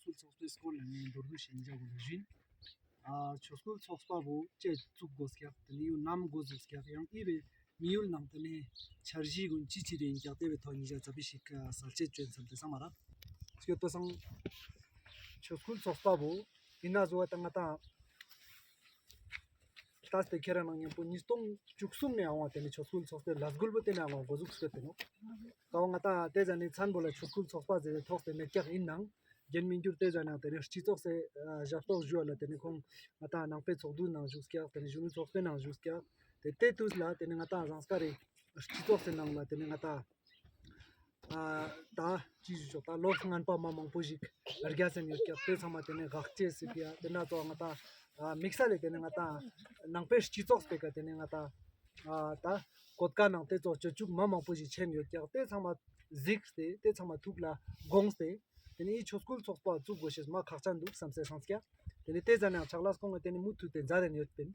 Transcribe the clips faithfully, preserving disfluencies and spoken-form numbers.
ཆོས་སྐུལ་ཚོགས་པའི་སྐོར་ལ་ངས་མདོར་བསྡུས་ཤིག་འཇལ་དགོས་ལ་བཞིན། ཨ་ཆོས་སྐུལ་ཚོགས་པ་བོ་ཅེ་བཙུགས་དགོས་ཀྱག་དེ་ནས་ཡུལ་ནམ་འགོ་བཙུགས་ཀྱག་ཡང་ཨི་བའི་མི་ཡུལ་ནང་དེ་ནས་འཆར་གཞི་ཀུན་ཅི་ཅི་རེད་ཀྱག་དེ་བའི་ཐོག་ཉིད་ཅག་ཙ་པི་ཞིག་གསལ་བཤད་བྱོན་བསམ་དེ་སང་མ་ར། སྐྱོད་པ་སང་། ཆོས་སྐུལ་ཚོགས་པ་བོ་ཡིན་ན་བཟོ་བ་དང་ང་དང་ལྟ་སྟེ་ཁྱེད་རང་ནང་མཉམ་པོ་ཉིས་སྟོང་བཅུ་གསུམ་ནས་ཨང་བ་དེ་ནས་ཆོས་སྐུལ་ཚོགས་པའི་ལས་འགུལ་བོ་དེ་ནས་ཨང་བ་འགོ་འཛུགས་སྐྱོད་དེ་ནོ། ཀ་བ་ང་དང་དེ་ཟ་ནས་མཚན་པོ་ལ་ཆོས་སྐུལ་ཚོགས་པ་ཟེར་བའི་ཐོག་དེ་མེད་ཀྱག་ཡིན་ནང་རྒན་མི་འགྱུར་དེ་ཟ་ནང་དེ་ནས་སྤྱི་ཚོགས་སེ་ཞབས་ཏོག་ཞུ་བ་ལ་དེ་ནས་ཁོང་ང་དང་ནང་པའི་ཚོགས་འདུ་ནང་བཞུགས་ཀྱག་དེ་ནས་གཞོན་ནུ་ཚོགས་པའི་ནང་བཞུགས་ཀྱག་དེ་དེ་དུས་ལ་དེ་ནས་ང་དང་ཟངས་དཀར་རི་སྤྱི་ཚོགས་སེ་ནང་ལ་དེ་ནས་ང་དང་ཨ་ད་ཅི་ཞུ་ཆོག་ད་ལོ་ངན་པ་མ་མང་པོ་ཞིག་རྒྱ་སེམས་ཡོད་ཀྱག་དེ་ཚང་མ་དེ་ནས་དགག་བྱས་སི་ཕི་ཡ་དེ་འདྲ་ཚོ་ང་དང་ཨ་དམིགས་བསལ་ལས་དེ་ནས་ང་དང་ནང་པའི་སྤྱི་ཚོགས་སྤེ་ཀ་དེ་ནས་ང་དང་ཨ་ད་གོད་ཀ་ནང་དེ་ཚོ་སྤྱོད་འཇུག་མ་མང་པོ་ཞིག་ཆེན་ཡོད་ཀྱག་དེ་ཚང་མ་གཟིགས་ཏེ་དེ་ཚང་མ་ཐུགས་ལ་དགོངས་ཏེ་དེ་ནས་ཨི་ཆོས་སྐུལ་ཚོགས་པ་བཙུགས་དགོས་ཤེས་མ་ཁག་ཅན་འདུག་བསམ་སེ་སང་ཀྱག་དེ་ནས་དེ་ཟ་ནས་ཕྱག་ལས་ཁོང་གི་དེ་ནས་མུ་མཐུད་དེ་མཛད་དེ་ཡོད་པིན།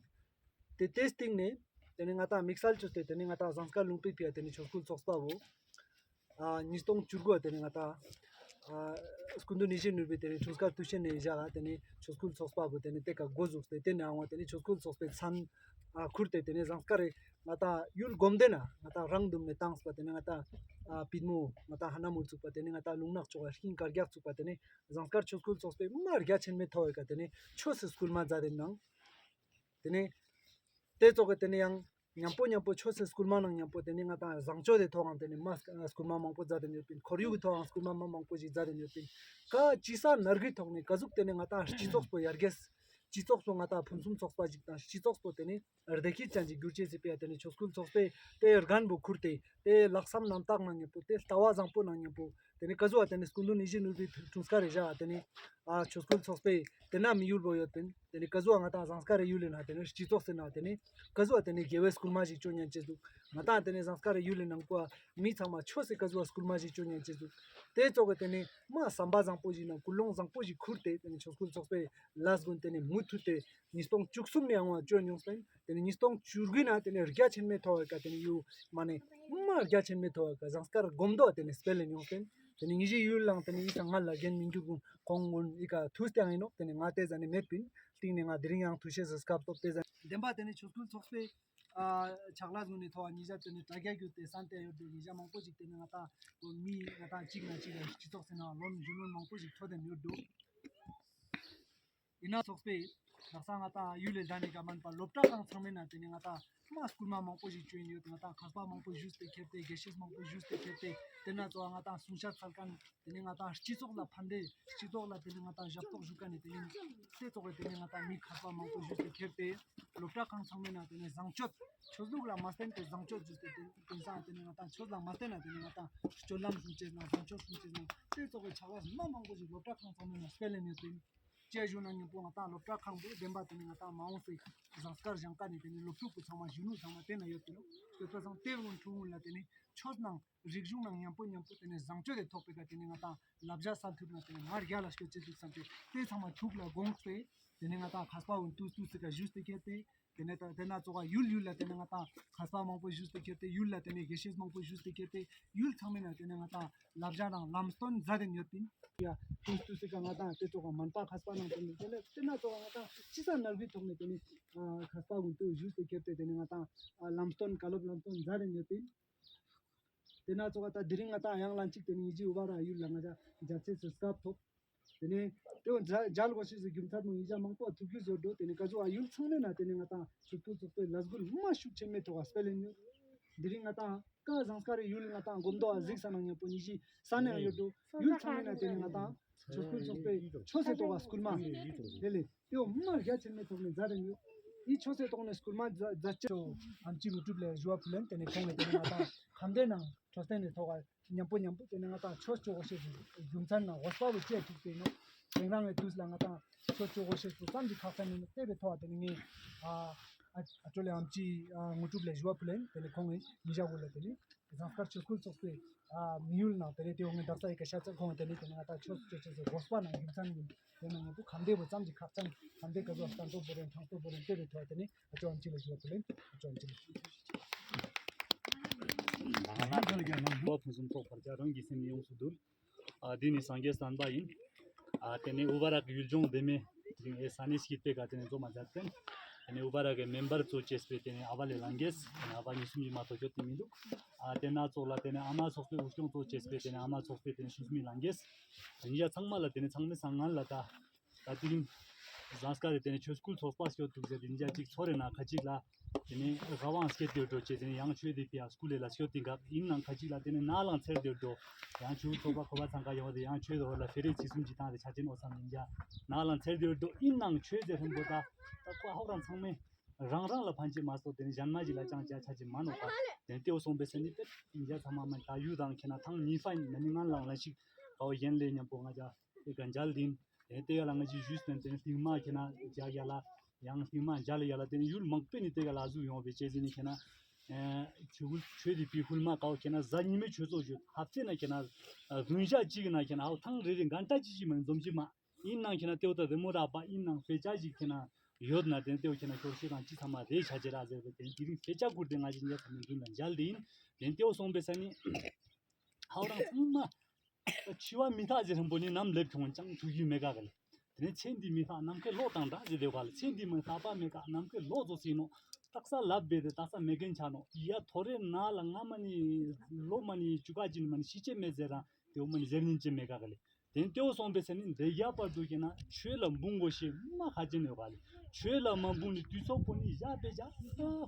དེ་དེ་སྟེང་ནས་དེ་ནས་ང་དང་དམིགས་བསལ་བཅོས་ཏེ་དེ་ནས་ང་དང་ཟངས་དཀར་ལུང་པའི་ཕི་ཡ་དེ་ནས་ཆོས་སྐུལ་ཚོགས་པ་བོ་ཨ་ཉིས་སྟོང་བཅུ་དགུ་དེ་ནས་ང་དང་ཨ་སྐུ་མདུན་ནས་བཞེས་ནུས་པའི་དེ་ནས་ཆོས་སྐལ་དུས་ཆེན་ནས་བཞག་དེ་ནས་ཆོས་སྐུལ་ཚོགས་པ་བོ་དེ་ནས་དེ་ཀ་འགོ་བཙུགས་ཏེ་དེ་ནས་ཨང་བ་དེ་ནས་ཆོས་སྐུལ་ཚོགས་པའི་མཚན་ཨ་ཁུར་ཏེ་དེ་ནས་ཟངས་དཀར་རི་ང་དང་ཡུལ་སྒོམ་སྡེ་ན་ང་དང་རང་དུམ་ནས་བཏང་སྤ་དེ་ནས་ང་དང་ཨ་པིད་མོ་ང་དང་ཧ་ན་མུར་བཙུགས་པ་དེ་ནས་ང་དང་ལུང་ནག་ཕྱོགས་ལ་ཤིང་དཀར་རྒྱག་བཙུགས་པ་དེ་ནས་ཟངས་དཀར་ཆོས་སྐུལ་ཚོགས་པའི་མ་རྒྱ་ཆེན་མོའི་ཐོག་བའི་ཀ་དེ་ནས་ཆོས་སི་སྐུལ་མ་མཛད་དེ་ནང་། དེ་ནས་དེ་ཚོ་གི་དེ་ནས་ཡང་མཉམ་པོ་མཉམ་པོ་ཆོས་སི་སྐུལ་མ་ནང་མཉམ་པོ་དེ་ནས་ང་དང་བཟང་སྤྱོད་དེ་ཐོག་ཨང་དེ་ནས་མ་སྐུལ་མ་མང་པོ་མཛད་དེ་ཡོད་པིན། ཁོར་ཡུག་གི་ཐོག་ཨང་སྐུལ་མ་མ་མང་པོ་ཞིག་མཛད་དེ་ཡོད་པིན། ཀ་ཅི་ས་ནར་གི་ཐོག་ནས་ཀ་ཟུག་དེ་ནས་ང་དང་སྤྱི་ཚོགས་པོ་ཡར་རྒྱས་སྤྱི་ཚོགས་པོ་ང་དང་ཕུན་སུམ་ཚོགས་པ་ཞིག་དང་སྤྱི་ཚོགས་པོ་དེ་ནས་བདེ་སྐྱིད་ཅན་གྱི་སྒྱུར་བཅོས་བྱེད་པའི་དེ་ནས་ཆོས་སྐུལ་ཚོགས་པས་དེ་རྒན་པོ་ཁུར་ཏེ་དེ་ལྷག་བསམ་རྣམ་དག་ནང་མཉམ་པོ་དེ་ལྟ་བ་བཟང་པོ་ནང་མཉམ་པོ་དེ་ནས་ཀ་ཟུག་དེ་ནས་སྐུ་མདུན་ནས་བཞེས་ནུས་པའི་དུས་སྐར་རེ་བཞག་དེ་ནས་ཨ་ཆོས་སྐུལ་ཚོགས་པས་དེ་ན་མི་ཡུལ་བོ་ཡོད་དེ་དེ་ནས་ཀ་ཟུག་ང་དང་ཟངས་དཀར་རི་ཡུལ་ལས་ན་དེ་ནས་སྤྱི་ཚོགས་ཟེར་ན་དེ་ནས་ཀ་ཟུག་དེ་ནས་དགེ་བའི་སྐུལ་མ་ཞིག་བཅོ་ཉན་བྱེད་འདུག་ང་དང་དེ་ནས་ཟངས་དཀར་རི་ཡུལ་ལས་ནང་པོ་མི་ཚང་མ་ཆོས་སི་ཀ་ཟུག་སྐུལ་མ་ཞིག་བཅོ་ཉན་བྱེད་འདུག་དེ་ཚོ་གི་དེ་ནས་མ་བསམ་པ་བཟང་པོ་ཞིག་ནང་ཀུན་སློང་བཟང་པོ་ཞིག་ཁུར་ཏེ་དེ་ནས་ཆོས་སྐུལ་ཚོགས་པའི་ལས་འགུལ་དེ་ནས་མུ་མཐུད་དེ་ཉིས་སྟོང་བཅུ་གསུམ་ནས་ཡང་བ་བཅོས་མྱོང་ཟིན། དེ་ནས་ཉིས་སྟོང་བཅུ་དགུ་ན་དེ་ནས་རྒྱ་ཆེན་མོའི་ཐོག་ག་དེ་ནས་ཡུ་མ་ནས་མ་རྒྱ་ཆེན་མོའི་ཐོག་ག་ཟངས་དཀར་སྒོམ་མདོ་དེ་ནས་སྤེལ་ལེ་མྱོང་ཟིན། དེ་ནས་ཉི་ཤུ་ཡུལ་ལང་དེ་ནས་ཡིན་ས་ང་ལ་རྒན་མི་འགྱུར་གུང་ཁོང་གུན་ཡི་ག་ཐུས་ཏེ་ཡང་ཡིན་ནོག་དེ་ནས་ང་དེ་ཟ་ནས་མེད་པིན། སྟེང་ནས་ང་དེ་རིང་ཡང་ཐུ་ཤེས་སུ་སྐབས་ཐོབ་དེ་ཟ་བདེན་པ་དེ་ནས་ཆོས་སྐུལ་ཚོགས་པའི་ཨ་ཕྱག་ལས་ངོས་ནས་ཐོག་ཉིས་ཞག་དེ་ནས་དྲ་རྒྱ་བརྒྱུད་དེ་སན་ཏེ་ཡོད་དེ་ཉིས་ཞག་མང་པོ་ཞིག་དེ་ནས་ང་ཏང་མི་ང་ཏང་གཅིག་ན་གཅིག་ལ་སྤྱི་ཚོགས་ཟེར་ན་ལོན་རྒྱུས་ལོན་མང་པོ་ཞིག་འཕྲོད་དེ་ཡོད་འདུག་ཡིན་ན་ཚོགས་པས་ལག་ས་ང་ཏང་ཡུལ་ལས་ལྡན་ནས་ཀ་མན་པ་སློབ་གྲྭ་ཁང་ཚང་མའི་ནང་དེ་ནས་ང་ཏང་མ་སྐུལ་མ་མང་པོ་ཞིག་བྱོན་ཡོད། ང་ཏང་མཁས་པ་མང་པོ་བཞུགས་ཏེ་ཁྱེར་ཏེ་དགེ་བཤེས་མང་པོ་བཞུགས་ཏེ་ཁྱེར་ཏེ་དེ་ན་ཚོ་ང་ཏང་གསུང་བཤད་ཚར་མཁན་དེ་ནས་ང་ཏང་སྤྱི་ཚོགས་ལ་ཕན་བདེ་སྤྱི་ཚོགས་ལ་དེ་ནས་ང་ཏང་ཞབས་ཏོག་ཞུ་མཁན་ནི་དེ་ནས་སེ་ཚོགས་ཀྱི་དེ་ནས་ང་ཏང་མི་མཁས་པ་མང་པོ་བཞུགས་ཏེ་ཁྱེར་ཏེ་སློབ་གྲྭ་ཁང་ཚང་མའི་ནང་དེ་ནས་བཟང་སྤྱོད་ཆོས་ལུགས་ལ་མ་བརྟེན་ཏེ་བཟང་སྤྱོད་བཞུགས་ཏེ་དེ་དེང་སང་དེ་ནས་ང་ཏང་ཆོས་ལ་མ་བརྟེན་ན་དེ་ནས་ང་ཏང་སྤྱོད་ལམ་སྲུང་བྱེད་ན་བཟང་སྤྱོད་སྲུང་བྱེད་ན་སེ་ཚོགས་ཀྱི་ཕྱག་ལས་མ་མང་པོ་ཞིག་སློབ་གྲྭ་ཁང་ཚང་མའི་ནང་སྤེལ་ལེ་ནས་དེ་ཅེས་ཞུ་ན་སྙིང་པོ་ང་ཏང་སློབ་གྲྭ་ཁང་པོ་བདེན་པ་དེ་ནི་ང་ཏང་མ་འོངས་སའི་ཟངས་དཀར་ཞིང་ཁ་ནས་དེ་ནི་སློབ་ཕྲུག་པོ་ཚང་མ་གཞོན་ནུ་ཚང་མ་དེ་ན་ཡོད་དེ་ནོ། དེ་ཚོ་ཚང་དེ་རུ་འཁྲུངས་ལ་དེ་ནི་ཆོས་ནང་རིག་གཞུང་ནང་མཉམ་པོ་མཉམ་པོ་དེ་ནི་བཟང་སྤྱོད་དེ་ཐོག་པའི་ཀ་དེ་ནི་ང་ཏང་ལབ་ཞ་ས་ཐུབ་ན་དེ་ནི་ང་རྒྱ་ལ་སྐྱོད་ཅེས་ཐུབ་བསམ་སྟེ་དེ་ཚང་མ་ཐུགས་ལ་དགོངས་ཏེ་དེ་ནི་ང་ཏང་མཁས་པ་འོན་ཏུས་ཏུས་སི་ཀ་བཞུགས་ཏེ་ཁྱེར་ཏེ། དེ་ནས་ད་དེ་ན་ཚོ་ག་ཡུལ་ཡུལ་ལ་དེ་ནས་ང་ཏང་མཁས་པ་མང་པོ་བཞུགས་ཏེ་ཁྱེར་ཏེ་ཡུལ་ལ་དེ་ནས་དགེ་བཤེས་མང་པོ་བཞུགས་ཏེ་ཁྱེར་ཏེ་ཡུལ་ཚང་མའི་ནང་དེ་ནས་ང་ཏང་ལབ་ཞ་དང་ལམ་སྟོན་མཛད་དེ་ཡོད་པིན། ཡ་དུས་དུས་སི་ཀ་ང་ཏང་དེ་ཚོ་ག་མན་པ་མཁས་པ་ནང་དེ་ནས་དེ་ནས་དེ་ན་ཚོ་ག་ང་ཏང་ཅི་ས་ནར་བུའི་ཐོག་ནས་དེ་ནས་མཁས་པ་ཀུན་ཏུ་བཞུགས་ཏེ་ཁྱེར་ཏེ་དེ་ནས་ང་ཏང་ལམ་སྟོན་བཀའ་སློབ་ལམ་སྟོན་མཛད་དེ་ཡོད་པིན། དེ་ན་ཚོ་ག་ད་དེ་རིང་ང་ཏང་ཡང་ལན་གཅིག་དེ་ནས་ཡི་ཇི་ཨུ་བ་ར་ཡུལ་ལ་ང་ཅག་མཇལ་ཚེ་སི་སྐབས་ཐོབ། དེ་ནས་དེ་འོ་མཇལ་མཇལ་དགོས་ཤེས་སུ་རྒྱུ་མཚན་མོ་ཡིན་ཅག་མང་པོ་ཐུག་རྒྱུ་བཟོ་འགྲོ། དེ་ནས་ཀ་ཟུ་ཨ་ཡུལ་ཚང་མའི་ནང་དེ་ནས་ང་ཏང་ཆོས་སྐུལ་ཚོགས་པའི་ལས་འགུལ་མ་ཤུགས་ཆེན་མེད་ཐོག་ཨ་སྤེལ་ལེ་ཡོད། དེ་རིང་ང་ཏང་ཀ་ཟངས་དཀར་རི་ཡུལ་ང་ཏང་སྒོམ་མདོ་ཨ་གཟིགས་ས་ནང་མཉམ་པོ་ཉི་ཤི་ས་ནས་ཡོད་འགྲོ། ཡུལ་ཚང་མའི་ནང་དེ་ནས་ང་ཏང་ཆོས་སྐུལ་ཚོགས་པའི་ཆོས་སེ་ཐོག་ཨ་སྐུལ་མ་དེ་ལས་དེ་འོ་མ་རྒྱ་ཆེན་མོའི་ཐོག་ནས་མཛད་དེ་ཡོད། ཨི་ཆོས་སེ་ཐོག་ནས་སྐུལ་མ་མཛད་མཛད་ཅེས་ཨམ་ཆི་ངོ་གྲུབ་ལས་ཞུ་བ་ཕུལ་ལེན། དེ་ནས་ཁོང་ནས་དེ་ནས་ང་ཏང་ཁམས་སྡེ་ནང་ཁྲོ་སྟེང་ནས་ཐོག་ཨ། མཉམ་པོ་མཉམ་པོ་དེ་ནས་ང་ཏང་ཆོས་སྤྱོད་དགོས་ཤེས་ཀྱི་རྒྱུ་མཚན་ནང་འོ་སྤ་བོ་བཅས་ཐུག་པའི་ནོ། དེང་རང་གི་དུས་ལ་ང་ཏང་ཆོས་སྤྱོད་དགོས་ཤེས་སུ་ཙམ་གྱི་ཁག་ཅན་ཡིན་ནོ། དེ་བའི་ཐོག་དེ་ནས་ངས་ཨ་ཨ་ཨ་ཅོ་ལེ་ཨམ་ཅི་ཨ་ངོ་གྲུབ་ལས་ཞུ་བ་ཕུལ་ལེན། དེ་ནས་ཁོང་གིས་མི་བཞག་གོ་ལ་དེ་ནས་ཟངས་དཀར་ཆོས་སྐུལ་ཚོགས་པའི་ཨ་མི་ཡུལ་ནང་དེ་ནས་དེ་འོ་ངས་འདག་ས་ཡི་ག་ཤ་ཚ་ཁོང་དེ་ནས་དེ་ནས་ང་ཏང་ཆོས་སྤྱོད་ཅེས་སུ་དགོས་པ་ནང་རྒྱུ་མཚན་ཡིན། དེ་ནང་ངས་བུ་ཁམས་སྡེ་བོ་ཙམ་གྱི་ཁག་ཅན་ཁམས་སྡེ་ག་ཚོ་སྟན་ཐོ་བོ་རེན་ཁྲང་ཐོ་བོ་རེན་དེ་བའི་ཐོག་དེ་ནས་ཨ་ཅོ་ཨམ་ཅི་ལ་ཞུ་བ་ཕུལ་ལེན། ཨ་ཅོ་ཨམ་ཅི་ལ་ཞུ་བ་ཕུལ་ལེན། ཨ་འདི་ནི་སངས་རྒྱས་བསྟན་པ་ཡིན། ཨ་དེ་ནས་ཨུ་བ་ར་གི་ཡུལ་ལྗོངས་དེ་མེ་ཅིག་ཨེ་ས་གནས་ཤིག་པེ་ག་དེ་ནས་འཛོམས་མ་མཛད་དེ། དེ་ནས་ཨུ་བ་ར་གི་མེམ་བར་གཙོ་བྱས་པའི་དེ་ནས་ཨ་བ་ལེ་ལང་གེས་དེ་ནས་ཨ་བ་གཉིས་གསུམ་གྱི་མ་གཏོགས་ཤོད་དེ་མི་འདུག་ཨ་དེ་ན་ཚོགས་ལ་དེ་ནས་ཨ་མ་ཚོགས་པའི་དབུ་སྐྱོང་གཙོ་བྱས་པའི་དེ་ནས་ཨ་མ་ཚོགས་པའི་དེ་ནས་ཤུགས་མི་ལང་གེས་དེ་ནས་ཡ་ཚང་མ་ལ་དེ་ནས་ཚང་མའི་སང་ངན་ལ་ད། ད་དེ་རིང་ཟངས་དཀར་རེ་དེ་ནས་ཆོས་སྐུལ་ཚོགས་པ་སྐྱོད་འདུག་ཟེར་དེ་འཇའ་གཅིག་ཚོ་རེ་ན་ཁ་གཅིག་ལ་དེ་ནས་དབང་སྐྱེད་དེ་འགྲོ་བྱས་དེ་ནས་ཡང་ཆོས་དེ་པི་ཡ་སྐུལ་ལས་ལ་སྐྱོད་དེ་འགབ་ཡིན་ནང་ཁ་གཅིག་ལ་དེ་ནས་ན་ལང་ཚེར་དེ་འགྲོ་ཡང་ཆོས་ཚོགས་པ་ཁོ་པ་ཚང་ཀ་ཡོང་དེ་ཡང་ཆོས་དེ་འོར་ལ་ཕེ་རེ་ཚིག་གསུམ་གྱི་སྟངས་དེ་ཆ་ཅན་འོ་བསམ་ཡིན་འཇའ་ན་ལང་ཚེར་དེ་འགྲོ་ཡིན་ནང་ཆོས་དེ་ཧྲིན་པོ་ད་ད་ཁོ་ཧོག་རང་ཚང་མས་རང་རང་ལ་ཕན་ཆེ་མ་སོགས་དེ་ནས་གཞན་མ་ཞིག་ལ་ཅང་ཅ་ཆ་ཅི་མ་ནོག་པ་དེ་ནས་ལྟེའུ་སོང་པའི་ས་ནི་པེ་ཡིན་འཇའ་ཚང་མ་མ་ད་ཡུ་དང་ཁྱེད་ན་ཐང་ཉི་ཧྥ་ཡིན་ན་ནི་ང་ལང་ལ་ཞིག་ཨོ་ཡན་ལེ་མཉམ་པོ་ང་ཅ། དེ་ག་མཇལ་དིན། དེ་ལྟེ་ཡ་ལ་ང་ཅི་ཞུས་ཏེ་དེ་ནས་ལྷིང་མ་ཁྱེད་ན་མཇལ་ཡ་ལ། ཡང་ལྷིང་མ་མཇལ་ཡ་ལ་དེ་ནས་ཡུལ་མང་པོ་ནས་དེ་ག་ལ་ཟུག་ཡོང་བའི་ཆེད་ཟིན་ནི་ཁྱེད་ན། ཆོས་གུལ་ཆོས་དེ་པི་ཧུལ་མ་ཀའོ་ཁྱེད་ན་གཟའ་ཉི་མའི་ཆོས་ཚོགས་ཞུ་ཧབ་ཚེ་ན་ཁྱེད་ན། བདུན་ཞག་གཅིག་གི་ན་ཁྱེད་ན་ཨའོ་ཐང་རེ་རེ་འགན་ཁྲ་ཅི་ཅི་མིན་འཛོམས་ཅི་མ། ཡིན་ནང་ཁྱེད་ན་ལྟེའུ་ད་རི་མོ་རག་པ་ཡིན་ནང་དཔེ་ཆ་ཞིག་ཁྱེད་ན་ཡོད་ན་དེ་ལྟེའུ་ཁྱེད་ན་ཁྱོར་ཤེས་དང་ཅི་ཚང་མ་རེ་ཆ་ཅི་ར་ཟེར་བས་དེ་དེ་རིང་དཔེ་ཆ་བསྐུར་ཏེ་ང་ཅི་ཉེ་ཚང་མི་མདུན་ལ་མཇལ་དེ་ཡིན། དེ་ལྟེའུ་སོང་པའི་ས་ནི། ཧའོ་རང་ཚང་མ། འཆི་བ་མི་རྟག་ཟེར་རིང་པོ་ནི་ནམ་ལེབ་ཁྱོང་ཅང་ཐུག་རྒྱུ་མེད་ག་ག་ལེ། དེ་ནས་ཚེ་འདི་མི་རྟག་ནམ་མཁའི་གློག་དང་འདྲ་ཟེར་དེ་ག་ལེ། ཚེ་འདི་མི་རྟག་པ་མེད་ག་ནམ་མཁའི་གློག་རྫོགས་ཟིན་ནོ། རྟག་ས་ལབ་བེ་དེ་རྟག་ས་མེད་མཁན་ཆ་ནོ། ཡ་ཐོ་རེ་ན་ལ་ང་མ་ནི་ལོ་མ་ནི་བཅུ་ག་ཅིན་མ་ནི་ཤི་ཅེ་མེད་ཟེར་རང་དེ་འོ་མ་ནི་ཟེར་ཉིན་ཅེ་མེད་ག་ག་ལེ། དེ་ནས་ལྟེའུ་སོང་པའི་ས་ནི་འདི་ཡ་བར་དུ་ཁྱེད་ན་ཆོས་ལ་འབུང་དགོས་ཤེས་མ་ཁ་ཅན་ཡོད་ག་ལེ། ཆོས་ལ་མ་འབུངས་ནས་དུས་ཚོད་པོ་ནི་ཡ་པེ་ཇ་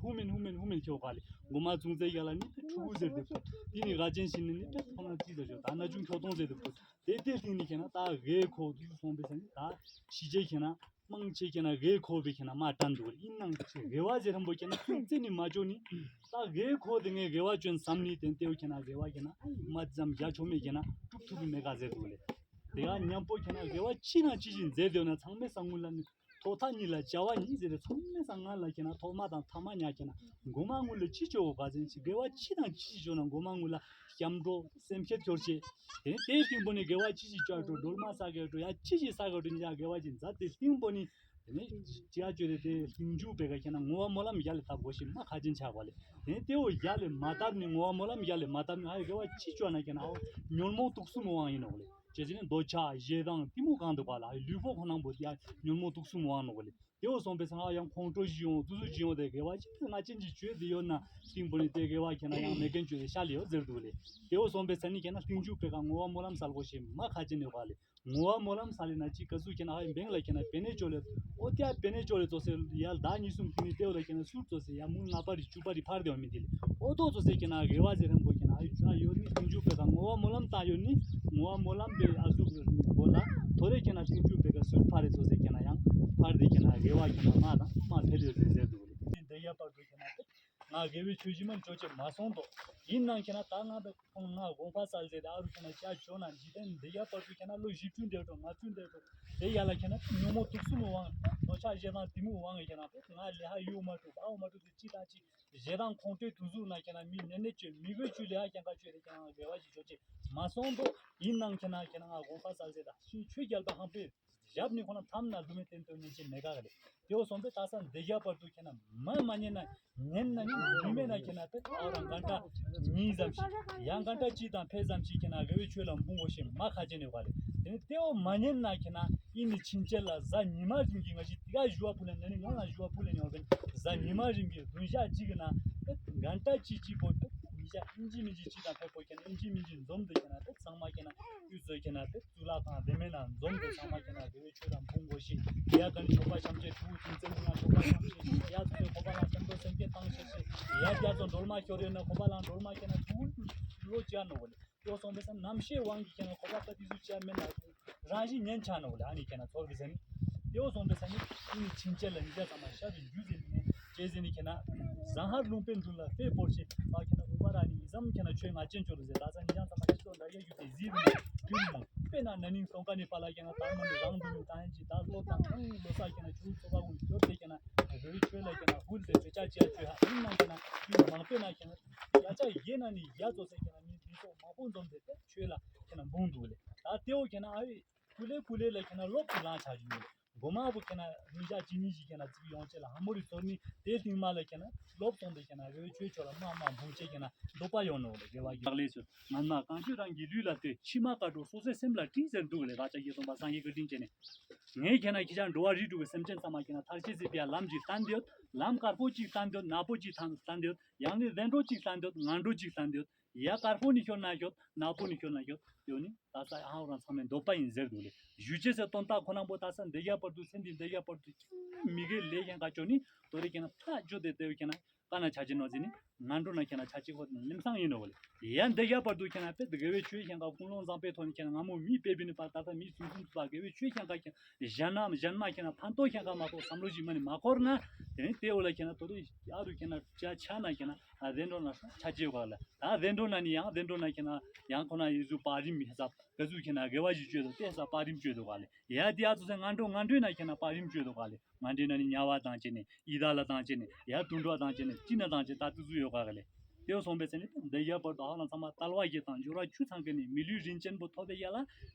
ཧུ་མིན་ཧུ་མིན་ཧུ་མིན་ཁྱོ་ག་ལེ། མགོ་མ་ཙུང་ཙེ་ཡ་ལ་ནི་ཕྲུ་གུ་ཟེར་དེ་ཕོ། དེ་ནི་ག་ཅན་ཞིག་ནི་ནི་ཕེ་ཐོ་ན་ཙི་ཟེར་ཆོ་ད་ན་ཅུང་ཁྱོ་གཏོང་ཟེར་དེ་ཕོ། དེ་དེ་སྟེང་ནི་ཁྱེད་ན་ད་རེ་ཁོ་དུས་སོང་པའི་ས་ནི་ད་ཤི་ཅེ་ཁྱེད་ན་མང་ཆེ་ཁྱེད་ན་རེ་ཁོ་བའི་ཁྱེད་ན་མ་དྲན་འདུག་ཡིན་ནང་རེ་བ་ཟེར་རམ་པོ་ཁྱེད་ན་ཙུང་ཙེ་ནི་མ་ཅོ་ནི། ད་རེ་ཁོ་དེ་ངས་རེ་བ་ཅོན་བསམ་ནི་དེ་ལྟེའུ་ཁྱེད་ན་རེ་བ་ཁྱེད་ན་མ་ཙམ་རྒྱ་ཆོ་མེད་ཁྱེད་ན་གྲུབ་ཐུབ་མེད་ག་ཟེར་འདུག་ལེ། དེ་ག་མཉམ་པོ་ཁྱེད་ན་དགེ་བ་ཅི་དང་ཅི་ཞིག་མཛད་འདོད་ན་ཚང་མའི་སང་སྔོན་ལ་ནི་ཐོག་མཐའ་གཉིས་ལ་བྱ་བ་གཉིས་ཟེར་ཏེ་ཚང་མའི་སང་སྔ་ལ་ཁྱེད་ན་ཐོག་མ་དང་ཐ་མ་ཉག་ཁྱེད་ན་མགོ་མ་སྔོན་ལ་ཅི་བྱོ་ག་ཟེར་ཅི་དགེ་བ་ཅི་དང་ཅི་ཞིག་བྱོ་ན་མགོ་མ་སྔོན་ལ་སྐྱབས་འགྲོ་སེམས་བསྐྱེད་འཁྱོར་བྱེད། དེ་དེའི་སྟེང་པོ་ནི་དགེ་བ་ཅི་ཞིག་བྱོ་འགྲོ་སྒྲོལ་མ་ས་ག་འགྲོ་ཡ་ཅི་ཞིག་ས་ག་འགྲོ་ཉག་དགེ་བ་ཅི་མཛད་དེ་སྟེང་པོ་ནི། དེ་ནས་ཅི་ཡ་བཅོས་ཏེ་དེ་ལྷིང་འཇུག་པེ་ག་ཁྱེད་ན་བསྔོ་བ་སྨོན་ལམ་ཡ་ལས་བཏབ་དགོས་ཤེས་མ་ཁ་ཅན་ཆགས་པ་ལས། དེ་ནས་ལྟེའུ་ཡ་ལས་མ་བཏབ་ནི་བསྔོ་བ་སྨོན་ལམ་ཡ་ལས་མ་བཏབ་ནི་ཨ་ཡི་དགེ་བ་ཅི་བཅོ་ན་ཁྱེད་ན་ཨོ་ཉོན་མོངས་དུག་གསུམ་དབང་ཡིན་ནོག་ལེ། ཅེས་ཟེར་ནས་འདོད་ཆགས་ཞེ་སྡང་གཏི་མུག་གང་འདུག་པ་ལ་ཨ་ཡི་ལུས་པོ་ཁོ་ནང་པོ་དེ་ཡ་ཉོན་མོངས་དུག་གསུམ་དབང་ནོག་ལེ། ལྟེའུ་སོང་པའི་སང་ཨ་ཡང་ཁོང་ཁྲོ་ཞིག་ཡོང་དུ་སུ་ཞིག་ཡོང་དེ་དགེ་བ་ཅི་ཕན་ང་ཅན་གྱི་བཅོས་དེ་ཡོད་ན་སྟེང་པོ་ནི་དེ་དགེ་བ་ཁྱེད་ན་ཡང་མེད་མཁན་བཅོས་དེ་ཤ་ལེ་ཡོད་ཟེར་འདུག་ལེ། ལྟེའུ་སོང་པའི་སང་ནི་ཁྱེད་ན་ལྷིང་འཇུག་པེ་ག་བསྔོ་བ་སྨོན་ལམ་སལ་དགོས་ཤེས་མ་ཁ་ཅན་ཡོད་པ་ལེ། བསྔོ་བ་སྨོན་ལམ་སལ་ལེ་ན་ཅི་ག་ཟུག་ཁྱེད་ན་ཨ་ཡི་འབེང་ལ་ཁྱེད་ན་པེ་ནེ་ཅོ་ལེ། ཨོ་ཏེ་ཨ་པེ་ནེ་ཅོ་ལེ་ཙོ་སེ་ཡ་ཟླ་གཉིས་གསུམ་ཁྱེད་ནི་ལྟེའུ་ལ་ཁྱེད་ན་སུར་ཙོ་སེ་ཡ་མུལ་ལྔ་པ་རི་བཅུ་པ་རི་ཕར་དེ་བ་མི་དེ་ལེ། ཨོ་ཏོ་ཙོ་སེ་ཁྱེད་ན་དགེ་བ་ཟེར་རན་པོ་ཁྱེད་ན་ཨ་ཡི་ཅོ་ཨ་ཡོད་ནི་ལྷིང་འཇུག་པེ་ག་བསྔོ་བ་སྨོན་ལམ་ད་ཡོད་ནི་བསྔོ་བ་སྨོན་ལམ་པེ་ཨ་ཟུག་གི་སྒོ་ལ་ཐོ་རེ་ཁྱེད་ན་ལྷིང་འཇུག་པེ་ག་སུར་ཕར་རེ་ཙོ་སེ་ཁྱེད་ན་ཡང་ཕར་དེ་ཁྱེད་ན་དགེ་བ་ཁྱེད་ན་མ་དང་མ་འཕེལ་ཡོད་ཟེར་ཟེར་འདུག་ལེ། དེ་ཡ་པར་དུ་ཁྱེད་ན་ང་དགེ་བའི་ཆོས་ཞིག་མ་འཇོག་ཅེས་མ་སོང་དོ། ཡིན་ནང་ཁྱེད་ན་ད་ང་ད་ཁོང་ང་དགོངས་པ་སལ་ཟེར་ད་ཨ་རུ་ཁྱེད་ན་ཅག་ཇོ་ན་འཇིག་རྟེན་འདི་ཡ་བར་དུ་ཁྱེད་ན་ལོ་བཞི་བཅུ་འདས་འགྲོ་ང་བཅུ་འདས་འགྲོ་དེ་ཡ་ལ་ཁྱེད་ན་ཉོན་མོངས་དུག་གསུམ་དབང་འདོད་ཆགས་ཞེ་སྡང་གཏི་མུག་དབང་གི་ཁྱེད་ན་ང་ལེ་ཧ་ཡུ་མ་གྲུབ་ཨའོ་མ་གྲུབ་དེ་ཅི་དང་ཅི་ཞེ་སྡང་ཁོང་ཁྲོའི་དུག་གཟུགས་ན་ཁྱེད་ན་མི་ནན་ནན་བཅོས་མི་དགོས་བཅོས་ལེ་ཧ་ཀྱང་ཁ་བཅོས་དེ་ཁྱེད་ན་དགེ་བ་ཞིག་ཇོ་ཅེས་མ་སོང་དོ། ཡིན་ནང་ཁྱེད་ན་ཁྱེད་ན་ང་དགོངས་པ་སལ་ཟེར་ད་ཤིང་ཆོས་རྒྱལ་པོ་ཧང་པེ། ཞབས་ནི་ཁོ་ན་ཐམ་ན་ལུ་མེ་བསྟན་དོན་ཉན་ཆེ་མེད་ག་ག་ལེ། དེའོ་སོང་པས་ད་ས་འདི་རྒྱ་བར་དུ་ཁྱེད་ན་མ་མ་ཉན་ན་ཉན་ན་ཉན་ཉི་མེད་ན་ཁྱེད་ན་དེ་ཨ་རང་ག་འདྲ་ཉིན་ཙམ་ཞིག་ཡང་ག་འདྲ་ཅི་དང་ཕེ་ཙམ་ཞིག་ཁྱེད་ན་དགེ་བའི་ཆོས་ལ་འབུང་དགོས་ཤེས་མ་ཁ་ཅན་ཡོད་ག་ལེ། དེ་ནི་དེའོ་མ་ཉན་ན་ཁྱེད་ན་ཨིན་ནི་ཕྱིན་ཆད་ལ་གཟའ་ཉི་མ་རིང་གི་ང་ཞིག་དེ་ག་ཞུ་བ་ཕུལ་ལེ་ན་ནི་ང་ལ་ཞུ་བ་ཕུལ་ལེ་ཉོ་བན་གཟའ་ཉི་མ་རིང་གི་བདུན་ཞག་གཅིག་གི་ན་དེ་ག་འདྲ་ཅི་ཅི་པོ་དེ་ཉི་ཞག་ཨིན་ཅི་མིན་ཅི་ཅི་དང་ཕེ་པོ་ཁྱེད་ན་ཨིན་ཅི་མིན་ཅི་འཛོམས་དེ་ཁྱེད་ན་དེ་ཚང་མ་ཁྱེད་ན་དུས་ཚོད་ཁྱེད་ན་དེ། གཙུག་ལག་ཁང་བདེ་མེད་ན་འཛོམས་དེ་ཚང་མ་ཁྱེད་ན་དགེ་བའི་ཆོས་ལ་འབུང་དགོས་ཤིག་ཡ་ག་ནི་ཆོ་ག་བྱམས་བརྩེ་ཕྲུ་གུ་ཁྱིམ་བཙན་པོ་ན་ཆོ་ག་བྱམས་བརྩེ་ཤིག་ཡ་ཚོ་ཁོ་པ་ལ་སེམས་དོ་སེམས་བསྐྱེད་བཏང་ཤེས་ཤིག་ཡ་རྒྱ་མཚོ་འགྲོལ་མ་ཤོར་ཡོད་ན་ཁོ་པ་ལ་འགྲོལ་མ་ཁྱེད་ན་ཕྲུ་གུ་ལོ་བཅར་ནོ་གོ་ལེ། ཡོ་སོང་པའི་ས་ནམ་ཤེས་དབང་གིས་ཁྱེད་ན་ཁོ་པ་ཁ་ཏི་ཟུ་བཅར་མེད་ན་རང་བཞིན་ཉན་ཆ་ནོ་གོ་ལེ། ཨ་ནི་ཁྱེད་ན་ཚོར་གི་ཟེར་ནི། ཡོ་སོང་པའི་ས་ནི་ཨི་ནི་ཕྱིན་ཆད་ལ་ཉིད་ཀྱང་ཚང་མ་ཤ་བའི་རྒྱུ་ཟེར་ནི་ཅེས་ཟེར་ནི་ཁྱེད་ན་ཟང་ཧར་ལུང་པའི་མདུན་ལ་དཔེ་སྤོར་ཆེད་པ་ཁྱེད་ན་ཨུ་པ་ར་ནི་ཡི་ཙམ་ཁྱེད་ན་ཆོས་ང་ཅན་ཅོ་རུ་ཟེར་ད་ས་ཉིད་ཀྱང་ཚང་མ་ཤ་ཚོ་འདྲ་ཡ་རྒྱུ་དེ་ཟིག་རྒྱུ་མང་། དཔེར་ན་ན་ནིང་སྟོང་ཀ་ནི་པ་ལ་ཁྱེད་ན་ད་མ་ནི་རང་འདུལ་ནི་ད་ཡན་གྱི་ད་ལོ་དང་ཁོང་ལོ་ས་ཁྱེད་ན་ཆུ་ཚོ་པ་ཀུན་སྐྱོར་ཏེ་ཁྱེད་ན་རོའི་ཆོས་ལ་ཁྱེད་ན་ཧུལ་ཏེ་ཆོས་ཆ་ཅེས་ཆོས་ཧ་ཨིན་ན་ཁྱེད་ན་ཡུལ་མང་པོ་ན་ཁྱེད་ན་ཡ་ཆ་ཡེ་ན་ནི་ཡ་ཚོ་ས་ཁྱེད་ན་མི་མི་ཚོ་མང་པོ་འཛོམས་ཏེ་དེ་ཆོས་ལ་ཁྱེད་ན་འབུང་འདུག་ལེ། ད་དེའོ་ཁྱེད་ན་ཨ་ཡི་ཀུ་ལེ་ཀུ་ལེ་ལ་ཁྱེད་ན་ལོག་ཏུ་ལང་ཆ་ཡོད། ལོ་མང་པོ་ཁྱེད་ན་ལྷུན་ཞག་གཅིག་གཉིས་ཤིག་ཁྱེད་ན་ཚིག་ཡོང་ཆེད་ལ་ཧ་མོ་རི་ཚོར་ནི་དེ་སྟིང་མ་ལ་ཁྱེད་ན་ལོབ་སོང་དེ་ཁྱེད་ན་རེ་བའི་ཆོས་ཆོས་ལ་མ་མ་འབུང་ཆེ་ཁྱེད་ན་འདོད་པ་ཡོང་ནོ་ལ་དགེ་བ་གི་ལག་ལས་ཚོ་ངན་མ་གང་བྱུང་རང་གི་ལུས་ལ་ལྟོས། ཕྱི་མ་བཀའ་སྒྲུབ་སོ་སོའི་སེམས་ལ་དྲིས་ཟེར་འདུག་ལས་ར་ཅག་གི་སྟོན་པ་སངས་རྒྱས་བཀའ་དྲིན་ཅན་ནས། ངས་ཁྱེད་ན་ཁྱེད་ཅག་འགྲོ་བ་རིགས་དྲུག་གི་སེམས་ཅན་ཚང་མ་ཁྱེད་ན་ཐར་ཤེས་ཟེར་པའི་ལམ་ཅིག་བསྟན་དེ་ཡོད། ལམ་དཀར་པོ་ཅིག་བསྟན་དེ་ཡོད། ནག་པོ་ཅིག་བསྟན་དེ་ཡོད། ཡང་ནི་བདེ་འགྲོ་ཅིག་བསྟན་དེ་ཡོད། ངན་འགྲོ་ཅིག་བསྟན་དེ་ཡོད། ཡ་དཀར་པོ་ནི་ཤོར་ན་ཤོད། ནག་པོ་ནི་ཤོར་ན་ཤོད། དེ་ནི་ད་ས་ཨ་ཧོ་རང་ཚང་མའི་འདོད་པ་ཡིན་ཟེར་འདུག་ལས། ཞུ་ཅེས་སེ་དོན་དག་ཁོ་ན་པོ་ད་ས་འདི་རྒྱ་བར་དུ་ཚེ་འདི་འདི་རྒྱ་བར་དུ་མི་དགེ་ལས་ཁྱེད་ཀ་ཅོ་ནི་དོ་རེ་ཁྱེད་ན་ཐག་ཅོ་དེ་དེ་ཁྱེད་ན་ཀ་ན་ཆ་ཅི་ནོ་ཟེར་ནི་ང་འགྲོ་ན་ཁྱེད་ན་ཆ་ཅི་ཁོ་ལེམ་སང་ཡིན་ནོ་ལས། ཡ་འདི་རྒྱ་བར་དུ་ཁྱེད་ན་པེ་དགེ་བའི་ཆོས་ཁྱེད་ཀ་ཀུན་སློང་བཟང་པོའི་ཐོག་ནས་ཁྱེད་ན་ང་མོ་མི་དཔེ་བི་ནི་པ་ད་ལྟ་མི་སུམ་སུམ་སུ་པ་དགེ་བའི་ཆོས་ཁྱེད་ཀ་ཁྱེད་གཞན་ན་གཞན་མ་ཁྱེད་ན་ཕན་ཐོགས་ཁྱེད་ཀ་མ་གཏོགས་བསམ་བློ་ཞིག་མ་ནི་མ་འཁོར་ན། དེ་ནི་དེ་འོ་ལ་ཁྱེད་ན་དོ་རེ་ཨ་རུ་ཁྱེད་ན་ཅ་ཆ་ན་ཁྱེད་ན་ཨ་བདེ་འགྲོ་ན་ཆ་ཅེ་ག་ལ། ད་བདེ་འགྲོ་ན་ནི་ཡང་བདེ་འགྲོ་ན་ཁྱེད་ན་ཡང་ཁོ་ན་ཡི་ཟུ་པ་རིམ་ཧེ་ས་ག་ཟུ་ཁྱེད་ན་དགེ་བ་ཞིག་བཅོས་དོ་དེ་ས་པ་རིམ་བཅོས་དོ་ག་ལ། ཡ་དེ་ཨ་ཚོ་སེ་ང་འགྲོ་ང་འགྲོ་ན་ཁྱེད་ན་པ་རིམ་བཅོས་དོ་ག་ལ། ང་འདྲེ་ན་ནི་ཉ་བ་དང་བཅས་ནས་ཡི་དྭགས་ལ་དང་བཅས་ནས་ཡ་དུད་འགྲོ་དང་བཅས་ནས་ཅི་ན་དང་བཅས་ད་ཏི་ཟུ་ཡོད་ག་ག་ལ། དེ་སོང་པའི་ཚེ་ནི་འདི་ཡ་བར་དུ་ཨ་ལ་ཚང་མ་དལ་བ་ཡི་དང་འབྱོར་བ་ཆུ་ཚང་གི་ནི་མི་ལུས་རིན་ཆེན་པོ་ཐོབ་པའི་ཡ་ལ།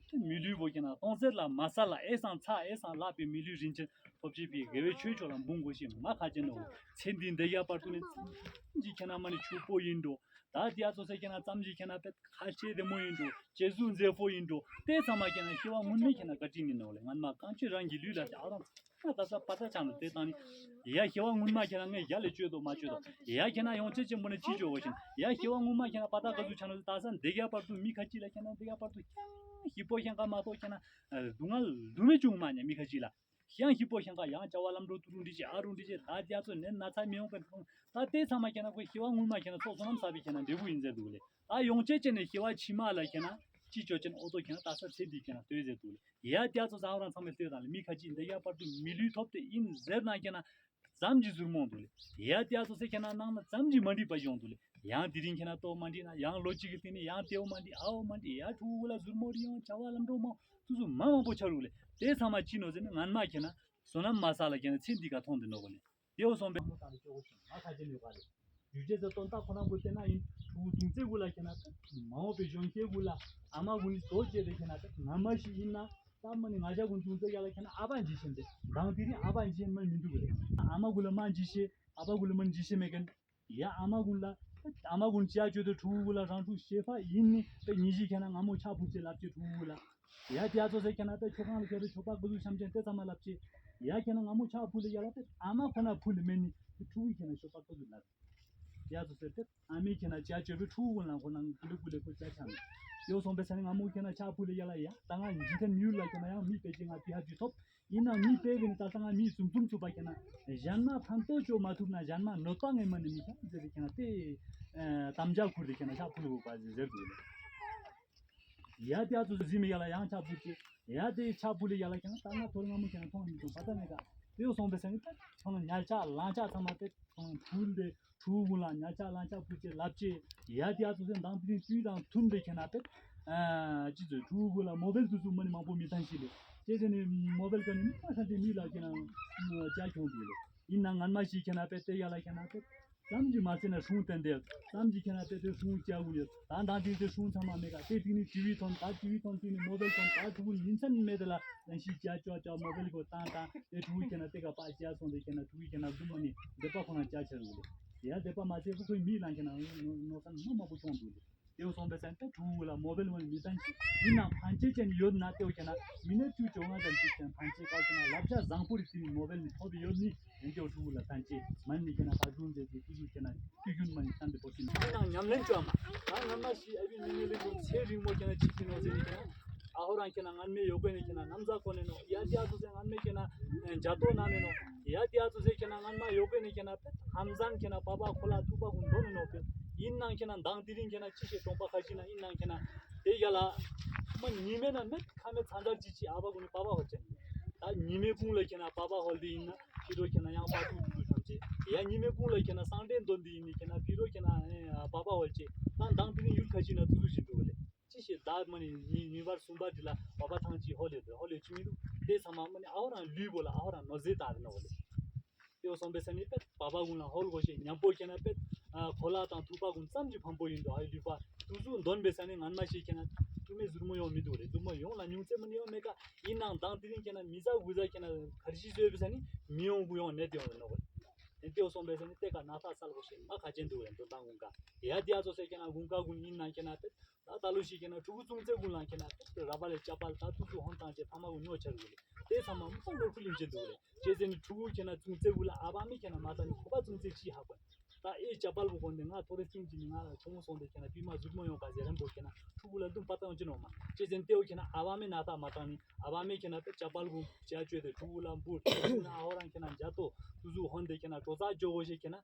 མི་ལུས་པོ་ཁྱེད་ན་སྟོང་ཟད་ལ་མ་ས་ལ་ཨེ་སང་ཚ་ཨེ་སང་ལག་པའི་མི་ལུས་རིན་ཆེན་ཐོབ་ཅེས་པའི་དགེ་བའི་ཆོས་ཆོས་ལ་འབུང་དགོས་ཤེས་མ་ཁ་ཅན་ནོ། ཚེ་འདི་འདི་ཡ་བར་དུ་ནི་ཙམ་གྱི་ཁྱེད་ན་མ་ནི་ཆུ་པོ་ཡིན་འགྲོ། ད་དེ་ཨ་ཚོ་སེ་ཁྱེད་ན་ཙམ་གྱི་ཁྱེད་ན་པེ་ཁ་ཆེ་བདེ་མོ་ཡིན་འགྲོ། ཇེ་སུ་མཛེས་པོ་ཡིན་འགྲོ། དེ་ཚང་མ་ཁྱེད་ན་ཤེས་བ་སྔོན་མའི་ཁྱེད་ན་བཀའ་དྲིན་ཡིན་ནོ་ལེ། ང་མ་གང་ཅི་རང་གི་ལུས་ལ་ཨ་རང་ད་ས་པ་ཏ་ཆང་ནི་དེ་དང་ནི། ཡ་ཤེས་བ་སྔོན་མ་ཁྱེད་ན་ངས་ཡ་ལས་བཅོས་དོ་མ་བཅོས་དོ། ཡ་ཁྱེད་ན་ཡོང་ཆེ་ཆེན་པོ་ནི་ཅི་བཅོས་བ་ཤིན། ཡ་ཤེས་བ་སྔོན་མ་ཁྱེད་ན་པ་ཏ་ག་ཟུ་ཆང་ནི་ད་ས་འདི་རྒྱ་བར་དུ་མི་ཁ་ཅིག་ལ་ཁྱེད་ན་འདི་རྒྱ་བར་དུ་ཀྱང་ཞིབ་པོ་ཤེས་ཀ་མ་གཏོགས་ཁྱེད་ན་སྡུག་བསྔལ་སྡུག་མི་བྱུང་མ་ཉེ་མི་ཁ་ཅིག་ལ། ཡང་ཞིབ་པོ་ཤེས་ཀ་ཡང་བྱ་བ་ལམ་འགྲོ་ཏུ་རུ་འདི་ཅི་ཨ་རུ་འདི་ཅི་ད་རྒྱ་ཚོ་ནན་ན་ཚ་མི་ཡོང་པའི་ཁོང་ད་དེ་ཚང་མ་ཁྱེད་ན་ཁོའི་ཤེས་བ་སྔོན་མ་ཁྱེད་ན་ཚོགས་བསོད་ནམས་བསགས་པའི་ཁྱེད་ན་འབྲས་བུ་ཡིན་ཟེར་འདུག་ལེ། ད་ཡོང་ཆེ་ཆེ་ནས་ཤེས་བ་ཕྱི་མ་ལ་ཁྱེད་ན་ཅི་ཅོ་ཆེན་ཨོ་ཏོ་ཁྱེད་ན་ད་ས་ཚེ་འདི་ཁྱེད་ན་ལྟོས་ཟེར་འདུག་ལེ། ཡ་རྒྱ་ཚོ་ཚང་རང་ཚང་མའི་ལྟོས་དང་ལེ་མི་ཁ་ཅིག་འདི་ཡ་བར་དུ་མི་ལུས་ཐོབ་སྟེ་ཡིན་ཟེར་ན་ཁྱེད་ན་ཙམ་གྱི་ཟུར་མོ་འདུག་ལེ། ཡ་རྒྱ་ཚོ་ཚེ་ཁྱེད་ན་ནང་ན་ཙམ་གྱི་མ་འགྲིག་པ་ཡོང་འདུག་ལེ། ཡང་དེ་རིང་ཁྱེད་ན་ལྟོ་མ་འགྲིག་ན་ཡང་ལོ་གཅིག་གི་སྟེང་ནས་ཡང་ལྟེའུ་མ་འགྲིག་ཨའོ་མ་འགྲིག་ཡ་ཕྲུ་གུ་ལ་ཟུར་མོ་རི་ཡོང་བྱ་བ་ལམ་འགྲོ་མང་ཏུ་ཟུར་མ་མང་པོ་ཆ་རུག་ལེ། དེ་ཚང་མ་ཅི་ནོ་ཟེར་ན་ངན་མ་ཁྱེད་ན་བསོད་ནམས་མ་བསགས་ལ་ཁྱེད་ན་ཚེ་འདི་ག་མཐོང་དེ་ནོ་གོ་ལེ། དེའོ་སོང་པའི་ཧ་ལས་ཀྱི་འོ་ཞིང་མ་ཁ་ཅན་ཡོད་པ་རེད། ཡུལ་ཅན་ཚོ་དོན་དག་ཁོ་ན་གུ་བལྟས་ན་ཡིན་ཕྲུ་གུ་གདུང་རྩེ་གུ་ལ་ཁྱེད་ན་ཏེ་མ་འོངས་པའི་གཞོན་སྐྱེས་གུ་ལ་ཨ་མ་གུ་ནི་དོ་བྱས་ཏེ་ཁྱེད་ན་ཏེ་ང་མ་ཞིག་ཡིན་ན་ད་མ་ནི་ང་ཞ་གུ་གདུང་རྩེ་ཡ་ལ་ཁྱེད་ན་ཨ་ཕ་འཇིགས་ཤེས་ཏེ་མདང་དེ་རིང་ཨ་ཕ་འཇིགས་ཤེས་མ་མི་འདུག་གི་རེད། ཨ་མ་གུ་ལ་མ་འཇིགས་ཤེས་ཨ་ཕ་གུ་ལ་མ་འཇིགས་ཤེས་མེད་མཁན། ཡ་ཨ་མ་གུ་ལ་ཨ་མ་གུ་ཅ་ཅོ་ཏེ་ཕྲུ་གུ་གུ་ལ་རང་ཕྲུག་ཤེས་ཕ་ཡིན་ནི་ཏེ་ཉི་ཞིག་ཁྱེད་ན་ང་མོ་ཆག་ཕུ་ཅེ་ལབ་ཅེ་ཕྲུ་གུ་གུ་ལ། ཡ་དེ་ཨ་ཚོ་ཟེར་ཁྱེད་ན་ཏེ་ཆོ་གང་ལ་ཁྱེད་རེ་ཆོ་པ་གུ་ཟུ་ཤམ་ཅན་ཏེ་ཚང་མ་ལབ་ཅེ། ཡ་ཁྱེད་ན་ང་མོ་ཆག་ཕུ་ལེ་ཡ་ལ་ཏེ་ཨ་མ་ཁོ་ན་ཕུ་ལེ་མེད་ནི་ཏེ་ཕྲུ་གུ་ཁྱེད་ན་ཆོ་པ་གུ་ཟུ་ལབ། ཡ་ཚོ་ཟེར་ཏེ་ཨ་མའི་ཁྱེད་ན་ཅ་ཅོ་པའི་ཕྲུ་གུ་གུ་ལ་ཁོ་ན་གུ་ལེ་གུ་ལེ་ཁོ་ཅ་ཆ་མེད། ཡོ་སོང་པའི་ས་ནི་ང་མོ་ཁྱེད་ན་ཆག་ཕུ་ལེ་ཡ་ལ་ཡ་ད་ང་འཇིག་རྟེན་མྱུར་ལ་ཁྱེད་ན་ཡང་མི་ཕལ་ཆེར་ང་ཏི་ཧ་ཅི་ཐོབ། ཡིན་ན་མི་དཔེ་བའི་ནི་ད་ལྟ་ང་མི་སུམ་སུམ་ཚུགས་པ་ཁྱེད་ན་གཞན་མ་ཕན་ཐོགས་ཅོ་མ་ཐུབ་ན་གཞན་མ་གནོད་པ་ངན་མ་ནི་མི་ཁྱེད་ཟེར་ཏེ་ཁྱེད་ན་ཏེ་དམ་བཅའ་ཁུར་ཏེ་ཁྱེད་ན་ཆག་ཕུ་ལེ་བོ་པ་ཟེར་ཟེར་དགོས་ལེ། ཡ་དེ་ཨ་ཚོ་ཟི་མི་ཡ་ལ་ཡང་ཆག་ཕུ་ཅེ། ཡ་དེ་ཆག་ཕུ་ལེ་ཡ་ལ་ཁྱེད་ན་ད་ང་ཐོར་ང་མོ་ཁྱེད་ན་མཐོང་མི་ཐོང་པ་ད་ནི་ད་དེ་སོང་པའི་ས་ནི་ད་ཁྱེད་ན་ཉལ་ཆག་ལང་ཆག་ཚང་མ་དེ་ཁྱེད་ན་ཕུལ་ཏེ། ཕྲུ་གུ་ལ་ཉལ་ཆག་ལང་ཆག་ཕུལ་ཅེས་ལབ་ཅེས། ཡ་དེ་ཨ་ཚོ་སེ་མདང་དེ་རིང་དུས་དང་མཐུན་པའི་ཁྱེད་ན་ཏེ། ཨ་ཅི་ཚོས་ཕྲུ་གུ་ལ་མོ་བེལ་དུ་ཚུགས་མ་ནི་མང་པོ་མི་བཏང་ཞིག་ལེ། ཅེས་ཟེར་ནས་མོ་བེལ་ཀ་ནི་མི་མ་ཧྲ་ཏེ་མི་ལ་ཁྱེད་ན་ཅ་ཁྱོང་དུ་ལེ། ཡིན་ན་ངན་མ་ཞིག་ཁྱེད་ན་པེ་ཏེ་ཡ་ལ་ཁྱེད་ན་ཏེ། ཙམ་གྱིས་མ་ཟེར་ན་སྲུང་བསྟན་ཏེ། ཙམ་གྱིས་ཁྱེད་ན་ཏེ་ཏེ་སྲུང་ཅ་གུ་ཡོད། ད་མདང་དེ་ཏེ་སྲུང་ཚང་མ་མེད་ཀ་ཏེ་དེ་ནི་ཊི་ཝི་ཐོན་ད་ཊི་ཝི་ཐོན་དེ་ནི་མོ་བེལ་ཐོན་ད་ཕྲུ་གུ་ཉིན་མཚན་མེད་དེ་ལ་ལན་ཞིག་ཅ་ཅོ་ཅ་མོ་བེལ་གོ་བཏང་བཏང་ཏེ་ཕྲུ་གུ་ཁྱེད་ན་ཏེ་ཀ་པ་ཅ་སོང་ཏེ་ཁྱེད་ན་ཕྲུ་གུ་ཁྱེད་ན་སྡུག་མ་ནི་འདོད་པ་ཁོ་ན་ཅ་ཆ་རུ་ལེ། ཡ་འདོད་པ་མ་ཚད་ཁོ་ཁོའི་མིག་ལ་ཁྱེད་ན་ནོར་ས་ནོར་མང་པོ་བྱུང་འདུག་ལེ། ཏེའུ་སོང་པའི་སེམས་ཏེ་ཕྲུ་གུ་ལ་མོ་བེལ་ཝན་མི་བཏང་ཞིག་ཡིན་ན་ཕན་ཆེ་ཅན་ཡོད་ན་ཏེའུ་ཁྱེད་ན་མི་ནི་བཅུ་བཅོ་ལྔ་ཙམ་ཞིག་ཀྱང་ཕན་ཆེ་ཁག་ཁྱེད་ན་ལབ་ཤ་བཟང་པོ་རེ་ཟིན་མོ་བེལ་ནི་ཐོབ་ཡོད་ནི་ཡིན་ཏེའུ་ཕྲུ་གུ་ལ་ཕན་ཆེ་མན་ནི་ཁྱེད་ན་ཁ་ཟུང་མཛད་དེ་ཕྲུ་གུ་ཁྱེད་ན་ཀྱུ་ཀྱུན་མ་ནི་བསྟན་ཏེ་པོ་ཤིན་ཡིན་ནང་ཉམས་ལེན་བཅོ་མ་ད་ང་མ་ཞིག་ཨ་བི་མི་ནི་ལི་ཀུན་ཚེ་རིང་མོ་ཁྱེད་ན་ཅི་ཐིག་ནོ་ཟེར་ནི་ཁྱེད་ན་ཨ་ཧོ་རང་ཁྱེད་ན་ངན་མེ་ཡོད་པའི་ནི་ཁྱེད་ན་ནམ་ཟ་གོ་ནི་ནོ་ཡ་ཏེའུ་ཚོ་ཟེར་ངན་མེ་ཁྱེད་ན་ཇ་ཏོ་ན་ནི་ནོ་ཡ་ཏེའུ་ཚོ་ཟེར་ཁྱེད་ན་ངན་མ་ཡོད་པའི་ནི་ཁྱེད་ན་ཧམ་ཟན་ཁྱེད་ན་པ་པ་ཁོ་ལ་ཐུག་པ་ཀུན་འདོན་ནོ་ཀྱི། ཡིན་ནང་ཁྱེད་ན་མདང་དེ་རིང་ཁྱེད་ན་ཅི་ཞིག་གྲོང་པ་ཁ་ཅིག་ན་ཡིན་ནང་ཁྱེད་ན་དེ་ཡ་ལ་མ་ཉི་མེ་ན་མེད་ཁ་མེད་ཚ་འདར་ཅི་ཅི་ཨ་བ་ཀུན་ནི་པ་པ་ཧོ་ཅན། ད་ཉི་མེ་ཀུན་ལ་ཁྱེད་ན་པ་པ་ཧོལ་དེ་ཡིན་ན་ཕི་རོ་ཁྱེད་ན་ཡང་པ་ཐུག་ཐུག་ཐམ་ཅེ། ཡ་ཉི་མེ་ཀུན་ལ་ཁྱེད་ན་སང་ཏེ་འདོན་དེ་ཡིན་ནི་ཁྱེད་ན་ཕི་རོ་ཁྱེད་ན་པ་པ་ཧོལ་ཅེ། ད་མདང་དེ་རིང་ཡུལ་ཁ་ཅིག་ན་ཐུག་ཐུག་བཞིན་འདུག་ལེ། ཅི་ཞིག་བདག་མ་ནི་ཉི་ཉི་བར་གསུམ་པ་འདི་ལ་བ་བ་ཐང་ཅི་ཧོ་ལེ་དེ་ཧོ་ལེ་ཅི་མི་འདུག་དེ་ཚང་མ་མ་ནི་ཨ་ཧོ་རང་ལུས་པོ་ལ་ཨ་ཧོ་རང་ནོར་རྫས་དག་རེ་ནོ་ལེ། དེ་སོང་པའི་ས་ནི་པེ་བ་བ་གུང་ལ་ཧོལ་གོ་ཤེ་ཉམ་པོ་ཁྱེད་ན་པེ་ཁོ་ལ་དང་ཐུག་པ་གུང་ཙམ་གྱི་ཕམ་པོ་ཡིན་འདུག་ཨ་ལུས་པ་དུ་ཟུག་འདོན་པའི་ས་ནི་ངན་མ་ཞིག་ཁྱེད་ན་ ཚང་མས་ཟུར་མོ་ཡོང་མི་འདུག་རེད། ཟུར་མོ་ཡོང་ལ་ཉུང་ཙམ་མིན་ཡོང་མེད་ཀ། ཡིན་ནའང་མདང་དེ་རིང་ཁྱེད་ན་མི་ཟ་དགུ་ཟ་ཁྱེད་ན་གར་གཞི་བཟོས་པའི་ས་ནི་མི་ཡོང་དགུ་ཡོང་ནད་དེ་ཡོང་རེད་ནོ་གོ། དེ་ལྟེ་བ་སོང་པའི་ས་ནི་དེ་ཀ་ན་ཐག་སལ་གོ་ཞེས་མ་ཁ་ཅན་འདུག་རེད། འདོན་སྟངས་དགུན་ཀ་ཡ་དེ་ཡ་ཚོ་ཟེར་ཁྱེད་ན་དགུན་ཀ་དགུན་ཡིན་ན་ཁྱེད་ན་དེ། ད་ད་ལོ་ཞིག་ཁྱེད་ན་ཕྲུ་གུ་ཙུང་ཙེ་དགུན་ལ་ཁྱེད་ན་དེ་ར་བ་ལས་ཅ་པལ་ད་ཏུ་ཏུ་ཧོན་ཏང་ཅེ་ཕ་མ་གུ་ཉོ་ཆར་གོ་རེད། དེ་ཚང་མ་མི་ཚང་ལོ་ཕུ་ལིམ་ཅན་འདུག་རེད། ཅེ་ཟེར་ནི་ཕྲུ་གུ་ཁྱེད་ན་ཙུང་ཙེ་དགུན་ལ་ཨ་བ་མི་ཁྱེད་ན་མ་ད་ནི་ཁོ་པ་ཙུང་ཙེ་ཅི་ཧ་གོ། ད་ཨེ་ཅ་པལ་བུ་གོན་ཏེ་ང་ཐོ་རེ་སིང་ཅི་ནི་ང་ལ་ཆུང་ངུ་སོང་སྟེ་ཁྱེད་ན་བི་མ་ཟུར་མོ་ཡོང་ག་ཟེར་རན་པོ་ཁྱེད་ན་ཕྲུ་གུ་ལ་དུམ་པ་བཏང་ཅི་ནོ་མ། ཅེ་ཟེར་ནི་ཏེའོ་ཁྱེད་ན་ཨ་བ་མི་ན་ད་མ་བཏང་ནི་ཨ་བ་མི་ཁྱེད་ན་ཏེ་ཅ་པལ་བུ་ཅ་ཅོས་ཏེ་ཕྲུ་གུ་ལ་འབུར་ཏེ་ཁྱེད་ན་ཨ་ཧོ་རང་ཁྱེད་ན་འཇའ་ཏོ་ཏུ་ཟུ་ཧོན་ཏེ་ཁྱེད་ན་ཀྲོ་ཙ་ཅོ་གོ་ཞེས་ཁྱེད་ན་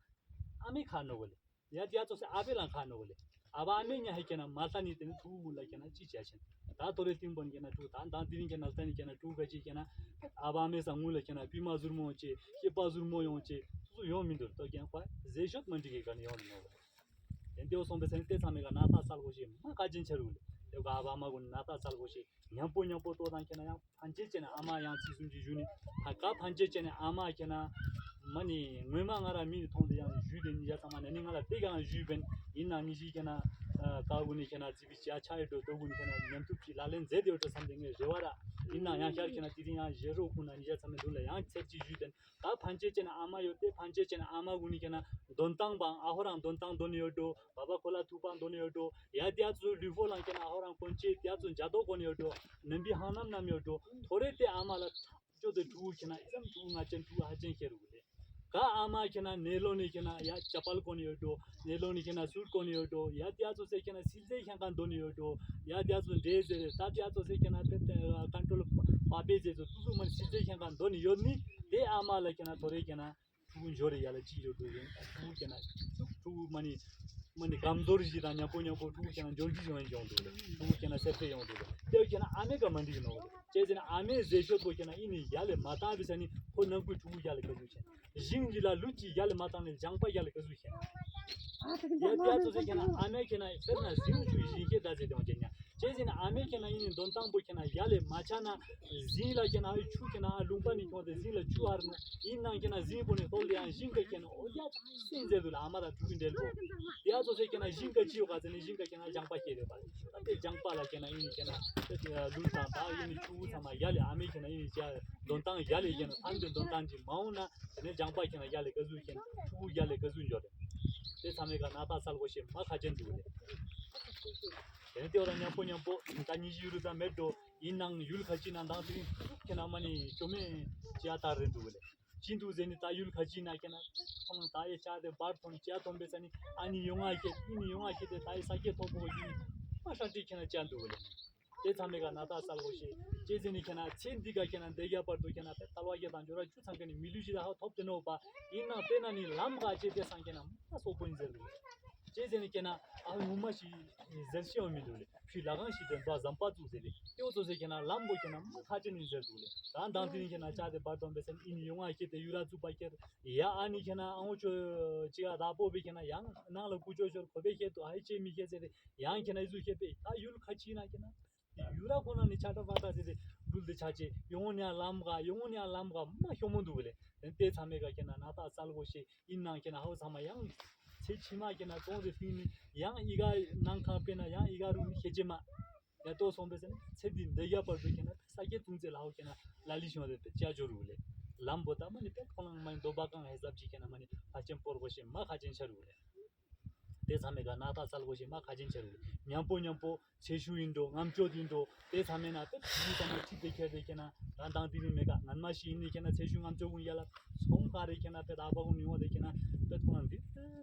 ཨ་མི་ཁ་ནོ་གོ་ལེ། ཡ་དེ་ཡ་ཚོ་སེ་ཨ་ཕའི་ལ་ཁ་ནོ་གོ་ལེ། ཨ་བ་ཨ་མའི་ཉ་ཧེ་ཁྱེད་ན་མ་ལྟ་ནི་དེ་ནི་ཕྲུ་གུ་ལ་ཁྱེད་ན་ཅི་བྱ་ཆེན། ད་ཐོ་རེ་ཏིང་པོན་ཁྱེད་ན་ཕྲུ་གུ་ད་ད་དེ་རིང་ཁྱེད་ན་ལྟ་ནི་ཁྱེད་ན་ཕྲུ་གུ་ག་ཅི་ཁྱེད་ན། ཨ་བ་ཨ་མའི་ས་ངུ་ལ་ཁྱེད་ན་བི་མ་ཟུར་མོ་ཡོང་ཅེ་སྐྱེས་པ་ཟུར་མོ་ཡོང་ཅེ་སུ་སུ་ཡོང་མི་འདུག་ཏོ་ཁྱེད་ན་ཁོ་ཟེ་ཤོད་མ་འགྲིག་གི་ག་ནི་ཡོང་ནི་ནོ་གོ་ལེ། དེ་ལྟེ་བ་སོང་པའི་ས་ནི་དེ་ཚང་མའི་ག་ན་ཐག་སལ་གོ་ཞེས་མ་ཁ་ཅན་ཆ་རུག་ལེ། དེ་ག་ཨ་བ་ཨ་མ་གུན་ན་ཐག་སལ་གོ་ཞེས་མཉམ་པོ་མཉམ་པོ་ལྟོ་དང་ཁྱེད་ན་ཡང་། ཕན་ཆད་བྱས་ནས་ཨ་མ་ཡང་ཚིག་གསུམ་གྱིས་ཞུས་ནས་ད་ག་ཕན་ཆད་བྱས་ནས་ཨ་མ་ཁྱེད་ན་མ་ནི་ངོས་མ་ང་ར་མི་ནི་མཐོང་དེ་ཡང་ཞུས་དེ་ཉི་ཤ་ཚང་མ་ནས་ནི་ང་ལ་དེ་གང་ཞུས་བན་ཡིན་ན་ཉི་ཤི་ཁྱེད་ན་ཀ་གུ་ནི་ཁྱེད་ན་ཙི་བི་ཅ་ཆ་ཡོད་འགྲོ་དོ་གུ་ནི་ཁྱེད་ན་ཉམས་ཐུབ་ཀྱི་ལ་ལན་མཛད་དེ་ཡོད་འགྲོ་བསམ་དེ་ངས་རེ་བ་ར་ཡིན་ན་ཡང་ཤར་ཁྱེད་ན་དེ་རིང་ཡང་ཞེ་རོ་ཁུ་ན་ཉི་ཤ་ཚང་མའི་མདུན་ལ་ཡང་ཚེར་གྱིས་ཞུས་དེ་ད་ཕན་ཆད་བྱས་ནས་ཨ་མ་ཡོད་དེ་ཕན་ཆད་བྱས་ནས་ཨ་མ་གུ་ནི་ཁྱེད་ན་འདོན་སྟངས་བང་ཨ་ཧོ་རང་འདོན་སྟངས་འདོན་ཡོད་འགྲོ། བ་བ་ཁོ་ལ་ཐུག་པ་འདོན་ཡོད་འགྲོ། ཡ་དེ་ཡ་ཚོ་ལུས་ཕོ་ལང་ཁྱེད་ན་ཨ་ཧོ་རང་གོན་ཆེ་དེ་ཡ་ཚོ་འཇའ་དོག་གོན་ཡོད་འགྲོ། ནམ་བི་ཧང་ནམ་ནམ་ཡོད་འགྲོ། ཐོ་རེ་དེ་ཨ་མ་ལ་ཐག་ཅོ་དེ་ཕྲུ་གུ་ཁྱེད་ན་ཨི་ཙམ་ཕྲུ་གུ་ང་ཅན་ཕྲུ་གུ་ཧ་ཅན་ཁྱེད་རུ་ལེ། ག་ཨ་མ་ཁྱེད་ན་ནེ་ལོ་ནི་ཁྱེད་ན་ཡ་ཅ་པལ་གོན་ཡོད་འགྲོ། ནེ་ལོ་ནི་ཁྱེད་ན་སུར་གོན་ཡོད་འགྲོ། ཡ་དེ་ཡ་ཚོ་སེ་ཁྱེད་ན་སིལ་ཟེ་ཁྱང་ག་འདོན་ཡོད་འགྲོ། ཡ་དེ་ཡ་ཚོ་འདྲེ་ཟེ་རེ་ད་དེ་ཡ་ཚོ་སེ་ཁྱེད་ན་དེ་ཀན་ཊོལ་པ་པེ་ཟེ་ཚོ་ཏུ་ཏུ་མ་ནི་སིལ་ཟེ་ཁྱང་ག་འདོན་ཡོད་ནི་དེ་ཨ་མ་ལ་ཁྱེད་ན་ཐོ་རེ་ཁྱེད་ན། ཕྲུ་གུ་འབྱོར་རེ་ཡ་ལ་ཅི་ཡོད་འགྲོ་ཡིན། ཕྲུ་གུ་ཁྱེད་ན་ཕྲུ་གུ་མ་ནི་མ་ནི་སྒམ་རྡོར་བཞི་དང་མཉམ་པོ་མཉམ་པོ་ཕྲུ་གུ་ཁྱེད་ན་འབྱོར་གྱི་ཡོང་ཡོང་འགྲོ་ལེ། ཕྲུ་གུ་ཁྱེད་ན་སེར་སེར་ཡོང་འགྲོ་ལེ། དེ་ཁྱེད་ན་ཨ་མའི་ཀ་མ་འགྲིག་ནོ་ལེ། ཅེ་ཟེར་ན་ཨ་མའི་ཟེ་ཤོད་པོ་ཁྱེད་ན་ཨི་ནི་ཡ་ལེ་མ་བཏང་བའི་ས་ནི་ཁོ་ནང་ཁུལ་ཕྲུ་གུ་ཡ་ལེ་ག་ཟུག་ཁྱེད་ན་ཞིང་གི་ལ་ལུད་ཀྱི་ཡ་ལེ་མ་བཏང་ནས་ལྗང་པ་ཡ་ལེ་ག་ཟུག་ཁྱེད་ན། ཡ་དེ་ཚོ་ཟེར་ཁྱེད་ན་ཨ་མའི་ཁྱེད་ན་སེར་ན་ཟིང་ཆུ་ཞིང་ཁྱེད་ད་ཟེར་དེ་འོང་ཁྱེད་ན། ཅེས་ཟེར་ན་ཨ་མས་ཁྱེད་ན་ཨི་ནི་འདོན་སྟངས་པོ་ཁྱེད་ན་ཡ་ལས་མ་ཆགས་ན་ཟིང་ལ་ཁྱེད་ན་ཨ་ཡི་ཆུ་ཁྱེད་ན་ཨ་ལུང་པ་ནི་ཁྱོང་དེ་ཟིང་ལ་ཆུ་ཨར་ནོ་ཨིན་ནང་ཁྱེད་ན་ཟིང་པོ་ནི་ཐོག་ལ་ཡང་ཞིང་ཁ་ཁྱེད་ན་ཨོ་ཡ་སེང་ཟེར་དུ་ལ་ཨ་མ་དང་ཕྲུ་གུ་འབྲེལ་པོ་ཡ་ཚོ་ཟེར་ཁྱེད་ན་ཞིང་ཁ་ཅི་ཡོད་ག་ཟེར་ནི་ཞིང་ཁ་ཁྱེད་ན་ལྗང་པ་ཁྱེད་རེད་པ། ཨ་དེ་ལྗང་པ་ལ་ཁྱེད་ན་ཨི་ནི་ཁྱེད་ན་ལུང་དང་ད་ཨི་ནི་ཆུ་བོ་ཚང་མ་ཡ་ལས་ཨ་མས་ཁྱེད་ན་ཨི་ནི་ཅ་འདོན་སྟངས་ཡ་ལས་ཁྱེད་ན་ཨ་འདོན་འདོན་སྟངས་ཅི་མ་འོང་ན་དེ་ནས་ལྗང་པ་ཁྱེད་ན་ཡ་ལས་ག་ཟུག་ཁྱེད་ན་ཆུ་བོ་ཡ་ལས་ག་ཟུག་འབྱོར་རེད། དེ་ཚང་མའི་ཁ་ན་ཐག་སལ་གོ་ཤེས་མ་ཁ་ཅན་འདུག་རེད། དེ་ནས་དེ་བ་ལ་མཉམ་པོ་མཉམ་པོ་ད་ཉི་ཤུ་ཡུ་རུ་ཙམ་མེད་འགྲོ། ཡིན་ནང་ཡུལ་ཁ་ཅིག་ན་འདང་དེ་རིང་ཁྱེད་ན་མ་ནི་ཞོ་མེད་ཅི་ཡ་ཐར་རེད་འདུག་ལེ། ཅི་འདུག་ཟེར་ནི་ད་ཡུལ་ཁ་ཅིག་ན་ཁྱེད་ན་ཁོང་ད་ཡེ་ཅག་དེ་འབར་ཐོན་ཅི་ཡ་ཐོན་པའི་ས་ནི་ཨ་ནི་ཡོང་ང་ཁྱེད་ཨི་ནི་ཡོང་ང་ཁྱེད་དེ་ད་ཡེ་ས་སྐྱེ་ཐོག་པོ་ཡིན་མ་ཧྲ་ཏི་ཁྱེད་ན་ཅི་ཡ་འདུག་ལེ། དེ་ཚང་མའི་ཁ་ན་ཐག་སལ་གོ་ཤེས་ཅེས་ཟེར་ནི་ཁྱེད་ན་ཚེ་འདི་ག་ཁྱེད་ན་འདས་རྒྱ་བར་དུ་ཁྱེད་ན་དཔེ་ཐལ་བ་བརྒྱད་དང་འབྱོར་བ་བཅུ་ཚང་ཁྱེད་ནི་མི་ལུས་ཤི་ད་ཧ་ཐོབ་དེ་ནོ་པ་ཡིན་ནང་དཔེ་ན་ནི་ལམ་ག་ཅེས་དེ་སང་ཁྱེད་ན་མ་སོག་པོ་ཡིན་ཟེར་འདུག་ཅེས་ཟེར་ནི་ཁྱེད་ན་ཨ་ངུ་མ་ཞིག་ཟེར་ཤེས་བ་མི་འདུག་ལེ། ཕྱི་ལ་གང་ཞིག་དེ་འདུག་ཟམ་པ་བཙུགས་ཟེར་ལེ། ཏེའོ་ཚོ་ཟེར་ཁྱེད་ན་ལམ་པོ་ཁྱེད་ན་མ་ཁ་ཅན་ཡིན་ཟེར་འདུག་ལེ། ད་འདང་དེ་ནི་ཁྱེད་ན་ཅག་དེ་བར་དོན་པའི་སེམས་ཨིན་ཡོང་ང་ཁྱེད་དེ་ཡུ་ར་བཙུགས་པ་ཁྱེད་ཡ་ཨ་ནི་ཁྱེད་ན་ཨ་ངོ་ཆོ་ཅི་ག་ད་པོ་བེ་ཁྱེད་ན་ཡང་ནང་ལ་ཀུ་ཅོ་ཤོར་ཁོ་བེ་ཁྱེད་དུ་ཨ་ཧི་ཅེ་མི་ཁྱེད་ཟེར་ཡང་ཁྱེད་ན་ཨི་ཟུ་ཁྱེད་པེ་ད་ཡུལ་ཁ་ཅིག་ན་ཁྱེད་ན། ཡུ་ར་ཁོ་ན་ནི་ཆ་ཏྲ་པ་ཏྲ་ཟེར་ཏེ་འགྲུལ་ཏེ་ཆ་ཅེ་ཡོང་ནི་ཡང་ལམ་ག་ཡོང་ནི་ཡང་ལམ་ག་མ་ཤོ་མོ་འདུག་ལེ། དེ་ཚང་མའི་ག་ཁྱེད་ན་ན་ཐག་སལ་གོ་ཤེས་ཨིན་ནང་ཁྱེད་ན་ཧའོ་ཚང་མ་ཡང་ཚེ་ཕྱི་མ་ཁྱེད་ན་གཏོང་རེ་ཕིན་ནི་ཡང་ཨི་ག་ནང་ཁང་པེ་ན་ཡང་ཨི་ག་རུ་ནི་ཤེ་ཅེ་མ་ཡ་ཏོ་སོང་པེ་ཟེར་ན་ཚེ་འདི་འདི་རྒྱ་བར་དུ་ཁྱེད་ན་ས་སྐྱེ་ཐུང་ཚེ་ལ་ཧའོ་ཁྱེད་ན་ལ་ལི་ཤོང་རེ་པེ་ཅ་ཇོ་རུ་ལེ། ལམ་པོ་ད་མ་ནི་པེ་ཁོ་ལང་མ་ནི་འདོ་བ་གང་ཧེ་སབ་ཅིག་ཁྱེད་ན་མ་ནི་ཕ་ཆེན་པོར་གོ་ཤེས་མ་ཁ་ཅན་ཆ་རུ་ལེ། དེ་ཚང་མའི་ག་ན་ཐག་སལ་གོ་ཤེས་མ་ཁ་ཅན་ཆ་རུ་ལེ། མཉམ་པོ་མཉམ་པོ། ཚེ་ཤུགས་ཡིན་འགྲོ་ངམ་ཅོག་ཡིན་འགྲོ་དེ་ཚང་མའི་ན་དཔེ་ཐུགས་ཚང་མ་ཁྲིད་དེ་ཁྱེར་དེ་ཁྱེད་ན་ད་དང་དེ་རིང་མེད་ཀ་ངན་མ་ཞིག་ཡིན་ནི་ཁྱེད་ན་ཚེ་ཤུགས་ངམ་ཅོག་ཀུན་ཡ་ལ་ཚོང་ཀ་རེ་ཁྱེད་ན་དཔེ་ད་པ་ཀུན་ཡོང་དེ་ཁྱེད་ན་དཔེ་ཐུགས་ན་འདི་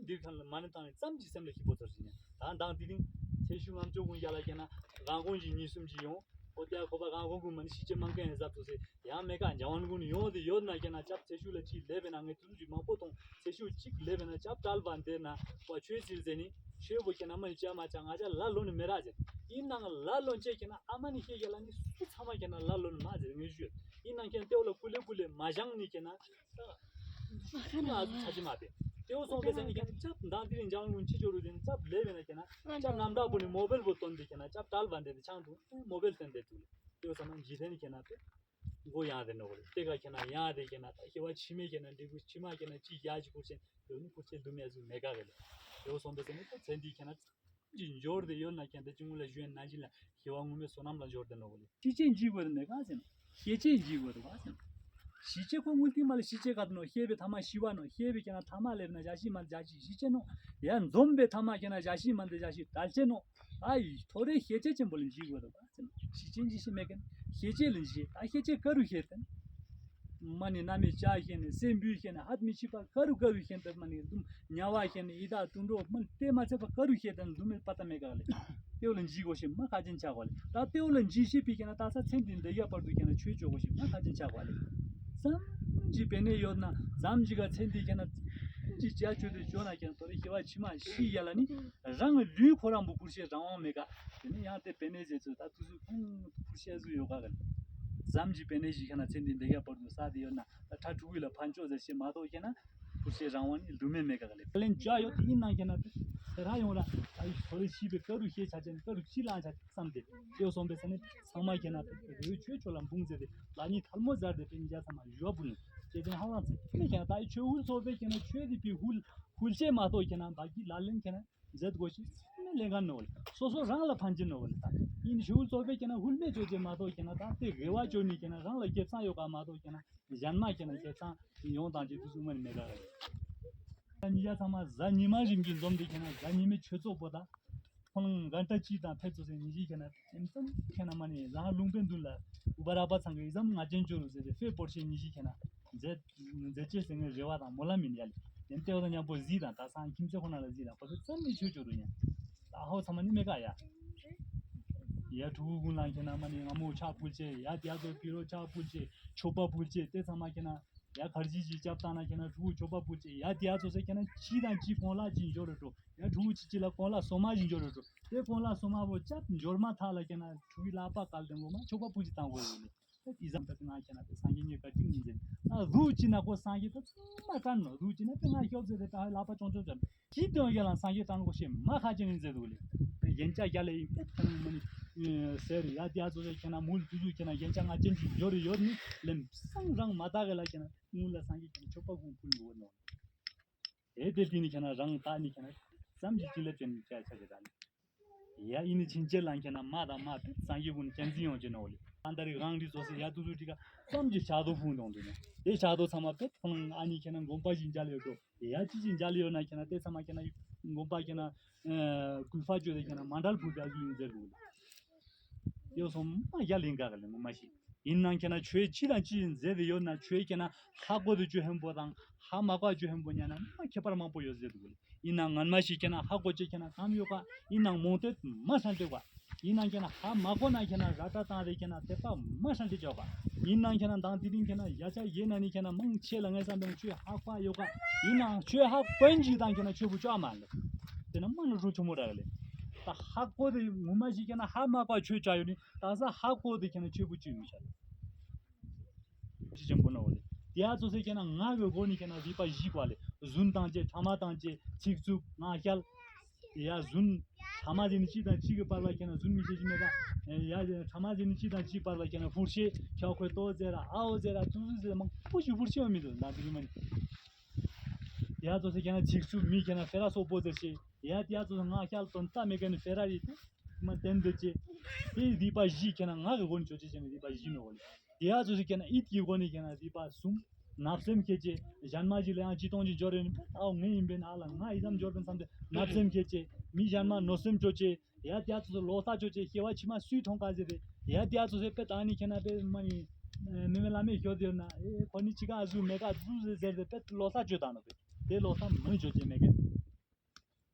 འདིར་ཁང་ལ་མ་ནི་བཏང་ནས་ཙམ་གྱི་སེམས་ལ་ཞིབ་པོ་ཚོར་ཞིག་ཡིན་ད་དང་དེ་རིང་ཚེ་ཤུགས་ངམ་ཅོག་ཀུན་ཡ་ལ་ཁྱེད་ན་གང་གོང་གི་གཉིས་གསུམ་གྱི་ཡོང་ཨོ་དེ་ཁོ་པ་གང་གོང་ཀུན་མ་ནི་ཤི་ཅེ་མང་ཀ་ཡིན་ཟབ་ཚོ་ཟེར། ཡང་མེད་ཀ་འཇམ་དབྱངས་ཀུན་ཡོང་དེ་ཡོད་ན་ཁྱེད་ན་ཅབ་ཚེ་ཤུགས་ལ་ཅིག་ལེབ་བས་ན་ངས་དུས་ཚོད་ཅིག་མང་པོ་ཐོང་ཚེ་ཤུགས་ཅིག་ལེབ་བས་ན་ཅབ་བྲལ་བ་འདེར་ན་བ་ཆོས་ཟིལ་ཟེར་ནི་ཆོས་པོ་ཁྱེད་ན་མ་ནི་ཅ་མ་ཅ་ང་ཅ་ལ་ལོ་ནི་མེ་ར་ཟེར། ཡིན་ནང་ལ་ལོ་ཅེ་ཁྱེད་ན་ཨ་མ་ནི་ཤེས་ཁྱེད་ལ་ནི་སུ་ཚང་མ་ཁྱེད་ན་ལ་ལོ་ནི་མ་ཟེར་ངས་ཞུས། ཡིན་ནང་ཁྱེད་ན་ཏེའོ་ལ་ཀུ་ལེ་ཀུ་ལེ་མ་བཞང་ནི་ཁྱེད་ན་ང་ཚོ་ཆ་ཅི་མ་དེ་ཏེའོ་སོང་པའི་ས་ནི་ཁྱེད་ན་ཅབ་མདང་དེ་རིང་འཇམ་དབྱངས་ཀུན་ཅི་ཅོ་རུ་དེ་ནི་ཅབ་ལེབ་བས་ན་ཁྱེད་ན་ཅབ་རྣམ་དག་པོ་ནི་མོ་བེལ་པོ་བཏོན་དེ་ཁྱེད་ན་ཅབ་བྲལ་བ་འདེར་དེ་ཆང་དུ་མོ་བེལ་བཏོན་དེ་དུ་ལེ་ཏེའོ་ས་ན་འཇིག་རྟེན་ཁྱེད་ན་དེ། མགོ་ཡང་རེ་ནོ་རེ་དེ་ག་ཁྱེད་ན་ཡང་རེ་ཁྱེད་ན་ད་ཤེ་བ་ཕྱི་མེ་ཁྱེད་ན་འབྲས་བུ་ཕྱི་མ་ཁྱེད་ན་ཅི་ཡ་ཅི་ཁུར་ཆེན་དེ་ནི་ཁུར་ཆེན་དུ་མེ་ཟུ་མེ་ག་རེ་ལེ། དེ་བ་སོང་པའི་ས་ནི་ད་ཚེ་འདི་ཁྱེད་ན་ ཅིག་འབྱོར་ཏེ་ཡོད་ན་ཀྱང་དེ་ཅི་སྔོན་ལ་ཞུས་ནང་བཞིན་ལ་ཤི་བ་ངོ་མའི་བསོད་ནམས་ལ་འབྱོར་ཏེ་ནོ་གོ་ལེ། ཤི་ཅེས་འཇིགས་དགོས་དེ་མེད་ག་ཟེར་ན། ཤི་ཅེས་འཇིགས་དགོས་དེ་ག་ཟེར་ན། ཤི་ཅེས་ཁོ་དངུལ་ཐིག་མ་ལ་ཤི་ཅེས་ག་དེ་ནོ། ཤི་བའི་ཐ་མ་ཤི་བ་ནོ། ཤི་བའི་ཁྱེད་ན་ཐ་མ་ལེབ་ན་བཞག་ཤི་མ་བཞག་ཤི་ཤི་ཅེས་ནོ། ཡང་འཛོམས་པའི་ཐ་མ་ཁྱེད་ན་བཞག་ཤི་མ་འདི་བཞག་ཤི་བྲལ་ཅེས་ནོ། ཨ་ཡི་ཐོ་རེ་ཤི་ཅེས་ཆེན་པོ་ལ་འཇིགས་དགོས་དེ་ག་ཟེར་ན། ཤི་ཅེས་འཇིགས་ཤི་མེད་མཁན། ཤི་ཅེས་ལ་འཇིགས། ད་ཤི་ཅེས་ག་རུ་ཤི་དེ། མ་ནི་རྣམ་སྨིན་ལྕགས་ཤི་ནས་སྲིན་འབུ་ཤི་ནས་ཧད་མི་ཤི་བ་ག་རུ་ག་རུ་ཤི་དེ་མ་ནི་དུམ། དམྱལ་བ་ཤི་ནས་ཡི་དྭགས་དུད་འགྲོ་མི་དེ་མ་ཚད་པ་ག་རུ་ཤི་དང་ལྡུམ་མེད་པ་ཏ་མེད་ག་ལེ། ཏེའུ་ལ་འཇིགས་དགོས་ཤེས་མ་ཁ་ཅན་ཆགས་གོ་ལེ། ད་ཏེའུ་ལ་འཇིགས་ཤེས་པའི་ཁྱེད་ན་ད་ས་ཚེ་འདི་འདི་ཡ་བར་དུ་ཁྱེད་ན་ཆོས་བཅོ་དགོས་ཤེས་མ་ཁ་ཅན་ཆགས་གོ་ལེ། ཙམ་གྱི་བེ་ནེ་ཡོད་ན་ཙམ་གྱི་ག་ཚེ་འདི་ཁྱེད་ན་ཙམ་གྱི་བྱ་བཅོས་ཏེ་བཅོ་ན་ཁྱེད་ན་ཐོ་རེ་ཤི་བ་ཕྱི་མ་ཤི་ཡ་ལ་ནི་རང་ལུས་ཁོ་རང་བུ་ཁུར་ཤེས་རང་དབང་མེད་ག་དེ་ནི་ཡང་དེ་བེ་ནེ་ཟེར་ཚོད་ད་དུས་སུ་ཁོང་ཁུར་ཤེས་སུ་ཡོད་ག་ག་ལེ། ཙམ་གྱི་བེ་ནེ་ཞིག་ཁྱེད་ན་ཚེ་འདི་འདི་ཡ་བར་དུ་ས་དེ་ཡོད་ན། ད་ཕྲུ་གུ་ལ་ཕན་ཆོག་ཟེར་ཞེས་མ་གཏོགས་ཁྱེད་ན་ཁུར་ཤེས་རང་དབང་ནི་ལུས་མེད་མེད་ག་ག་ལེ། ལན་བྱ་ཡོད་དེ་ཡིན་ནང་ཁྱེད་ན་དེ་ར་ཡོང་ར་ད་ཡི་ཐོ་རེ་ཤི་བའི་ཀ་རུ་ཤེས་ཆ་ཅན་ཀ་རུ་ཤི་ལང་ཆ་བསམ་སྟེ་ལྟེའུ་སོང་པའི་ས་ནི་ཚང་མ་ཁྱེད་ན་དེ་རོའི་ཆོས་ཆོས་ལ་འབུང་ཟེར་ཏེ་ལ་ཉི་ཐལ་མོ་ཟར་ཏེ་པེ་ཉི་ཇ་ཚང་མ་ཡོ་བུ་ལུ་ཁྱེད་ཅན་ཧ་ལང་ཚེ་ཁྱེད་ན་ད་ཡི་ཆོས་འུལ་ཚོགས་པའི་ཁྱེད་ན་ཆོས་དེ་པི་ཧུལ་ཧུལ་ཆེ་མ་གཏོགས་ཁྱེད་ན་བ་གི་ལ་ལན་ཁྱེད་ན། མཛད་དགོས་ཤིག་ཚང་མས་ལས་འགན་ནོ་ལེ། སོ་སོ་རང་ལ་ཕན་ཅིན་ནོ་ལེ། ད་ཡིན་ཞུ་གཙོ་བོས་ཁྱེད་ན་ཧུལ་མེད་བཅོས་ཅེས་མ་གཏོགས་ཁྱེད་ན་ད་ལྟའི་དགེ་བ་བཅོས་ནི་ཁྱེད་ན་རང་ལ་སྐྱེ་ཚང་ཡོད་ག་མ་གཏོགས་ཁྱེད་ན་གཞན་མ་ཁྱེད་ན་སྐྱེ་ཚང་ཡོང་དང་ཅི་དུས་སུ་མ་ནི་མེད་ག་རེད། ད་ཉི་ཡ་ཚང་མ་གཟའ་ཉི་མ་རིམ་གྱིས་འཛོམས་ཏེ་ཁྱེད་ན་གཟའ་ཉི་མའི་ཆོས་ཚོགས་པོ་ད་ཁོང་གན་ཏ་ཅི་དང་ཕེབས་ཚོ་སེ་ཉི་ཞིག་ཁྱེད་ན་ཨེམ་ཙམ་ཁྱེད་ན་མ་ནི་རང་ལུང་པའི་མདུན་ལ་ཨུ་པ་ར་པ་ཚང་གི་ཨི་ཙམ་ང་ཅན་ཅོ་རུ་ཟེར་ཏེ་ཕེབས་པོར་ཤེས་ཉི་ཞིག་ཁྱེད་ན་མཛད་མཛད་ཅེས་ཟེར་ངའི་རེ་བ་དང་སྨོན་ལམ་ཡིན་ཡ་ལེ། ཡན་ཏེ་བ་དང་མཉམ་པོ་གཟིགས་དང་ད་སང་ཁྱིམ་མཚེས་ཁོ་ན་ལ་གཟིགས་དང་ཁོ་ཚོ་ཙམ་ནི་ཆོས་ཆོས་རུ་ཉན། ད་ཧོ་ཚང་མ་ནི་མེ་ཀ་ཡ། ཡ་ཕྲུ་གུ་ཀུན་ལ་ཁྱེད་ན་མ་ནི་ང་མོ་ཕྱག་ཕུལ་ཅེས་ཡ་དེ་ཡ་དོ་ཕི་རོ་ཕྱག་ཕུལ་ཅེས་མཆོད་པ་ཕུལ་ཅེས་དེ་ཚང་མ་ཁྱེད་ན་ཡ་གར་ཇི་ཇི་སྐྱབས་བཏང་ན་ཁྱེད་ན་ཕྲུ་གུ་མཆོད་པ་ཕུལ་ཅེས་ཡ་དེ་ཡ་ཚོ་སེ་ཁྱེད་ན་ཅི་དང་ཅི་གོང་ལ་ཅི་འབྱོར་རེ་འགྲོ་ཡ་ཕྲུ་གུ་ཅི་ཅི་ལ་གོང་ལ་སོ་མ་ཅི་འབྱོར་རེ་འགྲོ་དེ་གོང་ལ་སོ་མ་བོ་སྐྱབས་འབྱོར་མ་ཐག་ལ་ཁྱེད་ན་ཕྲུ་གུའི་ལག་པ་བཀལ་ཏེ་ངོ་མ་མཆོད་པ་ཕུལ་ཅེས་བཏང་དགོས་ཡོད་ལེ། ཨི་ཙམ་ད་ང་ཁྱེད་ན་དེ་སངས་རྒྱས་ཉིད་ཀ་གཅིག་ཉིད་ཟེར། ད་རུ་ཅི་ན་ཁོ་སངས་རྒྱས་ད་ཚང་མ་དྲན་ནོ། རུ་ཅི་ན་དེ་ང་ཤོབ་ཟེར་དེ་ད་ལག་པ་ཅོང་ཅོང་ཅོང་། ཅི་དོན་ཡ་ལ་སངས་རྒྱས་དྲན་གོ་ཤེས་མ་ཁ་ཅན་ཡིན་ཟེར་འདུག་ལེ། དེ་ཡན་ཆ་རྒྱ་ལས་ཡིན་པས་ཁྱེད་ན་མ་ནི་ཟེར་ཡ་དེ་ཡ་ཚོ་ཟེར་ཁྱེད་ན་མུལ་དུ་དུ་ཁྱེད་ན་ཡན་ཆ་ང་ཅན་གྱི་འབྱོར་ཡོད་ནི་ལེམ་སང་རང་མ་དག་གི་ལ་ཁྱེད་ན་དངུལ་ལ་སངས་རྒྱས་ཁྱེད་ན་མཆོད་པ་ཀུན་ཕུལ་འགྲོ་ནོ། དེ་དེ་དེ་ནི་ཁྱེད་ན་རང་ད་ནི་ཁྱེད་ན་ཙམ་གྱི་ཅི་ལེབ་ཅན་ནི་ཆ་ཆ་གི་ད་ནི། ཡ་ཨི་ནི་ཕྱིན་ཆད་ལ་མཁྱེན་ན་མ་དང་མ་དེ་སངས་རྒྱས་ཀུན་གྱེན་འཛིན་ཡོང་གི་ནོ་ལེ། ཨ་ད་རི་རང་རི་སོ་སི་ཡ་ཏུ་ཏུ་ཏི་ཀ་ཙམ་གྱི་ཕྱག་རྡོ་ཕུང་གཏོང་དུ་ནོ། དེ་ཕྱག་རྡོ་ཚང་མ་པེ་ཁོང་ཨ་ནི་མཁྱེན་ན་དགོན་པ་ཞིག་མཇལ་ཡོད་འགྲོ། ཡ་ཅི་ཞིག་མཇལ་ཡོད་ན་མཁྱེན་ན་དེ་ཚང་མ་མཁྱེན་ན་དགོན་པ་མཁྱེན་ན་གུས་པ་བཅོས་ཏེ་མཁྱེན་ན་མཎྜལ་ཕུལ་བྱ་རྒྱུ་ཡིན་ཟེར་དགོས་ལེ། ཡོ་སོང་མ་ཡ་ལིང་ག་ག་ལེ་ངོ་མ་ཞིག་ཡིན་ནང་ཁྱེད་ན་ཆོས་ཅི་དང་ཅི་ཡིན་མཛད་དེ་ཡོད་ན་ཆོས་ཁྱེད་ན་ཧ་གོ་དེ་ཆོས་ཧན་པོ་དང་ཧ་མ་གོ་ཆོས་ཧན་པོ་ཉན་ན་མ་ཁྱད་པར་མང་པོ་ཡོད་ཟེར་འདུག་ལེ། ཡིན་ནང་ངན་མ་ཞིག་ཁྱེད་ན་ཧ་གོ་ཅེས་ཁྱེད་ན་གང་ཡོད་ག་ཡིན་ནང་མོང་དེ་མ་སྲན་དེ་བ། ཡིན་ནང་ཁྱེད་ན་ཧ་མ་གོ་ན་ཁྱེད་ན་ར་ཏྲ་བཏང་རེ་ཁྱེད་ན་དེ་པ་མ་སྲན་དེ་ཅོག་ག་ཡིན་ནང་ཁྱེད་ན་དང་དེ་རིང་ཁྱེད་ན་ཡ་ཆ་ཡེ་ན་ནི་ཁྱེད་ན་མང་ཆེ་ལ་ངས་བསམ་པའི་ཆོས་ཧ་གོ་ཡོད་ག་ཡིན་ནང་ཆོས་ཧ་གོན་ཅིག་དང་ཁྱེད་ན་ཆོས་པོ་ཅོག་མ་ལེ། དེ་ན་མ་ནུ་རུ་ཆུ་མོ་ར་ལེ། ད་ཧ་གོ་དེ་ངོ་མ་ཞིག་ཁྱེད་ན་ཧ་མ་གོ་ཆོས་ཅོག་ཡོད་ནི། ད་ས་ཧ་གོ་དེ་ཁྱེད་ན་ཆོས་པོ་ཅི་མི་ཤ་ལེ། ཅི་ཅན་པོ་ན་འོ་ལེ། དེ་ཡ་ཚོ་སེ་ཁྱེད་ན་ང་གི་སྒོ་ནས་ཁྱེད་ན་རིག་པ་བཞི་བ་ལེ། རྫུན་དང་བཅས་ཕྲ་མ་དང་བཅས་ཚིག་རྩུབ་ངག་བཤལ། དེ་ཡ་རྫུན་ཕྲ་མ་དེ་ནི་གཅིག་དང་གཅིག་གི་བར་ལ་ཁྱེད་ན་རྫུན་མི་བཤད་ཀྱི་མེད་ཀ་ཡ་ཕྲ་མ་དེ་ནི་གཅིག་དང་གཅིག་བར་ལ་ཁྱེད་ན་ཧུར་ཤེས་ཁྱོད་ཁོས་ལྟོ་ཟེར་ར་ཨའོ་ཟེར་ར་ཏུ་ཏུ་ཟེར་མང་པོ་ཞིག་ཧུར་ཤེས་བ་མི་འདུག་ན་དེ་རིང་མ་ནི། དེ་ཡ་ཚོ་སེ་ཁྱེད་ན་ཚིག་རྩུབ་མི་ཁྱེད་ན་ཧྥེ་ར་སོག་པོ་ཟེར་ཤེས། ཡ་དེ་ཡ་ཚོ་ང་ཤལ་དོན་ལྟ་མེད་མཁན་ནི་ཧྥེ་ར་རི་དེ་མ་བསྟན་འདོད་ཅེ། དེ་རིག་པ་བཞི་ཁྱེད་ན་ང་གི་སྒོ་ནས་ཆོས་ཅེས་བྱས་ནས་རིག་པ་བཞི་ནོ་ལེ། དེ་ཡ་ཚོ་ཁྱེད་ན་ཨིད་ཀྱི་སྒོ་ནས་ཁྱེད་ན་རིག་པ་གསུམ། བརྣབ་སེམས་ཁྱེད་ཅེ། གཞན་མ་ཞིག་ལ་ཡང་ཅི་གཏོང་ཅི་འབྱོར་ཡོད་ནི་ཨའོ་ངའི་ཡིན་པས་ན་ཨ་ལ་ང་ཨི་ཙམ་འབྱོར་པའི་མཚམས་དེ་བརྣབ་སེམས་ཁྱེད་ཅེ། མི་གཞན་མ་གནོད་སེམས་ཅོ་ཅེ། ཡ་དེ་ཡ་ཚོ་ལོ་ས་ཅོ་ཅེ་ཤེ་བ་ཕྱི་མ་སུས་མཐོང་ག་ཟེར་ཏེ། ཡ་དེ་ཡ་ཚོ་སེ་པེ་ད་ནི་ཁྱེད་ན་པེ་མ་ནི་མི་མེ་ལ་མེ་ཤོ་དེ་ཡོད་ན་ཨེ་ཁོ་ནི་ཅི་ག་ཨ་ཟུ་མེ་ག་ཨ་ཟུ་ཟེར་ཟེར་ཏེ་པེ་ལོ་ས་ཅོ་ད་ནོ་པེ་དེ་ལོ་ས་མི་ཅོ་ཅེ་མེད་ག་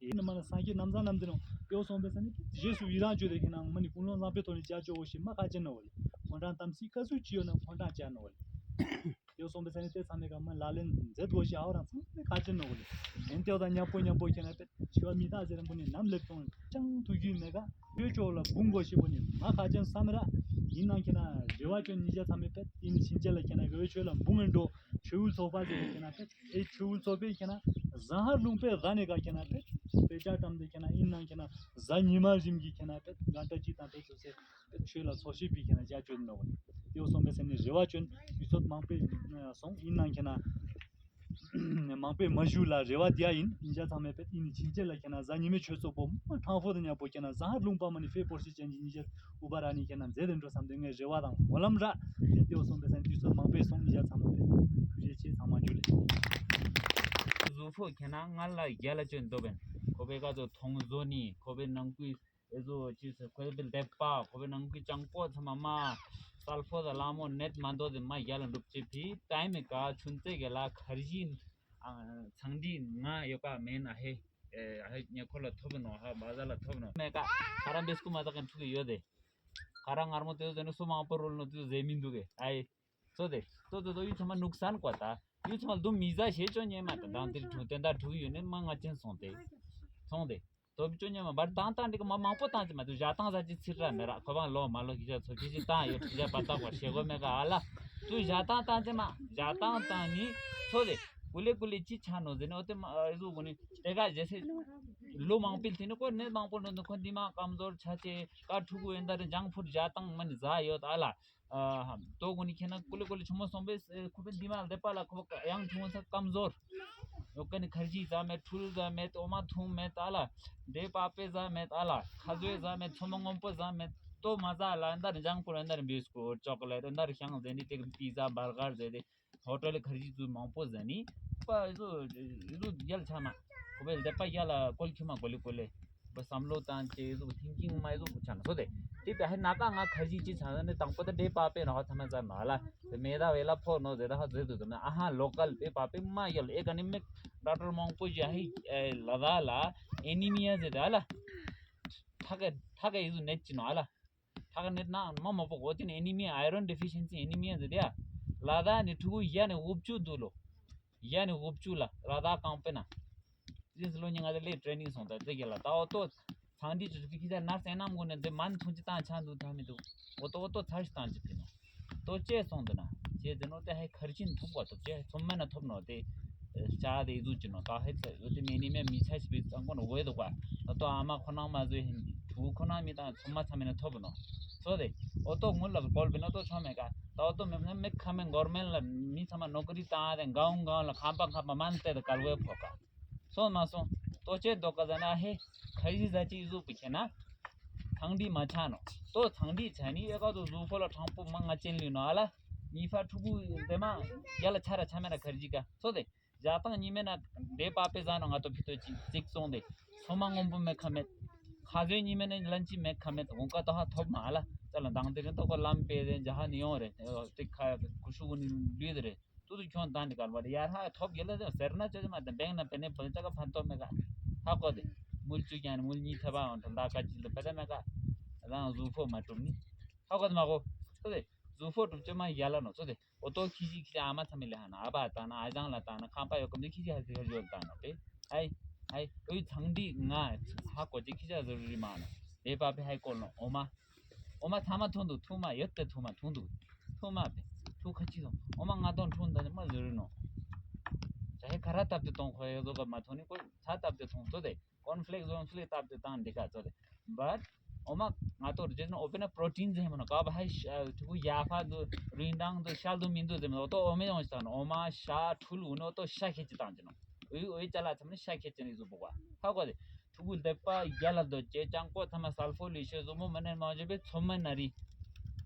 ཡིན་ན་མ་ན་སངས་རྒྱས་རྣམ་བཟང་རྣམས་འདི་ནང་ཡོད་སོང་པའི་ས་ནི་རྗེས་སུ་ཡི་རང་བཅོས་ཏེ་ཁྱེད་ནང་མ་ནི་ཀུན་སློང་བཟང་པོའི་ཐོག་ནས་བྱ་བཅོ་འོ་ཞེས་མ་ཁ་ཅན་ནོ་ལེ། ཁོང་རང་དམ་སྲི་བཀའ་ཟུར་ཅི་ཡོད་ན་ཁོང་རང་བཅར་ནོ་ལེ། ཡོད་སོང་པའི་ས་ནི་དེ་ཚང་མའི་ཀ་མ་ལག་ལེན་མཛད་དགོས་ཞེས་ཨ་བ་རང་ཚང་མའི་ཁ་ཅན་ནོ་ལེ། ཡིན་ཏེ་བ་དང་མཉམ་པོ་མཉམ་པོ་ཁྱེད་ན་པེ་འཆི་བ་མི་རྟག་ཟེར་རན་པོ་ནི་ནམ་ལེབ་སོང་ཅང་ཐུགས་རྒྱུས་མེད་ཀ་ཆོས་ཕྱོགས་ལ་འབུང་དགོས་ཞེས་པོ་ནི་མ་ཁ་ཅན་བསམ་ར། ཡིན་ནང་ཁྱེད་ན་རེ་བ་ཅོ་ཉི་ཤ་ཚང་མའི་པེ་ཡིན་ཕྱིན་ཆད་ལ་ཁྱེད་ན་རེ་བའི་ཆོས་ལ་འབུང་ངན་འགྲོ་ཆོས་འུལ་ཚོགས་པ་ཟེར་ཁྱེད་ན་པེ། ཨེ་ཆུ་བོ་ཚོ་པའི་ཁྱེད་ན་ཟང་ཧར་ལུང་པའི་ར་ནས་ག་ཁྱེད་ན་པེ། དཔེ་ཆ་བཀྲམ་སྟེ་ཁྱེད་ན་ཨིན་ནང་ཁྱེད་ན་གཟའ་ཉི་མ་རིམ་གྱིས་ཁྱེད་ན་པེ་ག་འདྲ་ཅིག་དང་པེ་ཚོ་ཚེ་པེ་ཆོས་ལ་ཚོགས་ཤིག་པའི་ཁྱེད་ན་བྱ་སྤྱོད་ནོ་ཡོ་སོང་པའི་སེམས་ནས་རེ་བ་བཅོན་དུས་ཚོད་མང་པོས་སོང་ཨིན་ནང་ཁྱེད་ན་ མང་པོས་མ་ཞུ་ལ་རེ་བ་དེ་ཡིན། ཉིན་ཞག་ཚང་མས་པེ་ཡིན་ཕྱིན་ཆད་ལ་ཁྱེད་ན་གཟའ་ཉི་མའི་ཆོས་ཚོགས་པོ་མ་ཕྲང་ཕོ་དང་མཉམ་པོ་ཁྱེད་ན་གཟའ་ལུང་པ་མ་ནི་ཕེ་པོར་ཤི་ཅན་གྱི་ཉིན་ཞག་ཨུ་བ་ར་ནི་ཁྱེད་ན་མཛད་དེ་འགྲོ་བསམ་དེ་ངས་རེ་བ་དང་སྨོན་ལམ་ར་དེ་ལྟེ་བ་སོང་པའི་སན་དུས་ཚོད་མང་པོས་སོང་། ཉིན་ཞག་ཚང་མ་པེ་ཐུགས་རྗེ་ཆེ། ཚང་མ་འཇུ་ལེ། གཟུགས་ཕོ་ཁྱེད་ན་ང་ལ་རྒྱལ་ལ་ཅོན་འདོད་པན་ཁོ་པའི་ཀ་ཚོ་ཐོང་བཟོ་ནི་ཁོ་པའི་ནང་ཁུལ། ཨེ་ཟོ་ཅི་ཟེར་ཁོ་པའི་ལྡེབ་པ་ཁོ་པའི་ནང་གི་ཅང་པོ་ཚང་མ་མ། སལ་ཕོ་དང་ལ་མོ་ནེད་མ་འདོད་དེ་མ་ཡ་ལ་འགྲུབ་ཅེས་ཕི་ཏའི་མེ་ཀ་ཆུན་ཙེ་གེ་ལ་ཁར་ཞིན་ཚང་འདི་ང་ཡོད་པ་མེད་ན་ཧེ། ཨེ་ཧེ་ཉེ་ཁོ་ལ་ཐོབ་ནོ་ཧ་བ་ཟ་ལ་ཐོབ་ནོ་མེ་ཀ་ཁ་ར་བེ་སྐུ་མ་ད་གན་ཕྲུ་གི་ཡོད་དེ། ཁ་ར་ངར་མོ་དེ་ཟེར་ནི་སུ་མང་པོ་རོལ་ནོ་དེ་ཟེར་མི་འདུག་གེ་ཨའི། ཚོ་དེ་ཚོ་དེ་ཚོ་ཡུ་ཚང་མ་ནུག་སན་ཀོ་ད། ཡུ་ཚང་མ་ལྡུམ་མི་ཟ་ཞེས་ཅོ་ཉེ་མ་ད་དང་དེ་དྲུག་དེ་འདྲ་དྲུག་ཡོད་ནི་མ་ང་ཅན་སོང་དེ། སོང་དེ། དོ་བི་ཅོ་ཉེ་མ་བར་བཏང་བཏང་འདི་ག་མ་མང་པོ་བཏང་ཅི་མ་དུ་ཞག་བཏང་ཟ་ཅི་ཚིར་ར་མེ་ར་ཁོ་བང་ལོ་མ་ལོ་ཁི་ཆ་ཚོ་ཁི་ཆི་བཏང་ཡོད་ཁི་ཆ་པ་བཏང་བ་ཤེ་གོ་མེ་ག་ཨ་ལ། དུ་ཞག་བཏང་བཏང་ཅི་མ་ཞག་བཏང་བཏང་ནི་ཚོ་དེ། ཀུ་ལེ་ཀུ་ལེ་ཅི་ཆ་ནོ་ཟེར་ནི་འོ་དེ་མ་ཨེ་ཟུ་གོ་ནི་དེ་ག་ཇེ་སེ། ལོ་མང་པིལ་ཐི་ནི་ཀོ་ནེ་མང་པོ་ནོ་ཁོ་འདི་མ་ཀམ་ཟོར་ཆ་ཅེ་ཀ་ཕྲུ་གུ་ཨེ་འདར་ཇང་ཕུར་ཞག་བཏང་མ་ནི་ཟ་ཡོད་ཨ་ལ། ཨ་ཧམ། དོ་གུ་ནི་ཁྱེད་ན་ཀུ་ལེ་ཀུ་ལེ་ཆུ་མོ་སོང་པས་ཨེ་ཁུ་པེ་འདི་མ་ལ་དེ་པ་ལ་ཁོ་ཡང་ཁྲུང་ས་ཀམ་ཟོར། ཡོ་ཀ་ནི་ཁར་ཇི་ཟ་མེད་ཁྲུལ་ཟ་མེད་ཨོ་མ་ཐུང་མེད་ཨ་ལ། འདྲེ་པ་པེ་ཟ་མེད་ཨ་ལ། ཁ་ཟོས་ཟ་མེད་ཚོ་མོ་སྔོན་པོ་ཟ་མེད་དོ་མ་ཟ་ལ་འདར་ཇང་ཕུར་འདར་བིས་ཀུ་ཅོ་ཀོ་ལེ་ཊི་འདར་ཤང་ཟེ་ནི་ཏེ་པི་ཛ་བར་གར་ཟེ་ཏེ། ཧོ་ཊེལ་ཁར་ཇི་ཚུ་མང་པོ་ཟ་ནི། པ་ཨེ་ཟུ་ཨེ་ཟུ་རྒྱལ་ཆ་མ། ཁོ་པའི་ལྡེབ་པ་རྒྱལ་ལ་ཀོལ་ཁྱི་མ་གོ་ལེ་གོ་ལེ། པ་བསམ་བློ་བཏང་ཅེ་ཨེ་ཟུ་ཐིང་ཀིང་མ་ཨེ་ཟུ་ཆ་ན་སོ་དེ། དེ་པའི་ཧེ་ན་ཀ་ང་ཁར་ཇི་ཅི་ཆ་ན་ནི་དང་པོ་ད་འདྲེ་པ་པེ་ན་ཧ་ཚ་མ་ཟ་མ་ལ། དེ་མེ་ད་བེ་ལ་ཕོ་ནོ་ཟེ་ད་ཧ་ཟེ་དུ་དུ་ན་ཨ་ཧ་ལོ་ཀལ་པེ་པ་པེ་མ་རྒྱལ་ཨེ་ཀ་ནི་མེ་ཌོག་ཊར་མང་པོ་ཞིག་ཧེ་ལ་ད་ལ་ཨེ་ནི་མི་ཡ་ཟེ་ད་ལ། ཐ་ཀ་ཐ་ཀ་ཨེ་ཟུ་ནེ་ཅི་ནོ་ཨ་ལ། ཐག་ནི་ནང་མ་མོ་པོ་གོ་ཏིན་ཨེ་ནི་མི་ཨའི་རོན་ཌི་ཕི་ཤན་སི་ཨེ་ནི་མི་ཟེར་ཏེ་ཡ། ལ་དྭགས་ནི་ཕྲུ་གུ་ཡ་ནི་འུབ་ཆུ་འདུག་ལོ། ཡ་ནི་འུབ་ཆུ་ལ་ལ་དྭགས་གང་པེ་ན། ཏིས་ལོ་ཉི་ང་ལ་ལེ་ཊྲེ་ནིང་སོང་ད་ཏེ་གེ་ལ་ད་ཨོ་ཏོ། ཚང་འདི་ཅུ་ཅུ་ཁི་ཁི་ད་ནར་སེ་ནམ་གོ་ནི་འདི་མན་ཐུང་ཅི་ཏང་ཆ་འདུག་ཐ་མི་འདུག་ཨོ་ཏོ་ཨོ་ཏོ་ཚར་ཞིག་ཏང་ཅི་ཕི་ནོ། ཏོ་ཅེ་སོང་དུ་ན། ཅེ་ཟེར་ནོ་ཏེ་ཧེ་ཁར་ཆིན་ཐུབ་པ་ཐུབ་ཅེ་ཚོམ་མེ་ན་ཐོབ་ནོ་ཏེ། ཅ་དེ་ཡི་ཟུག་ཅི་ནོ་ཀ་ཧེ་ཚེ་ཡོ་ཏེ་མེ་ནི་མེ་མི་ཆ་ཞིག་པི་ཙང་གོ་ནོ་འོས་དུ་ཀ་ད་ཏོ་ཨ་མ་ཁོ་ན་མ་ཟོས་ཧིན་གི་ཕྲུ་གུ་ཁོ་ན་མི་ཏང་ཚོམ་མ་ཚ་མེ་ན་ཐོབ་ནོ། ཚོ་དེ། ཨོ་ཏོ་ངུ་ལ་གོལ་བི་ནོ་ཏོ་ཆོ་མེ་ཀ་ད་ཨོ་ཏོ་མེ་མེ་ཁ་མེ་གོར་མེན་ལ་མི་ཚ་མ་ནོ་ཀ་རི་ཏང་དེ་གའུང་གའུང་ལ་ཁམ་པ་ཁམ་པ་མན་ཏེ་དེ་གལ་བེ་ཕོ་ཀ་སོང་མ་སོང་། ཏོ་ཅེ་དོ་ཀ་ཟ་ན་ཧེ། ཁ་ཡི་ཟ་ཅི་ཟུག་པི་ཁྱེ་ན། ཐང་དི་མ་ཆ་ནོ། ཏོ་ཐང་དི་ཆ་ནི་ཨེ་ཀ་ཏོ་ཟུག་ཕོ་ལ་ཕྲང་པོ་མ་ང་ཅན་ལུས་ནོ་ཨ་ལ། མི་ཕ་ཕྲུ་གུ་དེ་མ། རྒྱ་ལ་ཆ་ར་ཆ་མེ་ར་ཁར་ཇི་ཀ་སོ་དེ། ཞག་དང་ཉི་མེ་ན་འདྲེ་པ་པེ་ཟ་ནོ་ང་ཏོ་ཕི་ཏོ་ཅི་ཅིག་སོང་དེ། ཚོ་མ་སྔོན་པོ་མེ་ཁ་མེད། ཁ་ཟོས་ཉི་མེ་ནས་ལན་ཅི་མེ་ཁ་མེད་འོང་ཀ་ཏོ་ཧ་ཐོབ་མ་ཨ་ལ། ཙ་ལ་མདང་དེ་རིང་ཏོ་ཀོ་ལམ་པེ་རེ་འཇ་ཧ་ནི་ཡོང་རེ། ཏེ་ཁ་ཀུ་ཤུ་གུ་ནི་ལུས་དེ་རེ། ཏུ་ཏུ་ཁྱོད་དང་འདི་གར་བར་ཡར་ཧ་ཐོབ་ཡོད་ལ་ཟེར་ན་ཅོ་ཅོ་མ་དང་བེང་ན་པེ་ནེ་པོ་ཅ་ག་ཕན་ཐོགས་མེད་ག་ཧ་གོ་དེ། མུལ་ཅུ་ཀྱང་ནི་མུལ་གཉིས་ཐེ་བ་འོང་དང་ད་ག་ཅི་ལ་པེ་ར་མེད་ག་རང་གཟུགས་ཕོག་མ་གྲུབ་ནི། ཧ་གོ་དེ་མ་གོ་ཚོ་དེ། གཟུགས་ཕོག་གྲུབ་ཅོ་མ་ཡར་ལ་ནོ་ཚོ་དེ། ཨོ་ཏོ་ཁི་ཅི་ཁི་ཅི་ཨ་མ་ཚ་མི་ལེ་ཧ་ན་ཨ་བ་ཏང་ན་ཨ་ཅང་ལ་ཏང་ན་ཁང་པ་ཡོ་ཀམ་དེ་ཁི་ཅི་ཧ་ཟི་ཧ་ཡོ་ཏང་ན་པེ། ཨའི། ཨའི། ཨོ་ཡི་ཚང་འདི་ང་ཧ་གོ་ཅི་ཁི་ཅི་ཟུ་རི་མ་ནོ། དེ་པ་པེ་ཧའི་ཀོལ་ནོ་ཨོ་མ། ཨོ་མ་ཚང་མ་ཐུང་དུ་ཐུང་མ་ཡོད་དེ་ཐུང་མ་ཐུང་དུ། ཐུང་མ་པེ། ཐུང་ཁ་ཅི་སོང་ཨོ་མ་ང་དོན་ཐུང་ད་ནི་མ་ཟེར་རུ་ནོ། ཇ་ཧེ་ཁ་ར་བཏབ་སྟེ་གཏོང་ཁོ་ཡོད་ཟོ་ག་མ་ཐོང་ནི་ཀོ་ཚ་བཏབ་སྟེ་ཐོང་ཚོ་དེ་ཀོན་ཕི་ལེག་ཟོན་ཕི་ལེག་བཏབ་སྟེ་བཏང་འདི་ག་ཚོ་དེ་བར། ཨོ་མ་ང་དོ་རྗེས་ནི་ཨོ་པེ་ན་པྲོ་ཊིན་ཟེར་མ་ནོ་ཀ་བ་ཧའི་ཤ་ཐུ་གུ་ཡ་ཕ་དུ་རིན་ཏང་དུ་ཤལ་དུ་མིན་དུ་ཟེར་མ་ནོ་ཨོ་ཏོ་ཨོ་མེ་ཡོང་ཤ་ནོ་ཨོ་མ་ཤ་ཁྲུལ་འུ་ནོ་ཨོ་ཏོ་ཤ་ཁེ་ཅི་བཏང་ཅི་ནོ། ཨོ་ཡི་ཨོ་ཡི་ཅ་ལ་ཚམ་ནི་ཤ་ཁེ་ཅི་ནི་ཟུ་བུ་ག་ཧ་གོ་དེ། ཕྲུ་གུ་ལྡེབ་པ་རྒྱ་ལ་སྡོད་ཅེས་ཅང་པོ་ཐ་མ་སལ་ཕོ་ལུས་ཤེས་གཟུགས་མོ་མ་ནས་མ་བརྗོད་པའི་ཚོམ་མ་ན་རི།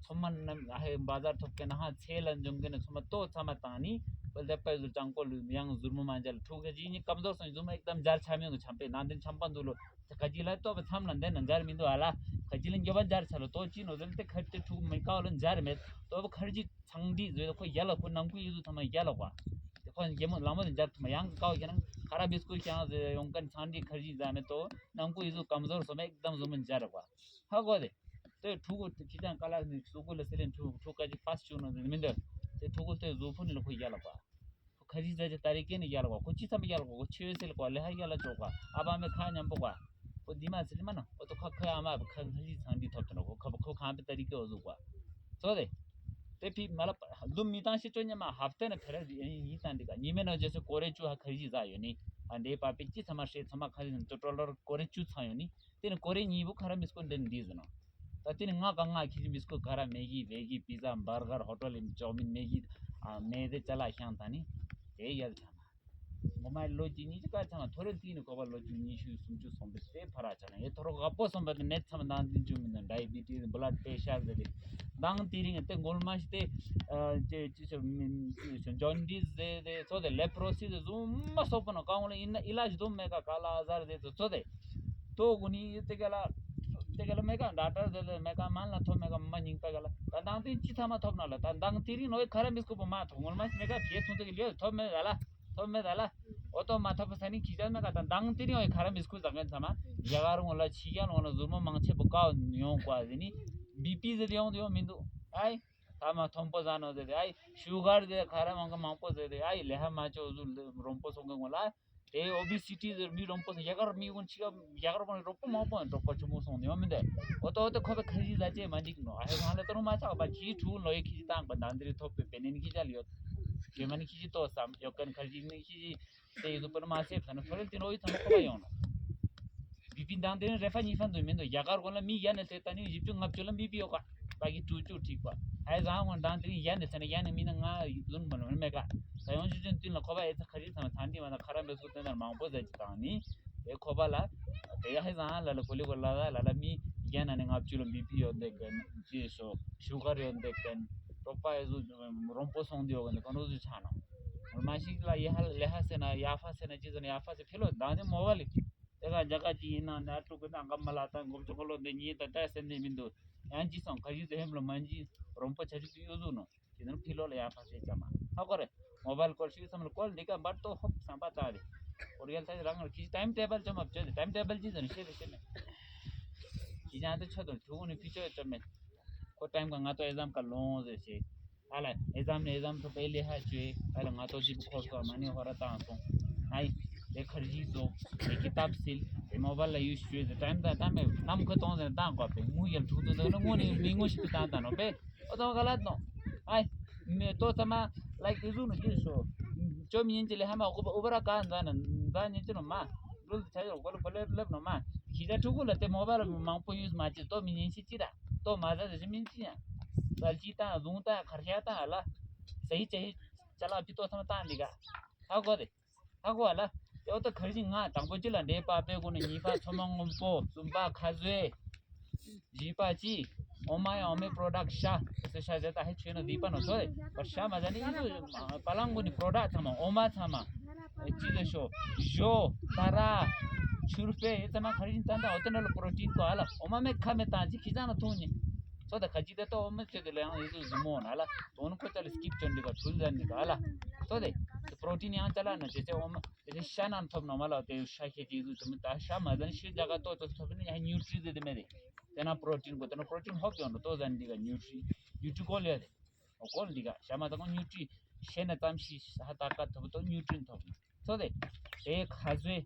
ཚོམ་མ་ན་ཨ་ཧེ་བ་ཛར་ཐོབ་མཁན་ཧ་ཚེ་ལ་འཇོམས་མཁན་ཚོམ་མ་ཏོ་ཚ་མ་བཏང་ནི། ལྡེབ་པ་ཟུར་ཅང་པོ་ལུས་ཡང་གཟུར་མོ་མ་འཇལ་ཕྲུ་གུ་ཁ་ཅིག་ཉིད་སྐམ་ཟོར་སོང་གཟུགས་མོ་ཨེག་དམ་འཇར་ཆ་མི་འོང་ཆམ་པའི་ནང་དེ་ཆམ་པ་འདུག་ལོ། ཁ་ཅིག་ལ་ལྟོ་བ་མཚམས་ལ་འདན་ན་འཇར་མི་འདུག་ཨ་ལ། ཁ་ཅིག་ལ་འགྱོ་བ་འཇར་ཆ་ལོ་ཏོ་ཅི་ནོ་ཟེར་ཏེ་ཁ་ཏེ་ཕྲུ་གུ་མི་ཀའོ་ལ་འཇར་མེད། ལྟོ་བ་ཁར་ཅིག་ཚང་འདི་ཟོས་ལ་ཁོ་ཡ་ལ་ཁོ་ནང་ཁུ་ཡི་ཟུ་ཐ་མ་ཡ་ལ་བ། ཁོ་རྒྱལ་མོ་ལ་མོ་དེ་འཇར་ཐུབ་མ་ཡང་གི་ཀའོ་ཁྱེད་རང་ཁ་ར་བིས་ཀུར་ཤང་ཟེར་ཡོང་མཁན་ཚང་འདི་ཁར་ཅིག་ཟ་མེད་དོ། ནང་ཁུ་ཡི་ཟུ་སྐམ་ཟོར་སོ་མ་ཨེག་དམ་ཟོ་མོ་འཇར་བ། ཧ་གོ་དེ། དེ་ཕྲུ་གུ་ཁྱི་ཅང་ཀ་ལ་ནི་སུ་གུ་ལ་སེ་ལེན་ཕྲུ་གུ་ཕྲུ་གུ་ཁ་ཅིག་ཕ་སི་ཅུ་ནོ་ཟེར་མི་འདོད། དེ་ཕྲུ་གུ་དེ་གཟུགས་ཕུ་ནི་ལ་ཁོ་ཡ་ལ་བ། ཁ་ཅིག་ཟ་ཅི་ཏ་རི་ཀེ་ནི་ཡ་ལ་བ། ཁོ་ཅི་ཚམ་ཡ་ལ་བ། ཁོ་ཆེ་སེ་ལ་བ་ལེ་ཧ་ཡ་ལ་ཅོག་བ། ཨ་བ་མེ་ཁ་ཉམ་པོ་བ། ཁོ་འདི་མ་སི་ལི་མ་ནོ། ཁོ་ཏོ་ཁ་ཁ་ཨ་མ་བ་ཁ་ཁ་ཅིག་ཚང་འདི་ཐོབ་ཏེ་ནོ། ཁོ་ཁ་ཁོ་ཁང་པའི་ཏ་རི་ཀེ་འོ་ཟུག་བ། ཚོ་དེ། དེ་ཕི་མ་ལ་ལུམ་མི་བཏང་ཤེས་ཅོ་ཉམ་མ་ཧབ་ཏེ་ན་ཕེ་ར་ཡིན་བཏང་འདི་ག་ཉི་མེ་ནོ་རྗེས་སུ་ཀོ་རེ་ཅུ་ཧ་ཁ་ཅིག་ཟ་ཡོད་ནི། ཨ་འདྲེ་པ་པི་ཅི་ཚ་མ་ཧྲེ་ཚ་མ་ཁ་ཅིག་ཏོ་ཏོ་ལོར་ཀོ་རེ་ཅུ་ཚང་ཡོད་ནི། དེ་ནི་ཀོ་རེ་གཉིས་པོ་ཁ་ར་མི་སྐོར་འདྲེན་འདི་ཟེར་ནོ། ད་དེ་ནི་ང་ག་ང་ཁྱི་མི་སྐོར་ག་ར་མེ་གི་བེ་གི་པི་ཛ་བར་གར་ཧོ་ཊོ་ལི་ཅོ་མིན་མེ་གི་ཨ་མེ་དེ་ཅ་ལག་ཤང་ད་ནི་དེ་ཡལ་ཆ་མ། ངོ་མ་ལོ་གཅིག་གཉིས་ཀྱི་སྐད་ཆ་མ་ཐོ་རེ་ཏི་ནི་ཁོ་པ་ལོ་གཅིག་ཉི་ཤུ་སུམ་ཅུ་སོང་པའི་སྟེ་ཕ་ར་ཆ་ན་ཡེ་ཐོ་རོ་ག་པོ་སོང་པ་དེ་ནད་ཚམ་མདང་དེ་འཇུ་མི་ན་ཌའི་བི་ཊི་སི་བླཌ་པེ་ཤར་ཟེར་ཏེ་མདང་དེ་རིང་དེ་མགོ་མ་ཞིག་དེ་ཅེ་ཅེ་ཅེ་ཇོན་ཌིས་ཟེར་ཏེ་ཚོ་དེ་ལེ་པྲོ་སི་ཟེར་ཟུ་མ་སོག་པ་ན་ཀ་ངོ་ལ་ཨི་ན་ཨི་ལ་ཇི་དོ་མེ་ཀ་ཀ་ལ་ཨ་ཟར་ཟེར་ཚོ་ཚོ་དེ། ཏོ་གུ་ནི་ཏེ་ག་ལ་ཏེ་ག་ལ་མེ་ཀ་ཌ་ཀ་ཊར་ཟེར་ལ་མེ་ཀ་མན་ལ་ཐོབ་མེ་ཀ་མ་ཉིང་པ་ག་ལ་ད་མདང་དེ་ཅི་ཚང་མ་ཐོབ་ན་ལ་ད་མདང་དེ་རིང་ནོ་ཁ་ར་མི་སྐུ་པོ་མ་ཐོབ་ངོ་མ་ཞིག་མེ་ཀ་བྱེད་ཚུན་ཚོད་ཀྱི་ལེའུ་ཐོབ་མེད་ད་ལ་ཐོབ་མེད་ད་ལ་ཨོ་ཏོ་མ་ཐོབ་པ་ས་ནི་ཁི་ཅག་མེ་ཀ་ད་མདང་དེ་རིང་ཁ་ར་མི་སྐུ་ཟ་མཁན་ཚང་མ་རྒྱ་གར་ངོ་ལ་ཕྱི་རྒྱལ་ངོ་ལ་ཟུར་མོ་མང་ཆེ་པོ་ཀའོ་ཡོང་བ་ཟེར་ནི་བི་པི་ཟེར་ཡོང་དུ་ཡོང་མི་འདུག་ཨའི། ཐ་མ་མཐོན་པོ་ཟ་ནོ་ཟེར་ཏེ་ཨའི་ཤུ་གར་ཟེར་ཁ་ར་མང་གི་མང་པོ་ཟེར་ཏེ་ཨའི་ལེ་ཧ་མ་ཅོ་ཟུ་རོང་པོ་སོང་གི་ངོ་ལ། དེ་ཨོ་བི་སི་ཊི་ཟེར་མི་རོང་པོ་ཟེར་རྒྱ་གར་མི་ཀུན་ཕྱི་རྒྱལ་རྒྱ་གར་པ་ནི་རོགས་པོ་མང་པོ་ཡང་རོགས་པ་ཆུ་མོ་སོང་ནི་ཡོང་མི་འདུག་ཨོ་ཏོ་ཨོ་ཏོ་ཁོ་པ་ཁ་ཞིག་ཟ་ཅེ་མ་འཇིག་ནོ་ཨ་ཧེ་ཧང་ལ་ཏོ་རུ་མ་ཆག་པ་ཁྱི་ཕྲུ་ལོ་ཡི་ཁྱི་ཞིག་བཏང་པ་ད་འདིར་ཐོབ་པའི་པེ་ནེ་ནི་ཁྱི་ཅག་ལ་ཡོད། ཇེ་མ་ནི་ཁྱི་ཞིག་ཏོ་བསམ་ཡོད་མཁན་ཁ་ཞིག་ནི་ཁྱི་ཞིག་དེ་ཡི་དུ་པར་མ་སེབ་ད་ནི་ཐོ་རེ་ཏི་ནོ་ཡི་ཚང་མ་ཁོ་པ་ཡོང་ནོ། བི་པི་མདང་དེ་རིང་རེ་ཕ་གཉིས་ཕ་འདུག་མི་འདུག་རྒྱ་གར་གོ་ལ་མི་ཡ་ནས་ལྷེ་ད་ནི་བཞི་བཅུ་ལྔ་བཅུ་ལ་མི་པི་ཡོད་ཀ་པ་གི་ཀྲུ་ཅུ་ཁྲིག་པ་ཧའི་བཟང་ངོ་མདང་དེ་རིང་ཡ་ནས་ལྷེ་ན་ཡ་ནས་མི་ན་ང་ཡུལ་མ་ལོ་མེ་ཀ་ད་ཡོང་ཆུ་ཆུན་ཏིན་ལ་ཁོ་པ་ཨེ་ཚ་ཁ་རི་ཚང་མ་ཚང་ཏི་མ་ད་ཁ་ར་མེ་སུ་ཏན་ན་མང་པོ་ཟ་ཅི་དང་ནི་ཨེ་ཁོ་པ་ལ་དེ་ཡ་ཧའི་བཟང་ལ་ལ་གོ་ལི་གོ་ལ་ལ་ལ་ལ་མི་ཡ་ན་ནི་ལྔ་བཅུ་ལ་མི་པི་ཡོད་འདེ་གན་ཅི་སོ་ཤུ་གར་ཡོད་འདེ་གན་རོགས་པ་ཨེ་ཟུ་རོང་པོ་སོང་དེ་ཡོད་གན་ག་ནོ་ཟུ་ཆ་ནོ་མ་ཤིག་ལ་ཡ་ཧ་ལེ་ཧ་སེ་ན་ཡ་ཧྥ་སེ་ན་ཅི་ཟེར་ན་ཡ་ཧྥ་སེ་ཕི་ལོ་མདང་དེ་མོ་བ་ལི། དེ་ག་རྒྱ་གར་གྱི་ཡིན་ན་ནར་ཀྲུ་གི་ནང་ག་མ་ལ་དང་གོམ་ཆོ་ཁོ་ལོ་འདི་ཉིད་ད་ལྟ་སེམས་ནས་མི་འདུག་ཡང་ཅི་སོང་ཁ་ཞིག་དེ་ཧེམ་ལོ་མ་ཇི་རོང་པོ་ཆ་ཞིག་གི་གཡོ་ཟུག་ནོ་དེ་ནོ་ཕི་ལོ་ལ་ཡང་ཕ་ཤེས་ཅག་མ་ཧ་གོ་རེ། མོ་བལ་ཀོལ་ཤིག་སམ་ལ་ཀོལ་འདི་ག་འབར་ཏོ་ཧོབ་སམ་པ་ཙ་རེ། ཨོ་རི་ཡལ་ཚ་རང་ངར་ཁི་ཊའིམ་ཊེ་བལ་ཅོ་མ་བཅོ་དེ་ཊའིམ་ཊེ་བལ་ཅི་ཟེར་ཤེས་རེ་ཤེས་མེད། ཁི་ཅང་དེ་ཆོ་དོ་ཐུ་གུ་ནི་ཕི་ཆོ་ཅོ་མེད། ཁོ་ཊའིམ་ག་ང་ཏོ་ཨེ་ཛམ་ག་ལོང་ཟེར་ཤེས། ཨ་ལ་ཨེ་ཛམ་ནི་ཨེ་ཛམ་ཐོབ་པའི་ལས་ཧ་བཅོས་ཨ་ལ་ང་ཏོ་ཅི་བུ་ཁོར་སོ་མ་ནི་ཧོ་ར་བཏང་སོང་། ཨའི་དེ་ཁར་ཇི་བཟོ་དེ་ཀི་ཏབ་སིལ་དེ་མོ་བལ་ལ་ཡུས་བཅོས་དེ་ཊའིམ་ད་ད་མེ་ནམ་ཁོ་གཏོང་ཟེར་བཏང་དགོས་པས་ངུ་ཡལ་ཐུག་ཐུག་ད་ནི་ངུ་ནི་མི་ངུ་ཞིག་ཏུ་བཏང་ད་ནོ་པས་ཨོ་ཏོ་ག་ལ་ནོ། ཨའི་མེ་ཏོ་ཚ་མ་ལའིག་དེ་བཟུང་ནོ་ཅི་སོ། ཅོ་མི་ཉན་ཅི་ལས་ཧ་མ་ཨུ་བ་ར་ག་འཛའ་ན་འཛའ་ཉན་ཅི་ནོ་མ། རུལ་ཆ་ཡོ་གོ་ལ་གོ་ལེ་ལེབ་ནོ་མ། ཁྱི་ཅག་ཕྲུ་གུ་ལ་དེ་མོ་བལ་མང་པོ་ཡུས་མ་ཅི་ཏོ་མི་ཉན་ཤི་ཅི་ར། ཏོ་མ་ཟ་ཟ་ཞི་མིན་ཅི་ཡང་། ཙལ་ཅི་དང་རྫོང་དང་ཁར་ཤ་དང་ཨ་ལ། ཟ་ཡི་ཅ་ཡི་ཅ་ལག་ཕི་ཏོ་ཚང་མ་བཏང་འདི་ག་ཧ་གོ་དེ། ཧ་གོ་ཨ་ལ། ཏེ་ཨོ་ཏོ་ཁར་ཞིག་ང་དང་པོ་ཅི་ལ་འདྲེ་པ་པེ་གོ་ནི་གཉིས་པ་ཚོ་མ་སྔོན་པོ་གསུམ་པ་ཁ་ཟོས། བཞི་པ་ཅི། ཨོ་མ་ཡ་ཨོ་མའི་པྲོ་ཌག་ཤ། སོ་ཤ་ཟེར་ད་ཧེ་ཆོས་ན་འདི་པ་ནོ་ཚོ་ཨེ། པར་ཤ་མ་ཟ་ནི་ཨི་ཟུ་པ་ལང་གོ་ནི་པྲོ་ཌག་ཚང་མ་ཨོ་མ་ཚང་མ། ཅི་ལ་ཤོ། ཞོ། ད་ར། ཆུར་པེ་ཨེ་ཚང་མ་ཁར་ཞིག་ད་ད་ཨོ་ཏོ་ན་ལ་པྲོ་ཊིན་གོ་ཨ་ལ་ཨོ་མ་མེ་ཁ་མེ་ཏང་ཅི་ཁི་ཅང་ན་ཐུང་ནི། ཚོ་ད་ཁ་ཅི་ད་ཏོ་ཨོ་མ་ཚོ་དེ་ལ་ཡང་ཨི་ཟུ་ཟུ་མོ་ན་ལ་དོན་ཁོ་ཅ་ལ་སི་ཀིབ་ཅོན་འདི་ག་ཐུལ་ཟ་ནི་ག་ཨ་ལ། ཚོ་དེ། པྲོ་ཊིན་ཡང་ཅ་ལ་ན་ཅེ་ཅེ་ཨོ་མ། དེ་ནས་ཤ་ནང་ཐོབ་ནོ་མ་ལ་དེ་ཤ་ཤེད་ཅིག་ཟུ་ཆུ་མི་ད་ཤ་མ་ཟན་ཤི་རྒྱ་གར་ཏོ་ཏོ་ཐོབ་ནི་ཡ་ནིའུ་ཊི་རི་ཟེར་དེ་མེད་དེ། དེ་ན་པྲོ་ཊིན་གོ་དེ་ན་པྲོ་ཊིན་ཧོབ་ཡོང་ནོ་ཏོ་ཟན་འདི་ག་ནིའུ་ཊི་རི་ནིའུ་ཊི་རི་ཀོལ་ཡ་དེ། ཨོ་ཀོལ་འདི་ག་ཤ་མ་ད་ཀོ་ནིའུ་ཊི་རི་ཤེ་ན་ཙམ་ཤི་ཧ་ད་ཀ་ཐོབ་ཏོ་ནིའུ་ཊི་རི་ཐོབ་ནོ་ཚོ་དེ། དེ་ཁ་ཟོས།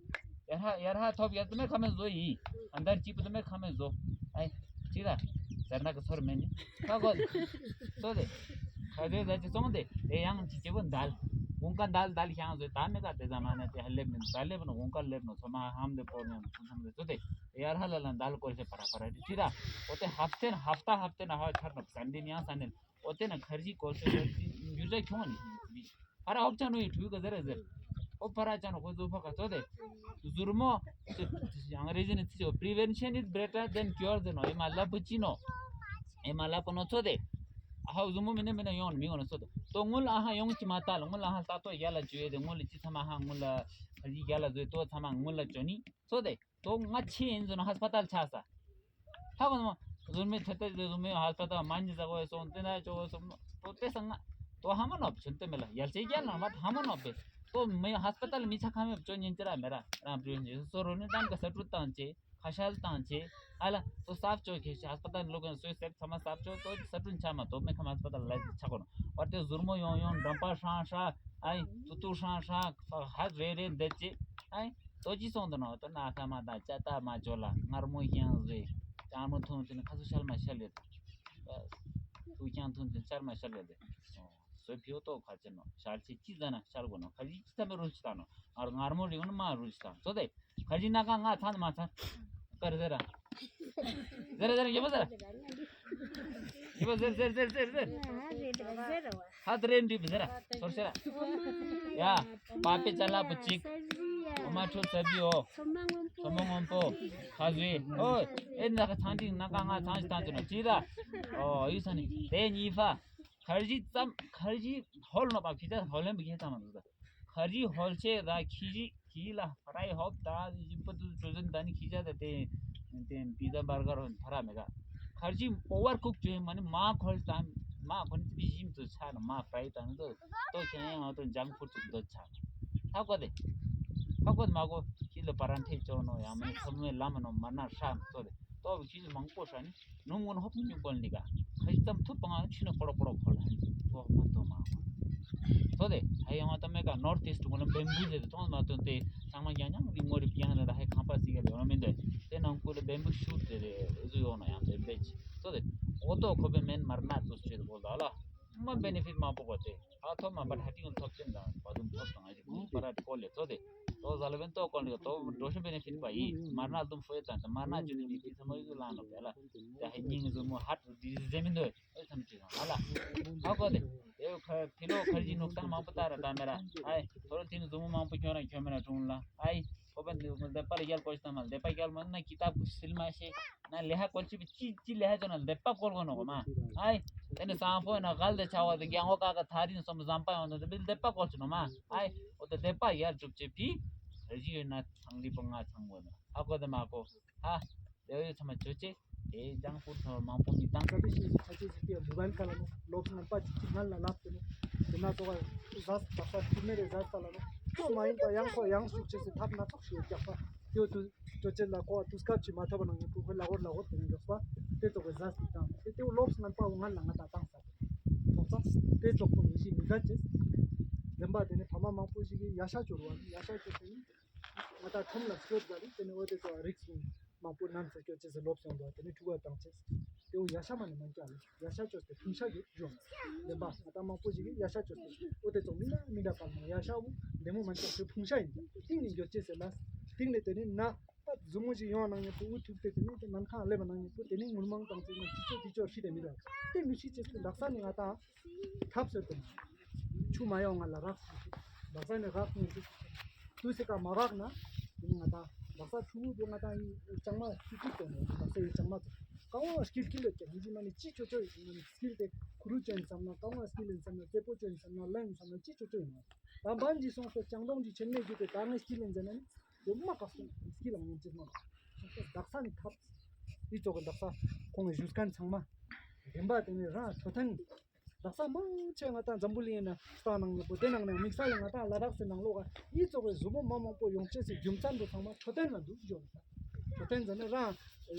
ཡར་ཧ་ཡར་ཧ་ཐོབ་ཡ་དུ་མེ་ཁ་མེ་ཟོ་ཡི། ཨན་དར་ཅི་པུ་དུ་མེ་ཁ་མེ་ཟོ། ཨའི། ཅི་ད། ཟར་ན་གི་ཚོར་མེད་ནི། ཁ་གོ། ཚོ་དེ། ཁ་ཟོས་ཟ་ཅི་སོང་དེ། དེ་ཡང་ཅི་ཅི་པོ་འདལ། དགུན་ཁ་འདལ་འདལ་ཤང་ཟོས་ད་མེ་ཀ་དེ་ཟ་མ་ན་དེ་ཧ་ལེབ་མེད་ད་ལེབ་ནོ་དགུན་ཁ་ལེབ་ནོ་ཚོ་མ་ཧམ་དེ་པོ་ཉམ་ཚོ་ཚོ་དེ་ཚོ་དེ། དེ་ཡར་ཧ་ལ་ལ་འདལ་ཀོ་ཤེ་པ་ར་པ་ར་དེ་ཅི་ད། འོ་དེ་ཧབ་ཏེན་ཧབ་ཏ་ཧབ་ཏེན་ཧ་ཆར་ནོ་སན་དེ་ནི་ཡང་སན་དེ། འོ་དེ་ན་ཁར་ཇི་ཀོ་ཤེ་ཡུ་ཇ་ཁྱོང་ནི། ཕ་ར་ཧོབ་ཆ་ནོ་ཡི་ཁྲུས་ག་ཟེར་ཟེར། ཨོ་ཕ་ར་ཆ་ནོ་ཁོ་ཚོ་ཕ་ག་ཚོ་དེ། ཟུར་མོ། ཨང་རེ་ཟི་ནི་ཚིག་ཡོད། Prevention is better than cure ཟེར་ནོ་ཨེ་མ་ལབ་པོ་ཅི་ནོ། ཨེ་མ་ལབ་པོ་ནོ་ཚོ་དེ། ཨ་ཧའོ་ཟུར་མོ་མི་ནེ་མི་ནེ་ཡོང་ནི་མི་ཡོང་ནི་ཚོ་དེ། ཏོ་ངུ་ལ་ཨ་ཧ་ཡོང་ཅི་མ་ལྟ་ལ་ངུ་ལ་ཨ་ཧ་ལྟ་ཏོ་ཡ་ལ་ཇུ་ཡེ་དེ་ངུ་ལ་ཅི་ཚ་མ་ཧ་ངུ་ལ་ཁ་ཡི་ཡ་ལ་ཟོས་ཏོ་ཚ་མ་ངུ་ལ་ཅོ་ནི་ཚོ་དེ། ཏོ་ང་ཆེ་ཡིན་ཟོ་ན་ཧ་སྤ་ཏལ་ཆགས་ས། ཧ་གོ་ནོ། ཟུར་མོའི་ཐད་ཐད་ཟུར་མོའི་ཧ་སྤ་ཏལ་མ་ཉི་ཟ་གོ་སོང་ཏེ་ན་ཅོ་གོ་སོང་ཏོ་ཏེ་ས་ང་། ཏོ་ཧ་མ་ནོ་ཆུན་ཏེ་མེ་ལ་ཡལ་ཅེ་རྒྱལ་ན་མ་ཧ་མ་ནོ་པེ། ཏོ་མེ་ཧ་སྤ་ཏལ་མི་ཆ་ཁ་མེ་ཅོ་ཉིན་ཅི་ར་མེ་ར་རང་པྲི་ཉི་སོ་རོ་ནི་ཏམ་ག་ས་ཏྲུ་ཏང་ཅེ་ཁ་ཤལ་ཏང་ཅེ་ཨ་ལ་ཏོ་སབ་ཅོ་ཁེ་ཤ་སྤ་ཏལ་ལོ་གན་སོའི་སེབ་ཚ་མ་སབ་ཅོ་ཏོ་ས་ཏྲུ་ཆ་མ་ཏོ་མེ་ཁ་མ་སྤ་ཏལ་ལ་ཆ་གོ་ནོ་བར་ཏེ་ཟུར་མོ་ཡོང་ཡོང་འགྲམ་པ་ཧྲང་ཧྲ་ཨ་ཡིན་ཏུ་ཏུ་ཧྲང་ཧྲ་ཧ་རེ་རེ་འདེད་ཅེ་ཨ་ཡིན། ལྟོ་ཅི་སོང་དུ་ནོ་ལྟོ་ན་ཁ་མ་དང་ཅ་ཏ་མ་ཅོ་ལ་མངར་མོ་ཤང་ཟོས། ལྕང་མོ་འཐུང་དུ་ནི་ཁ་སུ་ཤལ་མ་ཤལ་ཡོད། ཐུག་ཀྱང་འཐུང་དུ་ཤལ་མ་ཤལ་ཡོད། ཟོས་ཕིའོ་ཏོ་ཁ་ཅན་ནོ་ཤལ་ཆེ་ཅི་ཟ་ན་ཤལ་གོ་ནོ་ཁ་ཅི་ཅི་ཐ་མེ་རུ་ཅི་ཏང་ནོ་ཨར་མངར་མོ་རིང་ནོ་མ་རུ་ཅི་ཏང་ཚོ་དེ་ཁ་ཅི་ན་ཁ་ང་ཚ་ནི་མ་ཚ་ཀར་ཟེར་ར་ཟེར་ར་ཟེར་ར་ཡོད་མ་ཟེར་ར། ཁྱེད་པ་ཟེར་ཟེར་ཟེར་ཟེར་ཟེར། ཧ་ཏ་རེ་འདྲི་བ་ཟེར་ར། སོར་ཤེ་ར། ཡ། པ་པེ་ཅ་ལ་པོ་གཅིག་འོ་མ་ཁྲོ་ཚ་བི་འོ། ཚོ་མོ་སྔོན་པོ། ཁ་ཟུའི་འོ། ཨེ་ན་ཁ་ཚང་ཅིག་ན་ཀ་ང་ཚང་ཅིག་བཏང་ཅི་ནོ་ཅི་ར། འོ་ཡུ་ས་ནི་དེ་གཉིས་ཕ། ཁར་ཇི་ཙམ་ཁར་ཇི་ཧོལ་ནོ་པ་ཁི་ཅ་ཧོལ་ལེན་པོ་ཁྱེད་ཚང་མ་འདུག་ད། ཁར་ཇི་ཧོལ་ཆེ་ར་ཁི་ཇི། ཁྱི་ལ་ཧ་ར་ཧོབ་ད་ཡིན་པ་དུ་ཅོ་ཅན་ད་ནི་ཁྱི་ཇ་ད་དེ་དེ་པི་ཛ་བར་གར་ཧོན་ཐ་ར་མེ་ག་ཁར་ཇི་ཨོ་བར་ཀུག་ཅོ་ཡིན་མ་ནི་མ་ཁོལ་ད་མ་ཁོ་ནི་ཏི་བི་ཞིམ་ཚུ་ཆ་ན་མ་ཧྥ་རའི་ད་ནི་དོ་དོ་ཁྱེད་ཡང་ང་དོ་ཇང་ཕུར་ཚུ་དོ་ཆ་ཧ་གོ་དེ་ཧ་གོ་དེ་མ་གོ་ཁྱི་ལ་པ་རན་ཐེ་ཅོ་ནོ་ཡང་མ་ནི་ཚོ་མོའི་ལམ་ནོ་མ་ན་ཧྲ་ནོ་ཚོ་དེ་དོ་བ་ཁྱི་ལ་མང་པོ་ཧྲ་ནི། ནུབ་ངོ་ནས་ཧོབ་ཉུང་ཉུང་བཀོལ་ནི་ག་ཁ་ཅིག་ཙམ་ཐུབ་པ་ང་ཆུ་ནས་ཀོ་རོ་ཀོ་རོ་ཁོལ་ལ་ཧན་ཏོ་མ་ཏོ་མ་ཐོ་དེ་ཧ་ཡང་ང་ཏོ་མེ་ག་ནོར་ཐིསྟ་གོ་ལ་བེམ་བུ་ཟེར་ཏེ་ཐོང་མ་ཏོ་དེ་ཚང་མ་ཡང་ཡང་རི་མོ་རི་པི་ཡང་ལ་ཧ་ཁང་པ་སི་ག་ལ་ཡོང་མི་འདོད་དེ་ནང་ཁུལ་ལ་བེམ་བུ་ཤུ་དེ་རེ་ཨུ་ཟུ་ཡོང་ན་ཡང་དེ་བེ་ཅི་ཏོ་དེ་འོ་ཏོ་ཁོ་བེ་མེན་མར་ན་ཏོ་སུ་ཆེ་དེ་གོ་ལ་ལ་མ་བེ་ནེ་ཕིཊ་མ་པོ་གོ་དེ། ཨ་ཐོབ་མ་པར་ཧ་ཏི་ཡོང་ཐོབ་ཅན་དང་བ་དུམ་ཐོབ་དང་ཨ་ཞིག་པར་ཨ་ཏི་ཀོ་ལེ་ཚོ་དེ་ཏོ་ཟ་ལ་བན་ཏོ་ཀོ་ལེ་ཏོ་འགྲོ་ཤོ་བེ་ནེ་ཕིན་པ་ཡིས་མར་ན་དུམ་ཧྥོ་ཡེ་ཙང་ཏེ་མར་ན་ཅུ་ནི་མི་ཏི་ཚ་མོ་ཡུ་ལང་ལོ་བེ་ལ་ཏེ་ཧེ་ཉིང་ཟུ་མོ་ཧ་ཏུ་དི་ཟེ་མིན་དོ་ཨེ་ཚམ་ཅི་དང་ཨ་ལ་ཨ་ཀོ་དེ་ཏེ་ཁ་ཕི་ལོ་ཁར་ཇི་ནུག་སང་མང་པོ་ཏ་ར་ཏ་མེ་ར་ཨའི་ཐོ་རོ་ཏི་ནི་ཟུ་མོ་མང་པོ་ཁྱོད་རང་ཁྱོད་མེ་ར་ཀྲུང་ལ་ཨའི་ཁོ་པ་ནི་ལྡེ་པ་ལ་ཡལ་ཀོ་ཤི་ཏང་མ་ལྡེ་པ་ཡལ་མ་ན་ཀི་ཏབ་ཀུ་སིལ་མ་ཤེ། ན་ལེ་ཧ་ཀོལ་ཅི་པི་ཅི་ཅི་ལེ་ཧ་ཅོ་ན་ལྡེ་པ་ཀོལ་གོ་ནོ་གོ་མ། ཨའི། དེ་ནི་སང་ཕོ་ན་གལ་ཏེ་ཆ་བ་དེ་རྒྱང་འོ་ཀ་ཀ་ཐ་རིན་སོམ་ཟམ་པ་ཡོང་དེ་ལྡེ་པ་ཀོལ་ཅི་ནོ་མ། ཨའི། འོ་དེ་ལྡེ་པ་ཡར་ཅུག་ཅི་པི། ཧ་ཇི་ཡོད་ན་ཚང་ལི་པོ་ང་ཚང་གོ་ནོ། ཧ་གོ་དེ་མ་གོ། ཧ། དེ་ཡོད་ཚང་མ་ཅོ་ཅེ། དེ་ལྗང་ཕུར་ཚང་མ་མང་པོ་མི་བཏང་ས་དེ་ཤེས་ཆ་ཅེ་ཟི་ཏེ་མོ་བལ་ཁ་ལ་ནོ་ལོབ་ངན་པ་ཅིག་ཅིག་ངན་ལ་ལབ་དེ་ནོ། དེ་ན་ཚོ་ག་ཟ་ས་ས་ཐུ་མེ་རེ་ཟ་ས་ལ་ནོ། ཁྱོད་མ་ཡིན་པ་ཡང་ཁོ་ཡང་ཤུགས་ཆེ་སེ་ཐབས་སྣ་ཚོགས་ཤིག་རྒྱག་པ། དེའུ་དུ་ཅོ་ཅེ་ལ་ཀོ་དུས་སྐབས་ཅིག་མ་ཐོབ་པ་ནང་ངེ་ཕུ་ཁོ་ལ་ཧོར་ལ་ཧོར་དེ་ནས་འཇོག་པ། དེ་ཚོ་གི་ཟ་སི་དང་དེ་དེའུ་ལོབ་ངན་པ་འུ་ངན་ལ་ང་ད་བཏང་ས་ཐོག་ས་དེ་ཚོགས་པོ་མི་ཤི་མི་ག་ཅེ། དེན་པ་དེ་ནས་ཕ་མ་མང་པོ་ཞིག་གིས་ཡ་ཤ་སྐྱོར་བ་ཡ་ཤ་སྐྱོར་དེ་ནི་ང་ད་ཁྲོམ་ལ་སྐྱོར་ད་རིག་དེ་ནི་འོ་དེ་ཚོ་རིག་སུ་མང་པོ་ནམ་ས་སྐྱོར་ཅེས་སུ་ལོབ་སོང་བ་དེ་ནི་ཕྲུ་གུ་བཏང་ཅེས་དེའུ་ཡ་ཤ་མ་ནི་མ་འཇོག་ལ་ཡ་ཤ་སྐྱོར་ཏེ་ཕུང་ཤ་གི་འཇོག་དེན་པ་ང་ད་མང་པོ་ཞིག་གིས་ཡ་ཤ་སྐྱོར་ཏེ་འོ་དེ་ཚོ་མི་ན་མི་འདྲ་པ་ན་ཡ་ཤ་བུ་འདེ་མོ་མ་འཇོག་ཏེ་ཕུང་ཤ་ཡིན་ཏིང་ནི་འཇོག་ཅེས་ཟེར་ལ་ཏིང་ནི་དེ་ནི་ན། ཨ་ཟུ་མོ་ཞིག་ཡོང་ནང་ཉེ་པོ་འུ་ཐུག་སྟེ་དེ་ནས་དེ་ནམ་ཁང་སླེབས་པ་ནང་ཉེ་པོ་དེ་ནས་ངུར་མང་བཏང་ཚེ་ནི་ཅི་ཅོ་དེ་ཅོ་ཧྲི་དེ་མི་ར་དེ་མི་ཤི་ཅེས་སུ་ལག་ས་ནི་ང་ཏང་ཐབས་ཟེར་དེ་ཆུ་མ་ཡོང་ང་ལ་རག་ལག་ས་ནི་རག་ནས་དུ་དུ་སེ་ཀ་མ་རག་ན་དེ་ནི་ང་ཏང་ལག་ས་ཆུ་བོ་དེ་ང་ཏང་ཡི་ལྕང་མ་ཆུ་ཐིག་དེ་ནས་ལག་ས་ཡི་ལྕང་མ་དེ་ཀ་བོ་སྐིལ་སྐིལ་ལ་ཅེ་མི་ཅི་མ་ནི་ཅི་ཅོ་ཅོ་ཡིན་ན་ནི་སྐིལ་དེ་ཁུ་རུ་ཅོ་ཡིན་བསམ་ན་ཀ་བོ་སྐིལ་ཡིན་བསམ་ན་རྩེ་པོ་ཅོ་ཡིན་བསམ་ན་ལན་ཡིན་བསམ་ན་ཅི་ཅོ་ཅོ་ཡིན་ན་ད་འབའ་འཇི་སོང་སོ་ལྕང་སྡོང་འཇི་ཆེན་མེད་རྒྱུ་དེ་ད་ངས་སྐིལ་ཡིན་ཟེར་ན་ནི། དེ་མ་བཀག་སོང་སྐྱིད་ལ་ངོམ་ཅིག་མ་བཀག་སོང་དག་ས་ནི་ཐབས་འདི་ཚོ་གི་དག་ས་ཁོང་གི་བཞུགས་མཁན་ཚང་མ་རིམ་པ་དེ་ནས་རང་འཕྲོད་བསྟེན་དག་ས་མང་ཆེ་ང་ཏང་འཛམ་བུ་གླིང་ཡིན་ན་སྟག་ནང་ཉེ་པོ་དེ་ནང་ནས་དམིགས་བསལ་ལ་ང་ཏང་ལ་དྭགས་སི་ནང་ལོགས་ཀ་འདི་ཚོ་གི་གཟུགས་པོ་མ་མང་པོ་ཡོང་ཅེས་སི་རྒྱུ་མཚན་དུ་ཚང་མ་འཕྲོད་བསྟེན་ལ་འདུག་ཞོ་འཕྲོད་བསྟེན་ཟེར་ན་རང་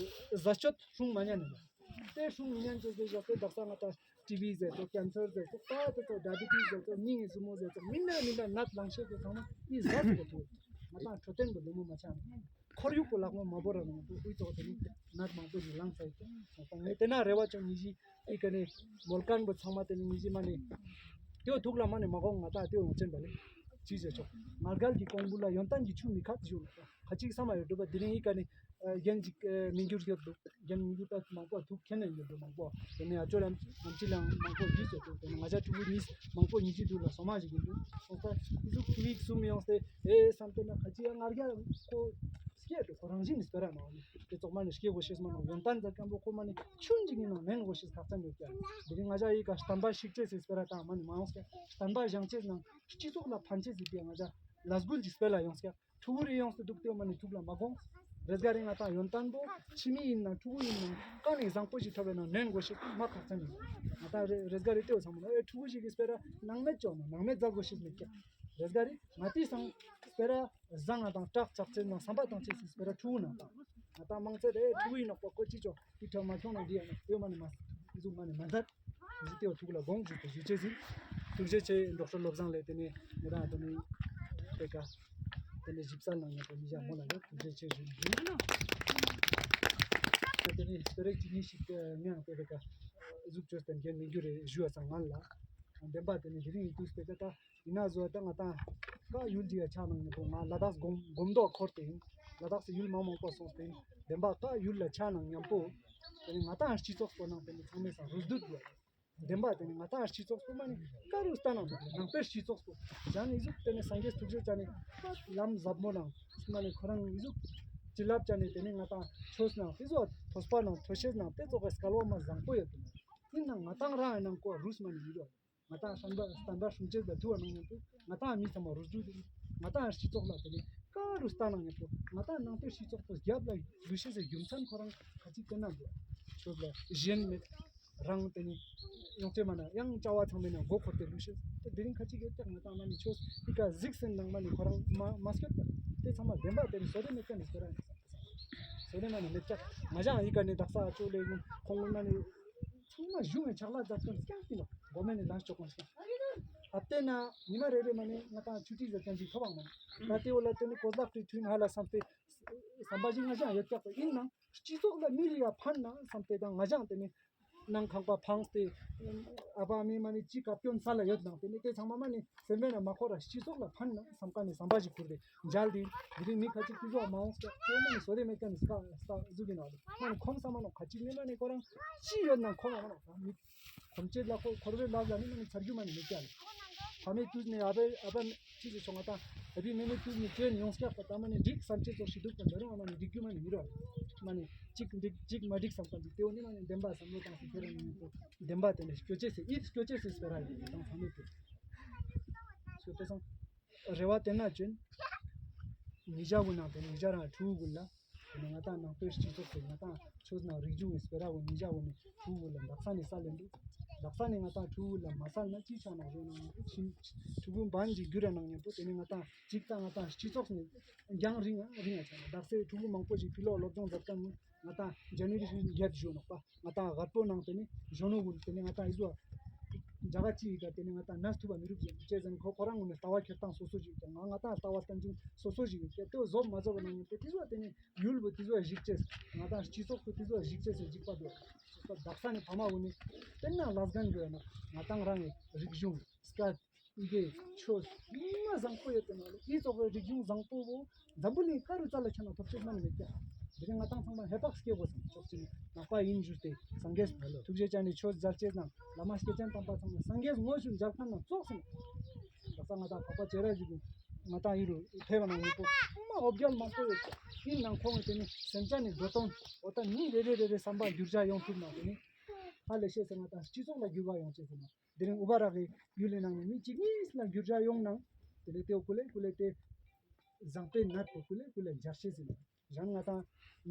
ཟ་སྤྱོད་སྲུང་མ་ཉན་ནས་དེ་སྲུང་མི་ཉན་ཅེས་སི་ཞོག་དེ་དག་ས་ང་ཏང་ཊི་བི་ཟེར་ཚོ་ཀེན་སར་ཟེར་ཚོ་ད་དེ་ཚོ་ཌའི་བི་ཊི་ཟེར་ཚོ་སྙིང་གི་ཟུར་མོ་ཟེར་ཚོ་མི་འདྲ་མི་འདྲ་ནད་ལངས་ཤེས་དེ་ཚང་མ་ཨི་ཟ་ཟེར་ཚོ་ང་ཏང་འཕྲོད་བསྟེན་པོ་ལེ་མོ་མ་ཆགས་ན་ཁོར་ཡུག་པོ་ལག་མོ་མ་བོར་ར་ང་ཚོ་དབུས་ཚོགས་དེ་ནི་ནད་མང་པོ་ཞིག་ལངས་ཚར་ཡོད་ང་ཏང་ངས་དེ་ན་རེ་བ་ཅོ་ཉི་ཤི་ཨི་ཀ་ནི་མོལ་ཀན་པོ་ཚང་མ་དེ་ནི་ཉི་ཤི་མ་ནི་དེའོ་ཐུག་ལ་མ་ནི་མ་གོང་ང་ཏང་དེའོ་ཡོང་ཅན་པ་ལེ་ཅི་ཟེར་ཆོག་ང་རྒྱལ་གྱི་ཀོང་བུ་ལ་ཡོན་ཏན་གྱི་ཆུ་མི་ཁ་ཞུ་ཁ་ཅིག་ས་མ་ཡོད་འགྲོ་པ་དེ་རིང་ཨི་ཀ་ནི་རྒྱན་གཅིག་མི་འགྱུར་ཡོད་འདུག་རྒྱན་མི་འགྱུར་ད་མང་པོ་ཐུག་མཁན་ནས་ཡོད་འདུག་མང་པོ་དེ་ནས་ཨ་ཅོ་ལམ་ལམ་ཅི་ལང་མང་པོ་ཡིད་ཟེར་འདུག་དེ་ནས་ང་ཅག་ཕྲུ་གུ་གཉིས་མང་པོ་ཉི་ཤི་འདུག་ལ་སོ་མ་ཞིག་ཡིན་འདུག་སོང་ས་ཨི་ཟུག་ཕྲུ་གུ་གསུམ་ཡོང་སྟེ་ཨེ་བསམ་དེ་ན་ཁ་ཅིག་ཡང་ང་རྒྱལ་ཁོ་སྐྱེས་འདུག་ཁོ་རང་བཞིན་ནི་སྤེ་ར་ནང་ནི་དེ་ཚོགས་མ་ནི་སྐྱེ་དགོས་ཤེས་མ་ནོ་ཡོན་ཏན་ཛ་སྐམ་པོ་ཁོ་མ་ནི་ཆུན་ཅིག་ཡིན་ན་ནན་དགོས་ཤེས་ཁག་ཅན་ཡོད་ཀྱང་དེ་རིང་ང་ཅག་ཡི་ག་བསྟན་པ་ཤིག་ཅེས་སི་སྤེ་ར་དང་མ་ནི་མ་ཡོང་སྐྱ་བསྟན་པ་བཞེངས་ཅེས་ནང་སྤྱི་ཚོགས་ལ་ཕན་ཅེས་སི་དེ་ང་ཅག་ལས་འགུལ་གྱི་སྤེ་ལ་ཡོང་སྐྱ། ཕྲུ་གུ་རེ་ཡོངས་སུ་འདུག་སྟེ་མ་ནི་ཐུགས་ལ་མ་དགོངས། རེས་འགའ་རེ་ང་ཏང་ཡོན་ཏན་པོ་ཕྱི་མི་ཡིན་ན་ཕྲུ་གུ་ཡིན་ན་གང་ནས་བཟང་པོ་ཞིག་ཐོབ་པ་ན་ནན་དགོས་ཤེས་མ་ཁག་ཅན་ཡིན། ང་ཏང་རེ་རེས་འགའ་རེ་ལྟེ་བ་ཚང་མ་ལ་ཨེ་ཕྲུ་གུ་ཞིག་གི་སྤེ་ར་ནང་མེད་ཅོག་ན་ནང་མེད་རྫ་དགོས་ཤེས་མེད་ཀྱང་། རེས་འགའ་རེ་ང་ཏི་སང་སྤེ་ར་བཟང་ང་ཏང་སྐྲག་ཆག་ཅེས་ནང་བསམ་པ་བཏང་ཅེས་སི་སྤེ་ར་ཕྲུ་གུ་ནང་ཏང་ང་ཏང་མང་ཚེ་རེ་ཕྲུ་གུ་ཡིན་ནོག་པ་ཀོ་ཅི་ཅོག་ཏི་ཁྲ་མ་ཁྱོང་ན་འདི་ཡང་ན་ཡོད་མ་ནི་མ་ཟུག་མ་ནི་མ་མཛད། ཇི་ཏེ་བ་ཐུགས་ལ་དགོངས་ཞུ་དེ་ཞུ་ཆེ་ཟིན། ཐུགས་རྗེ་ཆེ་ཌོག་ཊར་བློ་བཟང་ལས་དེ་ནས་ངེད་རང་དེ་ནས་དེ་ཀ་དེ་ནས་ཞིབ་གསལ་གནང་ཡག་པོ་མི་བཞག་མོ་ལ་ཡོད་ཐུགས་རྗེ་ཆེ་ཞུ་ཞུ། དེ་ནས་སྤེ་ར་གཅིག་གཉིས་ཤིག་ངས་དེ་དེ་ཀ་གཟུགས་བཅོས་ཏེ་འགན་མི་འགྱུར་རེ་ཞུ་བ་ཚང་ང་ལ་བདེན་པ་དེ་ནས་དེ་རིང་ཡིན་དུས་དེ་ཀ་ད་ཡིན་ན་བཟོ་ད་ང་ད་ཀ་ཡུལ་འདི་ཡ་ཆ་ནང་ཉམ་པོ་ང་ལ་དྭགས་སྒོམ་སྒོམ་མདོག་འཁོར་ཏེ་ཡིན། ལ་དྭགས་སུ་ཡུལ་མང་མང་པོ་སོང་སྟེ་ཡིན། བདེན་པ་ཀ་ཡུལ་ལ་ཆ་ནང་ཉམ་པོ། དེ་ནི་ང་ཏང་སྤྱི་ཚོགས་པོ་ནང་དེ་ནི་ཚང་མའི་སང་རུས་རྡུད་དགོས། བདེན་པ་དེ་ནི་ང་ཏང་སྤྱི་ཚོགས་པོ་མ་ནི་ཀ་རུ་ལྟ་ནང་དུ་ནང་པའི་སྤྱི་ཚོགས་པོ་ཡང་ནི་ཟུག་དེ་ནི་སངས་རྒྱས་ཐུགས་རྗེ་ཅན་ནི་ལམ་ཟབ་མོ་ནང་མ་ནི་ཁོ་རང་ནི་ཟུག་བྱིན་རླབས་ཅན་ནི་དེ་ནི་ང་ཏང་ཆོས་ནང་དེ་ཚོ་ཐོས་པ་ནང་ཐོས་བཤད་ནང་དེ་ཚོ་གི་སྐལ་བ་མ་བཟང་པོ་ཡོད་དེ་ནི་ཡིན་ནང་ང་ཏང་རང་ཡང་ནང་ཀོ་རུས་མ་ནི་ཡིན་རོ། ང་ཏང་བསྟན་པ་བསྟན་པ་སྲུང་བྱེད་ལ་ཐུ་བ་ནང་མཉམ་དུ་ང་ཏང་མི་ཚང་མ་རུ་ཚུགས་ཏེ་ང་ཏང་སྤྱི་ཚོགས་ལ་དེ་ནས་ཀ་རུ་ལྟ་ནང་མཉམ་དུ་ང་ཏང་ནང་པའི་སྤྱི་ཚོགས་པོ་རྒྱབ་ལ་ལུས་ཤེས་སའི་རྒྱུ་མཚན་ཁོ་རང་ཁ་ཅིག་བསྟན་ན་འདུག་ཆོས་ལ་གཞན་མེད། རང་དེ་ནས་ཡོང་ཚེ་མ་ན་ཡང་བྱ་བ་ཚང་མའི་ནང་མགོ་འཁོར་ཏེ་ལུས་ཤེས་དེ་དེ་རིང་ཁ་ཅིག་ཡོད་ཀྱང་ང་ཏང་མ་ནི་ཆོས་ཨི་ཀ་གཟིགས་ཟིན་ནང་མ་ནི་ཁོ་རང་མ་མ་སྐྱོད་ཀྱང་དེ་ཚང་མ་བདེན་པ་དེ་ནི་བསོད་བདེ་མེད་ཀྱང་ནི་བསོད་ར་ནི་བསོད་བདེ་མ་ནི་མེད་ཀྱང་ང་ཅག་ཨི་ཀ་ནི་དག་ས་ཨ་ཅོ་ལས་ཡིན་ཁོང་མ་ནི། ཚང་མ་གཞུང་ངི་ཕྱག་ལ་མཛད་མཁན་རྐྱང་ཡིན་ནོ། མགོ་མེད་ནས་ལངས་ཆོག་གོང་ཞིག་ཨ་བལྟས་ན་ཉི་མ་རེ་རེ་མ་ནས་ང་ཏང་ཆུ་ཏི་ཟེར་མཁན་ཞིག་ཐོབ་འང་མ་ནས་ད་ལྟའི་འོ་ལ་བལྟས་ནས་གོ་ལག་ཏུ་ཐུན་ཧ་ལ་བསམ་སྟེ་བསམ་པ་ཞིག་ང་ཅང་ཡོད་ཀྱག་པ་ཡིན་ནང་སྤྱི་ཚོགས་ལ་མི་རིགས་ཡ་ཕན་ན་བསམ་སྟེ་དང་ང་ཅང་དེ་ནས་ནང་ཁང་པ་ཕངས་ཏེ་ཨ་ཕ་མི་མ་ནས་ཅི་བཀའ་བཀྱོན་ས་ལ་ཡོད་ནང་དེ་ནས་དེ་ཚང་མ་མ་ནས་སེམས་པའི་ནང་མ་འཁོར་ར་སྤྱི་ཚོགས་ལ་ཕན་ན་བསམ་མཁན་ནས་བསམ་པ་ཞིག་ཁུར་ཏེ། མཇལ་ཏེ། དེ་རིང་མི་ཁ་ཅིག་ཀུན་སློང་མ་འོངས་ཀྱང་དེ་མ་ནི་བཟོ་རེ་མེད་ཀྱང་ནི་ས་ས་གཟུགས་ཀྱི་ནང་ལ་མ་ནི་ཁོམ་ས་མ་ནོ་ཁ་ཅིག་ནི་མ་ནི་ཁོ་རང་ཅི་ཡོད་ན་ཁོམ་མ་ནོ་མི་ཁོམ་ཅེས་ལ་ཁོ་འཁོར་བའི་ལག་ལ་ནི་མ་ནི་ཚར་རྒྱུ་མ་ནི་མེད་ཀྱང་ནི་ཕ་མའི་དུས་ནས་ཨ་ཕའི་ཨ་ཕ་ནི་ཅི་ཞིག་བྱུང་བ་དང་ཨ་ཕའི་མེ་མེ་དུས་ནས་སྐྱོན་ཡོངས་སྐྱག་པ་དང་མ་ནི་འགྲིག་བསམ་ཅེས་ཚོ་ཞིག་འདུག་པ་འདི་རུང་མ་ནི་འགྲིག་རྒྱུ་མ་ནི་མི་རོ། མ་ནི་གཅིག་འགྲིག་གཅིག་མ་འགྲིག་བསམ་པ་འདུག་དེ་འོ་ནི་མ་ནི་བདེན་པ་བསམ་བློ་བཏང་སོང་དེ་རང་ནི་བདེན་པ་དེ་ནི་སྐྱོ་ཅེས་སེ་ཡིད་སྐྱོ་ཅེས་སེ་སྤེ་ར་ཡིན་དང་ཕ་མའི་དུས་སྐྱོ་ཅེས་སང་། རེ་བ་དེ་ན་བཅོན། ཉིན་ཞག་གུན་ནང་དེ་ནི་ཉིན་ཞག་རང་ཕྲུ་གུ་གུན་ལ། དེ་ནི་ང་ཏང་ནང་པའི་སྤྱི་ཚོགས་སུ་ང་ཏང་ཆོས་ནང་རིག་གཞུང་གི་སྤེ་ར་གུན་ཉིན་ཞག་གུན་ནི་ཕྲུ་གུ་གུན་ལ་དག་ས་ནི་ས་ལེན་འདུག་དག་ས་ནི་ང་ཏང་ཕྲུ་གུ་གུན་ལ་མ་སལ་ན་ཅི་ཆགས་ནོག་ཞུ་ན་ཕྲུ་གུ་འབའ་ཞིག་གྱུར་ར་ནང་མཉམ་པོ་དེ་ནི་ང་ཏང་གཅིག་ཏང་ང་ཏང་སྤྱི་ཚོགས་ནི་རྒྱང་རིང་རིང་ང་ཆགས་ན་དག་སའི་ཕྲུ་གུ་མང་པོ་ཞིག་ཕི་ལོག་སློབ་སྦྱོང་མཛད་མཁན་ནི་ང་ཏང་ཇེ་ནེ་རེ་ཤན་གེབ་ཞུ་ནོག་པ། ང་ཏང་རྒད་པོ་ནང་དེ་ནི་གཞོན་ནུ་གུན་དེ་ནི་ང་ཏང་ཨི་ཟོ་རྒྱ་གར་ཅི་ཡི་ག་དེ་ནི་ང་ཏང་ན་ཐུབ་པ་མི་རུག་ཅེས་ཅེས་ཟེར་ཁོ་ཁོ་རང་གུན་ནི་ལྟ་བ་འཁྱེར་སྟངས་སོ་སོ་ཞིག་ཡོད་ཀྱང་ང་ང་ཏང་ལྟ་བ་བསྟན་འཛིན་སོ་སོ་ཞིག་ཡོད་ཀྱང་དེ་བཟོ་མ་བཟོ་བ་ནང་ཡོད་དེ་དེ་ཟོ་དེ་ནི་ཡུལ་བོ་དེ་ཟོ་གཞིག་ཅེས་ང་ཏང་སྤྱི་ཚོགས་སུ་དེ་ཟོ་གཞིག་ཅེས་ཟེར་འཇིགས་པ་དེ་དག་ས་ནི་ཕ་མ་གུན་ནི་དེ་ན་ལས་འགན་དགོས་ན་ང་ཏང་རང་གི་རིག་གཞུང་སྐད་ཡི་གེ་ཆོས་མ་བཟང་པོ་ཡོད་དེ་ན་ལེ་ཨི་ཙོག་གི་རིག་གཞུང་བཟང་པོ་བོ། འཛམ་བུ་གླིང་ག་རུ་རྩ་ལ་ཁྱོན་ན་ཐོབ་ཆོག་མ་ནི་མེད་ཀྱང་། དེ་རིང་ང་ཏང་ཚང་མ་ཧེ་བག་སྐྱེ་དགོས་སམ་ཆོག་ཅིག་ནག་པ་ཡིན་ཞུས་ཏེ་སངས་རྒྱས་ཐུགས་རྗེ་ཅན་ནི་ཆོས་མཇལ་ཅེས་དང་བླ་མ་སྐྱེས་ཆེན་དམ་པ་ཚང་མ་སངས་རྒྱས་ངོ་ཤུ་མཇལ་ཁན་ན་ཙོགས་སམ། ད་ས་ང་ཏང་འཕགས་པ་སྤྱན་རས་གཟིགས་ཀྱི་ང་ཏང་ཡུལ་རུ་ཕེབས་པ་ན་ངོ་པོ་མ་འོ་བརྒྱལ་མང་པོ་ཡོད་ཀྱང་ཡིན་ནང་ཁོང་གི་དེ་ནི་སེམས་ཅན་ནི་འགྲོ་དོན་འོ་ད་མི་རེ་རེ་རེ་རེ་བསམ་པ་འགྱུར་བྱ་ཡོང་ཐུབ་ན་དེ་ནི་ཧ་ལས་ཤེས་ཟེར་ང་ཏང་སྤྱི་ཚོགས་ལ་འགྱུར་བ་ཡོང་ཅེས་ཟེར་ན། དེ་རིང་ཨུ་བ་ར་གི་ཡུལ་ལི་ནང་ནས་མི་གཅིག་གཉིས་ལ་འགྱུར་བྱ་ཡོང་ནང་དེ་ལས་དེ་ཀུ་ལེ་ཀུ་ལེ་དེ་བཟང་པོའི་ནད་པོ་ཀུ་ལེ་ཀུ་ལེ་འབྱར་ཤེས་ཟིན། གཞན་ང་ཏང་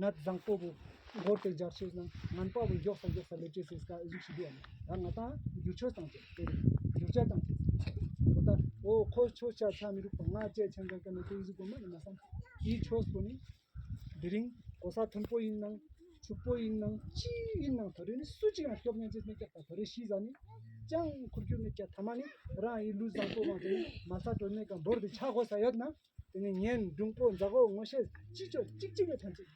ནད་བཟང་པོ་བོ་འགོར་ཏེ་འབྱར་ཤེས་ནང་ངན་པ་བོ་མགྱོགས་ས་མགྱོགས་ས་ལེབ་ཅེས་ཟེར་ཀ་ཨི་ཟུག་ཞིག་ཡོད་ནི་ད་ང་ཏང་འགྱུར་ཆོས་བཏང་ཅེས་དེ་རིང་འགྱུར་བྱ་བཏང་ཅེས་ཟིན། ཨོ་ད་ཨོ་ཁོ་ཆོས་ཆ་ཆ་མི་རུག་པ་ང་ཅེ་ཆེན་ཟེར་ཀ་ནི་དེ་ཨི་ཟུག་གོ་མ་ནི་མ་སམ་ཨི་ཆོས་པོ་ནི། དེ་རིང་གོ་ས་མཐོན་པོ་ཡིན་ནང་ཕྱུག་པོ་ཡིན་ནང་ཅི་ཡིན་ནང་ད་རེས་ནི་སུ་གཅིག་ཡང་སྐྱོབ་ཉན་ཅེས་མེད་ཀྱག་ད་རེས་ཤི་ཟ་ནི་ཅང་ཁུར་རྒྱུ་མེད་ཀྱག་ད་མ་ནི་རང་ཡི་ལུས་བཟང་པོ་མང་དེ་ནི་མ་ས་གྲོན་མེད་ཀྱང་འབོར་དེ་ཆ་གོ་ས་ཡོད་ན་དེ་ནི་ཉན་འབྲུང་པོ་མཛའ་བོ་ངོ་ཤེས་ཅི་ཆོ་གཅིག་གཅིག་ལ་ཕན་ཅིག་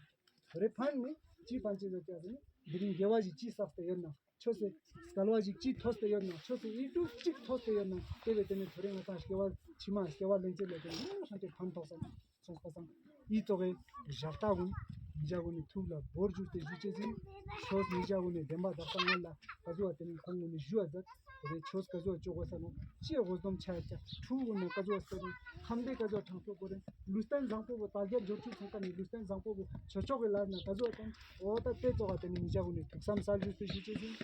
ད་རེས་ཕན་ནི་ཅི་ཕན་ཅིག་ལ་ཀྱག་ཟེར་ནི་དེ་རིང་དགེ་བ་ཞིག་ཅི་བསགས་ཏེ་ཡོད་ན། ཆོས་སི་སྐལ་བ་ཞིག་ཅིག་ཐོས་ཏེ་ཡོད་ན་ཆོས་སི་ཡིག་དྲུག་ཅིག་ཐོས་ཏེ་ཡོད་ན་དེ་བས་དེ་ནི་ཐོ་རེ་ང་ཏང་སྐྱེ་བ་ཕྱི་མ་སྐྱེ་བ་ལེན་ཅེས་ལས་དེ་ནི་ཧ་ཅང་ཕན་ཐོགས་སམ་སོང་པ་སང་ཨི་ཙོག་གི་ཞག་ལྟ་གུན་ཉི་ཞག་གུན་ནི་ཐུགས་ལ་བོར་བཅུག་སྟེ་ཞུ་ཅེས་ཟིན། ཆོས་ཉི་ཞག་གུན་ནི་བདེན་པ་བདག་ས་ངོ་ལ་ག་ཟུ་བ་དེ་ནི་ཁོང་གུན་ནི་ཞུ་བ་མཛད་དེ་ནི་ཆོས་ག་ཟུ་བ་ཅོ་གོ་ས་ནོ་ཅི་ཡ་གོ་སྡོམ་ཆ་ཡ་ཀྱ་ཕྲུ་གུ་ནི་ག་ཟུ་བ་ས་རུ་ཁམས་དེ་ག་ཟུ་བ་དྲང་ཐོག་གོ་རེ་ལུས་རྟེན་བཟང་པོ་བོ་དལ་རྒྱ་འབྱོར་ཆུ་ཚང་ཀ་ནི་ལུས་རྟེན་བཟང་པོ་བོ་ཆོས་ཕྱོགས་ཀྱི་ལར་ན་ག་ཟུ་བ་དང་འོ་ད་དེ་ཙོག་ག་དེ་ནི་ཉི་ཞག་གུན་ནི་ཐུགས་བསམ་གསལ་བརྗོད་དུ་ཞུ་ཅེས་ཟིན།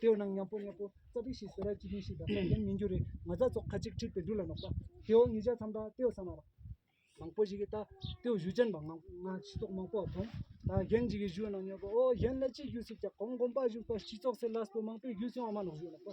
ཏེའོ་ནང་མཉམ་པོ་མཉམ་པོ་རྩ་བིག་ཤིག་སོ་ར་ཅི་མི་ཤིག་ད་ས་ཡན་མི་འགྱུར་རེ་ང་ཚ་ཙོག་ཁ་ཅིག་ཁྲིད་དེ་འགྲུལ་ལ་ནོག་པ། ཏེའོ་ཉི་ཞག་མཚམས་ད་ཏེའོ་ས་ན་ར། མང་པོ་ཞིག་གི་ད་ཏེའོ་ཞུ་ཅན་པ་ང་ང་སྤྱི་ཚོགས་མང་པོ་ཐོང་། ད་རྒན་ཅིག་གི་ཞུ་ནང་མཉམ་པོ་ཨོ་རྒན་ལ་ཅི་རྒྱུ་སྲིད་ཀྱ་གོང་གོམ་པ་ཞུ་པ་སྤྱི་ཚོགས་སེ་ལས་པོ་མང་པོའི་རྒྱུ་སྲིད་འོ་མ་ནོག་ཞུ་ལ་པ།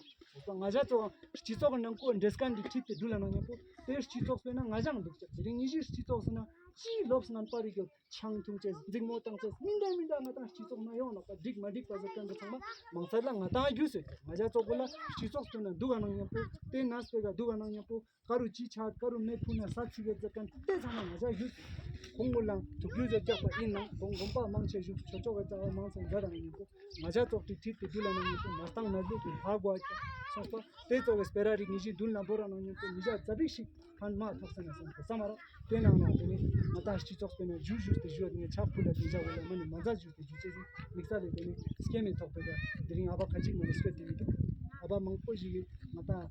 ང་ཚ་ཙོག་སྤྱི་ཚོགས་ཀྱི་ནང་ཁོ་འདྲེས་མཁན་འདི་ཁྲིད་དེ་འགྲུལ་ལ་ནང་མཉམ་པོ་ཏེ་སྤྱི་ཚོགས་སེ་ན་ང་ཞང་འདུག་ཀྱ་དེ་རིང་ཉི་ཞིག་སྤྱི་ཚོགས་སེ་ན་ཅི་ལོབས་ངན་པ་རིག་ཡོད། ཆང་འཐུང་ཅེས་འཛིང་མོ་བཏང་ཅེས་མི་འདྲ་མི་འདྲ་ང་ཏང་སྤྱི་ཚོགས་ན་ཡོང་ལ་པ་འགྲིག་མ་འགྲིག་པ་ཟེར་མཁན་པོ་ཚང་མ་མང་ཚར་ལ་ང་ཏང་རྒྱུས་ཟེར་ང་ཞ་ཙོག་པོ་ལ་སྤྱི་ཚོགས་སྟོན་ན་འདུག་ག་ནང་མཉམ་པོ་དེ་ན་སྤེ་ག་འདུག་ག་ནང་མཉམ་པོ་ཀ་རུ་ཅི་ཆ་ཀ་རུ་མེ་ཕུ་ན་ས་ཚིག་ག་ཟེར་མཁན་དེ་ཚང་མ་ང་ཞ་རྒྱུས་ཟེར། ཁོང་གུན་ལ་ཐུགས་རྒྱུས་ཟེར་རྒྱག་པ་ཡིན་ན་ཁོང་དགོན་པ་མང་ཆེ་ཞུགས་ཆོས་ཕྱོགས་ཀྱི་རྩ་བ་མང་ཚང་འདྲ་དང་མཉམ་པོ་ང་ཞ་ཙོག་ཏི་ཁྲིད་དེ་རྒྱུ་ལ་ནང་མཉམ་པོ་མ་སྟངས་ན་རྒྱུ་དེ་ལྷ་དགོས་ཀྱང་སོང་པ་དེ་ཙོག་གི་སྤེ་ར་རིགས་ཉི་ཤི་བདུན་ལ་འབོ་ར་ནང་མཉམ་པོ་མི་ཞ་རྩ་བིག་ཤིག་ཕན་མ་ཐོགས་ས་ན་སོང་དེ་ས་མ་ར་དེ་ནང་ན་དེ་ནི་ ང་ཏང་སྤྱི་ཚོགས་དེ་ནས་བཞུགས་བཞུགས་ཏེ་བཞུགས་ནས་ཕྱག་ཕུལ་ལ་དེ་འཇགས་ལ་མ་ནི་མ་མཛའ་བཞུགས་ཏེ་བཞུགས་ཅེས་དམིགས་བསལ་ལས་དེ་ནས་སྐྱེ་མེད་ཐོག་ཏུ་དེ་རིང་ཨ་བ་ཁ་ཅིག་མ་ནི་སྐད་དེ་ཡིན་འདུག་ཨ་བ་མང་པོ་ཞིག་གིས་ང་ཏང་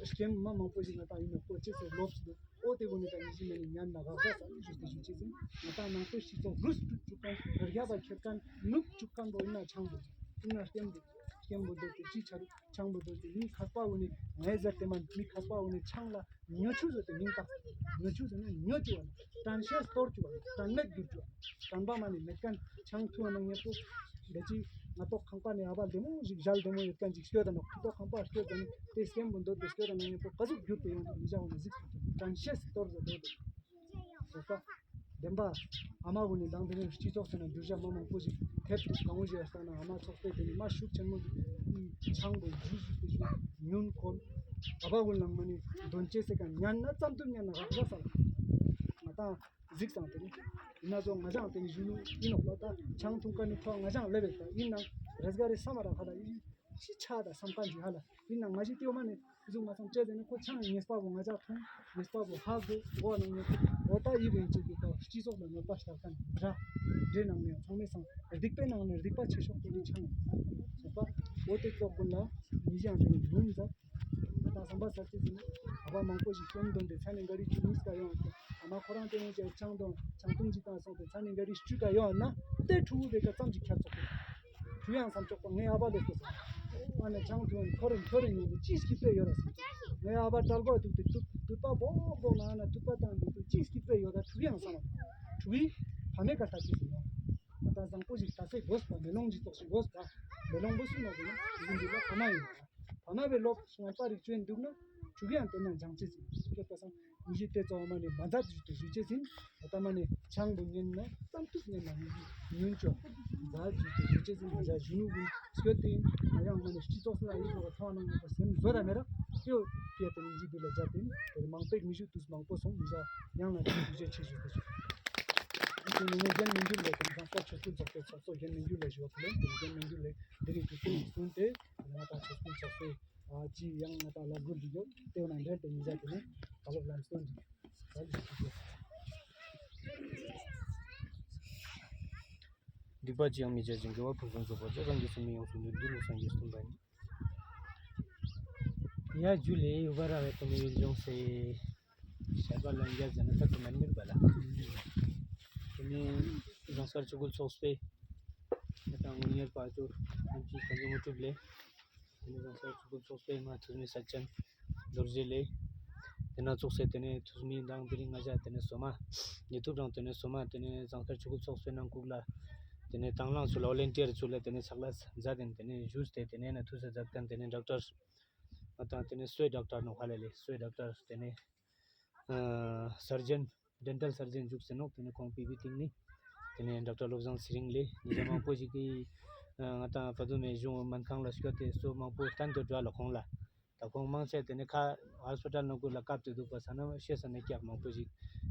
སྐྱེ་མ་མང་པོ་ཞིག་ང་ཏང་ཡིན་ན་ཀོ་ཅེས་སུ་ལོབས་འདུག་ཨོ་དེ་བོ་ནི་ད་ཡིན་གཞི་མེད་ནི་ཉན་ན་རག་ར་ས་ཞུས་ཏེ་ཞུ་ཅེས་ཟིན། ང་ཏང་ནང་པའི་སྤྱི་ཚོགས་རུས་དཀྲུག་དཀྲུག་མཁན་རྒྱ་བ་ཁྱེར་མཁན་ནུབ་བཅུག་མཁན་བོ་ཡིན་ན་ཆང་བོ་ཡིན་ན་སྐྱེམ་བོ་སྐྱེམ་བོ་འདོད་དེ་ཅི་ཆ་རུ་ཆང་བོ་འདོད་དེ་མི་ཁ་པ་བོ་ནི་ངའི་ཟེར་དེ་མ་མི་ཁ་པ་བོ་ནི་ཆང་ལ་ཉོ་ཆུ་ཟེར་དེ་མིང་བཏགས། ཉོ་ཆུ་ཟེར་ན་ཉོ་ཆུ་བ་ནི་དྲན་ཤེས་སྟོར་ཆུ་བ་ནི་དྲན་མེད་འགྱུར་ཆུ་བ་ནི་དྲན་པ་མ་ནི་མེད་མཁན་ཆང་འཐུང་བ་ན་ངེས་པོ། འདི་ཅི་ང་ཏོག་ཁང་པ་ནས་ཨ་བ་བདེ་མོ་ཞིག་ཞལ་བདེ་མོ་ཡོད་མཁན་ཅིག་སྐྱོད་དང་ནོག་ཁུ་ཏོག་ཁང་པ་སྐྱོད་དང་དེ་སྐྱེམ་བུ་འདོད་དེ་སྐྱོད་དང་ན་ངེས་པོ་ག་ཟུག་འགྱུར་དུ་ཡོང་དང་མི་བྱ་བ་ནི་གཟིགས་སུ་ཐོན་དྲན་ཤེས་སྟོར་ཟེར་འདོད་དེ། སོ་ས། བདེན་པ། ཨ་མ་བོ་ནི་མདང་དེ་རིང་སྤྱི་ཚོགས་ཟེར་ན་འགྱུར་བྱ་མ་མང་པོ་ཞིག་ཐེབས་འདུག་གང་བོ་ཞིག་ཡར་ལྟ་ན་ཨ་མ་ཚོགས་པའི་དེ་ནི་མ་ཤུགས་ཆེན་མོ་ཞིག་ཆང་བོ་འཇུ་ཞིག་ཏུ་ཞིག་ཉུན་ཁོལ། ཨ་བ་བོ་ནང་མ་ནི་འདོན་ཅེས་ཟེར་ག་ཉན་ན་ཙམ་དུ་ཉན་ན་རག་ར་ས་ལ། ང་ཏང་གཟིགས་སང་དེ་ནི། ཡིན་ན་ཚོ་ང་ཅང་དེ་ནི་ཞུ་ནུ་ཡིན་ནོག་ལོ་ད་ཆང་འཐུང་ཀ་ནི་ཐོག་ང་ཅང་ལེ་བེ་ད་ཡིན་ནང་རེས་ག་རེ་ས་མ་ར་ཧ་ལ་ཡིན་ཅི་ཆ་ད་བསམ་ཀ་འཇི་ཧ་ལ་ཡིན་ནང་ང་ཞིག་ཏེ་མ་ནི་ཟུག་ང་ཚང་བཅད་དེ་ནི་ཁོ་ཆང་ངེས་པ་བོ་ང་ཅག་འཐུང་ངེས་པ་བོ་ཧ་གོ་གོ་ནང་ནི་འོ་ད་ཡིན་བེ་ཅིག་གི་ད་སྤྱི་ཚོགས་ལ་གནོད་པ་ཞིག་ད་ཀ་ནི་ར་འདྲེ་ནང་ནི་ཚང་མའི་སང་སྡིག་པའི་ནང་ནི་སྡིག་པ་ཆེ་ཤོས་དེ་ནི་ཆང་ངེས་པ་འོ་དེ་ཚོ་ཀུན་ལ་མི་ཞང་དེ་ནི་ཡུན་ཟ། ད་བསམ་པ་ཟ་ཅེས་ཟིན་ཨ་ཕ་མང་པོ་ཞིག་སྐྱོན་འདོན་ཏེ་ཚ་ནི་འགའ་རིགས་ཀྱི་མིས་ཀ་ཡོང་སྟེ་ཨ་མ་ཁོ་རང་དེ་ཡོང་ཅེས་ཆང་འདོན་ཆང་འཐུང་ཅིག་བཏང་སོང་སྟེ་ཚ་ནི་འགའ་རིགས་བཅུ་ཀ་ཡོང་ན་དེ་ཕྲུ་གུ་དེ་ཀ་ཙམ་ཅིག་ཁྱབ་ཚོགས་ཏེ་ཕྲུ་ཡང་བསམ་ཆོག་པ་ངའི་ཨ་ཕ་ལས་སོ་སོ་ཨ་ནི་ཆང་འཐུང་ཁོ་རེ་ཁྱོ་རེ་ཉོན་ཏེ་ཅི་ཞིག་སྤྲད་ཡོད་ར་སོ་ངའི་ཨ་ཕ་གྲལ་གོ་ཐུག་སྟེ་དུད་དུད་པ་སྦོག་སྦོག་ན་ཨ་ན་དུད་པ་བཏང་སྟེ་དུ་ཅི་ཞིག་སྤྲད་ཡོད་ད་ཕྲུ་གུ་ཡང་བསམ་ཕྲུ་གུའི་ཕ་མའི་ཀ་ལྟ་ཅི་ཟིན་ཡོང་ད་བཟང་པོ་ཞིག་ད་སེ་དགོས་པ་མེ་ལོང་ཅི་ཙོགས་ཤིག་དགོས་ད་མེ་ལོང་པོ་སུ་ན་དེ་ན་ཕྲུ་གུ་འདི་ལ་ཕ་མ་ཡིན། ཕ་མ་བའི་ལོག་ངོ་ཚ་རིག་བཅོས་འདུག་ན་ཕྲུ་གུ་ཡང་དེ་ན་སྦྱང་ཅེས་ཟིན་སྐྱོད་པ་སང་ཉི་ཤུ་དེ་ཚོ་མ་ནི་མ་མཛད་དུ་ཞུ་ཅེས་ཟིན་ད་ལྟ་མ་ནི་ཆང་དུ་ཉན་ན་ཙམ་ཐུབ་ཉན་ན་ཉི་ཤུ་ཉུན་ཅོ་མཛད་དུ་ཞུ་ཅེས་ཟིན་མ་བྱ་ཞུ་ནུ་གུ་སྐྱོད་དེ་ང་ཡང་མ་ནི་སྤྱི་ཚོགས་ལ་ཡིག་ལོག་ཐོག་ན་ངོ་སེམས་བཟོ་ར་མེ་ར་སྐྱོད་སྐྱོད་དེ་ཉི་ཤུ་དུ་ལ་བརྒྱབ་དེ་དེ་མང་པོ་ཉི་ཤུ་དུས་མང་པོ་སོང་མི་བྱ་ཡང་ན་དུས་དུས་ཆེ་ཆེ་ཞུ་དེ་ཞུ་དེ་ནི་ངོ་རྒན་མི་འགྱུར་ལས་དེ་ནི་ཁང་པ་ཆོས་སྐུ་ཚོགས་པའི་ཚོགས་གཙོ་རྒན་མི་འགྱུར་ལས་ཞུ་བ་ཁུ་ལེན་དེ་རྒན་མི་འགྱུར་ལས་འདི་རིགས་ཀྱི་སྐུ་གསུང་སྟེ། ང་དང་ཆོས་སྐུ་ཚོགས་པའི་ཨ་ཅི་ཡང་ང་དང་ལ་འགུལ་འདི་ཡོད་དེ་བ་ན་འབྲེལ་དུ་མི་བྱ་དེ་ནི་བཀའ་སློབ་ལམ་སྟོན་འདི་ཡོད། སྡིག་པ་ཅི་ཡང་མི་བྱ་ཞིང་དགེ་བ་ཕུན་སུམ་ཚོགས་པར་བྱ། རང་གི་སེམས་ནི་ཡོངས་སུ་འདུལ། འདི་ནི་སངས་རྒྱས་སུ་སྟོན་པ་ཡིན། ཡ་ཇུ་ལེ་ཡུ་བ་ར་བའི་ཏོ་མི་ཡུལ་ལྗོངས་སེ། ཞལ་པ་ལན་རྒྱ་ཟེར་ན་ད་དུ་མན་མིར་བ་ལ། དེ་ནས་ཟངས་དཀར་ཆོས་སྐུ་ཚོགས་པའི་ད་དངུལ་གཉེར་པ་ཅོར་ཨམ་ཅི་དང་གི་མུ་ཀྲུབ་ལས། དེ་ནས་ཟངས་དཀར་ཆོས་སྐུ་ཚོགས་པའི་མ་ཐུགས་མི་ས་ཅན་རྡོ་རྗེ་ལས། དེ་ན་ཚོགས་སེ་དེ་ནས་ཐུགས་མི་མདང་དེ་རིང་ང་ཞ་དེ་ནས་སོ་མ། ཉེ་ཐུབ་རང་དེ་ནས་སོ་མ་དེ་ནས་ཟངས་དཀར་ཆོས་སྐུ་ཚོགས་པའི་ནང་ཁུག་ལ། དེ་ནས་དང་བླངས་ཚུལ་ལ་ཝོ་ལན་ཊི་ཡར་ཚུལ་ལ་དེ་ནས་ཕྱག་ལས་མཛད་དེ་དེ་ནས་བཞུགས་ཏེ་དེ་ནས་ན་ཐུགས་སེ་མཛད་མཁན་དེ་ནས་ཌོག་ཊར། ང་དང་དེ་ནས་སོའི་ཌོག་ཊར་ནོ་ཧ་ལ་ལེ་སོའི་ཌོག་ཊར་དེ་ནས་ཨ་སར་ཇན་ཌེན་ཊལ་སར་ཇན་བཞུགས་ཟེར་ནོ། དེ་ནས་ཁོང་པི་བི་ཏིང་ནི་དེ་ནས་ཌོག་ཊར་བློ་བཟང་ཚེ་རིང་ལེ་ཉིས་བརྒྱ་མང་པོ་ཞིག་གིས་ཨ་ང་དང་བ་དུ་མའི་གཞུང་སྨན་ཁང་ལ་སྐྱོད་དེ་སོ་མང་པོ་བསྟན་དུ་འགྲོ་ལ་ཁོང་ལ་ད་ཁོང་མང་ཆེ་དེ་ནས་ཁ་ཧོ་སི་པི་ཊལ་ནང་ཁུལ་ལ་བཀབ་སྟེ་འདུག་པ་ས་ན་ཤེས་ས་ནས་སྐྱག་མང་པོ་ཞིག་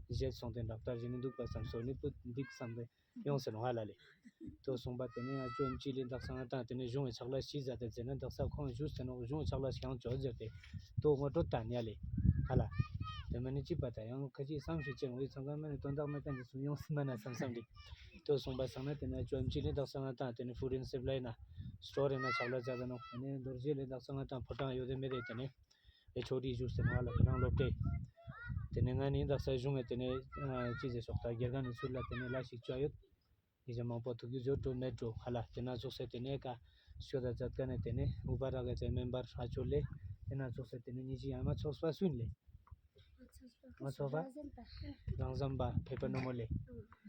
བཞེས་སོང་སྟེ་ཌོག་ཊར་བཞེས་ནས་འདུག་པ་བསམ་སོ་ནི་པུ་འདུག་བསམ་སྟེ། ཡོང་ཟེར་ནོ་ཧ་ལ་ལེ། དོ་གསུངས་པ་དེ་ནས་ཨ་ཅོ་ཨམ་ཅི་ལེ་དག་ས་ང་དང་དེ་ནས་གཞུང་བའི་ཕྱག་ལས་ཤིག་མཛད་དེ་ཟེར་ན་དག་ས་ཁོང་བཞུགས་ཟེར་ནོ་གཞུང་བའི་ཕྱག་ལས་ཤིག་ཡང་བྱོས་ཟེར་ཏེ། དོ་ངོ་སྤྲོད་དང་ཉ་ལེ། ཧ་ལ། དེ་མ་ནི་ཅི་པ་ད་ཡང་ཁ་ཅིག་བསམ་ཤེས་ཅེར་འོས་ཚང་ཀ་མ་ནི་དོན་དག་མེད་ཀ་འདི་ཚུ་ཡོང་སྲིད་མ་ན་བསམ་བསམ་རེད། དོ་གསུངས་པ་སང་ན་དེ་ནས་ཨ་ཅོ་ཨམ་ཅི་ལེ་དག་ས་ང་དང་དེ་ནས་ཕུ་རིན་སིབ་ལ་ཡིན་ན་སི་ཊོར་ཡིན་ན་ཕྱག་ལས་མཛད་དེ་ནོ། དེ་ནས་རྡོ་རྗེ་ལེ་དག་ས་ང་དང་ཕོ་བྲང་ཡོད་དེ་མེད་དེ་དེ་ནས། ཨེ་ཆོ་རི་བཞུགས་ཟེར་ནོ་ཧ་ལ་ཁོ་རང་སློབ་གྲྭའི། དེ་ནས་ང་ནི་དག་ས་གཞུང་ངས་དེ་ནས་ཨ་ཅི་ཟེར་ཤོག་ད་དགེ་རྒན་ནི་ཚུར་ལ་དེ་ནས་ལ་ཞིག་བཅོ་ཡོད། ཡིན་ཞིང་མང་པོ་ཐུག་རྒྱུ་བརྗོད་འགྲོ་མེད་འགྲོ་ཧ་ལ་དེ་ན་ཚོགས་སེ་དེ་ནས་ཀ་ཤོ་ད་མཛད་ཀ་ནས་དེ་ནས་ཨུ་པ་ར་ག་ཚེ་མེན་པར་ཧ་ཆོ་ལེ་དེ་ན་ཚོགས་སེ་དེ་ནས་ཉི་ཅི་ཡ་མ་ཚོགས་པ་སུན་ལེ། མ་ཚོགས་པ། རང་བཟང་པ་ཕེ་པ་ནོ་མོ་ལེ།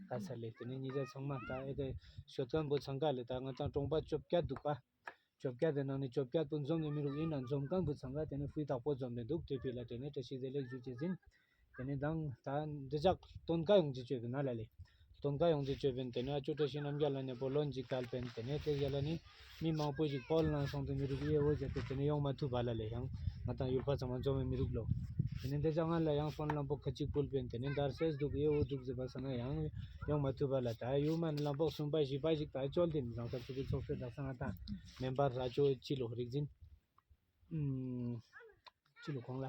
ཀ་ས་ལེ་དེ་ནས་ཉི་ཅ་ཚང་མ་ད་ཨེ་ཀ་ཤོད་མཁན་པོ་ཚང་ཀ་ལེ་ད་ང་ཏང་གྲོང་པ་བཅོ་བརྒྱད་འདུག་པ། བཅོ་བརྒྱད་དེ་ནང་ནས་བཅོ་བརྒྱད་པོ་འཛོམས་ནས་མི་རུག་ཡིན་ན་འཛོམས་མཁན་པོ་ཚང་ཀ་དེ་ནས་ཧུའི་དག་པོ་འཛོམས་ནས་འདུག་དེ་ཕི་ལ་དེ་ནས་བཀྲ་ཤིས་བདེ་ལེགས་ཞུ་ཅེས་ཡིན། དེ་ནས་མདང་ད་འདི་ཅག་སྟོན་ཀ་ཡོང་ཅེས་བཅོས་པའི་ན་ལ་ལེ། སྟོན་ཀ་ཡོང་ཅེས་བཅོས་པའི་དེ་ནས་ཨ་ཅོ་བཀྲ་ཤིས་རྣམ་རྒྱལ་ལ་ནས་པོ་ལོན་ཅིག་བཀལ་པའི་དེ་ནས་དེ་རྒྱ་ལ་ནི་མི་མང་པོ་ཞིག་པོལ་ནང་སོང་སྟེ་མི་རུག་ཡེ་འོ་ཟེར་ཏེ་དེ་ནས་ཡོང་མ་ཐུབ་པ་ལ་ལེ། ཡང་ང་ཏང་ཡུལ་པ་ཚང་མ་འཛོམས་མི་རུག་ལོ། དེ་ནས་འདི་ཅག་ང་ལ་ཡང་ཕོན་ལམ་པོ་ཁ་ཅིག་ཕུལ་པའི་དེ་ནས་འདར་སེས་འདུག་ཡེ་འོ་འདུག་ཟེར་བ་སང་ན་ཡང་ཡོང་མ་ཐུབ་པ་ལ་ད་ཡུལ་མ་ནི་ལམ་པོ་གསུམ་པ་བཞི་པ་ཞིག་ད་ཅོལ་དེ་མི་ཟང་ས་ཚུགས་ཀྱི་ཚོགས་སེ་ད་སང་ང་ཏང་མེན་པར་ར་ཅོ་ཅི་ལོ་རིག་འཛིན། ཨུམ། ཅི་ལོ་ཁོང་ལ།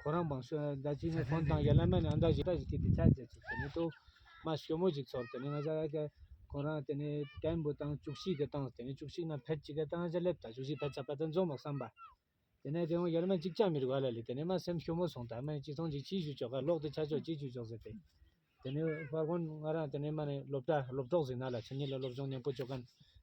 ཁོ་རང་བང་སོ་ད་ཅི་ནས་ཕོན་བཏང་ཡ་ལ་མ་ནས་ཨ་འདྲ་ཞིག་ད་ཞིག་དེ་དེ་ཆ་ཟེར་ཅིག་དེ་ནས་ཏོ་མ་སྐྱོ་མོ་ཞིག་ཚོར། དེ་ནས་ང་ཅག་ག་ཁོ་རང་དེ་ནས་ཀེམ་བུ་བཏང་བཅུ་གཅིག་གི་བཏང་། དེ་ནས་བཅུ་གཅིག་ན་ཕེད་ཅིག་ག་བཏང་ང་ཅག་སླེབས་ད་བཅུ་གཅིག་ཕེད་ཚ་པ་ད་འཛོམས་མོ་བསམ་པ། དེ་ནས་དེ་འོང་ཡར་མ་གཅིག་ཀྱང་མི་རིག་བ་ལ་ལི། དེ་ནས་མ་སེམས་ཤོ་མོ་སོང་། ད་མ་གཅིག་ཐོང་གཅིག་ཅི་ཞུ་ཆོག་ག་ལོག་དེ་ཆ་ཆོག་ཅི་ཞུ་ཆོག་ཟེར་ཏེ། དེ་ནས་ཕ་གོན་ང་རང་དེ་ནས་མ་ནས་སློབ་གྲྭ་སློབ་གྲོགས་ཟིན་ན་ལ་ཆ་ཉིད་ལ་སློབ་སྦྱོང་ཉན་པོ་ཆོག་ག་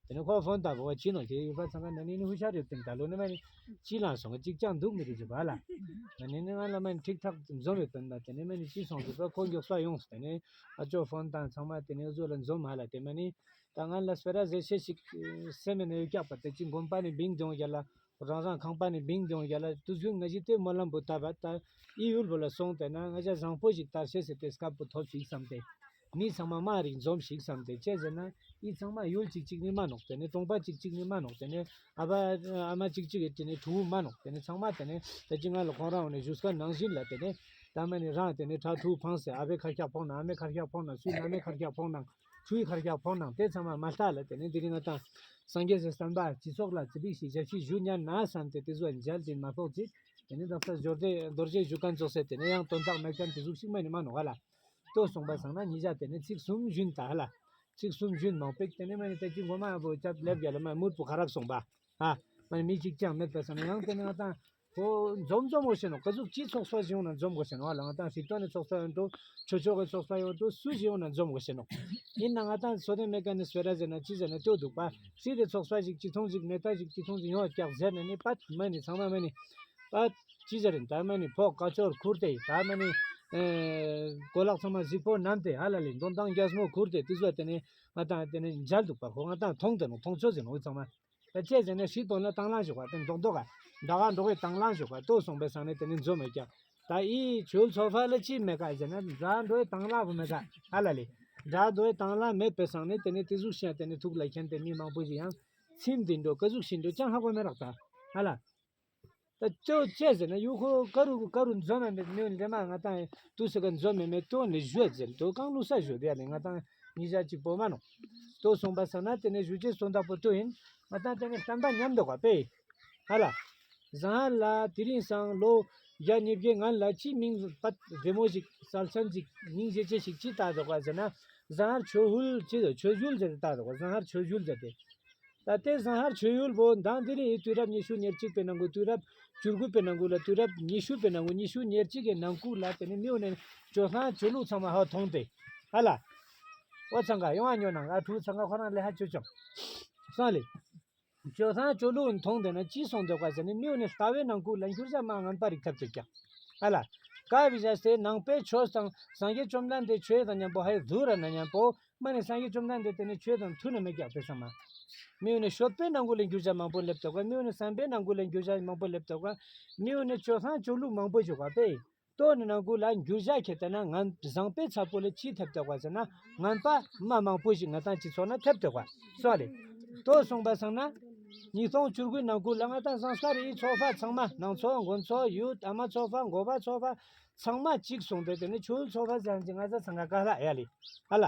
དེ་ནས་ཁོ་ཕོན་ད་བོ་ཅི་ནོ་ཁྱེད་ཡུལ་ཕ་ཚང་ག་ན་ནི་ནི་ཧུ་ཤ་རེད་དེ་ད་ལོ་ནི་མ་ནི་ཅི་ལང་སོང་གཅིག་ཀྱང་འདུག་མི་རིག་ཅི་བ་ལ། ན་ནི་ནི་ང་ལ་མ་ནི་ཁྲིག་ཐག་འཛོམས་ཡོད་དོན་ད། དེ་ནས་མ་ནི་ཅི་སོང་ཟེར་ད་ཁོ་མགྱོགས་ས་ཡོང་། དེ་ནས་ཨ་ཅོ་ཕོན་དང་ཚང་མ་དེ་ནས་བཟོ་ལ་འཛོམས་ཧ་ལ། དེ་མ་ནི་ད་ང་ལ་སྤེ་ར་ཟེར་ཤེས་ཤིག་སེམས་ནས་ཡོད་ཀྱག་པ་དེ་ཅི་དགོན་པ་ནས་བིང་དེ་འོང་ཡ་ལ། རང་རང་ཁང་པ་ནས་བིང་དེ་འོང་ཡ་ལ། དུས་རྒྱུན་ང་ཞིག་ལྟོས་སྨོན་ལམ་བུ་བཏབ་པ་ད་ཨི་ཡུལ་བུ་ལ་སོང་དེ་ན་ང་ཅག་བཟང་པོ་ཞིག་དར་ཤེས་ཟེར་ཏེ་སྐབས་བུ་ཐོབ་ཞིག་བསམ་སྟེ། མི་ཚང་མ་མ་རིག་འཛོམས་ཤིག་བསམ་སྟེ་ཅེས་ཟེར་ན། ཨི་ཚང་མ་ཡུལ་གཅིག་གཅིག་ནི་མ་ནོག་དེ་ནས་གྲོང་པ་གཅིག་གཅིག་ནི་མ་ནོག་དེ་ནས་ཨ་ཕ་ཨ་མ་གཅིག་གཅིག་གི་དེ་ནས་ཕྲུ་གུ་མ་ནོག་དེ་ནས་ཚང་མ་དེ་ནས་ད་ཅི་ང་ལ་ཁོང་རང་འོ་ནས་བཞུགས་སྐར་ནང་བཞིན་ལ་དེ་ནས་ད་མ་ནི་རང་དེ་ནས་ཕྲུ་གུ་ཕངས་སེ་ཨ་ཕའི་ཁ་ཤགས་ཕོག་ན་ཨ་མའི་ཁ་ཤགས་ཕོག་ན་སུའི་ཨ་མའི་ཁ་ཤགས་ཕོག་ན། ཆུའི་ཁར་ཁྱག་ཕོག་ནང་དེ་ཚང་མ་མ་ལྟ་ལ། དེ་ནས་དེ་རིང་ང་དང་སངས་རྒྱས་སི་བསྟན་པ་སྤྱི་ཚོགས་ལ་ཙི་པིག་ཞིག་ཞབས་ཕྱི་ཞུ་ཉན་ན་བསམ་སྟེ་དེ་ཚོ་མཇལ་དེ་མ་ཕོག་ཅིག་དེ་ནས་དག་ས་འབྱོར་དེ་རྡོ་རྗེ་བཞུགས་མཁན་ཚོགས་སེ་དེ་ནས་ཡང་དོན་དག་མེད་མཁན་དེ་ཟུག་ཤིག་མ་ནི་མ་ནོ་ག་ལ། ལྟོས་སོང་པ་སང་ན་ཉིས་བརྒྱ་དེ་ནས་ཚིག་གསུམ་བཞིན་ད་ལ། ཚིག་གསུམ་བཞིན་མང་པེག་དེ་ནས་མ་ནི་ད་ཅི་ངོ་མ་བོ་ཅབ་ལེབ་རྒྱ་ལ་མ་མུར་པོ་ཁ་རག་སོང་པ། ཧ། མ་ནི་མི་གཅིག་ཀྱང་མེད་པ་སང་ན་ཡང་དེ་ནས་ང་དང་། ཁོ་འཛོམས་འཛོམས་འོ་ཤེ་ནོ། ག་ཟུག་ཅི་ཚོགས་པ་ཞིག་ཡོང་ན་འཛོམས་འོ་ཤེ་ནོ། ཨ་ལ་ང་དང་སྲིད་དོན་ནི་ཚོགས་པ་ཡོང་འགྲོ། ཆོས་ཕྱོགས་ཀྱི་ཚོགས་པ་ཡོང་འགྲོ། སུ་ཞིག་ཡོང་ན་འཛོམས་འོ་ཤེ་ནོ། ཡིན་ན་ང་དང་སོ་དེ་མེད་ཀ་ནི་སྤེ་ར་ཟེར་ན་ཅི་ཟེར་ན་ལྟོས་འདུག་པ། སྲིད་དེ་ཚོགས་པ་ཞིག་ཅི་ཐོང་ཞིག་མེ་ཏ་ཞིག་ཅི་ཐོང་ཞིག་ཡོང་བ་ཀྱག་ཟེར་ན་ནི་པ་མ་ནི་ཚང་མ་མ་ནི། པ་ཅི་ཟེར་ན་ད་མ་ནི་ཕོག་ཀ་ཅོར་ཁུར་ཏེ་ད་མ་ནི། གོ་ལག་ཚང་མ་གཟིག་པོ་བསྣམས་ཏེ་ཨ་ལ་ལི་འདོན་ཐང་རྒྱལ་མོ་ཁུར་ཏེ་དེ་ཚོ་དེ་ནི་ང་དང་དེ་ནི་མཇལ་འདུག་པ། ཁོ་ང་དང་མཐོང་དེ་ནོ་མཐོང་ཆོས་ཟེར་ནོ་ཚང་མ། ད་ཅི་ཟེར་ན་ཧྲིལ་དོན་ལ་དང་བླངས་ཞོག་ག་དེ་མདོག་མདོག་ག་ད་ག་འགྲོ་བའི་དང་བླངས་ཞོག་ག་ལྟོས་སོང་པའི་སང་ནས་དེ་ནི་འཛོམས་མེད་ཀྱག་ད་ཨི་ཆོལ་ཚོགས་པ་ལ་ཅི་མེད་ཀ་ཟེར་ན་ད་འགྲོ་བའི་དང་བླངས་པོ་མེད་ཀ་ཨ་ལ་ལི། ད་འགྲོ་བའི་དང་བླངས་མེད་པའི་སང་ནས་དེ་ནི་དེ་ཟུག་བཤད་དེ་ནི་ཐུགས་ལ་མཁྱེན་ཏེ་མི་མང་པོ་ཞིག་ཡང་ཚིམ་དེ་འགྲོ་ག་ཟུག་ཤིན་འགྲོ་ཅང་ཧ་གོ་མེད་རག་ད་ཨ་ལ། ད་ཅོ་ཅེ་ཟེར་ན་ཡུ་ཁོ་ཀ་རུ་ཀ་རུ་འཛོམས་མེད་མེད་མི་འདྲེ་མ་ང་དང་དུ་སི་ཀ་འཛོམས་མེད་མེད་དོ་ནི་ཞུ་ཟེར་དོ་གང་ལུ་ས་ཞུ་དེ་ཡ་ནི་ང་དང་ཉི་ཤ་གཅིག་པོ་མ་ནོ། ལྟོས་སོང་པ་སང་ན་དེ་ནས་ཞུ་ཅེས་སོང་དག་པོ་ལྟོས་ཡིན། ང་དང་དེ་ནས་བསྟན་པ་ཉམས་འདུག་ག་པེ། ཧ་ལ། ཟང་ཧར་ལ་དེ་རིང་སང་ལོ་བརྒྱ་ཉིས་བརྒྱའི་སྔན་ལ་ཅི་མིང་པད་བདེ་མོ་ཞིག་གསལ་ཆེན་ཞིག་མིང་ཞེ་ཅེ་ཞིག་ཅི་བཏགས་འདུག་ག་ཟེར་ན། ཟང་ཧར་ཆོས་ཡུལ་ཅི་དང་ཆོས་ཡུལ་ཟེར་ཏེ་བཏགས་འདུག་ག་ཟང་ཧར་ཆོས་ཡུལ་ཟེར་ཏེ། ད་ལྟའི་ཟང་ཧར་ཆོས་ཡུལ་བོ་མདང་དེ་རིང་དུས་རབས་ཉི་ཤུ་ཉེར་གཅིག་པའི་ནང་གི་དུས་རབས་བཅུ་དགུ་པའི་ནང་གི་ལ་དུས་རབས་ཉི་ཤུ་པའི་ནང་གི་ཉི་ཤུ་ཉེར་གཅིག་གི་ནང་ཁུལ་ལ་དེ་ནི་མིའུ་ནས་ཇོ་ཚང་ཇོ་ལུགས་ཚང་མ་ཧ་མཐོང་སྟེ། ཧ་ལ། ཨོ་ཚང་ག་ཡོང་ཨ་ཉོ་ནང་ཨ་ཕྲུ་གུ་ཚང་ག་ཁོ་རང་ལས་ཧ་ཆོས་ཅོང་། སང་ལེ། ཇོ་ཚང་ཇོ་ལུགས་མཐོང་དེ་ན་ཅི་སོང་འདོད་ག་ཟེར་ནི་མིའུ་ནས་ལྟ་བའི་ནང་ཁུལ་ལ་འགྱུར་བྱ་མ་ངན་པ་རིག་ཐབས་ཐུབ་ཀྱང་། ཨ་ལ། ཀ་བི་ཞ་སྟེ་ནང་པའི་ཆོས་དང་སངས་རྒྱས་བཅོམ་ལྡན་འདས་ཆོས་དང་མཉམ་པོ་ཧའི་ཟུ་ར་ན་མཉམ་པོ། མ་ནི་སངས་རྒྱས་བཅོམ་ལྡན་འདས་དེ་ནི་ཆོས་དང་མཐུན་ནི་མེད་ཀྱག་པའི་ས་མ། མི་ཡོད་ནི་ཤོད་པའི་ནང་ཁུལ་ལ་འགྱུར་བྱ་མང་པོ་སླེབས་ཐུབ་ག་མི་ཡོད་ནི་བསམ་པའི་ནང་ཁུལ་ལ་འགྱུར་བྱ་མང་པོ་སླེབས་ཐུབ་ག་མི་ཡོད་ནི་ཆོས་སང་ཆོས་ལུགས་མང་པོ་ཞིག་ག་པས། ལྟོ་ནི་ནང་ཁུལ་ལ་འགྱུར་བྱ་ཁྱེར་ཏེ་ན་ངན་བཟང་པོའི་ཚ་པོ་ལ་ཅི་ཐེབས་ཐུབ་ག་ཟེར་ན་ངན་པ་མ་མང་པོ་ཞིག་ང་དང་སྤྱི་ཚོགས་ན་ཐེབས་ཐུབ་ག་སོ་ལེ། ལྟོ་སོང་པ་སང་ན། ཉིས་སྟོང་བཅུ་དགུའི་ནང་ཁུལ་ལ་ང་དང་སང་ས་རེའི་ཚོགས་པ་ཚང་མ་ནང་ཚོགས་མགོན་ཚོགས་ཡུལ་ཨ་མ་ཚོགས་པ་འགོ་པ་ཚོགས་པ། ཚང་མ་གཅིག་སོང་སྟེ་དེ་ནི་ཆོས་ཚོགས་པ་ཟེར་གྱི་ང་ཚ་ཚང་ག་ཀ་ལ་ཡ་ལི། ཧ་ལ།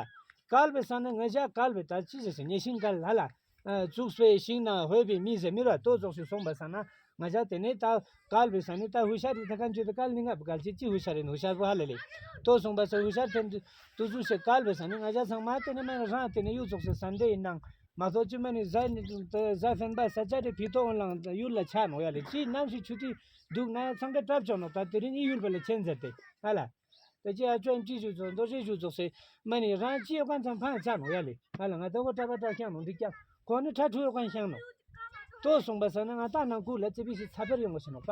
བཀལ་བའི་ས་ནི་ང་ཞ་བཀལ་བའི་ད་ཅི་ཟེར་ཟེར་ཉེ་ཤིང་བཀལ་ཧ་ལ། བཙུགས་པའི་ཤིང་ན་ཧོད་པའི་མི་ཟེར་མི་ར་ལྟོ་རྫོགས་ཤིག་སོང་པ་ས་ན་ང་ཞ་དེ་ནི་ད་བཀལ་བའི་ས་ནི་ད་ཧུ་ཤ་རི་ཐ་ཀན་ཅུ་ད་བཀལ་ནི་ང་བཀལ་ཅི་ཅི་ཧུ་ཤ་རི་ནི་ཧུ་ཤ་བོ་ཧ་ལ་ལི། ལྟོ་སོང་པ་ས་ཧུ་ཤ་ཐེན་ཏུ་ཟུ་ཤེ་བཀལ་བའི་ས་ནི་ང་ཞ་ཚང་མ་དེ་ནི་མ་རང་དེ་ནི་གཡུ་རྫོགས་སེ་ས་འདྲེ་ཡིན་ནང་མ་གཏོགས་ཅི་མ་ནི་ཟ་ནི་ཟ་ཧྥན་པ་ས་ཅ་རི་ཕི་ཏོ་ཨོན་ལང་ཡུལ་ལ་ཆ་ནོ་ཡ་ལི་ཅི་ནམ་ཞིག་ཆུ་ཏི་འདུག་ན་ཡ་ཚང་ག་གྲབ་ཆོག་ནོ་ད་དེ་རིང་ཨི་ཡུལ་པ་ལ་ཆེན་ཟེར་ཏེ་ཧ་ལ། ད་ཅི་ཨ་ཅོན་ཅི་ཞུ་ཚོ་མདོ་ཤེས་ཞུ་ཚོ་སེ་མ་ནི་རང་ཅི་ཡོད་གང་ཚང་ཕང་ཆ་ནོ་ཡ་ལི་ཧ་ལ། ང་ད་གོ་གྲ་པ་གྲ་ཤང་ནོ་འདི་ཀྱང་ཁོ་ནི་ཁྲ་ཁྲུ་ཡོད་གང་ཤང་ནོ། ལྟོ་སོང་པ་ས་ན་ང་ད་ནང་ཁུལ་ལ་ཙི་པི་ཞིག་ཚ་པར་ཡོང་གོ་ཤེ་ནོ་པ།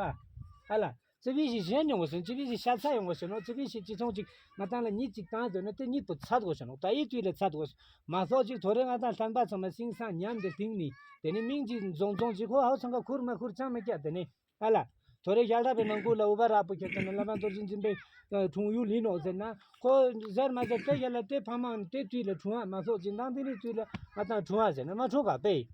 ཧ་ལ། ཙི་པི་ཞིག་གཞན་ཡོང་གོ་ཤེ་ནོ་ཙི་པི་ཞིག་ཤ་ཚ་ཡོང་གོ་ཤེ་ནོ་ཙི་པི་ཞིག་ཅི་ཚོང་ཅིག་ང་ད་ལ་ཉིད་ཅིག་བཏང་དོ་ན་དེ་ཉིད་པོ་ཚ་གོ་ཤེ་ནོ་ད་ཨི་དུས་ལ་ཚ་གོ་ཤེ་མ་སོགས་ཅིག་ཐོ་རེ་ང་ད་ལྷན་པ་ཚང་མ་སིང་སང་ཉམས་དེ་སྟིང་ནི་དེ་ནི་མིང་ཅིག་རྫོང་རྫོང་ཅིག་ཁོ་ཧའོ་ཚང་ག་ཁུར་མ་ཁུར་ཅང་མི་སྐྱ་དེ་ནི། ཨ་ལ། ཐོ་རེ་ཞག་ལྟ་བའི་ནང་ཁུལ་ལ་འུ་པ་རག་པོ་ཁྱེར་ཏེ་ན་བླ་མ་རྡོ་རྗེ་འཛིན་པའི་འཁྲུངས་ཡུལ་ཡིན་ནོ་ཟེར་ན་ཁོ་ཟེར་མ་ཟེར་དེ་ཡ་ལ་དེ་ཕ་མ་དེ་དུས་ལ་འཁྲུངས་པ་མ་སོགས་ཅི་འདང་དེ་རིང་དུས་ལ་ང་དང་འཁྲུངས་པ་ཟེར་ན་མ་འཁྲུངས་ག་པས།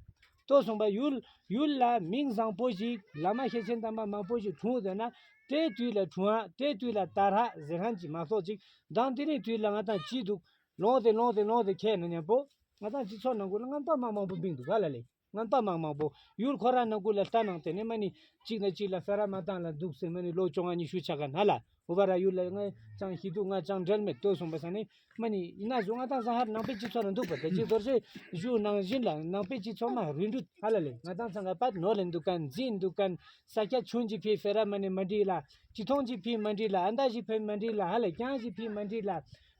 ལྟོ་སོང་པ་ཡུལ་ཡུལ་ལ་མིང་བཟང་པོ་ཞིག་བླ་མ་ཤེར་ཕྱིན་དམ་པ་མང་པོ་ཞིག་འཁྲུངས་ཟེར་ན་དེ་དུས་ལ་འཁྲུངས་པ་དེ་དུས་ལ་ད་རག་ཟེར་ཧན་ཅི་མ་སོགས་ཅིག་འདང་དེ་རིང་དུས་ལ་ང་དང་ཅི་འདུག་ལོང་དེ་ལོང་དེ་ལོང་དེ་ཁྱེད་ན་མཉམ་པོ་ང་དང་སྤྱི་ཚོགས་ནང་ཁུལ་ལ་ངན་པ་མ་མང་པོ་བིང་འདུག་ག་ལ་ལས། ངན་པ་མང་མང་པོ་ཡུལ་ཁོ་ར་ནང་ཁུལ་ལ་ལྟ་ནང་དེ་ནས་མ་ནི་གཅིག་ན་གཅིག་ལ་ཕེ་ར་མ་བཏང་ལ་འདུག་ཟེར་མ་ནི་ལོ་བཅོ་ལྔ་ཉི་ཤུ་ཆ་ག་ན་ལ་འུ་བ་ར་ཡུལ་ལ་ང་ཅང་ཤི་དུ་ང་ཅང་འབྲེལ་མེད་ལྟོས་སོང་པ་ས་ནི་མ་ནི་ཡིན་ན་བཟོ་ང་དང་ས་ཧར་ནང་པའི་སྤྱི་ཚོགས་ལ་འདུག་པ་དེ་གཅིག་རྡོ་རྗེ་གཞུང་ནང་བཞིན་ལ་ནང་པའི་སྤྱི་ཚོགས་མ་རུལ་འདུག་ཧ་ལ་ལས་ང་དང་ཚང་ག་པད་ནོར་ལེན་འདུག་གན་འཛིན་འདུག་གན་ས་སྐྱ་ཆུང་གི་ཕི་ཕེ་ར་མ་ནི་མ་འདྲི་ལ་ཅི་ཐོང་གི་ཕི་མ་འདྲི་ལ་ཨ་མདའ་ཞིག་ཕི་མ་འདྲི་ལ་ཧ་ལ་རྐྱང་ཞིག་ཕི་མ་འདྲི་ལ།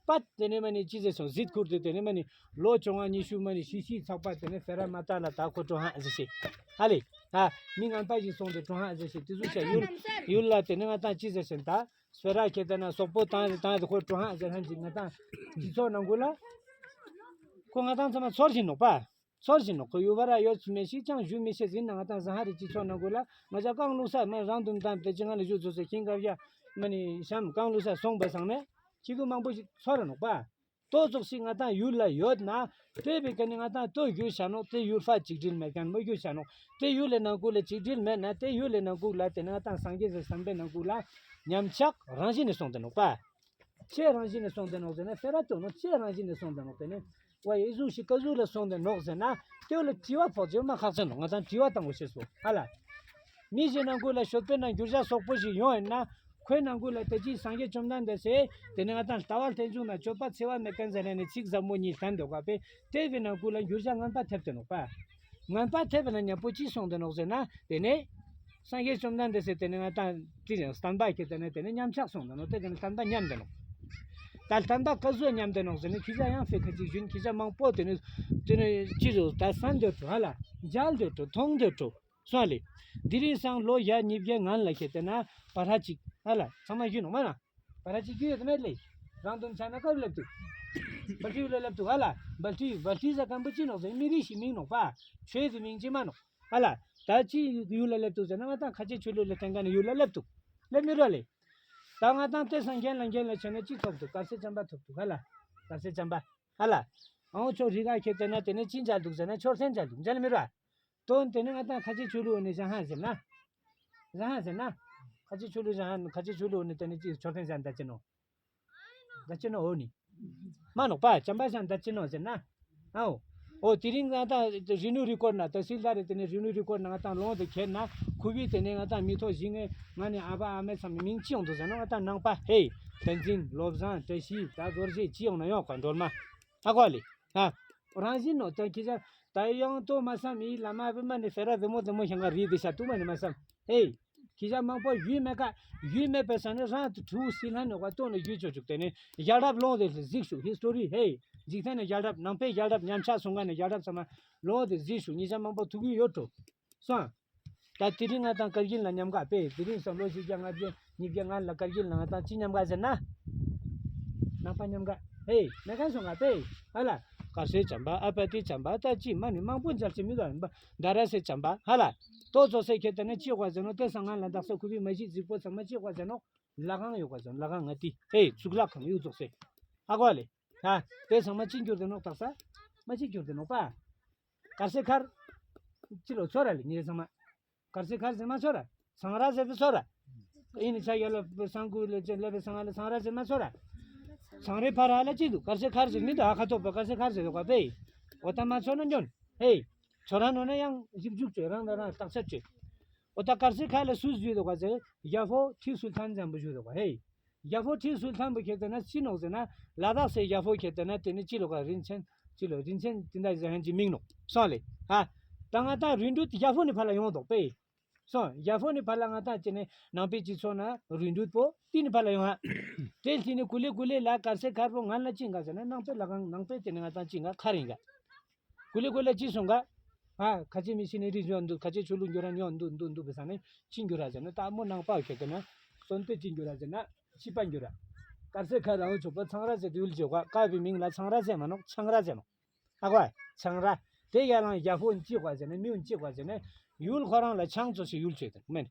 པད་དེ་ནས་མ་ནི་ཅི་ཟེར་སོང་ཟིད་ཁུར་དེ་དེ་ནས་མ་ནི་ལོ་བཅོ་ལྔ་ཉི་ཤུ་མ་ནི་ཤི་ཤི་ཚགས་པ་དེ་ནས་ཕེ་ར་མ་ཏ་ལ་ད་ཁོ་ཀྲུང་ཧ་ཟེར་ཤེ། ཧ་ལེ། ཧ། མི་ངན་པ་ཞིག་སོང་དེ་ཀྲུང་ཧ་ཟེར་ཤེ་དེ་ཚོ་བྱ་ཡུལ་ཡུལ་ལ་དེ་ནས་ང་ཏང་ཅི་ཟེར་ཤེ་ད་སྤེ་ར་ཁྱེད་དེ་ན་སོག་པོ་བཏང་དེ་བཏང་དེ་ཁོ་ཀྲུང་ཧ་ཟེར་ཧན་ཅིག་ང་ཏང་སྤྱི་ཚོགས་ནང་ཁུལ་ལ་ཁོ་ང་ཏང་ཚང་མ་ཚོར་བཞིན་ནོག་པ། ཚོར་བཞིན་ནོག་ཁོ་ཡུལ་བ་ར་ཡོད་མེད་ཞིག་ཅང་ཞུ་མི་ཤེས་ཟིན་ན་ང་ཏང་ཟ་ཧ་རི་སྤྱི་ཚོགས་ནང་ཁུལ་ལ་ང་ཅག་གང་བླུགས་ས་མ་རང་དུམ་དམ་དེ་ཅི་ང་ལ་ཞུ་ཚོ་ཟེར་ཁྱིང་གབ་ཡ་མ་ནི་ཤམ་གང་བླུགས་ས་སོང་པ་སང་ནས། ཅི་གུ་མང་པོ་ཞིག་ཚོར་ར་ནོག་པ། ཏོ་ཙོག་ཞིག་ང་ཏང་ཡུལ་ལ་ཡོད་ན། དེ་བས་ཀ་ནི་ང་ཏང་ཏོ་རྒྱུ་བྱ་ནོག་དེ་ཡུལ་ཧྥ་གཅིག་སྒྲིལ་མེད་མཁན་མོ་རྒྱུ་བྱ་ནོག་དེ་ཡུལ་ལས་ནང་ཁུལ་ལ་གཅིག་སྒྲིལ་མེད་ན་དེ་ཡུལ་ལས་ནང་ཁུལ་ལ་དེ་ནི་ང་ཏང་སངས་རྒྱས་སི་བསམ་པའི་ནང་ཁུལ་ལ་ཉམས་ཆག་རང་བཞིན་ནས་སོང་དེ་ནོག་པ། ཆེ་རང་བཞིན་ནས་སོང་དེ་ནོག་ཟེར་ན་ཕེ་ར་ཏོ་ནོག་ཆེ་རང་བཞིན་ནས་སོང་དེ་ནོག་དེ་ནི། ཝ་ཡེ་ཟུག་ཞིག་ཀ་ཟུག་ལ་སོང་དེ་ནོག་ཟེར་ན། དེ་ལ་དྲི་བ་ཕོག་ཅེས་མ་ཁག་ཅན་ནོག་ང་ཏང་དྲི་བ་བཏང་དགོས་ཤེས་སོ་ཧ་ལ། མི་ཞིག་ནང་ཁུལ་ལ་ཤོད་པའི་ནང་འགྱུར་བྱ་སོག་པོ་ཞིག་ཡོང་ཡིན་ན། ཁོའི་ནང་ཁུལ་ལ་དེ་ཅིག་སངས་རྒྱས་བཅོམ་ལྡན་འདས་སེ། དེ་ནི་ང་ཏང་ལྟ་བ་ལྷན་འབྱུང་དང་སྤྱོད་པ་འཚེ་བ་མེད་མཁན་ཟེར་ནས་ནི་ཚིག་ཟབ་མོ་གཉིས་ལྷན་འདུག་ག་པས། དེ་བས་ནང་ཁུལ་ལ་འགྱུར་བྱ་ངན་པ་ཐེབས་ཏེ་ནོག་པ། ངན་པ་ཐེབས་པ་ན་ཉམ་པོ་ཅི་སོང་དེ་ནོག་ཟེར་ན། དེ་ནི། སངས་རྒྱས་བཅོམ་ལྡན་འདས་སེ་དེ་ནི་ང་ཏང་ཅི་ཡང་བསྟན་པ་ཁྱེད་དེ་ནི་དེ་ནི་ཉམས་ཆག་སོང་དེ་ནོག་དེ་དེ་ནི་བསྟན་པ་ཉམས་དེ་ནོག་ད་བསྟན་པ་ཀ་ཟུག་ཉམས་དེ་ནོག་ཟེར་ནི་ཁྱི་ཅག་ཡང་ཕེ་ཁ་ཅིག་བཞིན་ཁྱི་ཅག་མང་པོ་དེ་ནི་དེ་ནི་ཅི་རུ་ད་བསམ་དེ་འགྲོ་ཧ་ལ། མཇལ་དེ་འགྲོ་མཐོང་དེ་འགྲོ། སོང་ལེ། དེ་རིང་སང་ལོ་བརྒྱ་ཉིས་བརྒྱ་ངན་ལ་ཁྱེད་དེ་ན་བ་ར་ཅིག་ཧ་ལ་ཚང་མ་བཞུད་ནོག་མ་ན། བ་ར་ཅིག་རྒྱུ་ཡོད་མེད་ལེ། རང་དུམ་ཆ་ན་སྐབས་སླེབས་འདུག་བལ་ཏི་ལ་སླེབས་འདུག་ཧ་ལ། བལ་ཏི་བལ་ཏི་ཟ་སྐམ་པོ་ཅི་ནོག་ཟེར་མི་རིགས་ཤིག་མིང་ནོག་པ། ཆོས་ཀྱི་མིང་ཅི་མ་ནོག་ཧ་ལ། ད་ཅི་ཡུལ་ལ་སླེབས་འདུག་ཟེར་ན་ང་ཏང་ཁ་ཆེ་ཆོས་ལུགས་ལ་བརྟེན་མཁན་ནི་ཡུལ་ལ་སླེབས་འདུག་སླེབས་མི་རོ་ལེ། ད་ང་ཏང་དེ་སང་རྒན་ལ་རྒན་ལ་ཆ་ན་ཅི་ཐོབ་འདུག་དཀར་ཟས་ཅམ་པ་ཐོབ་འདུག་ཧ་ལ། དཀར་ཟས་ཅམ་པ། ཧ་ལ། ཨང་ཆོ་རི་ག་ཁྱེད་དེ་ན་དེ་ནི་ཅི་མཇལ་འདུག་ཟེར་ན་མཆོད་རྟེན་མཇལ་འདུག་མཇལ་མི་རོ། དོན་དེ་ནི་ང་ཏང་ཁ་ཆེ་ཆོས་ལུགས་ནས་བཞག་ཧ་ཟེར་ན། བཞག་ཧ་ཟེར་ན། ཁ་ཆེ་ཆོས་ལུགས་བཞག་ཧ་ཁ་ཆེ་ཆོས་ལུགས་ནས་དེ་ནི་ཅི་མཆོད་རྟེན་བཞག་ད་ཅི་ནོ། ད་ཅི་ནོ་འོ་ནི། མ་ནོག་པ་ཅམ་པ་བཞག་ད་ཅི་ནོ་ཟེར་ན། ཨའོ། འོ་དེ་རིང་ང་ཏང་རི་ནུ་རི་ཀོར་ན་ད་སིལ་ད་རེ་དེ་ནི་རི་ནུ་རི་ཀོར་ན་ང་ཏང་ལོང་དེ་ཁྱེར་ན་ཁུ་བི་དེ་ནི་ང་ཏང་མི་ཐོག་བཞི་ངེ་ང་ནི་ཨ་བ་ཨ་མེ་ཚང་མི་མིང་ཅི་ཡོང་འདུག་ཟེར་ན་ང་ཏང་ནང་པ་ཧེ། བསྟན་འཛིན་བློ་བཟང་བཀྲ་ཤིས་ད་རྡོ་རྗེ་ཅི་ཡོང་ན་ཡོང་ག་འགྲོལ་མ། ཧ་གོ་ལེ། ཧ། རང་བཞིན་ནོ་ད་ཁྱི་ཅག་ད་ཡང་ཏོ་མ་བསམ་ཡིད་ལ་མ་བི་མ་ནི་ཕེ་ར་བི་མོ་དེ་མོ་ཤང་ག་རི་དི་ཤ་ཏུ་མ་ནི་མ་བསམ། ཧེ། ཁྱི་ཅག་མང་པོ་ཡུལ་མེད་ཀ་ཡུལ་མེད་པའི་ས་ནི་རང་དུ་ཁྲུ་སི་ལྷན་ནོ་ག་ཏོ་ནི་ཡུལ་ཆོ་ཆུག་དེ་ནི་ཡ་རབས་ལོང་དེ་གཟིགས་ཤུག་ཧི་སི་ཏོ་རི་ཧེ། འཇིག་རྟེན་ནི་ཡ་རབས་ནང་པའི་ཡ་རབས་ཉམས་ཆག་སོང་ག་ནི་ཡ་རབས་ཚང་མ་ལོང་དེ་གཟིགས་ཤུག་ཉི་ཤ་མང་པོ་ཐུག་གི་ཡོད་འགྲོ། སོང་། ད་དེ་རིང་ང་ཏང་ཀར་གིལ་ལ་མཉམ་ག་པས་དེ་རིང་སང་ལོ་བཞི་བརྒྱ་ལྔ་བརྒྱ་ཉིས་བརྒྱ་ལྔ་ལ་ཀར་གིལ་ལ་ང་ཏང་ཅི་མཉམ་ག་ཟེར་ན། ནང་པ་མཉམ་ག་ཧེ་མེ་ཁན་སོང་ག་པས་ཧ་ལ། དཀར་ཟས་བྱམས་པ་ཨ་པ་ཏི་བྱམས་པ་ད་ཅི་མ་ནི་མང་པོ་མཇལ་ཅི་མི་དགའ་ཡིན་པ་ད་ར་ཟས་བྱམས་པ་ཧ་ལ། ཏོ་ཚོ་ཟས་ཁྱེད་ད་ནི་ཅི་གོ་ཟེར་ནོ་དེ་སང་ང་ལ་དག་ས་ཁུ་བི་མ་གཞི་རྫིག་པོ་ཚང་མ་ཅི་གོ་ཟེར་ནོ། ལ་ཁང་ཡོད་ག་ཟེར་ནོ་ལ་ཁང་ང་ཏི་ཧེ་གཙུག་ལག་ཁང་ཡོད་ཚོགས་ཟས་ཧ་གོ་ལེ། ཧ་དེ་ཚང་མ་ཅི་འགྱུར་དེ་ནོ་དག་ས་མ་ཅི་འགྱུར་དེ་ནོ་པ། དཀར་ཟས་མཁར། ཅི་ལོ་ཚོ་ར་ལེ་ཉེ་ཚང་མ། དཀར་ཟས་མཁར་ཟེར་མ་ཚོ་ར། ཚང་ར་ཟེར་དེ་ཚོ་ར། ཨི་ནི་ཆ་ཡ་ལ་སང་ཀུ་ལེ་ཅན་ལེ་བེ་སང་ལེ་ཚང་ར་ཟེར་མ་ཚོ་ར། ཚང་རེ་ཕ་ར་ལ་ཅི་འདུག་དཀར་ཟས་མཁར་ཟེར་མི་འདུག་ཨ་ཁ་ཐོབ་པ་དཀར་ཟས་མཁར་ཟེར་འདུག་ག་པེ། འོ་ད་མ་ཚོ་ན་འཇོན། ཧེ། ཚོ་ར་ནོ་ན་ཡང་ཞིབ་འཇུག་བྱོས་རང་ད་རང་བརྟག་དཔྱད་བྱོས། འོ་ད་དཀར་ཟས་མཁར་ལ་སུས་བཟོས་འདུག་ག་ཟེར་ཡ་ཧོ་ཁྲི་སུལ་ཐན་འཛམ་བུ་བཞུགས་འདུག་ག་ཧེ། ཡ་ཧོ་ཁྲི་སུལ་ཐན་བུ་ཁྱེད་དེ་ན་ཅི་ནོག་ཟེར་ན་ལ་དྭགས་སའི་ཡ་ཧོ་ཁྱེད་དེ་ན་དེ་ནི་ཅི་ལོ་ག་རིན་ཆེན་ཅི་ལོ་རིན་ཆེན་དེ་འདྲ་ཟེར་ཧན་གྱི་མིང་ནོག་སོང་ལེ། ཧ། ད་ང་ད་རུས་འབྲུ་ཡ་ཧོ་ནི་ཕ་ལ་ཡོང་འདུག་པེ། སོང་ཡ་ཧོ་ནི་ཕ་ལ་ང་ད་ཅི་ནི་ནང་པའི་སྤྱི་ཚོགས་ན་རུས་འབྲུ་པོ་དེ་ནི་ཕ་ལ་ཡོང་ཧ། དེ་ལྟི་ནི་ཀུ་ལེ་ཀུ་ལེ་ལ་དཀར་ཟས་མཁར་པོ་ང་ལ་ཅི་འགའ་ཟེར་ན་ནང་པའི་ལ་གང་ནང་པའི་དེ་ནི་ང་ད་ཅི་འགའ་ཁ་རིང་ག་ཀུ་ལེ་ཀུ་ལེ་ཅི་སོང་ག་ཧ། ཁ་ཆེ་མི་ཤི་ནི་རི་ཉོ་འདུག་ཁ་ཆེ་ཆུ་ལུ་འགྱུར་ར་ཉོ་འདུག་འདུག་འདུག་པའི་ས་ནི་ཅི་འགྱུར་ར་ཟེར་ན་ད་མོ་ནང་པ་ཁྱེད་དེ་ན་གསོན་པོས་ཅི་འགྱུར་ར་ཟེར་ན་ཤི་པ་འགྱུར་ར། དཀར་ཟས་མཁར་རང་ཆོག་པ་ཚང་ར་ཟེར་དུས་ལ་བྱེད་ག་ཀ་བའི་མིང་ལ་ཚང་ར་ཟེར་མ་ནོག་ཆང་ར་ཟེར་ནོག་ཨ་གོ་ཆང་ར། དེ་ཡ་ལང་ཡ་ཧོ་ཅི་གོ་ཟེར་ན་མིའུ་ཅི་གོ་ཟེར་ན་ཡུལ་ཁོ་རང་ལ་ཆང་ཚོ་ཞིག་ཡུལ་ཆོས་དེ་མེན།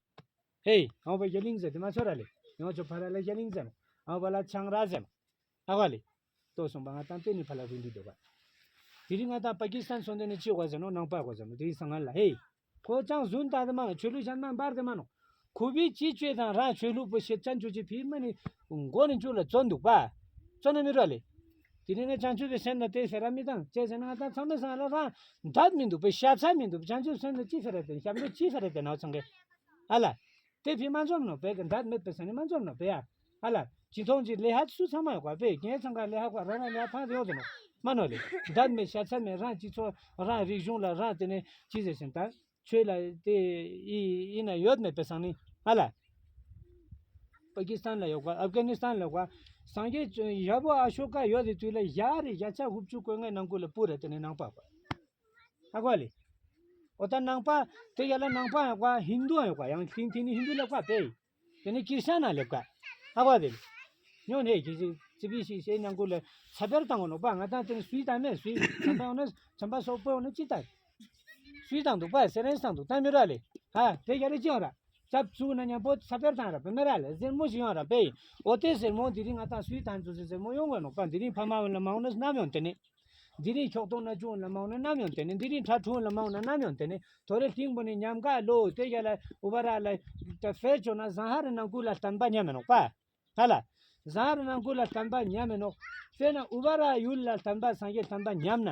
ཧེ་ཨང་པ་ཡ་ལིང་ཟེར་དེ་མ་ཚོ་ར་ལེ་ཡང་ཆོ་ཕ་ར་ལ་ཡ་ལིང་ཟེར་ནོག་ཨང་པ་ལ་ཆང་ར་ཟེར་ནོག་ཨ་གོ་ལེ། ལྟོས་སོང་པ་ང་དང་པེ་ནི་ཕ་ལ་རུ་འདི་འདོད་པ། དེ་རིང་ང་དང་པ་ཀི་སི་ཐན་སོང་དེ་ནི་ཅི་གོ་ཟེར་ནོག་ནང་པ་གོ་ཟེར་ནོག་དེ་རིང་སང་ང་ལ་ཧེ། ཁོ་ཅང་བཟུང་ད་དེ་མ་ནོག་ཆོས་ལུགས་གཞན་མ་འབར་དེ་མ་ནོག་ཁོ་བི་ཅི་ཆོས་དང་རང་ཆོས་ལུགས་པོ་ཤེད་ཅན་ཆོས་ཅི་ཕི་མ་ནི་མགོ་ནི་ཆོས་ལ་བཙོན་འདུག་པ། བཙོན་ན་མི་རོ་ལེ། དེ་རིང་ནས་བྱང་ཆུབ་པའི་སེམས་ལ་དེ་ཟེར་ར་མི་བཏང་ཅེས་ཟེར་ན། ང་ད་ཚང་མའི་སང་ལ་རང་འདོད་མི་འདུག་པས། ཤ་ཚ་མི་འདུག་བྱང་ཆུབ་སེམས་ལ་ཅི་ཟེར་ར་དེ་ཞབས་འདྲུ་ཅི་ཟེར་ར་དེ་ནང་ཚང་གི་ཨ་ལ། དེ་ཕི་མ་འཛོམས་ནོ་པས་གི་འདོད་མེད་པའི་སང་ནི་མ་འཛོམས་ནོ་པས་ཡ། ཨ་ལ། ཅི་ཐོང་ཅི་ལས་ཧ་སུ་ཚང་མ་ཡོད་པ་པས་ངས་ཚང་ག་ལས་ཧ་གོ་རང་རང་ལས་ཧ་ཕང་དེ་ཡོད་དེ་ནོ་མ་ནོ་ལེ། འདོད་མེད་ཤ་ཚ་མེད་རང་སྤྱི་ཚོགས་རང་རིག་གཞུང་ལ་རང་དེ་ནས་ཅི་ཟེར་ཞིང་ད། ཆོས་ལ་དེ་ཡི་ཡིན་ན་ཡོད་མེད་པའི་སང་ནི་ཧ་ལ། པ་ཀི་སི་ཐན་ལ་ཡོད་པ། ཨབ་གྷ་ནི་སི་ཐན་ལ་ཡོད་པ། སངས་རྒྱས་ཡ་བོ་ཨ་ཤོ་ཀ་ཡོད་དེ་དུས་ལ་ཡ་རེ་ཡ་ཆ་ཧུབ་ཆུ་གོས་ངའི་ནང་ཁུལ་ལ་སྤུ་རེ་དེ་ནས་ནང་པ་པ། ཧ་གོ་ལེ། འོ་ད་ནང་པ་དེ་ཡ་ལ་ནང་པ་ཡོད་པ། ཧིན་དུ་ཡོད་པ། ཡང་ཐིང་ཐིང་ནི་ཧིན་དུ་ལ་པ་པེ། དེ་ནི་ཀིར་ཤ་ན་ལེབ་ཀ་ཧ་གོ་དེ་ལེ། ཉོ་ནས་ཀྱི་ཅི་ཅི་བི་ཤི་ཤེ་ནང་ཁུལ་ལ་ཚ་པེར་བཏང་གོ་ནོ་པ། ང་ད་དེ་ནི་སུའི་ད་མེད་སུའི་ཚན་པ་ཡོང་ན་ཚན་པ་སོག་པོ་ཡོང་ན་ཅི་ད། སུའི་དང་འདུག་པ་སེ་རེན་སང་འདུག་ད་མི་ར་ལེ། ཧ་དེ་ག་རེ་ཅི་ཡོང་ར། ཙབ་ཚུགས་ན་མཉམ་པོ་ཚ་པེར་དང་ར་པེ་མེ་ར་ལེ་ཟེར་མོ་ཞིག་ཡོང་ར་པེ། འོ་དེ་ཟེར་མོ་དེ་རིང་ང་ད་སུའི་དང་ཚུགས་ཟེར་མོ་ཡོང་གོ་ནོ་པ། དེ་རིང་ཕ་མ་འོང་ན་ནམ་ཡོང་དེ་ནི། དེ་རིང་ཁྱོག་ཐོང་ན་ཅུང་ལ་མ་འོང་ན་ནམ་ཡོང་དེ་ནི། དེ་རིང་ཁྲ་ཁྲུང་ལ་མ་འོང་ན་ནམ་ཡོང་དེ་ནི། ཐོ་རེ་ཐིང་པོ་ནི་ཉམས་དགའ་ལོ་དེ་ག་ལ་ཨུ་བ་ར་ལ་ད་ཧྥེ་ཆོ་ན་ཟང་ཧ་རི་ནང་ཁུལ་ལ་བསྟན་པ་ཉམས་མེད་ནོ་པ། ཧ་ལ། ཟང་རུ་ནང་ཁུལ་ལ་བསྟན་པ་ཉམས་མེད་ནོ། དཔེར་ན་ཨུ་བ་ར་ཡུལ་ལ་བསྟན་པ་སངས་རྒྱས་བསྟན་པ་ཉམས་ན།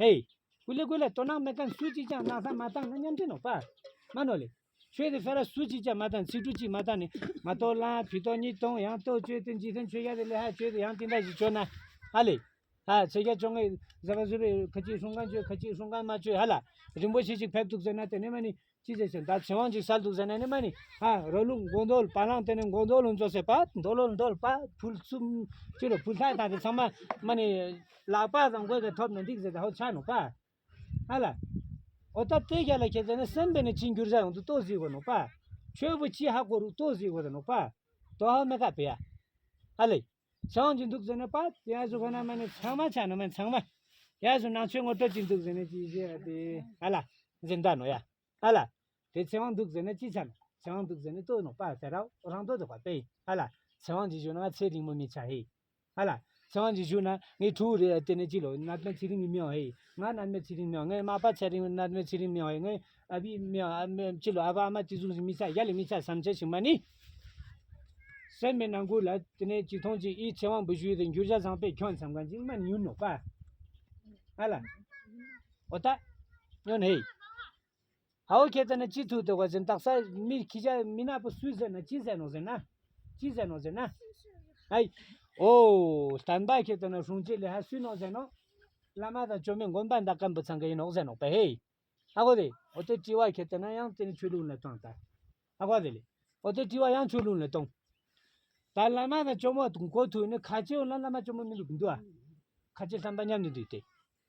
ཧེ། ཀུ་ལེ་ཀུ་ལེ་དོ་སྣང་མེད་མཁན་སུ་གཅིག་ཀྱང་ནང་ས་མ་བཏང་ན་ཉམས་ཏེ་ནོ་པ། མ་ནོ་ལེ། ཆོས་དེ་ཕེ་ར་སུ་གཅིག་ཀྱང་མ་བཏང་ཚིག་འབྲུ་གཅིག་མ་བཏང་ནི་མ་གཏོགས་ལ་ཕི་ཏོ་གཉིས་གཏོང་ཡང་གཏོ་བཅོས་ཏེ་འཇིག་རྟེན་ཆོས་ཡ་དེ་ལེ་ཧ་བཅོས་ཏེ་ཡང་དེ་འདྲ་ཞིག་བཅོས་ན། ཧ་ལེ། ཧ་ཚེ་རྒྱ་བཅོ་ལྔའི་ཟ་བ་ཟུ་བའི་ཁ་ཅིག་སྲུང་མཁན་བཅོས་ཁ་ཅིག་སྲུང་མཁན་མ་བཅོས་ཧ་ལ། རིན་པོ་ཆེ་ཅིག་ཕེབས་འདུག་ཟེར་ན་དེ་ནས་མ་ནི། ཅི་ཟེར་ཟེར་ད་ཚེ་དབང་ཅིག་སལ་འདུག་ཟེར་ན་ནི་མ་ནི། ཧ་རོ་ལུང་མགོ་འདོལ་བ་ལང་དེ་ནི་མགོ་འདོལ་ལུང་ཅོ་སེ་པ་འདོ་ལོ་འདོལ་པ་ཕུལ་གསུམ་ཅི་རུ་ཕུལ་ཐག་དང་དེ་ཚང་མ་མ་ནི། ལག་པ་དང་མགོ་གི་ཐོབ་ན་འགྲིག་ཟེར་ད་ཧོ་ཆ་ནོ་པ། ཧ་ལ། འོ་ད་དེ་རྒྱ་ལ་ཁྱེད་ཟེར་ན་སེམས་པའི་ནི་ཅི་འགྱུར་བྱ་ཡོང་དུ་ལྟོ་ཟིག་གོ་ནོ་པ། ཆོས་པོ་ཅི་ཧ་གོ་རུ་ལྟོ་ཟིག་གོ་ནོ་པ། དོ་ཧ་མེ་ཀ་པེ་ཡ། ཧ་ལེ། ཚེ་དབང་ཅིག་འདུག་ཟེར་ན་པ། ཡ་སུ་ག་ན་མ་ནི་ཚང་མ་ཆ་ནོ་མ་ཚང་མ། ཡ་སུ་ནང་ཆོས་ངོ་སྤྲོད་ཅིག་འདུག་ཟེར་ན་ཅི་ཟེར་ཏེ། ཧ་ལ། ཟེར་ད་ནོ་ཡ། ཧ་ལ། དེ་ཚེ་དབང་འདུག་ཟེར་ན་ཅི་ཆ་ནོ། ཚེ་དབང་འདུག་ཟེར་ན་ལྟོ་ནོ་པ་ཟེར་ར་རང་ལྟོ་དོ་པ་པེ། ཧ་ལ། ཚེ་དབང་ཅིག་ཞུ་ན་ང་ཚེ་རིང་མོ་མི་ཆ་ཧེ། ཧ་ལ། ཚེ་དབང་ཅིག་ཞུ་ན་ངའི་ཕྲུ་གུ་རེ་དེ་ནས་ཅི་ལོ་ནད་མེད་ཚེ་རིང་མི་མི་ཧེ། ང་ནད་མེད་ཚེ་རིང་མི་ངའི་མ་པ་ཚེ་རིང་ནད་མེད་ཚེ་རིང་མི་ཧེ། ངའི་ཨ་བི་མི་ཨ་མི་ཅི་ལོ་ཨ་བ་ཨ་མ་ཅི་ཟུང་ཞིག་མི་ཆ་ཡ་ལེ་མི་ཆ་བསམ་ཆ་ཞིག་མ་ནི། སེམས་མེད་ནང་ཁུལ་ལ་དེ་ནས་ཅི་མཐོང་ཅིག་ཨི་ཚེ་དབང་བུ་ཞུས་ཏེ་འགྱུར་བྱ་བཟང་པོས་ཁྱོད་འཚམ་གང་ཅིག་མ་ཉུལ་ནོ་པ། ཨ་ལ། འོ་ད། ཉོན་ཧེ། ཧའོ་ཁྱེད་ལྟ་ན་ཅི་ཐུག་དེ་བ་ཟེར་དག་ས་མི་ཁྱི་ཅག་མི་ནག་པོ་སུས་ཟེར་ན་ཅི་ཟེར་ནོ་ཟེར་ན། ཅི་ཟེར་ནོ་ཟེར་ན། ཨའི། ཨོ། བསྟན་པ་ཁྱེད་ལྟ་ན་སྲུང་བྱེད་ལས་ཧ་སུས་ནོ་ཟེར་ནོ། བླ་མ་དང་བཅོམ་མིན་དགོན་པ་འདག་གམ་བུ་ཚང་གི་ཡིན་ནོ་ཟེར་ནོ་པ་ཧེ། ཧ་གོ་རེ། འོ་དེ་དྲི་བ་ཁྱེད་ལྟ་ན་ཡང་དེ་ནི་ཆོས་ལུགས་ལ་བཏང་ད། ཧ་གོ་རེ་ལེ། འོ་དེ་དྲི་བ་ཡང་ཆོས་ལུགས་ལ་བཏང་། ད་བླ་མ་དང་བཅོམ་མོ་དང་གོ་ཐུག་ནི་ཁ་ཆེ་འོ་ན་བླ་མ་བཅོམ་མོ་མི་འདུག་འདུག་ཨ། ཁ་ཆེ་བསམ་པ་མཉམ་དུ་འདུག་སྟེ།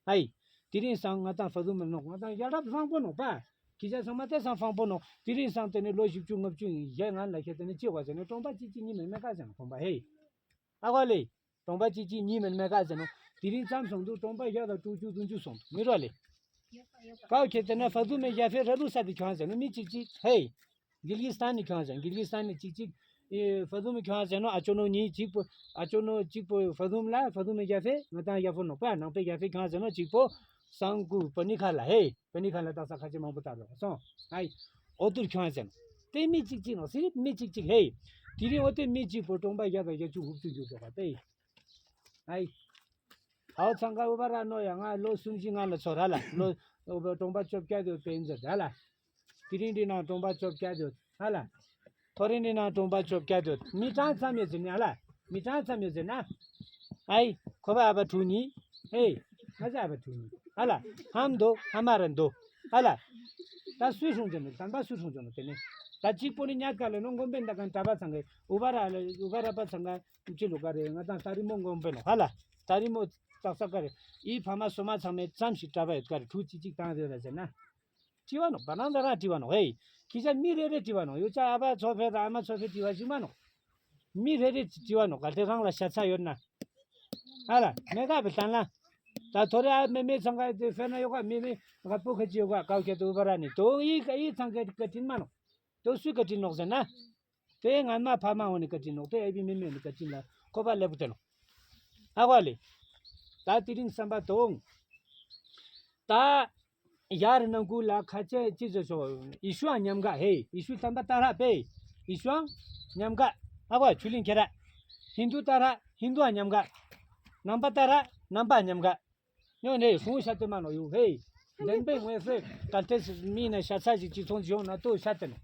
ཨའི། དེ་རིང་སང་ང་དང་ཧྥ་ཟུ་མི་ནོག་ང་དང་ཡ་རབས་བཟང་པོ་ནོག་པ། ཁྱི་ཅག་ཚང་མ་དེ་སང་བཟང་པོ་ནོག་དེ་རིང་སང་དེ་ནི་ལོ་བཞི་བཅུ་ལྔ་བཅུ་ཡིན་གཞན་ང་ལ་ཁྱེད་དེ་ནི་ཅི་བ་ཟེར་ནི་གྲོང་པ་གཅིག་གཅིག་གཉིས་མིན་མེད་ཀ་ཟེར་ནོ་གྲོང་པ་ཧེ། ཨ་གོ་ལེ། གྲོང་པ་གཅིག་གཅིག་གཉིས་མིན་མེད་ཀ་ཟེར་ནོ། དེ་རིང་ཙམ་སོང་འདུག་གྲོང་པ་བཞི་དང་དྲུག་ཅུ་བདུན་ཅུ་སོང་འདུག་མི་རོ་ལེ། ཀའོ་ཁྱེད་དེ་ན་ཧྥ་ཟུ་མི་ཡ་ཧྥེ་ར་རུ་ས་དེ་ཁྱོང་ཟེར་ནོ་མི་གཅིག་གཅིག་ཧེ། གིལ་གིས་ཏན་ནི་ཁྱོང་ཟེར་གིལ་གིས་ཏན་ནི་གཅིག་གཅིག་ཨེ་ཧྥ་ཟུ་མི་ཁྱོང་ཟེར་ནོ་ཨ་ཅོ་ནོ་གཉིས་གཅིག་པོ་ཨ་ཅོ་ནོ་གཅིག་པོ་ཧྥ་ཟུ་མི་ལ་ཧྥ་ཟུ་མི་ཡ་ཧྥེ་ང་དང་ཡ་ཧྥོ་ནོ་པ་ནང་པའི་ཡ་ཧྥེ་ཁྱོང་ཟེར་ནོ་གཅིག་པོ་སང་ཀུ་པ་ནི་ཁ་ལ་ཧེ། པ་ནི་ཁ་ལ་དག་ས་ཁ་ཆེ་མང་པོ་དར་ལོ་སོང་། ཨའི། ཨོ་ཏུར་ཁྱོང་ཟེར་ནོ། དེ་མི་གཅིག་གཅིག་ནོ་སི་རིབ་མི་གཅིག་གཅིག་ཧེ། དེ་རིང་ཨོ་དེ་མི་གཅིག་པོ་གྲོང་པ་བརྒྱ་དང་བརྒྱད་ཅུ་དགུ་བཅུ་འགྱུར་དགོས་པ་དེ། ཨའི། ཨའོ་ཚང་ཀ་ཨུ་བ་ར་ནོ་ཡ་ང་ལོ་གསུམ་བཞི་ལྔ་ལ་ཚོར་ཧ་ལ་ལོ་ཨུ་བ་གྲོང་པ་བཅོ་བརྒྱད་དུ་པེན་ཛར་ཧ་ལ། དེ་རིང་འདི་ནང་གྲོང་པ་བཅོ་བརྒྱད་དུ་ཧ་ལ། ཐོ་རེ་འདི་ནང་གྲོང་པ་བཅོ་བརྒྱད་དུ་མི་གྲངས་ཙམ་ཡོད་ཟེར་ན་ཧ་ལ། མི་གྲངས་ཙམ་ཡོད་ཟེར་ན། ཨའི། ཁོ་པ་ཨ་བ་དྲུག་གཉིས། ཨེ། ང་ཚ་ཨ་བ་དྲུག་གཉིས་ཧ་ལ། ཧམ་དོ་ཧ་མ་ར་འདོ་ཧ་ལ། ད་སུས་སྲུང་བྱོན་ནོ་དམ་པ་སུས་སྲུང་བྱོན་ནོ་དེ་ནི། ད་གཅིག་པོ་ནི་ཉག་ག་ལ་ནོ་མགོན་པོའི་འདའ་གན་གྲྭ་པ་ཚང་གི་ཨུ་བ་ར་ལ་ཨུ་བ་ར་པ་ཚང་ག་ཅི་ལོ་ག་རེ་ང་དང་ད་རི་མོ་མགོན་པོའི་ནོ་ཧ་ལ། ད་རི་མོ་ཙག་ཙག་ག་རེ། ཨི་ཕ་མ་སོ་མ་ཚང་མས་ཙམ་ཞིག་གྲྭ་པ་ཡོད་ག་རེ་ཕྲུ་གུ་གཅིག་གཅིག་བཏང་རེད་ལ་ཟེར་ན། དྲི་བ་ནོ་བ་ནང་ད་རང་དྲི་བ་ནོ་ཧེ། ཁྱི་ཅག་མི་རེ་རེ་དྲི་བ་ནོ་ཡོ་ཅག་ཨ་ཕ་ཚོ་ཕེ་དང་ཨ་མ་ཚོ་ཕེ་དྲི་བ་ཞིག་མ་ནོ། མི་རེ་རེ་དྲི་བ་ནོ་ག་དེ་རང་ལ་ཤ་ཚ་ཡོད་ན། ཨ་ལ་མེ་ག་བི་ལྟན་ལ། ད་ཐོ་རེ་ཨ་མེ་མེ་ཚང་ག་དེ་ཕེ་ན་ཡོ་ག་མེ་མེ་ག་པོ་ཁ་ཅི་ཡོ་ག་ཀའོ་ཁྱེད་དུ་བ་ར་ནི་དོ་ཡི་ག་ཡི་ཚང་ག་ག་དྲིན་མ་ནོ། དོ་སུས་ག་དྲིན་ནོག་ཟེར་ན། དེ་ངན་མ་ཕ་མ་འོ་ནི་བཀའ་དྲིན་ནོག་དེ་ཨེ་བི་མི་མི་འོ་ནི་བཀའ་དྲིན་ལ་ཁོ་པ་ལེ་པོ་དེ་ནོག་ཨ་གོ་ལེ། ད་དེ་རིང་བསམ་པ་དོང་། ད་ཡར་ནང་ཁུལ་ལ་ཁ་ཆེ་ཅི་ཟེར་ཆོག་ཡེ་ཤུའང་ཉམས་དགའ་ཧེ། ཡེ་ཤུ་བསྟན་པ་ལྟར་ཧ་པེ། ཡེ་ཤུའང་ཉམས་དགའ། ཨ་གོ་ཆུ་ལིང་ཁྱེད་ར། ཧིན་དུ་ལྟར་ཧ་ཧིན་དུའང་ཉམས་དགའ། ནང་པ་ལྟར་ཧ་ རྣམ་པ་ཉམས་དགའ། ཉོ་ནས་ཧྲུང་ཤ་དེ་མ་ནོ་ཡོ་ཧེ། འདན་པའི་ངོས་སུ་གལ་ཏེ་མི་ན་ཤ་ཚ་ཞིག་ཅི་ཚོང་ཅི་ཡོང་ན་ལྟོ་ཤ་དེ་ནོ།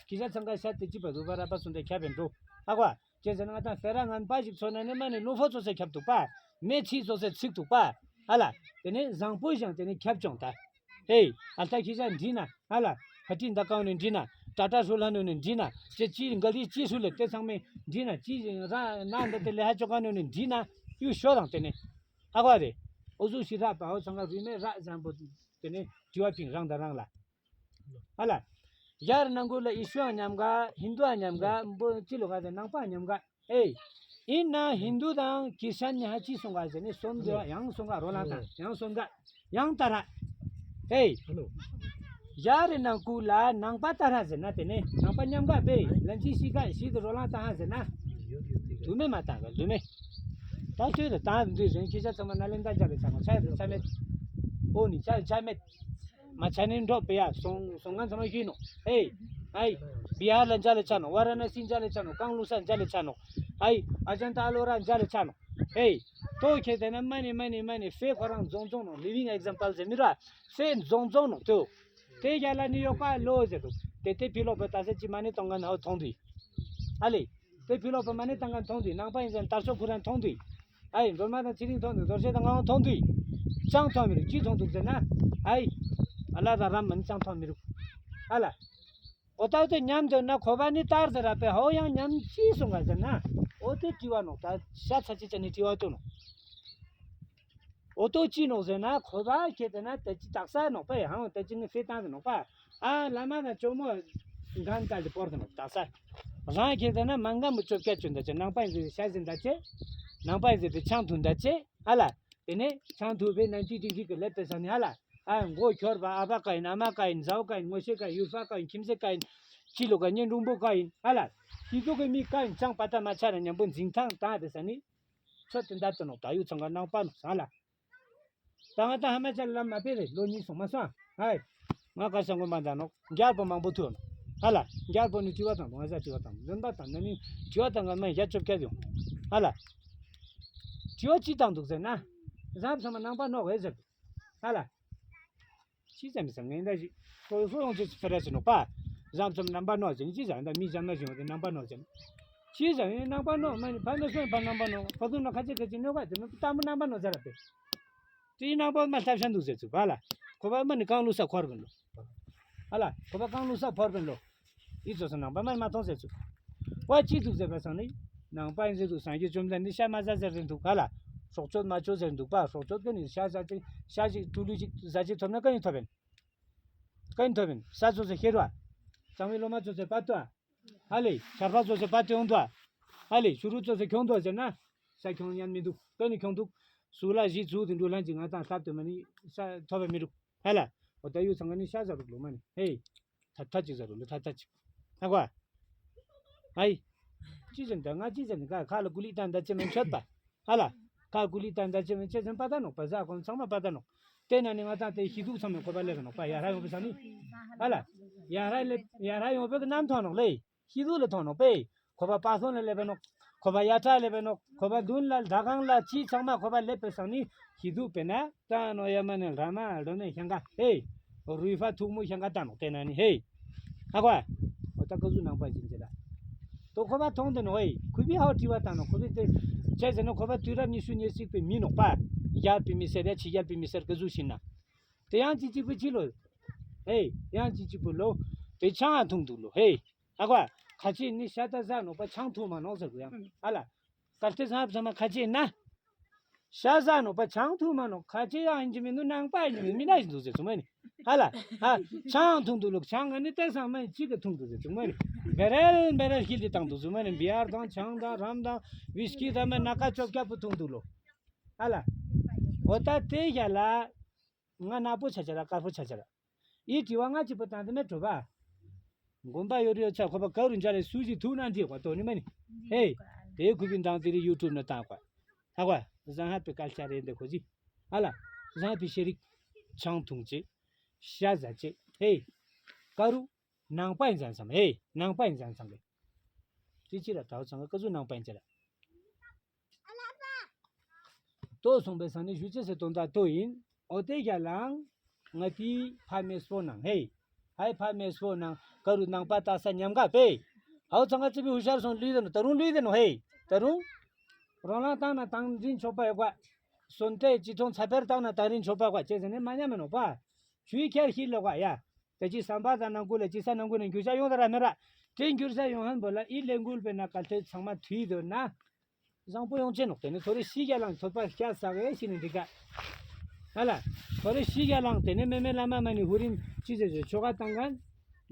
ཁི་ཤ་ཚང་ག་ཤ་དེ་ཅི་བ་རུ་བ་ར་པ་སུན་དེ་ཁྱབ་པའི་འགྲོ། ཨ་གོ། ཅེས་ཟེར་ན་ང་དང་སེ་ར་ངན་པ་ཞིག་ཚོ་ན་ནི་མ་ནི་ལུང་ཕོ་ཚོ་སེ་ཁྱབ་འདུག་པ། མེ་ཚིག་ཚོ་སེ་ཚིག་འདུག་པ། ཨ་ལ། དེ་ནི་བཟང་པོ་ཞིང་དེ་ནི་ཁྱབ་ཅུང་ད། ཧེ། ཨ་ལྟ་ཁི་ཤ་འདྲི་ན་ཨ་ལ། ཁ་ཏི་འདའ་ཀའོ་ནི་འདྲི་ན། ཏྲ་ཏྲ་ཧྲུ་ལ་ནོ་ནི་འདྲི་ན། ཅེ་ཅི་འགའ་ལི་ཅི་ཧྲུ་ལེ་ཏེ་ཚང་མེ་འདྲི་ན་ཅི་ར་ན་འདི་དེ་ལེ་ཧ་ཅོ་ཀ་ནོ་ནི་འདྲི་ན་ཡུ་ཤོ་དང་དེ་ནི། ཧ་གོ་རེ། ཨོ་ཟུ་ཤི་ར་པ་ཨོ་ཚང་ག་རུས་མེ་ར་བཟང་པོ་དེ་ནི་དྲི་བ་ཕིང་རང་དང་རང་ལ། ཨ་ལ། ཡར་ནང་ཁུལ་ལ་ཡེ་ཤུའང་ཉམས་དགའ་ཧིན་དུའང་ཉམས་དགའ་འབོ་ཅི་ལོ་ག་ཟེར་ནང་པ་ཉམས་དགའ་ཨེ། ཡིན་ན་ཧིན་དུ་དང་ཁི་ཤན་ཉ་ཧ་ཅི་སོང་ག་ཟེར་ནི་སོམ་དེ་ཡང་སོང་ག་རོ་ལང་དང་ཡང་སོང་ག་ཡང་ཏ་ར་ཨེ། ཡར་ནང་ཁུལ་ལ་ནང་པ་ཏ་ར་ཟེར་ན་དེ་ནི་ནང་པ་ཉམས་དགའ་པེ་ལན་ཅི་ཤི་ག་ཤི་དུ་རོ་ལང་ཏང་ཧ་ཟེར་ན་དུ་མེ་མ་ཏང་ག་དུ་མེ་ད་ཤོད་དུ་ཏང་དུ་རེན་ཁི་ཤ་ཚང་མ་ན་ལེན་ད་ཅ་ལེ་ཚང་མ་ཆ་ཡ་ཆ་མེད། ཨོ་ནི་ཆ་ཡ་ཆ་མེད། མ་ཆ་ནི་འགྲོ་པེ་ཡ་སོང་སོང་ང་ཚང་མ་ཤི་ནོ། ཧེ། ཨའི། བི་ཧར་ལ་འཇལ་ལ་ཆ་ནོ། ཝ་ར་ཎ་སི་འཇལ་ལ་ཆ་ནོ། ཀང་ལུ་ས་འཇལ་ལ་ཆ་ནོ། ཨའི། ཨ་ཇན་ཏ་ཨ་ལོ་ར་འཇལ་ལ་ཆ་ནོ། ཧེ། ཏོ་ཁེ་ཏེ་ན་མ་ནི་མ་ནི་མ་ནི་ཧྥེ་ཁོ་རང་རྫོང་རྫོང་ནོ། ལི་ཝིང་ཨེག་ཛམ་པལ་ཟེར་མི་ར་ཧྥེ་རྫོང་རྫོང་ནོ་ཏོ། དེ་རྒྱ་ལ་ནི་ཡོ་ཀ་ལོ་ཟེར་དུ། དེ་དེ་ཕི་ལོག་པ་ད་ས་ཅི་མ་ནི་གཏོང་ག་ན་ཧོ་མཐོང་དུས། ཨ་ལེ། དེ་ཕི་ལོག་པ་མ་ནི་གཏོང་ག་མཐོང་དུས་ནང་པ་ཡིན་ཟེར་དར་ཤོག་ཁུ་ར་མཐོང་དུས། ཨའི་སྒྲོལ་མ་དང་ཚེ་རིང་མཐོང་དུས་རྡོ་རྗེ་དང་ངག་དབང་མཐོང་དུས། ཅང་མཐོང་མི་རུག་ཅི་མཐོང་འདུག་ཟེར་ན། ཨའི། ཨ་ལ་ར་རམ་མ་ནི་ཅང་མཐོང་མི་རུག་ཨ་ལ། འོ་ཏག་ཏུ་ཉམས་འདོད་ན་ཁོ་པ་ནི་ལྟར་ཟེར་ར་པའི་ཧའོ་ཡང་ཉམས་ཅི་སོང་ག་ཟེར་ན། འོ་དེ་དྲི་བ་ནོག་ད་ཤ་ཚ་ཅི་ཅ་ནི་དྲི་བ་ཏོ་ནོག་འོ་ཏོ་ཅི་ནོག་ཟེར་ན་ཁོ་པ་ཁྱེད་དེ་ན་ད་ཅི་དག་ས་ནོག་པའི་ཧང་ད་ཅི་ནི་ཧྥེ་ཏང་ཟེར་ནོག་པ། ཨ་བླ་མ་དང་ཇོ་མོ་གང་ལྟར་དེ་བོར་དུ་ནོག་དག་ས། རང་ཁྱེད་དེ་ན་མ་འགའ་མི་བཅོ་བརྒྱད་བཅོ་འདའ་ཅེ་ནང་པ་ཡིན་ཟེར་ཤ་ཟིན་འདའ་ཅེ། ནང་པ་ཡིན་ཟེར་དེ་ཆང་འཐུང་འདའ་ཅེ་ཨ་ལ། དེ་ནས་ཆང་འཐུང་བའི་ནང་ཅི་ཅི་ཅི་གི་ལེབ་པའི་ས་ནི་ཨ་ལ། ཨ་མགོ་འཁྱོར་བ་ཨ་ཕ་ཀ་ཡིན་ཨ་མ་ཀ་ཡིན་ཟའོ་ཀ་ཡིན་ངོ་ཤེས་ཀ་ཡིན་ཡུལ་ཕ་ཀ་ཡིན་ཁྱིམ་མཚེས་ཀ་ཡིན། ཕྱི་ལོ་ཀ་གཉེན་དྲུང་པོ་ཀ་ཡིན་ཨ་ལ། ཤི་ཏོ་གི་མི་ཀ་ཡིན་ཅང་པ་ཏ་མ་ཆ་ར་མཉམ་པོ་འཛིན་ཐང་བཏང་བའི་ས་ནི། ཚོད་དེ་འདའ་ཏོ་ནོག་ད་ཡུ་ཚང་ག་ནང་པ་ནོག་ས་ལ། ད་ང་ད་ཧ་མ་ཅ་ལམ་མ་པེ་རེ་ལོ་གཉིས་སོང་མ་སོང་ཨ། ཧའི། ང་ཁ་སང་གོ་མ་འདའ་ནོག་རྒྱལ་པོ་མང་པོ་ཐུག་ནོག་ཧ་ལ། རྒྱལ་པོ་ནི་དྲི་བ་དང་ང་ཟ་དྲི་བ་དང་ལོན་པ་དང་ན་ནི་དྲི་བ་དང་ང་མ་ཡ་ཅོབ་ཁྱད་ཡོང་། ཧ་ལ། དྲི་བ་ཅི་དང་འདུག་ཟེར་ན། ཟམ་ཚང་མ་ནང་པ་ནོག་ཧེ་ཟེར། ཧ་ལ། ཅི་ཙམ་མི་ཙམ་ངན་ད་ཞིག་ཁོ་ཁོ་ཡོང་ཅི་ཕེ་ར་ཟེར་ནོག་པ། ཟམ་ཚང་མ་ནང་པ་ནོག་ཟེར་ནི་ཅི་ཙམ་ད་མི་ཙམ་ན་ཞིག་ཡོང་དེ་ནང་པ་ནོག་ཟེར་ནི། ཅི་ཙམ་ཡིན་ནང་པ་ནོག་མ་ནི་ཕ་ན་སོན་ཕ་ནང་པ་ནོག་ཕ་ཐུག་ན་ཁ་ཅིག་ཁ་ཅིག་ནོག་ག་དེ་ནི་ཏམ་པོ་ནང་པ་ནོག་ཟེར་ར་པེ། དེའི་ནང་པ་མ་ལྷ་ཤ་འདུག་ཟེར་ཚུགས་པ་ལ། ཁོ་པ་མ་ནི་གང་ལུགས་ས་འཁོར་བ་ལོ། ཨ་ལ། ཁོ་པ་གང་ལུགས་ས་འཁོར་བ་ལོ། ཨི་ཙོ་སོ་ནང་པ་མ་མ་མཐོང་ཟེར་ཚུགས། པ་ཅི་འདུག་ཟེར་བ་སང་ནི། ནང་པ་ཡིན་ཟེར་འདུག་སངས་རྒྱས་བཅོམ་ལྡན་འདས་ཤ་མ་ཟ་ཟེར་རེད་འདུག་ག་ལ། སྲོག་གཅོད་མ་གཅོད་ཟེར་འདུག་པ་སྲོག་གཅོད་ཀ་ནི་ཤ་ཟ་ཅིག་ཤ་ཅིག་ཀྲུ་ལུ་ཅིག་ཟ་ཅིག་ཐོབ་ན་ཀ་ནི་ཐོབ་ཡིན། ཀ་ནི་ཐོབ་ཡིན་ས་ཚོ་ཚོ་ཤེར་བ། གཙང་བའི་སློབ་མ་ཚོ་ཚོ་པ་ཏོ། ཧ་ལེ་ཆར་པ་ཚོ་ཚོ་པ་ཏོ་ཡོང་དོ། ཧ་ལེ་ཤུ་རུ་ཚོ་ཚོ་ཁྱོང་དོ་ཟེར་ན། ས་ཁྱོང་ཉན་མི་འདུག་ཀ་ནི་ཁྱོང་འདུག་སུ་ལ་གཞི་ཚུགས་དེ་འགྲོ་ལྷན་ཅིག་ང་དང་ལྷབ་དེ་མ་ནི་ས་ཐོབ་པ་མི་འདུག་ཧ་ལ། འོ་ད་ཡུ་ཚང་ང་ནི་ཤ་ཟ་རུག་ལོ་མ་ནི་ཧེ། ཐ་ཐ་ཅིག་ཟ་རུག་ལོ་ཐ་ཐ་ཅིག་ཧ་གོ། ཨའི། ཅི་ཟེར་འདི་ང་ཅི་ཟེར་འདི་ག་ཁ་ལ་ཀུ་ལི་ཏན་ད་ཅི་མིན་ཆོད་པ། ཧ་ལ། ཁ་ཀུ་ལི་ཏན་ད་ཅི་མིན་ཅི་ཟེར་པ་ད་ནོག་པ་ཟ་ཁོང་ཚང་མ་པ་ད་ནོག་དེ་ན་ནི་ང་ད་དེ་ཤི་དུག་ཚང་མ་ཁོ་པ་ལེབ་ནོག་པ་ཡ་ར་ཡོང་པ་ས་ནི། ཧ་ལ། ཡ་ར་ལེབ་ཡ་ར་ཡོང་པའི་གི་རྣམ་ཐོང་ནོག་ལེ། ཤི་དུག་ལ་ཐོང་ནོག་པེ། ཁོ་པ་པ་སོང་ལ་ལེབ་ནོག་ཁོ་པ་ཡ་ཏྲ་ལེབ་ནོག་ཁོ་པ་དུན་ལ་ཟླ་གང་ལ་ཅི་ཚང་མ་ཁོ་པ་ལེབ་པའི་ས་ནི་ཤི་དུག་པེ་ན་ད་ནོ་ཡ་མ་ནི་ར་མ་རོ་ནི་ཤང་ག་ཧེ། རུས་ཧྥ་ཐུག་མུ་ཤང་ག་ད་ནོག་དེ་ན་ནི་ཧེ། ཧ་གོ། འོ་ད་ཀ་ཟུག་ནང་པ་ཡིན་ཟེར་ལ། དོ་ཁོ་པ་མཐོང་དེ་ནོ་ཨེ། ཁུ་པི་ཧའོ་དྲི་བ་བཏང་ནོ་ཁོ་པི་དེ། ཅེ་ཟེར་ནོ་ཁོ་པ་དུས་རབས་ཉི་ཤུ་ཉེར་གཅིག་པའི་མི་ནོག་པ། རྒྱལ་པི་མི་སེར་ཡ་ཕྱི་རྒྱལ་པི་མི་སེར་ཀ་ཟུག་ཤིན་ན། དེ་ཡང་ཅི་གཅིག་པུ་ཅི་ལོ། ཨེ། ཡང་ཅི་གཅིག་པུ་ལོ། དེ་ཆང་ཨ་འཐུང་འདུག་ལོ་ཨེ། ཧ་གོ། ཁ་ཆེ་ནི་ཤ་ད་ཟ་ནོག་པ་ཆང་འཐུང་མ་ནོག་ཟེར་གོ་ཡང་ཨ་ལ། གལ་ཏེ་ཟ་ཟ་མ་ཁ་ཆེ་ན། ཤ་ཟ་ནོག་པ་ཆང་འཐུང་མ་ནོག་ཁ་ཆེ་ཡང་ཡིན་གྱི་མི་འདུག་ནང་པ་ཡིན་གྱི་མི་མི་ན་ཡིན་འདུག་ཟེར་ཚུགས་མ་ནི། ཧ་ལ། ཧ། ཆང་འཐུང་འདུག་ལོ་ཆང་ང་ནི་ཏེ་སང་མ་ཡིན་གཅིག་གི་འཐུང་འདུག་ཟེར་ཚུགས་མ་ནི། བེ་རེལ་བེ་རེལ་ཤིལ་ཏེ་བཏང་འདུག་ཟེར་མ་ནི་བི་ཡར་དང་ཆང་དང་རམ་དང་ཝིས་ཀི་དང་མ་ན་ཀ་ཅོབ་ཀྱ་པོ་འཐུང་འདུག་ལོ། ཧ་ལ། འོ་ད་དེ་ཡ་ལ། ང་ནག་པོ་ཆ་ཆ་ར་དཀར་པོ་ཆ་ཆ་ར། ཡི་དྲི་བ་ང་གཅིག་པོ་བཏང་དེ་མེད་གྲུབ་པ། དགོན་པ་ཡོད་རེད་ཡོད་ཚ་ཁོ་པ་ག་རུ་འཇའ་རེ་སུ་ཞིག་ཐུག་ན་འདི་གོ་དོ་ནི་མ་ནི། ཧེ། དེ་ཁུ་པི་འདང་དེ་རི་ཡུ་ཊུབ་ན་བཏང་གོ། ཧ་གོ། བཟང་ཧ་པི་སྐལ་ཆ་རེད་འདི་ཁོ་ཅི། ཧ་ལ། བཟང་ཧ་པི་ཤེ་རིག་ཆང་འཐུང་ཅེ། ཤ་ཟ་ཅེ། ཧེ། ག་རུ། ནང་པ་ཡིན་ཙང་ཙང་ཧེ། ནང་པ་ཡིན་ཙང་ཙང་གི། ཅི་ཅི་ར་དྲའོ་ཚང་གི་ཀ་ཟུ་ནང་པ་ཡིན་ཅི་ར། ལྟོ་སོང་པའི་ས་ནས་ཞུ་ཅེས་སེ་དོན་དག་ལྟོ་ཡིན། ཨོ་དེ་རྒྱ་ལང་། ང་དེའི་ཕ་མེས་སྤོ་ནང་ཧེ། ཧའི་ཕ་མེས་སྤོ་ནང་ཀ་རུ་ནང་པ་ལྟ་ས་ཉམས་དགའ་པེ། ཧའོ་ཚང་ང་ཙི་པི་ཧུ་ཤར་སོང་ལུས་དེ་ནོ་ད་རུང་ལུས་དེ་ནོ་ཧེ། ད་རུང་། རང་ལང་བཏང་ན་དང་རིན་ཆོག་པ་ཡོད་ག་སོན་ཏེ་ཅི་ཐོང་ཚ་པེར་བཏང་ན་དང་རིན་ཆོག་པ་ག་ཅེས་ཟེར་ནས་མ་ཉམས་མེ་ནོ་པ། ཆུའི་ཁྱེར་ཤིག་ལོ་ག་ཡ། དེ་ཅི་བསམ་པ་དང་ནང་ཁུལ་ལ་ཅི་ས་ནང་ཁུལ་ནས་འགྱུར་བྱ་ཡོང་ད་ར་མེ་ར། དེ་འགྱུར་བྱ་ཡོང་ཧན་པོ་ལ་ཨི་ལས་འགུལ་པའི་ན་གལ་ཏེ་ཚང་མ་དུས་དོ་ན། བཟང་པོ་ཡོང་ཅེ་ནོག་དེ་ནི་ཐོ་རེ་ཤི་རྒྱ་ལང་ཐོད་པ་ཤ་ས་གེ་ཤི་ནི་འདི་ག་ཧ་ལ། ཐོ་རེ་ཤི་རྒྱ་ལང་དེ་ནི་མེ་མེ་བླ་མ་མ་ནི་ཧུ་རིན་ཅི་ཟེར་ཟེར་ཆོ་ག་བཏང་གན།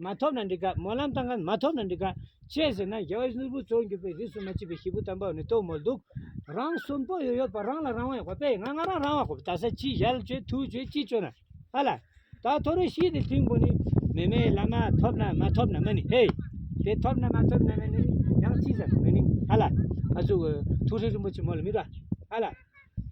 མ་ཐོབ་ན་འདི་ག་སྨོན་ལམ་བཏང་གན་མ་ཐོབ་ན་འདི་ག་ཅེས་ཟེར་ན་རྒྱལ་བའི་ནོར་བུ་གཙོར་གྱུར་པའི་རིས་སུ་མ་ཆད་པའི་སྐྱེས་བུ་དམ་པ་ནི་ལྟོ་མོལ་འདུག་རང་གསོན་པོ་ཡོད་ཡོད་པ་རང་ལ་རང་དབང་ཡོད་པ་པས་ང་ང་རང་རང་དབང་གོ་ད་ས་ཅི་ཡལ་བཅོས་ཐུག་བཅོས་ཅི་བཅོས་ན་ཧ་ལ། ད་ཐོ་རེ་ཤི་དེ་ཐིང་པོ་ནི་མེ་མེ་བླ་མ་ཐོབ་ན་མ་ཐོབ་ན་མ་ནི་ཧེ། དེ་ཐོབ་ན་མ་ཐོབ་ན་མ་ནི་ཡང་ཅི་ཟེར་མ་ནི་ཧ་ལ། ཨ་ཟུ་ཐུགས་སྲས་རིན་པོ་ཆེ་མོ་ལ་མི་ར་ཧ་ལ།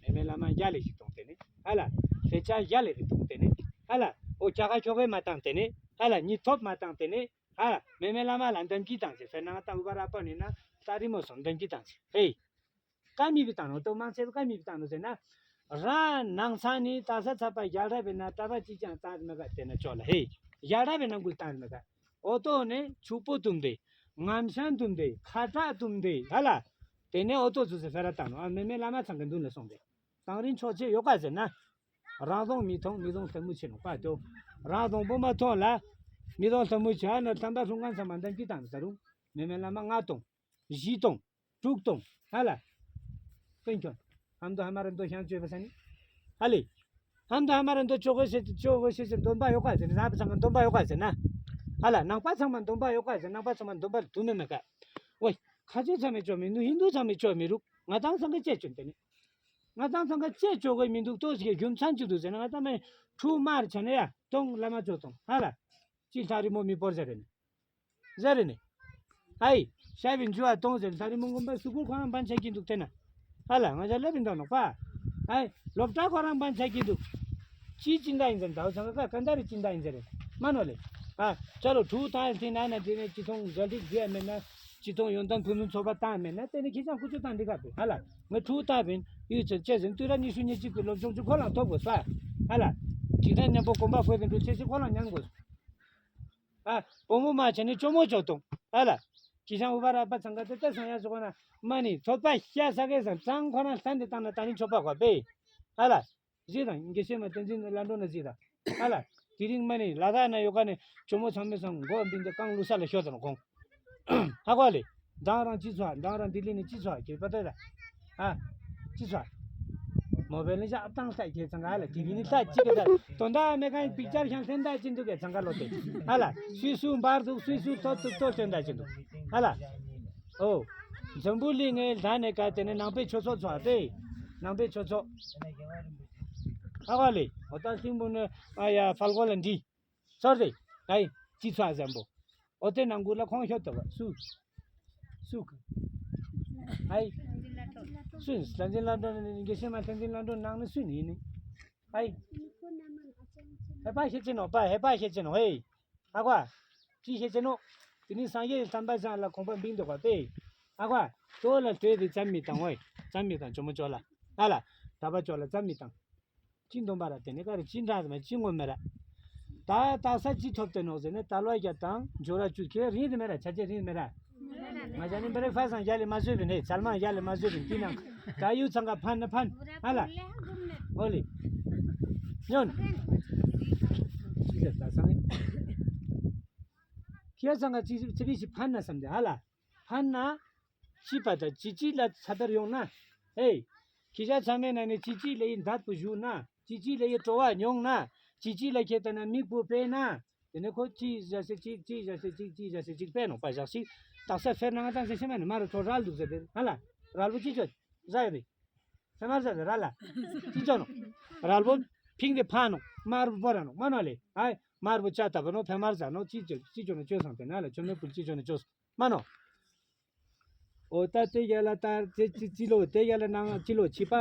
མེ་མེ་བླ་མ་རྒྱ་ལས་ཤིག་གཏོང་དེ་ནི་ཧ་ལ། དེ་ཅག་རྒྱ་ལས་རིག་གཏོང་དེ་ནི་ཧ་ལ། ཨོ་ཀྱ་ག་ཁྱོ་གས་མ་བཏང་དེ་ནི་ཧ་ལ། ཉི་ཐོབ་མ་བཏང་དེ་ནི་ཧ་ལ། མེ་མེ་བླ་མ་ལ་འདམ་གྱིས་བཏང་ཟེར་ཕེ་ནང་ད་ཨུ་བ་ར་པ་ནི་ན་ལྟ་རི་མོ་སོང་འདམ་གྱིས་བཏང་ཟེར་ཧེ། ཀ་མི་བི་བཏང་ནོ་ཏོ་མང་ཆེ་བི་ཀ་མི་བི་བཏང་ནོ་ཟེར་ན། ར་ནང་ཚང་ནི་ད་ས་ཚ་པ་རྒྱལ་རབས་ན་ད་པ་ཅི་ཅང་བཏང་མི་ག་དེ་ན་ཅོག་ལ་ཧེ། རྒྱལ་རབས་ན་འགུལ་བཏང་མི་ག་ཨོ་ཏོ་ནི་ཕྱུག་པོ་དུམ་དེ། ངམ་ཤང་དུམ་དེ། ཁ་གྲག་དུམ་དེ་ཧ་ལ། དེ་ནས་ཨོ་ཏོ་ཚུ་ཟེར་ཕེ་ར་བཏང་ནོ་ཨ་མེ་མེ་བླ་མ་ཚང་གི་མདུན་ལ་སོང་སྟེ། དང་རིན་ཆོག་ཆེ་ཡོད་ག་ཟེར་ན། རང་དོང་མི་མཐོང་མི་དོང་ལྷ་མོ་ཆེ་ནོ་པ་ཏོ། རང་དོང་པོ་མ་མཐོང་ལ། མི་དོང་ལྷ་མོ་ཆེ་ཨ་ན་ཐམ་པ་ཧྲུང་ཁང་ཚང་མ་འདམ་གྱིས་བཏང་ནོ་ད་རུང་མེ་མེ་བླ་མ་ལྔ་སྟོང་། བཞི་སྟོང་། དྲུག་སྟོང་། ཧ་ལ། ཀུན་ཁྱོད། ཧམ་དོ་ཧ་མ་ར་འདོ་ཤང་བཅོས་པ་ས་ནི། ཧ་ལེ། ཧམ་དོ་ཧ་མ་ར་འདོ་ཆོག་གོ་ཤེས་ཆོག་གོ་ཤེས་ཟེར་འདོན་པ་ཡོད་ག་ཟེར་ན་ནང་པ་ཚང་མ་འདོན་པ་ཡོད་ག་ཟེར་ན། ཧ་ལ་ནང་པ་ཚང་མ་འདོན་པ་ཡོད་ག་ཟེར་ནང་པ་ཚང་མ་འདོན་པ་དུ་མེད་མེད་ག་ཝེ། ཁ་ཆེ་ཚང་མས་ཆོག་མི་འདུག་ཧིན་དུ་ཚང་མས་ཆོག་མི་རུག་ང་ཚང་ཚང་གི་ཅེས་ཆོན་དེ་ནི། ང་ཚང་ཚང་གི་ཅེས་ཆོག་གི་མི་འདུག་ཏོ་ཞིག་རྒྱུ་མཚན་ཅི་འདུག་ཟེར་ན་ང་ཚང་མས་ཁྲུ་མར་ཆ་ནས་ཡ་སྟོང་བླ་མ་ཆོག་སྟོང་ཧ་ལ། ཅི་ལྷ་རི་མོ་མི་བོར་ཟེར་རེ་ནི། ཟེར་རེ་ནི། ཨའི། ཤ་བའི་འཇུ་བ་གཏོང་ཟེར་ལྷ་རི་མོ་མགོན་པ་སུ་ཁུར་ཁོ་རང་བན་ཆ་གི་འདུག་དེ་ན། ཧ་ལ་ང་ཅག་ལབ་ཡིན་འདུག་ནོག་པ། ཨའི། སློབ་གྲྭ་ཁོ་རང་བན་ཆ་གི་འདུག་ཅི་ཅི་འདྲ་ཡིན་ཟེར་ཟླ་བ་ཚང་ག་ག་འདྲ་རེ་ཅི་འདྲ་ཡིན་ཟེར་རེ། མ་ནོ་ལེ། ཨ། ཅ་ལོ་ཕྲུ་གུ་བཏང་ཡིན་ན་ན་དེ་ནས་ཅི་ཐོང་འཇལ་འདྲིག་བཟོས་ཡ་མེད་ན། ཅི་ཐོང་ཡོན་ཏན་ཕུན་སུམ་ཚོགས་པ་བཏང་མེད་ན་དེ་ནས་ཁྱེད་ཅག་ཁུ་ཚུར་བཏང་འདི་ག་བུ་ཧ་ལ། ང་ཕྲུ་གུ་བཏང་བིན་ཡུལ་ཚོ་བཅད་ཟིན་དུས་ར་ཉི་ཤུ་ཉི་གཅིག་གི་སློབ་སྦྱོང་ཅིག་ཁོ་རང་ཐོབ་དགོས་ས། ཧ་ལ། ཅིག་ཐ་མཉམ་པོ་གོམ་པ་སྤོས་ཏེ་འགྲོ་ཆེ་ཆེ་ཁོ་རང་ཉན་དགོས། ཨ། བུ་མོ་མ་བྱས་ནས་ཅོ་མོ་ཅོ་གཏོང་། ཨ་ལ། ཁྱི་ཤང་ཨུ་པ་ར་པ་ཚང་ག་ཏེ་ཏེ་སང་ཡ་ཟོ་གོ་ན། མ་ནི་ཐོད་པ་ཤ་ས་གེ་སང་ཙང་ཁོ་རང་ལྷན་དེ་བཏང་ན་ད་ནི་ཆོག་པ་གོ་པེ། ཨ་ལ། གཟིགས་དང་དགེ་བཤེས་མ་བསྟན་འཛིན་བླ་འགྲོ་ན་གཟིགས་དང་། ཨ་ལ། དེ་རིང་མ་ནི་ལ་དྭགས་ན་ཡོད་ག་ནི་ཇོ་མོ་ཚང་མའི་སང་མགོ་འབིན་ཏེ་རྐང་བླུགས་ས་ལ་ཤོར་དང་ཁོང་། ཧ་གོ་ལེ། མདང་རང་ཅི་ཚོ་ཨ། མདང་རང་ལྡི་ལི་ནས་ཅི་ཚོ་ཨ། ཁྱེད་པ་ཏོ་ད། ཨ། ཅི་ཚོ་ཨ། མོ་བེལ་ནི་ཞག་བཏང་ས་ཁྱེད་ཚང་ག་ལ་དེ་གི་ནི་ལྷ་གཅིག་གི་ད་དོན་དག་མེད་གང་པིག་ཅར་ཤང་ལྷན་ད་ཅི་འདུག་གས་ཚང་ག་ལོ་དེ། ཧ་ལ། སུས་སུ་འབར་འདུག་སུས་སུ་ཐོད་དུ་ཐོད་ལྷན་ད་ཅི་འདུག་ཧ་ལ། ཨོ། འཛམ་བུ་གླིང་ངའི་ལྷ་ནས་ག་དེ་ནས་ནང་པའི་ཆོས་ཚོགས་ཚོགས་ཨ་པེ། ནང་པའི་ཆོས་ཚོགས། ཧ་གོ་ལེ། ཨོ་ད་ལྷིང་བུ་ནི་ཨ་ཡ་ཕལ་གོ་ལ་འདྲི། ཚོར་ཏེ། ཨའི། ཅི་ཚོ་ཨ་ཟམ་པོ། ཨོ་ཏེ་ནང་གུ་ལ་ཁོང་ཤོད་དོ་བ་སུ། སུ་ག་ཨའི། སུ་ལྷ་འཛིན་བླ་འགྲོ་ནི་དགེ་བཤེས་མ་ལྷ་འཛིན་བླ་འགྲོ་ནང་ནི་སུ་ནི་ནི། ཨའི། ཧེ་པ་ཤེས་ཅི་ནོ་པ་ཧེ་པ་ཤེས་ཅི་ནོ་ཧེ། ཧ་གོ་ཨ། ཅི་ཤེས་ཅི་ནོ། དེ་ནི་སངས་རྒྱས་ཀྱི་བསྟན་པ་བཟང་ལ་གོང་འཕེལ་འབིང་འདུག་པ་པེ། ཧ་གོ་ཨ། ཏོ་ལ་ལྟོས་ཏེ་ཙམ་མི་བཏང་ངོ་ཨེ། ཙམ་མི་བཏང་ཇོ་མོ་ཅོག་ལ། ཧ་ལ། ད་པ་ཅོག་ལ་ཙམ་མི་བཏང་། ཅི་འདོན་པ་ར་དེ་ནི་ག་རེ་ཅི་འདྲ་མེད་ཅི་ངོ་མེད་ར། ད་ད་ས་ཅི་ཐོབ་དེ་ནོག་ཟེར་ནས་ད་ལོ་རྒྱ་དང་འབྱོར་བ་བཅུ་ཁེ་རིང་དེ་མེད་ར་ཆ་ཆེ་རིང་མེད་ར། ང་ཅག་ནི་བེ་རེག་ཕ་སང་ཡ་ལེ་མ་བཟོས་པིན་ནི་ཚལ་མ་ཡ་ལེ་མ་བཟོས་པིན་དེ་ནང་ད་ཡུ་ཚང་ག་ཕན་ན་ཕན་ཧ་ལ། ཨོ་ལེ། ཉོན། ཅི་ཟེར་ད་སང་ཡ། ཁྱེད་ཚང་ག་ཅི་ཅི་བི་ཞིག་ཕན་ན་བསམ་དེ་ཧ་ལ། ཕན་ན། ཤི་པ་དང་ཅི་ཅི་ལ་ཚ་དར་ཡོང་ན། ཧེ། ཁྱི་ཤ་ཚང་མའི་ནང་ནས་ཅི་ཅི་ལ་ཡི་འདར་པོ་བཞུགས་ན། ཅི་ཅི་ལ་ཡི་སྤྲོ་བ་མྱོང་ན། ཅི་ཅི་ལ་ཁྱེད་ལྟ་ན་མིག་པོ་པས་ན། དེ་ནས་ཁོ་ཅི་བཞག་སེ་ཅི་ཅི་བཞག་སེ་ཅི་ཅི་བཞག་སེ་ཅི་པས་ནོ་པ་བཞག་ཤིག་ཏག་ས་ཕེར་ནང་ཏང་སེ་ཤེ་མ་ནི་མ་རུ་ཐོ་རལ་འདུག་ཟེར་དེ་ཧ་ལ། རལ་པོ་ཅི་ཅོ་ཟ་ཡ་རེད། ཕེ་མར་ཟ་ཟེར་རལ་ལ། ཅི་ཅོ་ནོ། རལ་པོ་ཕིང་དེ་ཕ་ནོ་མར་པོ་པོ་ར་ནོ་མ་ནོ་ལེ། ཨའི་མར་པོ་ཅ་ཏ་པ་ནོ་ཕེ་མར་ཟ་ནོ་ཅི་ཅོ་ཅི་ཅོ་ནོ་ཅོ་སང་དེ་ན་ལ་ཅོ་མེ་པུལ་ཅི་ཅོ་ནོ་ཅོ་སང་། མ་ནོ། ཨོ་ད་དེ་ཡ་ལ་ད་དེ་ཅི་ཅི་ལོ་དེ་ཡ་ལ་ནང་ཅི་ལོ་ཕྱི་པ་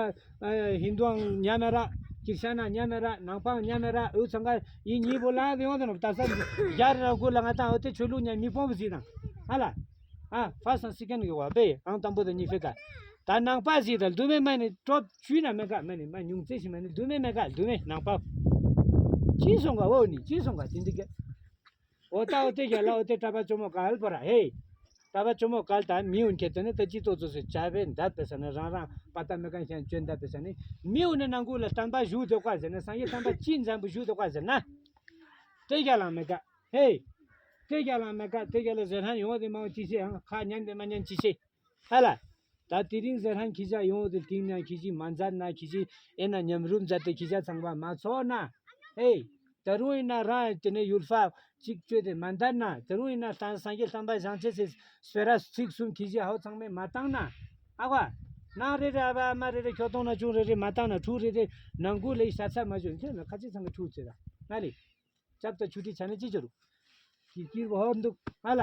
ཧིན་དུའང་ཉམས་མེད་ར། ཀིར་ཤ་ན་ཉམས་མེད་ར། ནང་པའང་ཉམས་མེད་ར། འུ་ཚང་ག་ཡིན་གཉིས་པོ་ལ་དེ་ཡོང་དེ་ནོ་ད་ས་རྒྱ་ར་གུ་ལ་ང་ད་ཨོ་དེ་ཆོས་ལུགས་ཉམས་མི་ཕོང་བ་ཟིག་དང་ཧ་ལ། ཨ་ཕ་སང་སི་ཀན་གི་བ་པེ་ཨང་དང་པོ་དང་གཉིས་ཕེ་ཀ་ད་ནང་པ་ཟིག་ད་ལྡུ་མེ་མ་ནི་ཀྲོབ་ཆུ་ན་མེ་ག་མ་ནི་མ་ཉུང་ཙེ་ཞིག་མ་ནི་ལྡུ་མེ་མེ་ག་ལྡུ་མེ་ནང་པ། ཅི་སོང་ག་འོ་ནི་ཅི་སོང་ག་དེ་འདི་ག་འོ་ད་འོ་དེ་རྒྱ་ལ་འོ་དེ་གྲྭ་པ་ཅོ་མོ་ག་ཧལ་པོ་ར་ཧེ། གྲྭ་པ་ཅོ་མོ་ག་ལ་ད་མི་འུན་ཁྱེད་དེ་ནི་ད་ཅི་ཏོ་ཙོ་སེ་བྱ་བའི་འདབ་པེ་ས་ནི་རང་རང་པ་ད་མེ་ག་ཤན་ཅོན་འདབ་པེ་ས་ནི་མི་འུན་ནི་ནང་ཁུལ་ལ་བསྟན་པ་བཞུགས་དེ་ཀ་ཟེར་ནི་སངས་རྒྱས་བསྟན་པ་ཅི་འཛམ་བུ་བཞུགས་དེ་ཀ་ཟེར་ན། དེ་རྒྱ་ལ་མེ་ག་ཧེ། དེ་རྒྱ་ལ་མེ་ག་དེ་རྒྱ་ལ་ཟེར་ཧན་ཡོང་དེ་མང་ཅི་ཤེ་ཧང་ཁ་ཉན་དེ་མ་ཉན་ཅི་ཤེ། ཧ་ལ། ད་དེ་རིང་ཟེར་ཧན་ཁྱི་ཇ་ཡོང་དེ་ཐིང་ན་ཁྱི་ཇི་མ་མཛད་ན་ཁྱི་ཇི་ཨེ་ན་ཉམས་རུབ་མཛད་དེ་ཁྱི་ཇ་ཚང་པ་མ་ཚོགས་ན། ཧེ། ད་རུང་ཡིན་ན་རང་དེ་ནས་ཡུལ་ཧྥ་གཅིག་བཅོས་དེ་མ་འདར་ན། ད་རུང་ཡིན་ན་ད་སངས་རྒྱས་བསྟན་པ་བཟང་ཆེ་སེ་སྤེ་ར་ཚིག་གསུམ་ཁྱི་ཇི་ཧའོ་ཚང་མས་མ་བཏང་ན། ཨ་ཁ། ནང་རེ་རེ་ཨ་བ་ཨ་མ་རེ་རེ་ཁྱོད་གཏོང་ན་ཆུང་རེ་རེ་མ་བཏང་ན་ཕྲུག་རེ་རེ་ནང་ཁུལ་ལས་ཤ་ཚ་མ་བྱུང་ཁྱོད་ན་ཁ་ཆེ་ཚང་གི་ཕྲུག་ཚེ་ད་ང་ལས། ཅབ་ད་ཆུ་ཁྲི་ཆ་ནས་ཅི་བྱ་རུ། ཀྱི་ཀྱིར་བ་ཧོར་འདུག་ཨ་ལ།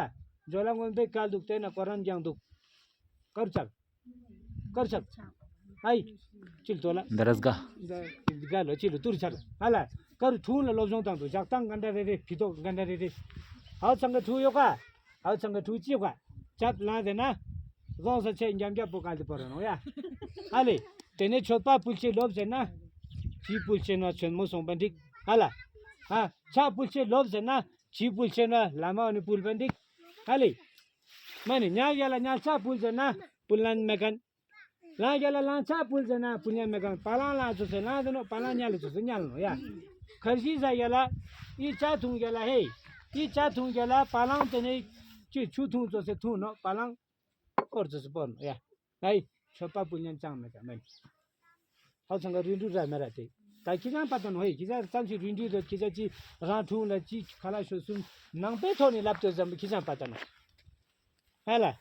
ཇོ་ལ་སྔོན་པའི་སྐལ་འདུག་དེ་ན་ཀོ་རམ་རྒྱང་འདུག་དཀར་ཆག་དཀར་ཆག་ཨའི། ཅིལ་དོ་ལ། འདི་ར་སྒ། འདི་སྒ་ལོ་ཅིལ་ལོ་ཏུར་ཆག་ཨ་ལ། དཀར་ཁྲུང་ལ་སློབ་སྦྱོང་བཏང་འདུག་ཞག་བཏང་ག་འདྲ་རེ་རེ་ཕི་ཏོག་ག་འདྲ་རེ་རེ། ཧའོ་ཚང་གི་ཕྲུག་ཡོད་ཀ་ཧའོ་ཚང་གི་ཕྲུག་ཅི་ཡོད་ཀ་ཅབ་ལང་ཟེར་ན། རྫོང་ས་ཆེ་འཇམ་རྒྱ་པོ་ག་ལི་པོ་ར་ནོ་ཡ། ཨ་ལེ། དེ་ནས་ཆོད་པ་ཕུལ་ཆེ་ལོབ་ཟེར་ན། ཅི་ཕུལ་ཆེ་ན་ཆོན་མོ་སོང་པ་འགྲིག་ཨ་ལ། ཨ། ཆ་ཕུལ་ཆེ་ལོབ་ཟེར་ན། ཅི་ཕུལ་ཆེ་ན་བླ་མ་ནི་ཕུལ་པ་འགྲིག་ཨ་ལེ། མ་ནི་ཉལ་ཡ་ལ་ཉལ་ཆ་ཕུལ་ཟེར་ན། ཕུལ་ལན་མེ་གན། ལང་ཡ་ལ་ལང་ཆ་ཕུལ་ཟེར་ན་ཕུལ་ཉལ་མེ་གན། པ་ལང་ལང་ཚོ་ཟེར་ལང་ཟེར་ནོ་པ་ལང་ཉལ་ཚོ་ཟེར་ཉལ་ནོ་ཡ། ཁར་ཤི་ཟ་ཡ་ལ། ཨི་ཆ་ཐུང་ཡ་ལ་ཧེ། ཨི་ཆ་ཐུང་ཡ་ལ་པ་ལང་དེ་ནས། ཅི་ཆུ་ཐུང་ཚོ་ཟེར་ཐུང་ནོ་པ་ལང་། སྐོར་ཚོ་ཟེར་སྤོར་ནོ་ཡ། ཨའི། ཆོད་པ་ཕུལ་ཉལ་ཅང་མེ་གན་མེ། ཧའོ་ཚང་ག་རིན་འབྲུ་ར་མེ་ར་དེ། ད་ཁྱི་ཅང་པ་ཏ་ནོ་ཧེ་ཁྱི་ཅང་ཙམ་ཞིག་རིན་འབྲུ་དོ་ཁྱི་ཅང་ཅི་རང་ཐུང་ལ་ཅི་ཁ་ལ་ཤོ་གསུམ་ནང་པའི་ཐོག་ནས་ལབ་དོ་ཙམ་ཁྱི་ཅང་པ་ཏ་ནོ། ཧ་ལ།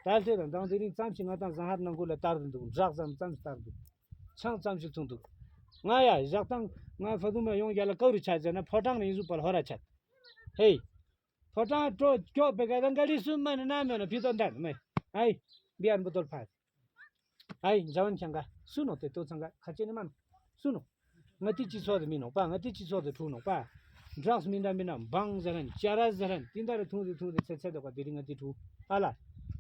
ད་ལྟའི་དང་དང་དེ་རིང་ཙམ་ཞིག་ང་དང་བཟང་ཧར་ནང་ཁུལ་ལ་བསྟར་འདུག་འདྲག་ཙམ་ཙམ་ཞིག་བསྟར་འདུག་ཆང་ཙམ་ཞིག་འཐུང་འདུག་ང་ཡ་ཞག་དང་ང་ཕ་དུ་མ་ཡོང་རྒྱ་ལ་ཀའུ་རུ་ཆ་ཟེར་ན་ཕོ་བྲང་ནས་ཡིན་ཟུག་པར་ཧོ་ར་ཆ། ཧེ། ཕོ་བྲང་སྤྲོ་སྐྱོ་བེ་ག་དང་ག་ལི་སུ་མ་ནི་ན་མེ་ན་ཕི་ཏོ་འདྲ་མེ། ཨའི། བི་ཨར་འབུ་ཏོལ་ཕ། ཨའི་འཇའ་ཝན་ཁྱང་ག་སུ་ནོ་དེ་ཏོ་ཚང་ག་ཁ་ཆེ་ནི་མ་ནོ། སུ་ནོ། ང་ཏི་ཅི་ཚོ་དེ་མི་ནོག་པ། ང་ཏི་ཅི་ཚོ་དེ་ཕྲུག་ནོག་པ། ཌྲགས་མི་འདྲ་མི་འདྲ་བང་ཟེར་རན་ཅ་ར་ཟེར་རན་ཏི་འདྲ་རེ་ཐུང་དེ་ཐུང་དེ་ཚེ་ཚེ་དོ་ག་དེ་རིང་ང་ཏི་ཕྲུག་ཨ་ལ།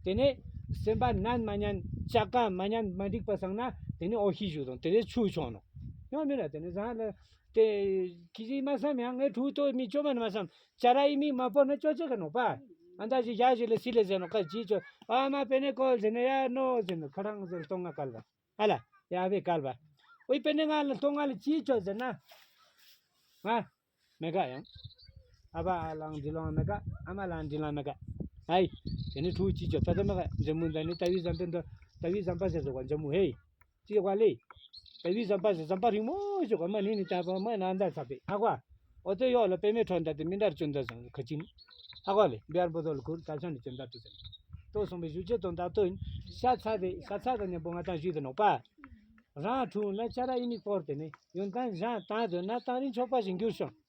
དེ་ནས་སེམས་པ་ནན་མ་ཉན་ཅག་ག་མ་ཉན་མ་འགྲིག་པ་སང་ན་དེ་ནས་ཨོ་ཤི་ཞུ་དང་དེ་ནས་ཆུ་ཆོག་ནོ། ཡང་མི་ལ་དེ་ནས་བཟང་ལ། དེ་ཁྱི་ཅིག་མ་བསམ་ཡང་ངའི་ཕྲུ་གུ་མི་ཅོ་མ་ནི་མ་བསམ། ཅ་ར་ཡི་མིག་མ་པོ་ན་ཅོ་ཅེ་ག་ནོག་པ། ཨ་མདའ་ཞིག་ཡ་ཞིག་ལ་སི་ལེ་ཟེར་ནོག་ཀ་ཅི་ཅོ། ཨ་མ་པེ་ནེ་ཀོལ་ཟེར་ན་ཡ་ནོ་ཟེར་ནོ་ཁ་རང་ཟེར་སྟོང་ང་བཀལ་བ། ཨ་ལ། ཡ་བེ་བཀལ་བ། ཨོའི་པེ་ནེ་ང་ལ་སྟོང་ང་ལ་ཅི་ཅོ་ཟེར་ན། ང་། མེ་ག་ཡང་། ཨ་བ་ཨ་ལང་འདི་ལོང་མེ་ག་ཨ་མ་ལང་འདི་ལོང་མེ་ག་ཨའི། དེ་ནི་ཕྲུ་གུ་ཅི་ཅོ་ད་ད་མེ་ག་འཇམ་མུ་ད་ནི་ད་བི་ཟམ་པེ་འདོ། ད་བི་ཟམ་པ་ཟེར་ཟེར་བ་འཇམ་མུ་ཧེ། ཅི་བ་ལེ། པེ་བི་ཟམ་པ་ཟེར་ཟམ་པ་རིང་མོ་ཞིག་ག་མ་ནི་ནི་ད་བ་མ་ན་འདར་ཚ་པེ་ཧ་གོ། ཨོ་ཏེ་ཡོག་ལ་པེ་མེ་ཁྲོན་ད་དེ་མི་འདར་ཅུན་ད་ཟང་ཁ་ཅིན། ཧ་གོ་ལེ་བི་ཨར་བོ་དོ་ལ་ཁུར་ད་ཆོན་ནི་ཅུན་ད་ཏུ་ཟེར། ཏོ་སོང་པེ་ཞུ་ཅེ་དོན་ད་ཏོ་ཡིན། ཤ་ཚ་དེ་ཤ་ཚ་དེ་ཉེ་པོ་ང་ད་ཞུས་དེ་ནོག་པ། རང་ཁྲུང་ལ་ཆ་ར་ཡིན་ནི་སྐོར་དེ་ནི་ཡོན་ཏན་གཞན་དང་དོན་ན་དང་རིན་ཆོག་པ་ཞིག་འགྱུར་བྱུང་།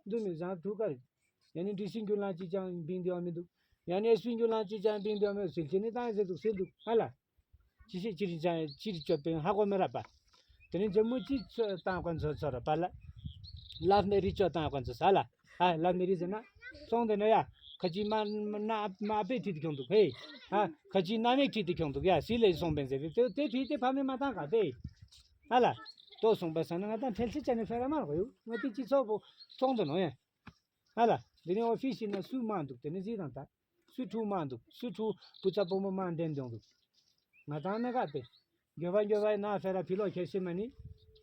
འདུག་མི་བཟང་ཐུག་གར། ཡང་ནི་འདྲི་སྲིད་འགྱུར་ལང་ཅི་ཅང་བིང་དེ་བ་མི་འདུག་ཡང་ནི་ཨེ་སུའི་འགྱུར་ལང་ཅི་ཅང་བིང་དེ་བ་མི་འདུག་སིལ་ཅི་ནི་དང་ཟེར་འདུག་སིལ་འདུག་ཧ་ལ། ཅི་ཞིག་ཅི་རིགས་ཅང་ཅི་རིགས་སྤྱོད་པའི་ཧ་གོ་མི་ར་པ། དེ་ནི་འཇམ་མུ་ཅི་ཚོ་བཏང་གོ་ཚོ་ཚོ་ར་པ་ལ། ལབ་མེ་རི་ཅོ་བཏང་གོ་ཚོ་ས་ལ། ཧ་ལབ་མེ་རི་ཟེར་ན། སོང་དེ་ན་ཡ། ཁ་ཅི་མ་མ་ན་མ་པེ་ཁྲིད་དེ་ཁྱོང་འདུག་ཧེ། ཧ་ཁ་ཅི་ན་མེ་ཁྲིད་དེ་ཁྱོང་འདུག་ཡ་སི་ལེ་སོང་བེན་ཟེར་དེ་དེ་ཁྲིད་དེ་ཕ་མེ་མ་བཏང་ག་པེ། ཧ་ལ། ཏོ་སོང་པ་ས་ན་ང་དང་ཁྲེལ་ཆེ་ཅ་ནི་ཕེ་ར་མ་གོ་ཡུ་ང་དེ་ཅི་ཚོགས་པོ་སོང་དེ་ནོ་ཡ། ཧ་ལ། འདི་ནི་ཨོ་ཕི་སི་ན་སུ་མ་འདུག་དེ་ནི་ཟི་དང་ད། སུ་ཕྲུག་མ་འདུག་སུ་ཕྲུག་བུ་ཚ་བུ་མོ་མ་འདྲེན་དེ་འདུག་ང་དང་ནི་ག་པེ། འགྱོད་པ་འགྱོད་པ་ན་ཕེ་ར་ཕི་ལོ་ཁྱེར་ཤི་མ་ནི།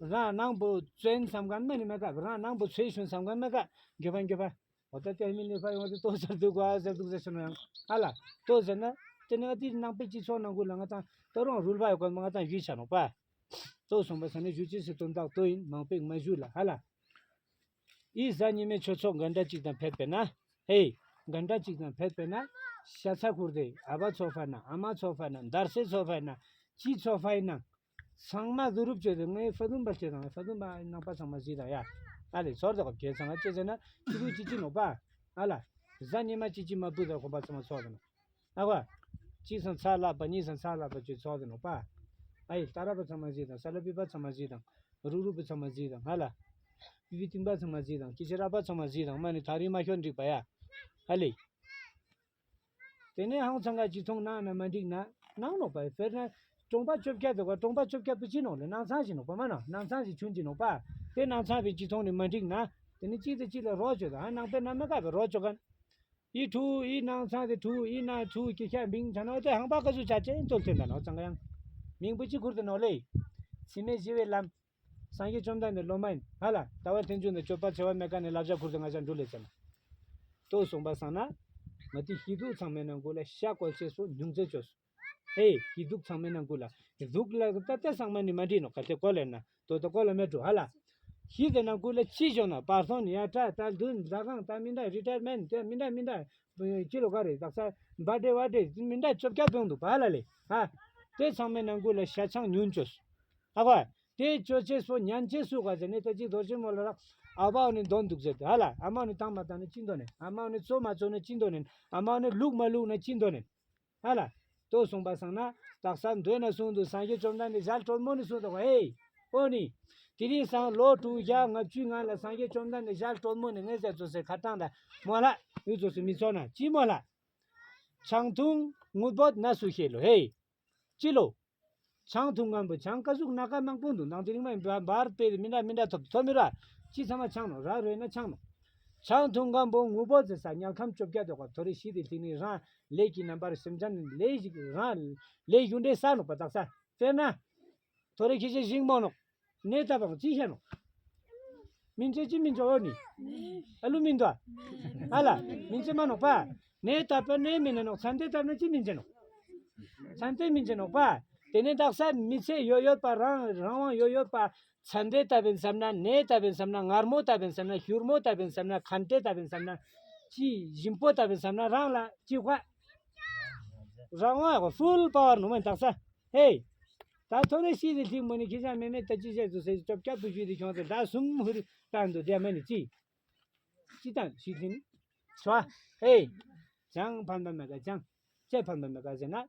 རང་ནང་བུ་བཙོན་སམ་གན་མ་ནི་མེ་ག་རང་ནང་བུ་ཚོས་ཤུན་སམ་གན་མེ་ག་འགྱོད་པ་འགྱོད་པ། འོ་ད་ལྟ་མི་ནི་ཕ་ཡོང་དུ་ཏོ་ཟེར་འདུག་ག་ཟེར་འདུག་ཟེར་ཤི་ནོ་ཡང་ཧ་ལ། ཏོ་ཟེར་ན། དེ་ནི་ང་དེ་ནང་པའི་སྤྱི་ཚོགས་ནང་ཁུལ་ལ་ང་དང་ཏོ་རོང་རུལ་བ་ཡོད་གོ་ང་དང་ཡུལ་ཆ་ནོག་པ། ཏོ་སོང་པ་ས་ནི་ཞུ་ཅི་སི་དོན་དག་ཏོ་ཡིན་མང་པོས་མ་ཞུ་ལ་ཧ་ལ། ཨི་གཟའ་ཉི་མའི་ཆོས་ཚོགས་འགའ་འདྲ་ཅིག་དང་ཕེབས་པས་ན། ཧེ། འགའ་འདྲ་ཅིག་དང་ཕེབས་པས་ན། ཤ་ཚ་ཁུར་ཏེ་ཨ་བ་ཚོ་ཕ་ན་ཨ་མ་ཚོ་ཕ་ན་འདར་སེ་ཚོ་ཕ་ན་ཅི་ཚོ་ཕ་ཡིན་ན། ཚང་མ་བསྡུ་རུབ་བྱས་ཏེ་ངའི་ཕ་དུམ་པ་བྱས་དང་ཕ་དུམ་པ་ནང་པ་ཚང་མ་གཟིགས་དང་ཡ། ཨ་ལེ་ཚོར་དོ་ག་གེ་ཚང་ང་ཅི་ཟེར་ན་ཅི་རུ་ཅི་ཅི་ནོག་པ། ཨ་ལ། གཟའ་ཉི་མ་ཅི་ཅི་མ་བུ་དང་ཁོ་པ་ཚང་མ་ཚོར་དང་། ཨ་བ། གཅིག་སང་ཚ་ལག་པ་གཉིས་སང་ཚ་ལག་པ་བཅུ་ཚོགས་དེ་ནོག་པ། ཨ་ཡི་ཏ་ར་པ་ཚང་མ་གཟིགས་དང་ས་ལ་པི་པ་ཚང་མ་གཟིགས་དང་རུ་རུ་པི་ཚང་མ་གཟིགས་དང་ཧ་ལ། པི་པི་ཏིང་པ་ཚང་མ་གཟིགས་དང་ཀི་ཆི་ར་པ་ཚང་མ་གཟིགས་དང་མ་ནི་ཐག་རིང་མ་ཤོར་འགྲིག་པ་ཡ། ཧ་ལེ། དེ་ནས་ཧང་ཚང་ག་ཅི་ཐུང་ནང་ན་མ་འགྲིག་ན། གནང་ནོག་པ། དཔེར་ན་གྲོང་པ་བཅོ་བརྒྱད་དུ་བ་གྲོང་པ་བཅོ་བརྒྱད་པོ་ཅི་ནོག་ལེ། ནང་ཚང་ཞིག་ནོག་པ་མ་ནོག། ནང་ཚང་ཞིག་ཆུན་ཅི་ནོག་པ། དེ་ནང་ཚང་བའི་སྤྱི་ཚོགས་ནི་མ་འགྲིག་ན། དེ་ནི་གཅིག་དང་གཅིག་ལ་རོགས་བྱོས་དང་། ཨ་ནང་པའི་ནང་མི་ག་བའི་རོགས་བྱོས་ག་ན། ཨི་ཕྲུ་ཨི་ནང་ཚང་དེ་ཕྲུ་ཨི་ན་ཕྲུ་ཀྱི་ཤ་མིང་ཆ་ནོ་དེ་ཧང་པ་ཀ་ཟུ་ཆ་ཅན་ཙོལ་ཐེན་ད་ནོ་ཙང་ཡང་། མིང་པོ་ཅི་ཁུར་དེ་ནོ་ལེ། ཚི་མེ་ཞི་བའི་ལམ། སངས་རྒྱས་བཅོམ་ལྡན་འདས་སློབ་མ་ཡིན་ཧ་ལ། ལྟ་བ་ལྷན་ཅིག་ནི་སྤྱོད་པ་བྱ་བ་མེད་ཀ་ནས་བསླབ་བྱ་ཁུར་དེ་ང་ཅག་འགྲུལ་ལེ་ཙམ། ལྟོས་གསུངས་པ་སང་ན། ང་དེ་ཤི་དུག་ཚང་མའི་ནང་ཁུལ་ལ་ཤ་བཀོལ་ཆེ་སོ་ཉུང་ཚེ་བཅོས་སོ། ཨེ་ཤི་དུག་ཚང་མའི་ནང་ཁུལ་ལ། དུག་ལ་ད་ལྟ་ཚང་མ་ནི་མ་འདྲེས་ནོ་ག་ཚེ་བཀོལ་ལེ་ན། དོ་ད་བཀོལ་ལ་མེད་འགྲོ་ཧ་ལ། ཤི་དེ་ནང་ཁུལ་ལ་ཕྱི་ཞོག་ན་བར་སོང་ནི་ཡ་ཏྲ་ཏྲ་དུན་ཟ་ཁང་ད་མི་འདྲ་རི་ཊ་ཡར་མེན་ཊི་དེ་མི་འདྲ་མི་འདྲ། ཅི་ལོ་ག་རེ་དག་ས་བར་ཌེ་བར་ཌེ་མི་འདྲ་བཅོ་བརྒྱད་བོང་འདུག་པ་ཧ་ལ་ལེ། ཧ། དེ་ཚང་མའི་ནང་ཁུལ་ལ་ཤ་ཆང་ཉུང་བཅོས། ཨ་ཁོ། དེ་བཅོ་ཆེ་སོ་ཉན་ཆེ་སུ་ག་ཟེར་ནས་ད་ཅིག་རྡོ་རྗེ་མོ་ལ་རག། ཨ་བའོ་ནི་འདོན་འདུག་ཟེར་ཏེ་ཧ་ལ། ཨ་མའོ་ནི་བཏང་མ་བཏང་ནི་ཅི་འདོན་ནི། ཨ་མའོ་ནི་བཙོ་མ་བཙོ་ནི་ཅི་འདོན་ནི། ཨ་མའོ་ནི་བླུག་མ་བླུག་ནི་ཅི་འདོན་ནི། ཧ་ལ། ལྟོས་གསུངས་པ་སང་ན། དག་ས་མདོ་ན་གསུངས་འདུག། སངས་རྒྱས་བཅོམ་ལྡན་འདས་ཞལ་དྲོན་མོ་ནས་གསུངས་འདུག། ཧེ། ཨོ་ནི། དེ་རིང་སང་ལོ་དྲུག་བརྒྱ་ལྔ་བཅུ་ང་ལ་སངས་རྒྱས་བཅོམ་ལྡན་འདས་ཞལ་དྲོན་མོ་ནས་ངས་ཟེར་ཚོ་ཟེར་ཁ་བཏང་ད། མོ་ལ། འུ་ཚོ་སུ་མི་ཚོ་ན་ཅི་མོ་ལ། ཆང་འཐུང་ངུ་འབོད་ན་སུ་ཤེས་ལོ་ཧེ། ཅི་ལོ། ཆང་འཐུང་ངམ་བུ་ཆང་ཀ་ཟུག་སྣ་ཁ་མང་པོ་འདུག། ནང་དེ་རིང་མ་ཡིན་པ་བར་པའི་མི་འདྲ་མི་འདྲ་ཐོབ་ཐོབ་མི་ར། ཅི་ཚང་མ་ཆང་ནོ་ར་རོལ་ན་ཆང་ནོ། ཆང་འཐུང་ངམ་བུ་ངུ་བོ་ཟེར་ས་དམྱལ་ཁམས་བཅོ་བརྒྱད་དོ་ག་ཐོ་རེ་ཤི་དེ་ཐིག་ནི་རང་ལས་ཀྱི་རྣམ་པར་སེམས་ཅན་ལས་ཞིག་རང་ལས་རྒྱུ་འབྲས་ས་ནོ་པ་དག་ས་དཔེར་ན། ཐོ་རེ་ཁྱི་ཆེ་ཞིང་མོ་ནོ། ནས་ད་བང་ཅི་ཤ་ནོ། མིན་ཅེ་ཅི་མིན་ཅོ་ཨོ་ནི། ཨ་ལུ་མིན་དོ། ཨ་ལ། མིན་ཅེ་མ་ནོག་པ། ནས་ད་པ་ནས་མིན་ན་ནོག་ཚན་ཏེ་ད་ན་ཅི་མིན་ཅེ་ནོག། ཚན་ཏེ་མིན་ཅེ་ནོག་པ། དེ་ནས་དག་ས་མི་ཚེ་ཡོད་ཡོད་པ་རང་རང་དབང་ཡོད་ཡོད་པ། ཚན་ཏེ་ད་བན་བསམ་ན་ནས་ད་བན་བསམ་ན་མངར་མོ་ད་བན་བསམ་ན་ཤུར་མོ་ད་བན་བསམ་ན་ཁན་ཏེ་ད་བན་བསམ་ན། ཅི་ཞིམ་པོ་ད་བན་བསམ་ན་རང་ལ་ཅི་ཁ། རང་དབང་ཧ་གོ་ཧྥུལ་པ་ཝར་ནོ་མན་དག་ས། ཧེ། ད་ཐོ་རེ་ཤི་དེ་ཐིག་མོ་ནི་ཁྱི་ཤ་མེ་མེ་ད་ཅི་བཤད་དུ་ཟེར་ཅོབ་ཀྱ་པུ་ཞུས་དེ་ཁྱོང་ཟེར་ད་སུམ་ཧུར་བཏང་དུ་དེ་མེ་ནི་ཅི། ཅི་དང་ཤི་ཐིན། ཚོ། ཧེ། ཅང་ཕན་པ་མེ་ག་ཅང་། ཅེ་ཕན་པ་མེ་ག་ཟེར་ན།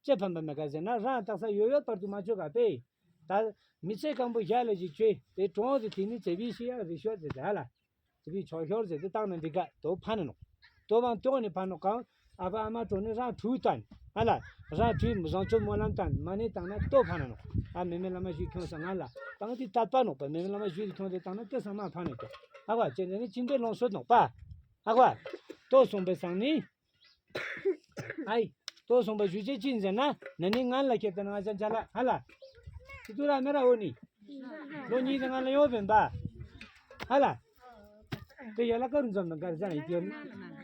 ཅེ་ཕན་པ་མེ་ག་ཟེར་ན་རང་དག་ས་ཡོད་ཡོད་པར་དུ་མ་བཅོས་ག་པེ། ད་མི་ཚེ་སྐམ་པོ་ཞག་ལ་ཞིག་བཅོས་དེ་གྲོང་དེ་དེ་ནི་ཙེ་བི་ཤི་ཡ་རི་ཤོ་ཟེར་དེ་ཧ་ལ། དེ་བི་ཆོག་ཤོར་ཟེར་དེ་བཏང་ན་འདི་ག་དོ་ཕན་ནོ། དོ་བང་དོ་ནི་ཕན་ནོ་གང་། ཨ་ཕ་ཨ་མ་གྲོ་ནི་རང་ཁྲུས་བཏང་། ཨ་ལ། རང་ཁྲུས་མི་བཟང་ཆོ་སྨོན་ལམ་བཏང་མ་ནི་བཏང་ན་དོ་ཕན་ནོ། ཨ་མེ་མེ་བླ་མ་ཞུས་ཁྱོང་ས་ང་ལ། བཏང་དེ་དད་པ་ནོ་པ་མེ་མེ་བླ་མ་ཞུས་དེ་ཁྱོང་དེ་བཏང་ན་དེ་ཚང་མ་ཕན་ནོ་ཀྱོ། ཨ་བ་ཅེ་ནི་ཅི་འདྲེ་ལོང་སོད་ནོ་པ། ཨ་བ། དོ་སོང་པའི་སང་ནི། ཨའི། ལྟོས་སོང་པ་ཞུ་ཅེ་ཅི་ཟེར་ན་ན་ནི་ང་ལ་ཁྱེད་ལྟ་ན་ང་ཅག་ཅ་ལ་ཧ་ལ། ཏི་ཏུ་ར་མེ་ར་འོ་ནི། ལོ་གཉིས་དེ་ང་ལ་ཡོད་བན་པ། ཧ་ལ། དེ་ཡ་ལ་ཀ་རུ་འཛོམས་དང་ཀར་ཅང་ཡི་ཏེ།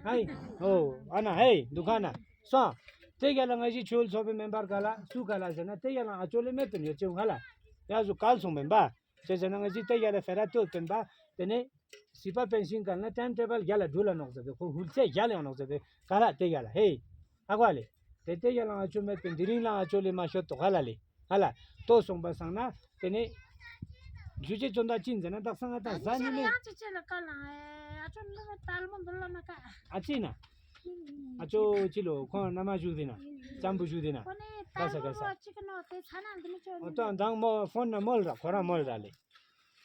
ཨའི། ཨོ་ཨ་ན་ཧེ་འདུ་ཁ་ན། སོང་། དེ་ཡ་ལ་ང་ཞི་ཆོལ་ཚོགས་པའི་མེམ་བར་ག་ལ་སུ་ག་ལ་ཟེར་ན་དེ་ཡ་ལ་ཨ་ཅོ་ལེ་མེད་པའི་ཡོད་ཅེ་ཧ་ལ། ཡ་སུ་གལ་སོང་བན་པ། ཅེས་བྱས་ན་ང་ཅི་ཏེ་རྒྱ་ལ་ཕེ་ར་ཏོ་བསྟན་པ། དེ་ནས་སྲིད་པ་པཎ་ཆེན་གང་ལ་ཊེམ་ཊེ་བལ་རྒྱ་ལ་འགྲུལ་ལ་ནོག་ཟེར་ཏེ་ཁོ་ཧུལ་ཚེ་རྒྱ་ལ་ཡང་ནོག་ཟེར་ཏེ་ག་ར་ཏེ་རྒྱ་ལ་ཧེ། ཨ་ཁ་ལེ། དེ་ཏེ་རྒྱ་ལ་ང་ཆོ་མེད་པའི་འདི་རིང་ལ་ང་ཆོ་ལེ་མ་ཤོད་དོ་ག་ལ་ལེ། ཧ་ལ། ལྟོས་སོང་པ་སང་ན་དེ་ནས་ཇུ་ཅེ་ཅོན་ད་ཅིན་ཟེར་ན་དག་ས་ང་དང་ཟ་ཉི་མེ། ཡང་ཅི་ཅེ་ལ་ཀ་ལ་ཨ་ཅོ་འདི་མ་ཏལ་མོ་འདི་ལ་མ་ཀ། ཨ་ཅི་ན། ཨ་ཅོ་ཅི་ལོ་ཁོང་ན་མ་བཞུགས་དེ་ན། ཅམ་བུ་བཞུགས་དེ་ན། ཁོ་ནི་ཀ་ས་ཀ་ས། ཅིག་ནོ་དེ་ཚ་ན་འདི་མི་ཆོ་མི་འདུག། ཨོ་ཏོ་མདང་མོ་ཕོན་ན་མོལ་ར་ཁོ་རང་མོལ་ར་ལེ།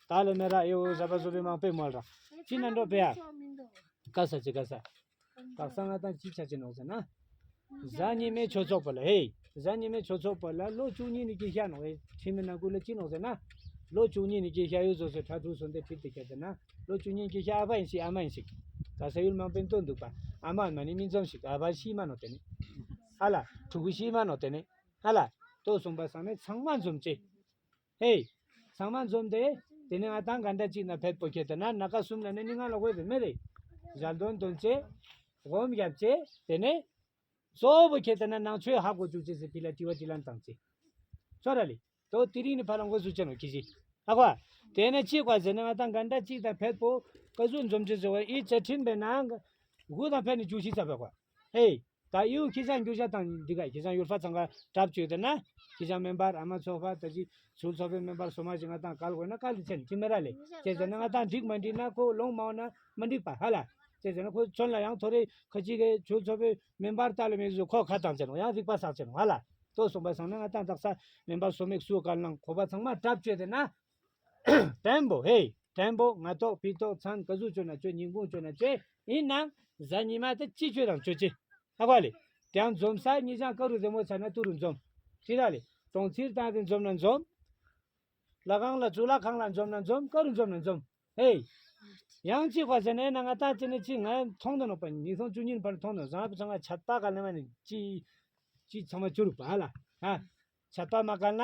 ད་ལེ་མེ་ར་ཨེ་འོ་ཟ་བ་ཟོ་བའི་མང་པོས་མོལ་ར། ཅི་ན་འགྲོ་པེ་ཡ། ཀ་ས་ཅི་ཀ་ས། དག་ས་ང་དང་ཅི་ཆ་ཅི་ནོག་ཟེར་ན། གཟའ་ཉི་མའི་ཆོས་ཚོགས་པ་ལ་ཧེ། གཟའ་ཉི་མའི་ཆོས་ཚོགས་པ་ལ་ལོ་བཅུ་གཉིས་ནི་སྐྱེ་ཤ་ནོག་ཧེ། ཁྲིམས་མི་ནང་ཁུལ་ལ་ཅི་ནོག་ཟེར་ན། ལོ་བཅུ་གཉིས་ནི་སྐྱེ་ཤ་ཡོད་ཟོ་ཟེར་ཁྲ་ཐུག་སོང་དེ་ཁྲིད་དེ་ཁྱེར་དེ་ན། ལོ་བཅུ་གཉིས་སྐྱེ་ཤ་ཨ་ཕ་ཡིན་ཞིག་ཨ་མ་ཡིན་ཞིག་ད་ས་ཡུལ་མང་པོའི་སྟོན་འདུག་པ། ཨ་མ་མ་ནི་མི་འཛོམས་ཤིག་ཨ་ཕ་ཤི་མ་ནོག་དེ་ནི། ཧ་ལ། ཕྲུ་གུ་ཤི་མ་ནོག་དེ་ནི། ཧ་ལ། ལྟོས་སོང་པ་སང་ནི་ཚང་མ་འཛོམས་ཅེ། ཧེ། ཚང་མ་འཛོམས་ཏེ། དེ་ནས་ང་དང་ག་འདྲ་གཅིག་ན་ཕེབས་པོ་ཁྱེད་དེ་ན་ན་ཀ་གསུམ་ལ་ནི་ནི་ང་ལ་དགོས་པའི་མེ་རེད། ཞལ་འདོན་འདོན་ཅེ། སྒོམ་བརྒྱབ་ཅེ། དེ་ནས། གཙོ་བོ་ཁྱེད་དེ་ན་ནང་ཆོས་ཧ་གོ་བཅུག་ཅེས་སི་ཕི་ལ་དྲི་བ་དྲི་ལན་བཏང་ཅེ། ཚོ་ར་ལི། དོ་དེ་རིང་ནི་ཕ་ལ་འགོ་བཟུ་ཅེ་ནོ་ཁྱི་ཞི། ཧ་གོ། དེ་ནས་གཅིག་པ་ཟེར་ན་ང་དང་ག་འདྲ་གཅིག་དང་ཕེབས་པོ་ཀ་ཟུ་འཛོམས་ཅེ་ཟེར་བ་ཨི་ཅེ་ཁྲིམས་པའི་ནང་། དགུ་དང་ཕེབས་ནི་བཅུ་ཞིག་ཚ་བ་གོ། ཧེ། ད་ཡུ་ཁྱི་ཆང་རྒྱུ་ཤ་དང་འདི་ག་ཁྱི་ཆང་ཡུལ་ཕ་ཚང་ག་གྲབས་བཅོས་དེ་ན། ཁྱི་ཆང་མེ་འབར་ཨ་མ་ཚོ་ཕ་ད་ཅི་ཚུལ་ཚོ་ཕའི་མེ་འབར་སོ་མ་ཞིག་ང་དང་གལ་དགོས་ན་གལ་ལི་ཆེན་ཅི་མེ་ར་ལེ། ཅེ་ཟེར་ན་ང་དང་འགྲིག་མ་འགྲིག་ན་ཁོ་ལོང་མ་འོ་ན་མ་འགྲིག་པ་ཧ་ལ། ཅེ་ཟེར་ན་ཁོ་ཚོན་ལ་ཡང་ཐོ་རེ་ཁ་ཅིག་གི་ཚུལ་ཚོ་ཕའི་མེ་འབར་ལྟ་ལ་མེ་བཟོ་ཁོ་ཁ་དང་ཅེ་ནོ་ཡང་རིག་པ་བསགས་ཅེ་ནོ་ཧ་ལ། ལྟོས་སོང་པ་སང་ན་ང་དང་དག་ས་མེ་འབར་སོ་མེག་སུ་གལ་ནང་ཁོ་པ་ཚང་མ་གྲབས་བཅོས་དེ་ན། དྲན་པོ་ཧེ། དྲན་པོ་ང་ཏོག་ཕི་ཏོག་ཚང་ཀ་ཟུ་བཅོས་ན་བཅོས་ཉིན་གུང་བཅོས་ན་བཅོས་ཡིན་ནང་གཟའ་ཉི་མ་དེ་ཅི་བཅོས་དང་བཅོས་ཅི། ཧ་གོ་ལེ། དེའང་འཛོམས་ས་ཉིད་ཀྱང་ཀ་རུ་རི་མོ་ཚར་ན་ཏུ་རུ་འཛོམས། ཅི་ར་ལེ། གྲོང་ཚིར་བཏང་སྟེ་འཛོམས་ན་འཛོམས། ལྷ་ཁང་ལ་གཙུག་ལག་ཁང་ལ་འཛོམས་ན་འཛོམས། ཀ་རུ་འཛོམས་ན་འཛོམས། ཧེ། ཡང་གཅིག་པ་ཟེར་ནས་ན་ང་ད་ཅི་ནས་ཅི་ང་མཐོང་དོ་ནོ་པ་ཉིས་སྟོང་བཅུ་གཉིས་བར་མཐོང་དོ་བཟང་པོ་ཚང་མ་ཆད་པ་ག་ལེ་མ་ནི་ཅི་ཅི་ཚང་མ་བཅུ་རུ་པ་ཧ་ལ་ཧ། ཆད་པ་མ་ག་ན།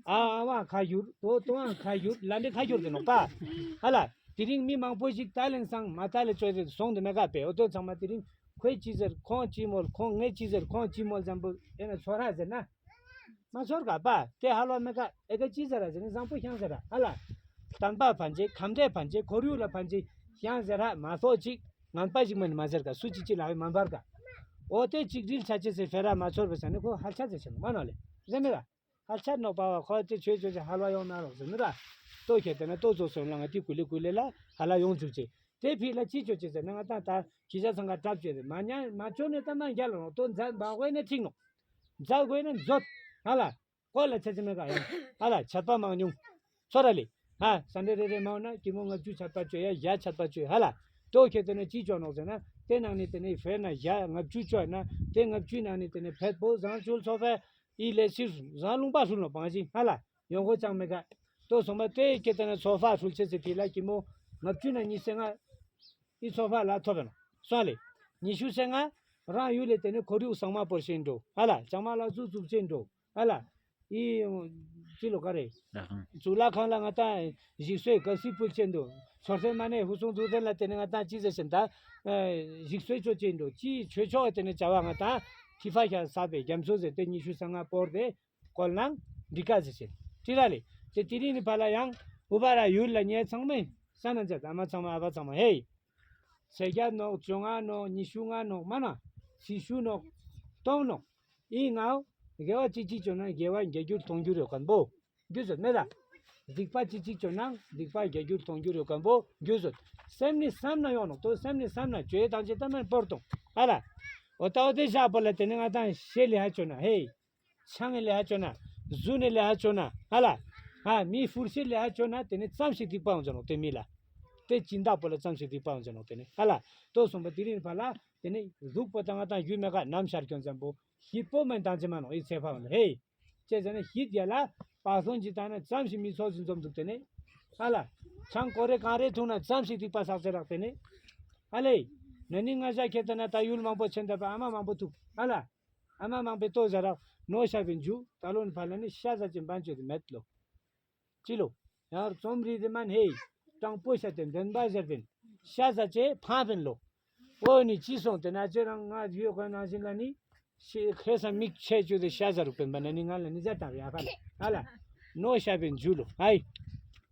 ཨ་ཨ་བ་ཁ་བསྒྱུར་དོ་དོ་ཨང་ཁ་བསྒྱུར་ལ་འདི་ཁ་བསྒྱུར་དེ་ནོ་པ་ཧ་ལ། དེ་རིང་མི་མང་པོ་ཞིག་ད་ལེན་སང་མ་ད་ལེ་ཅོ་རེ་སོང་དེ་མེ་ག་པེ་ཨོ་དོ་ཚང་མ་དེ་རིང་ཁོས་ཅི་ཟེར་ཁོང་ཅི་མོལ་ཁོང་ངས་ཅི་ཟེར་ཁོང་ཅི་མོལ་ཙམ་པོ་ཨེ་ན་ཚོ་ར་ཟེར་ན། མ་ཚོར་ག་པ། དེ་ཧ་ལོ་མེ་ཀ་ཨེ་ཀ་ཅི་ཟེར་ར་ཟེར་ནི་བཟང་པོ་ཤང་ཟེར་ར་ཧ་ལ། བསྟན་པ་ཕན་ཆེ་ཁམས་བདེ་ཕན་ཆེ་ཁོར་ཡུག་ལ་ཕན་ཆེ་ཤང་ཟེར་ར་མ་སོགས་ཅིག་ངན་པ་ཞིག་མ་ནི་མ་ཟེར་ག་སུ་ཅི་ཅི་ལ་ཧེ་མ་འབར་ག་ཨོ་དེ་ཅིག་རིལ་ཆ་ཅེ་སེ་ཕེ་ར་མ་ཚོར་བ་ཟེར་ནི་ཁོ་ཧལ་ཆ་ཟེར་ཆེ་ནོ་མ་ནོ་ལེ་རེ་མེ་ར། ཧལ་ཆ་ནོ་པ་བ་ཁོ་དེ་ཆོས་ཆོས་ཅེ་ཧ་ལ་ཡོང་ན་རོགས་ཟེར་ནི་ར། ཏོ་ཁེ་དེ་ན་ཏོ་ཚོ་སོན་ལ་ང་ཏི་ཀུ་ལེ་ཀུ་ལེ་ལ་ཧ་ལ་ཡོང་ཚུགས་ཅེ་དེ་ཕི་ལ་ཅི་ཆོ་ཅེ་ཟེར་ན་ང་ཏང་ད་ཁྱི་ཆ་ཚང་ག་གྲབ་ཅེ་རེ་མ་ཉ་མ་ཆོ་ནི་ད་མ་རྒྱ་ལ་རོགས་ཏོ་མཛད་མ་དགོས་ནི་ཁྲིག་ནོ། མཛད་དགོས་ན་མཛོད། ཧ་ལ། ཀོ་ལ་ཆ་ཆ་མེད་ག་ཡང་། ཧ་ལ་ཆད་པ་མང་ཉུང་། ཚོ་ར་ལི། ཧ་ས་འདྲེ་རེ་རེ་མང་ན་ཀི་མོ་ལྔ་བཅུ་ཆད་པ་གཅོད་ཡ་ཡ་ཆད་པ་གཅོད་ཧ་ལ། ཏོ་ཁེ་དེ་ནས་ཅི་གཅོད་ནོག་ཟེར་ན་དེ་ནང་ནས་དེ་ནས་ཧྥེ་ན་ཡ་ལྔ་བཅུ་གཅོད་ན་དེ་ལྔ་བཅུའི་ནང་ནས་དེ་ནས་ཕེད་པོ་བཟང་ཆུལ་ཚོ་ཕེ་ཨི་ལེ་སིར་བཟང་ལུང་པ་ཧྲུལ་ནོ་བང་ཞིང་ཧ་ལ། ཡོང་སྒོ་ཅང་མེད་ག་ཏོ་སོང་པ་དེ་ཁེ་དེ་ནས་ཚོ་ཕ་ཧྲུལ་ཆེ་སི་ཕི་ལ་ཀི་མོ་ལྔ་བཅུ་ན་ཉི་ཤུ་ལྔ། ཨི་ཚོ་ཕ་ལ་ཐོབ་པ་ནོ་སོང་ལེ། ཉི་ཤུ་ལྔ་རང་ཡུལ་ལས་དེ་ནས་ཁོར་ཡུག་གཙང་མ་སྤོར་ཤེས་འགྲོ་ཧ་ལ་ལྕང་མ་ལ་ཚུགས་ཚུགས་ཆེན་འགྲོ། ཨ་ལ། ཨི། ཅི་ལོ་ག་རེ། ལྷ་ཁང་། གཙུག་ལག་ཁང་ལ་ང་ད་ཞིག་གསོས་ག་སི་ཕུལ་ཆེན་འདུག་ཆོར་སེ་མ་ནས་ཧུ་སུང་འཛུགས་ཐེན་ལ་དེ་ནས་ང་ད་ཅི་ཟེར་ཞིན་ད། ཞིག་གསོས་ཆོ་ཆེན་འདུག་ཅི་ཆོས་ཆོག་དེ་ནས་བྱ་བ་ང་ད་ཁི་ཕ་ཤ་ས་པའི་རྒྱ་མཚོ་ཟེར་ཏེ་ཉི་ཤུ་ས་ལྔ་སྤོར་ཏེ་བཀོལ་ན་འགྲིག་ག་ཟེར་ཞིན་ཅི་ར་ལེ། དེ་དེ་རིང་ནི་ཕ་ལ་ཡང་ཨུ་བ་ར་ཡུལ་ལ་ཉལ་ཚང་མས་ས་ན་མཛད་ཨ་མ་ཚང་མ་ཨ་ཕ་ཚང་མ་ཧེ། ཚེས་བརྒྱད་ནོག་བཅོ་ལྔ་ནོག་ཉི་ཤུ་ལྔ་ནོག་མ་ན། ཚེས་བཅུ་ནོག་སྟོང་ནོག་ཨི་ང་། དགེ་བ་གཅིག་གཅིག་བཅོ་ན་དགེ་བ་བརྒྱ་འགྱུར་སྟོང་འགྱུར་ཡོད་མཁན་པོ། རྒྱུ་ཟད་མེད་ལ། སྡིག་པ་གཅིག་གཅིག་བཅོ་ན་སྡིག་པ་བརྒྱ་འགྱུར་སྟོང་འགྱུར་ཡོད་མཁན་པོ་རྒྱུ་ཟད། སེམས་ནི་བསམ་ན་ཡོང་ནོག་ཏོ་སེམས་ནི་བསམ་ན་བཅོ་ཡི་དང་ཅི་ལྟ་མེད་སྤོར་གཏོང་ཨ་ལ། འོ་ཏའོ་དེ་བཞག་པོ་ལ་དེ་ནི་ང་དང་ཤེས་ལེ་ཧ་བཅོ་ན་ཧེ། ཆང་ལེ་ཧ་བཅོ་ན། གཟུ་ནི་ལེ་ཧ་བཅོ་ན་ཧ་ལ། ཧ་མི་ཧྥུར་ཤེས་ལེ་ཧ་བཅོ་ན་དེ་ནི་ཙམ་ཞིག་སྡིག་པ་འོང་ཟེར་ནོག་དེ་མི་ལ། དེ་སྦྱིན་བདག་པོ་ལ་ཙམ་ཞིག་སྡིག་པ་འོང་ཟེར་ནོག་དེ་ནི་ཧ་ལ། ཏོ་སོང་པ་དེ་རིང་ཕ་ལ་དེ་ནི་གཟུགས་པོ་དང་ང་དང་ཡུལ་མེད་ཀ་ནམ་ཤར་ཁྱོད་ཙམ་པོ་ཞིག་པོ་མེན་དང་ཅི་མ་ནོག་ཨི་ཚེ་ཕ་འོང་ལ་ཧེ། ཅེས་ཟེར་ན་ཞིག་ཡ་ལ་པ་སོན་ཅི་ལྟ་ན་ཙམ་ཞིག་མི་ཚོགས་ཞིག་འཛོམས་འདུག་དེ་ནི་ཧ་ལ། ཆང་ཀོ་རེ་གང་རེ་འཐུང་ན་ཙམ་ཞིག་སྡིག་པ་བསགས་ཚེ་རག་དེ་ནི་ཧ་ལེ། ན་ནིང་ང་ཞ་ཁྱེད་ལྟ་ན་ད་ཡུལ་མང་པོ་ཆེན་ད་པ་ཨ་མ་མང་པོ་ཐུག་ཧ་ལ། ཨ་མ་མང་པོས་ལྟོ་བཟའ་རག་ནོ་ཤ་བའི་མཇུག་ད་ལོ་ནི་ཕ་ལ་ནི་ཤ་ཟ་ཅིང་བན་ཆོས་དེ་མེད་ལོ། ཅི་ལོ། ཡང་རྩོམ་རིག་དེ་མན་ཧེ། སྤྲང་པོ་ཤ་དེ་འདོན་པ་ཟེར་བིན། ཤ་ཟ་ཅེ་ཕང་བིན་ལོ། འོ་ནི་ཅི་སོང་དེ་ན་ཅེ་རང་ང་ཡོད་གོ་ནང་བཞིན་ལ་ནི། ཤེ་ཁེ་ས་མིག་ཆེ་ཅུ་དེ་ཤ་ཟ་རུ་བིན་པ་ན་ནི་ང་ལ་ནི་ཟ་དང་ཡ་ཁ་ལ་ཧ་ལ། ནོ་ཤ་བའི་མཇུག་ལོ་ཧའི།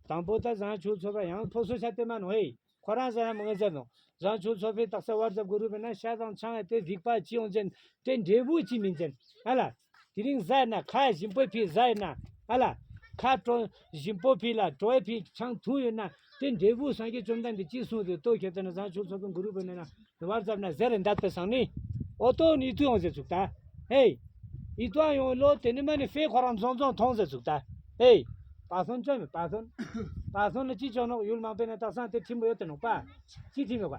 དང་པོ་ད་བཟང་ཆུ་ཚོ་བ་ཡང་ཕོ་སོ་ཤ་དེ་མན་ཧེ། ཁོ་རང་ཟེར་ན་མི་ངན་ཟེར་ནོ། རང་ཆུང་ཚོ་ཕི་རྟགས་གསལ་བར་ཟབ་གུ་རུ་བེ་ན་ཤ་དང་ཆང་ཨེ་ཏེ་རིག་པ་ཅི་ཡོང་ཅན་ཏེ་འབྲས་བུ་ཅི་མིན་ཅན་ཨ་ལ། དེ་རིང་ཟ་ན་ཁ་ཞིམ་པོ་ཕི་ཟ་ན་ཨ་ལ། ཁ་དྲོ་ཞིམ་པོ་ཕི་ལ་དྲོ་ཨེ་ཕི་ཆང་འཐུང་ཡོད་ན་ཏེ་འབྲས་བུ་སངས་རྒྱས་བཅོམ་ལྡན་འདས་ཅི་གསུངས་ཏེ་ལྟོ་ཁྱེར་ཏེ་ན་རང་ཆུང་ཚོ་ཕི་གུ་རུ་བེ་ན་བར་ཟབ་ན་ཟེར་རེ་འདབ་པའི་སང་ནི་ཨོ་ཏོ་ནི་ཐུ་ཡོང་ཟེར་ཚུགས་ད་ཧེ། ཡིད་དུའང་ཡོང་ལོ་དེ་ནི་མ་ནི་ཧྥེ་ཁོ་རང་རྫོང་རྫོང་མཐོང་ཟེར་ཚུགས་ད། ཧེ། པ་སོན་ཅོ་མེ་པ་སོན། པ་སོན་ལ་ཅི་ཅོ་ནོག་ཡུལ་མང་པོའི་ནང་དག་སང་དེ་ཁྲིམས་པོ་ཡོད་དེ་ནོག་པ། ཅི་ཁྲིམས་ཡོད་པ།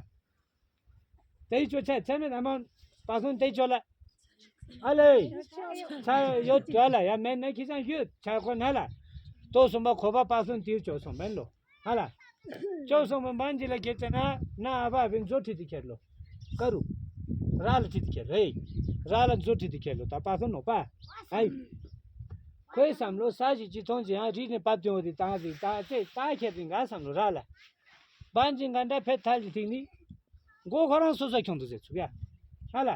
དེ་ཅོ་ཆ་ཆ་མེད་ཨ་མ། པ་སོན་དེ་ཅོ་ལ། ཨ་ལེ། ཆ་ཡོད་ཡོད་ལ་ཡ་མེད་ན་ཁྱི་ཅང་ཡོད་ཆ་ཁོ་ན་ལ། ལྟོ་སོང་པ་ཁོ་པ་པ་སོན་དེ་ཅོ་སོང་མེན་ལོ། ཧ་ལ། ཅོག་སོང་བ་མན་ཇི་ལ་ཁྱེད་ཅེ་ན་ན་ཨ་བ་བིན་ཛོ་ཁྲིད་དེ་ཁྱེར་ལོ། ཀ་རུ། ར་ལ་ཁྲིད་དེ་ཁྱེར་རེ། ར་ལ་ཛོ་ཁྲིད་དེ་ཁྱེར་ལོ་ད་པ་སོ་ནོ་པ། ཨའི། ཁོའི་བསམ་བློ་ས་ཞིག་ཅི་མཐོང་ཅི་ཡང་རིག་ནས་བབ་དེ་འོ་དེ་བཏང་ཟིག་ད་ཙེ་ད་ཁྱེར་དེ་འགའ་བསམ་བློ་ར་ལ། བན་ཇི་འགའ་འདྲ་ཕེ་ཐལ་ལི་ཐིག་ནི། མགོ་ཁོ་རང་སོ་སོ་ཁྱོང་དུ་ཟེར་ཚུགས་ཡ། ཧ་ལ།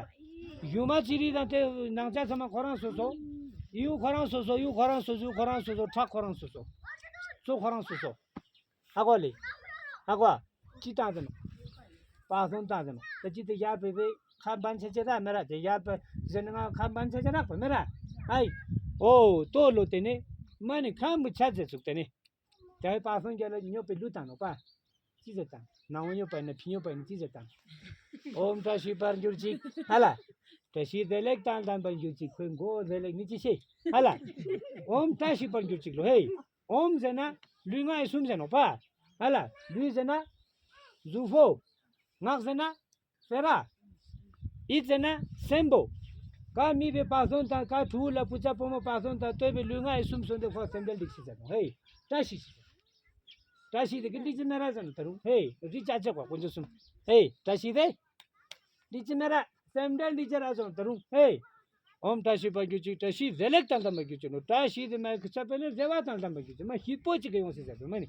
ཡུ་མ་ཅི་རིག་དང་དེ་ནང་ཆ་ཚང་མ་ཁོ་རང་སོ་སོ། ཡུ་ཁོ་རང་སོ་སོ་ཡུ་ཁོ་རང་སོ་སོ་ཁོ་རང་སོ་སོ་ཁྲག་ཁོ་རང་སོ་སོ། གཙོ་ཁོ་རང་སོ་སོ། ཧ་གོ་ལེ། ཧ་གོ་ཨ། ཅི་བཏང་ཟེར་ནོ། པ་སོན་བཏང་ཟེར་ནོ། ད་ཅི་དེ་ཡར་པེ་པེ་ཁ་བན་ཆེ་ཆེ་ར་མེ་ར་དེ་ཡར་པེ་ཟེར་ནི་ང་ཁ་བན་ཆེ་ཆེ་ར་པེ་མེ་ར། ཨའི། ཨོ་ཏོ་ལོ་དེ་ནི་མ་ནི་ཁ་མི་ཆ་ཟེར་ཚུགས་དེ་ནི། དེ་པ་སོན་རྒྱ་ལ་ཉོ་པེ་ལུ་བཏང་ནོ་པ། ཅི་ཟེར་བཏང་ནང་ཉོ་པ་ནི་ཕི་ཉོ་པ་ནི་ཅི་ཟེར་བཏང་། ཨོམ་བཀྲ་ཤིས་པར་གྱུར་ཅིག་ཧ་ལ། བཀྲ་ཤིས་བདེ་ལེགས་དང་ལྡན་པར་གྱུར་ཅིག་ཁོའི་མགོ་བདེ་ལེགས་ནི་ཅི་ཤེས་ཧ་ལ། ཨོམ་བཀྲ་ཤིས་པར་གྱུར་ཅིག་ལོ་ཧེ། ཨོམ་ཟེར་ན་ལུས་ངག་ཡིད་གསུམ་ཟེར་ནོ་པ། ཧ་ལ། ལུས་ཟེར་ན་གཟུགས་པོ། ངག་ཟེར་ན་སེ་ར། ཨི་ཙེ་ན་སེམས་པོ། ཀ་མི་བའི་བག་ཟོན་དང་ཀ་ཕྲུ་གུ་ལ་བུ་ཚ་བུ་མོ་བག་ཟོན་དང་ལྟོས་པའི་ལུས་ངག་ཡིད་གསུམ་སོན་ཏེ་ཁོ་སེམས་ཁྲལ་འགྲིག་ཤི་ཟེར་ནོ། ཧེ། བཀྲ་ཤིས་ཤིག་བཀྲ་ཤིས་དེ་གི་འགྲིག་ཅི་ན་ར་ཟེར་ནོ་ད་རུང་། ཧེ། རི་ཅག་ཅག་པ་དཀོན་མཆོག་གསུམ། ཧེ། བཀྲ་ཤིས་དེ། འགྲིག་ཅི་ན་ར། སེམས་ཁྲལ་འགྲིག་ཅི་ར་ཟེར་ནོ་ད་རུང་། ཧེ། ཨོམ་བཀྲ་ཤིས་པ་གྱུར་ཅིག་བཀྲ་ཤིས་བདེ་ལེགས་དང་ལྡན་པ་གྱུར་ཅིག་ནོ། བཀྲ་ཤིས་དེ་མ་གི་ཆ་པེ་ནི་བདེ་བ་དང་ལྡན་པ་གྱུར་ཅིག་མ་ཤི་པོ་ཅིག་གི་ཡོང་སྲིད་ཟེར་དུ་མ་ནི།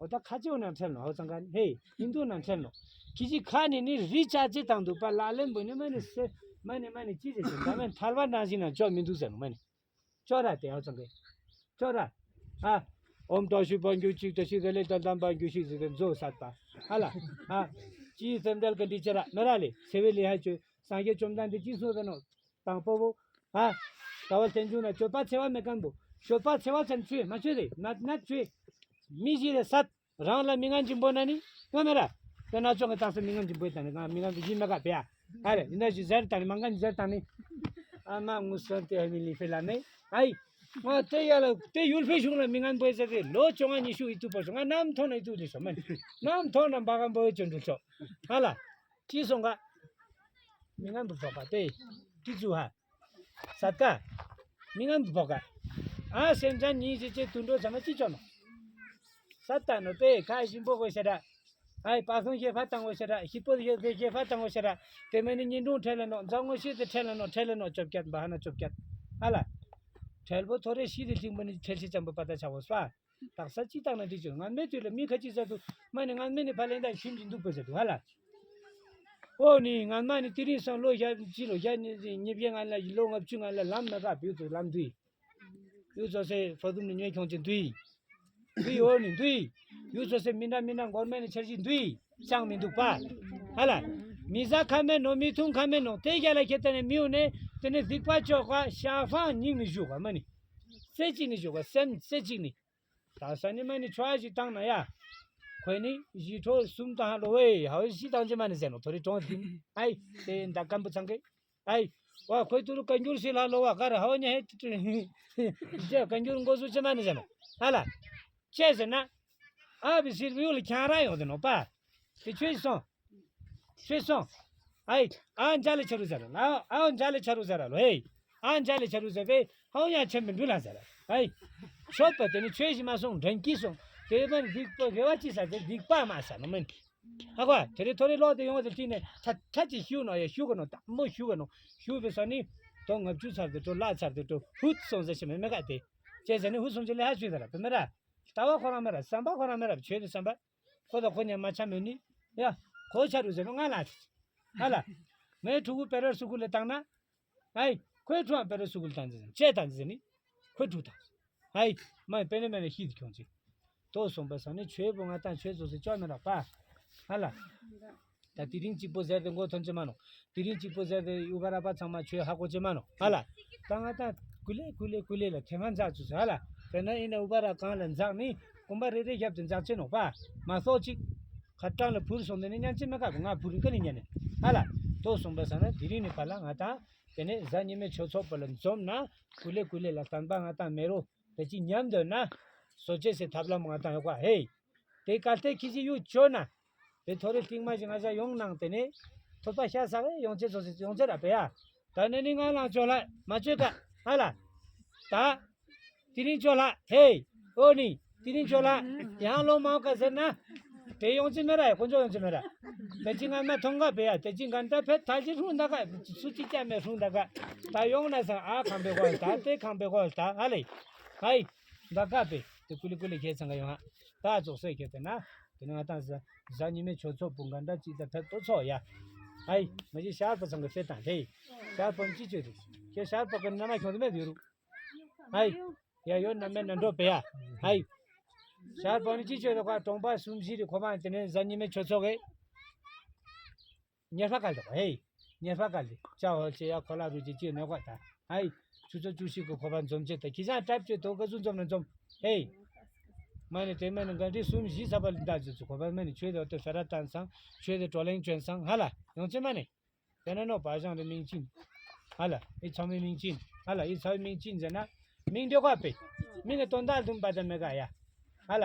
འོ་ད་ཁ་ཅིག་ནང་ཁྲེལ་ནོ་ཧོ་ཚང་ཀ་ནི་ཧེ་ཧིན་དུ་ནང་ཁྲེལ་ནོ། ཁི་ཅི་ཁ་ནི་ནི་རི་ཅག་ཅི་དང་དུ་པ་ལ་ལེན་པོ་ནི་མ་ནི་སེ་མ་ནི་མ་ནི་ཅི་ཟེར་ཅི་ད་མེན་ཐལ་བ་ནང་བཞིན་ན་ཅོ་མི་འདུག་ཟེར་ནོ་མ་ནི། ཅོ་ར་དེ་ཧོ་ཚང་ཀ་ཅོ་ར། ཨ། ཨོམ་བཀྲ་ཤིས་པ་གྱུར་ཅིག་བཀྲ་ཤིས་བདེ་ལེགས་དང་ལྡན་པ་གྱུར་ཤིག་ཟེར་ཏེ་མཛོ་སད་པ། ཧ་ལ། ཨ། ཅི་སེམས་ཁྲལ་གི་འདི་ཅི་ར་མེ་ར་ལེ་སེ་བེ་ལེ་ཧ་ཅོ་སངས་རྒྱས་བཅོམ་ལྡན་འདས་ཅི་གསུངས་ཟེར་ནོ། དང་པོ་བོ། ཨ། ད་བ་ལྟན་འཇུག་ན་སྤྱོད་པ་འཚེ་བ་མེད་མཁན་པོ། སྤྱོད་པ་འཚེ་བ་ཙམ་ཆུ་མ་ཆུ་རེད་ན་ན་ཆུ། མི་ཞིག་རེད་སད། རང་ལ་མི་ངན་ཅིག་འབོད་ན་ནི་ཡོད་མེད་ར། དེ་ན་ཅོག་གི་རྟགས་སུ་མི་ངན་ཅིག་འབོད་དང་ནི་ང་མི་ངན་པོ་ཡིན་མེད་ག་བེ་ཨ། ཨ་རེ་ཡིན་ན་ཞིག་ཟེར་དང་ནི་མ་ངན་ཟེར་དང་ནི། ཨ་མ་ངུ་སོན་ཏེ་ཧ་མི་ལི་ཕེ་ལ་ནི་ཨའི། ང་དེ་ཡ་ལ་དེ་ཡུལ་ཕེ་གཞུང་ལ་མི་ངན་པོ་ཟེར་ཏེ་ལོ་བཅོ་ལྔ་ཉི་ཤུ་ཡི་ཐུབ་པ་སོང་ང་ནམ་ཐོན་ན་ཡི་ཐུབ་ལི་སོ་མ་ནི་ནམ་ཐོན་ན་འབའ་ག་འབོད་ཅོ་འགྲུལ་ཆོག་ཧ་ལ། ཅི་སོང་ག་མི་ངན་པོ་ཐོག་ག་དེ་ཅི་ཚུ་ཧ། སད་ཀ་མི་ངན་པོ་ཐོག་ག་ཨ་སེམས་ཅན་ཉིད་ཅེས་ཅེས་དུད་འགྲོ་ཚང་མ་ཅི་ཆོག་ནོ། སད་ད་ནོ་པེ་ཁ་ཞིམ་པོ་གོ་ཤ་ར། ཨའི་པ་སོང་ཞེ་ཕ་བཏང་གོ་ཤ་ར་ཞི་པོ་ཞེ་ཞེ་ཕ་བཏང་གོ་ཤ་ར། དེ་མེད་ནི་ཉིན་དྲུང་ཁྲེལ་ལ་ནོ་འཛམ་ངོ་ཤེས་ཏེ་ཁྲེལ་ལ་ནོ་ཁྲེལ་ལ་ནོ་བཅོ་བརྒྱད་འབའ་ཧ་ན་བཅོ་བརྒྱད། ཨ་ལ། ཁྲེལ་པོ་ཐོ་རེ་ཤི་དེ་ཐིང་པོ་ནི་ཁྲེལ་ཤི་ཙམ་པོ་པ་ད་ཆ་བོ་སྤ། དག་ས་ཅི་བཏང་ན་འགྲིག་ཅིག་ང་མེད་དུས་ལ་མི་ཁ་ཅིག་ཟེར་དུ་མ་ནི་ང་མེད་ནི་ཕ་ལེན་ད་ཤིམ་གྱི་འདུག་པ་ཟེར་དུ་ཧ་ལ། ཨོ་ནི་ང་མ་ནི་དེ་རིང་སང་ལོ་བཞི་ཅི་ལོ་བཞི་ཉི་ཉི་བརྒྱ་ང་ལ་ལོ་ལྔ་བཅུ་ང་ལ་ལམ་མ་ག་བུ་དུ་ལམ་དུ་ཡུ་ཚོ་སེ་ཕ་དུམ་ནི་ཉོས་ཁྱོང་ཅི་འདུས། འདུས་ཨོ་ནི་འདུས། ཡུ་ཚོ་སེ་མི་འདྲ་མི་འདྲ་འགོར་མེད་ནི་འཆར་གཞི་འདུས་ཅང་མི་འདུག་པ། ཧ་ལ། མི་ཟ་ཁ་མེད་ནོ་མི་འཐུང་ཁ་མེད་ནོ་དེ་རྒྱ་ལ་ཁྱེད་ལྟ་ནས་མི་འོ་ནས་དེ་ནས་སྡིག་པ་ཅོག་ག་ཤ་ཧྥང་སྙིང་ནས་བཞུགས་པ་མ་ནི། རྩེ་གཅིག་ནས་བཞུགས་པ་སེམས་རྩེ་གཅིག་ནས། ད་ས་ནི་མ་ནི་ཆོ་ཨ་ཞིག་བཏང་ན་ཡ། ཁོས་ནི་ཞི་ཁྲོ་གསུམ་དང་ལོ་བའི་ཧའོ་ཞི་བཏང་ཅི་མ་ནི་ཟེར་ནོ་ཐོ་རི་གྲོང་ཐིམ་ཨའི་དེ་འདའ་སྐམ་པོ་ཚང་གི་ཨའི། ཝ་ཁོས་ཏུ་རུ་བཀའ་འགྱུར་ཞིག་ལ་ལོ་བ་ག་ར་ཧའོ་ཉ་ཧེ་ཏུ་ཏུ་ཇེ་བཀའ་འགྱུར་མགོ་སུ་ཅི་མ་ནི་ཟེར་ནོ་ཧ་ལ། ཅེ་ཟེར་ན། ཨ་བི་སིར་བི་ཡུ་ལ་ཁྱང་ར་ཡོང་དེ་ནོ་པ། དེ་ཆོས་སོང་། ཆོས་སོང་། ཨའི། ཨ་འཇའ་ལི་ཆ་རུ་ཟེར་ར་ལ། ཨ་འཇའ་ལི་ཆ་རུ་ཟེར་ར་ལོ་ཧེ། ཨ་འཇའ་ལི་ཆ་རུ་ཟེར་བས་ཧའོ་ཡ་ཆེན་པོ་འདུ་ལ་ཟེར་ར། ཨའི། ཆོས་པ་དེ་ནི་ཆོས་ཞིག་མ་སོང་འདྲེན་གྱིས་སོང་། དེ་བས་སྡིག་པ་དགེ་བ་ཅི་ཟེར་ཏེ་སྡིག་པ་མ་ཟེར་ནོ་མིན། ཧ་གོ་དེ་རེ་ཐོ་རེ་ལོག་དེ་ཡོང་བ་དེ་ཐིག་ནས་ཁྲ་ཁྲ་ཅིག་ཞུ་ནོ་ཡ་ཞུ་ག་ནོ་དང་མོ་ཞུ་ག་ནོ་ཞུ་བས་ས་ནི། དོ་ལྔ་བཅུ་ཚར་དེ་དོ་ལ་ཚར་དེ་དོ་ཧུད་སོང་ཟེར་ཞིག་མེད་མེད་ག་དེ། ཅེས་ཟེར་ནི་ཧུད་སོང་ཅི་ལེ་ཧ་ཆུ་ད་ར་བེ་མེ་ར། ལྟ་བ་ཁོ་རང་མེ་ར་བསམ་པ་ཁོ་རང་མེ་ར་ཆོས་དེ་བསམ་པ། ཁོ་དང་ཁོ་གཉིས་མ་ཆ་མེད་ནི། ཡ། ཁོ་ཆ་རུ་ཟེར་ནོ་ང་ལ། ཧ་ལ། ངའི་ཕྲུ་གུ་པེ་རར་སུ་ཀུལ་ལ་བཏང་ན། ཨའི། ཁོའི་ཕྲུ་གུའང་པེ་རར་སུ་ཀུལ་བཏང་ཟེར་ནི། ཅེ་བཏང་ཟེར་ནི། ཁོའི་ཕྲུ་གུ་བཏང་། ཨའི། མ་པེ་ནེ་མེ་ནེ་ཤི་དེ་ཁྱོང་ཅིག་དོ་སོང་པ་སང་ནི་ཆོས་པོ་ང་དང་ཆོས་ཚོ་སེ་ཅོ་མེ་ར་པ། ཧ་ལ། ད་དེ་རིང་གཅིག་པོ་ཟེར་ཏེ་མགོ་ཐོན་ཅི་མ་ནོ། དེ་རིང་གཅིག་པོ་ཟེར་ཏེ་ཨུ་བ་ར་པ་ཚང་མ་ཆོས་ཧ་གོ་ཅི་མ་ནོ། ཧ་ལ། ད་ང་ད་ཀུ་ལེ་ཀུ་ལེ་ཀུ་ལེ་ལ་དེ་མ་འཛག་ཚུ་ཟེར་ཧ་ལ། དེ་ན་ཡིན་ན་ཨུ་བ་ར་གང་ལ་འཛག་ནི་གོམ་པ་རེ་རེ་བཞག་སྟེ་འཛག་ཅི་ནོ་པ། མ་སོག་ཅིག་ཁ་གྲངས་ལ་བུར་སོང་དེ་ནི་ཉན་ཅི་མེད་ག་ང་བུར་ཀ་ནི་ཉན་ནི། ཧ་ལ། དོ་སོང་པ་སང་ན་དེ་རིང་ནི་པ་ལ་ང་ད་དེ་ནས་གཟའ་ཉི་མའི་ཆོས་ཚོགས་པ་ལ་འཛོམས་ན་ཀུ་ལེ་ཀུ་ལེ་ལ་བསྟན་པ་ང་ད་མེ་རོ། དེ་ཅི་ཉམས་འདོད་ན། བཟོ་བཅོས་སའི་ཐབས་ལམ་ང་དང་ཡོད་པ་ཧེ། དེ་གལ་ཏེ་ཁྱི་ཅི་ཡུ་བཅོ་ན། དེ་ཐོ་རེ་རྟིང་མ་ཞིག་ང་ཞ་ཡོང་ནང་དེ་ནས། ཐོད་པ་ཤ་ཟ་བས་ཡོང་ཆེ་ཚོ་ཟེར་ཡོང་ཆེ་ར་པེ་ཡ། ད་ནི་ནི་ང་ལང་བཅོ་ལ་མ་བཅོས་ཀ་ཧ་ལ། ད། དེ་རིང་བཅོ་ལ་ཧེ། ཨོ་ནི། དེ་རིང་བཅོ་ལ། ཡང་ལོ་མང་ཀ་ཟེར་ན། དེ་ཡོང་ཅི་མེད་ར་ཡ་དཀོན་མཆོག་ཡོང་ཅི་མེད་ར། དེ་ཅི་ང་མ་ཐོང་ག་པེ་ཡ་དེ་ཅི་ང་འདྲ་ཕེ་ཐ་ཅི་ཧྲུང་ད་ག་སུ་ཅི་ཅ་མེ་ཧྲུང་ད་ག་ད་ཡོང་ན་ས་ཨ་ཁང་པའི་གོ་ད་དེ་ཁང་པའི་གོ་ད་ཧ་ལེ། ཧའི། ད་ག་པེ་དེ་ཀུ་ལི་ཀུ་ལི་ཁྱེད་ཚང་ག་ཡོང་ཧ། ད་ཙོག་སེ་ཁྱེད་དེ་ན། དེ་ནི་ང་ཏང་ཟ་ཟ་ཉི་མའི་ཆོས་ཚོགས་བུ་འགའ་འདྲ་ཅིག་ད་ཕེབས་ཏོ་ཚོགས་ཡ། ཧའི། མ་གཞི་ཤར་པ་ཚང་གི་ཕེབས་དང་ལེ། ཤར་པ་ཅི་ཅོས་རེད། ཁྱེད་ཤར་པ་གི་ན་མ་ཁྱོང་དུ་མེད་ཡོད་རུ། ཧའི། ཡ་ཡོད་ན་མེད་ན་འགྲོ་པེ་ཡ། ཧའི། ཤར་པ་ནི་ཅི་ཅོས་རེད་ཁོ་གྲོང་པ་གསུམ་བཞི་རེད་ཁོ་མ་དེ་ནས་ཟ་ཉི་མའི་ཆོས་ཚོགས་གི། ཉེར་ཕ་གལ་ཏེ་ཧེ། ཉེར་ཕ་གལ་ཏེ་ཅ་ཧོལ་ཅེ་ཡ་ཁོ་ལ་རུ་ཅེ་ཅེ་ནེ་ཁོ་ད་ཧའི། ཆུ་ཚོད་བཅུ་བཞི་གི་ཁོ་པ་འཛོམས་ཅེ་ད་ཁྱི་ཤང་ཀྲབ་ཅེ་དོ་ག་ཚུ་འཛོམས་ན་འཛོམས་ཧེ། མ་ནི་དེ་མ་ནི་ག་འདྲི་གསུམ་བཞི་ས་པ་ལ་འདའ་ཅེ་ཚུ་ཁོ་པ་མ་ནི་ཆོས་དེ་ཏོ་ཤ་ར་ཏན་སང་ཆོས་དེ་བགྲོ་གླེང་བྱོན་སང་ཧ་ལ་ཡོང་ཅེ་མ་ནི། དེ་ན་ནོ་བ་ཞང་རེ་མིང་ཅིན། ཧ་ལ་ཨི་ཚ་མི་མིང་ཅིན། ཧ་ལ་ཨི་ཚ་མི་མིང་ཅིན་ཟེར་ན། མིང་དེ་ཁོ་པེ། མིང་གི་དོན་དག་མཐུན་པ་དང་མེད་ག་ཡ། ཧ་ལ།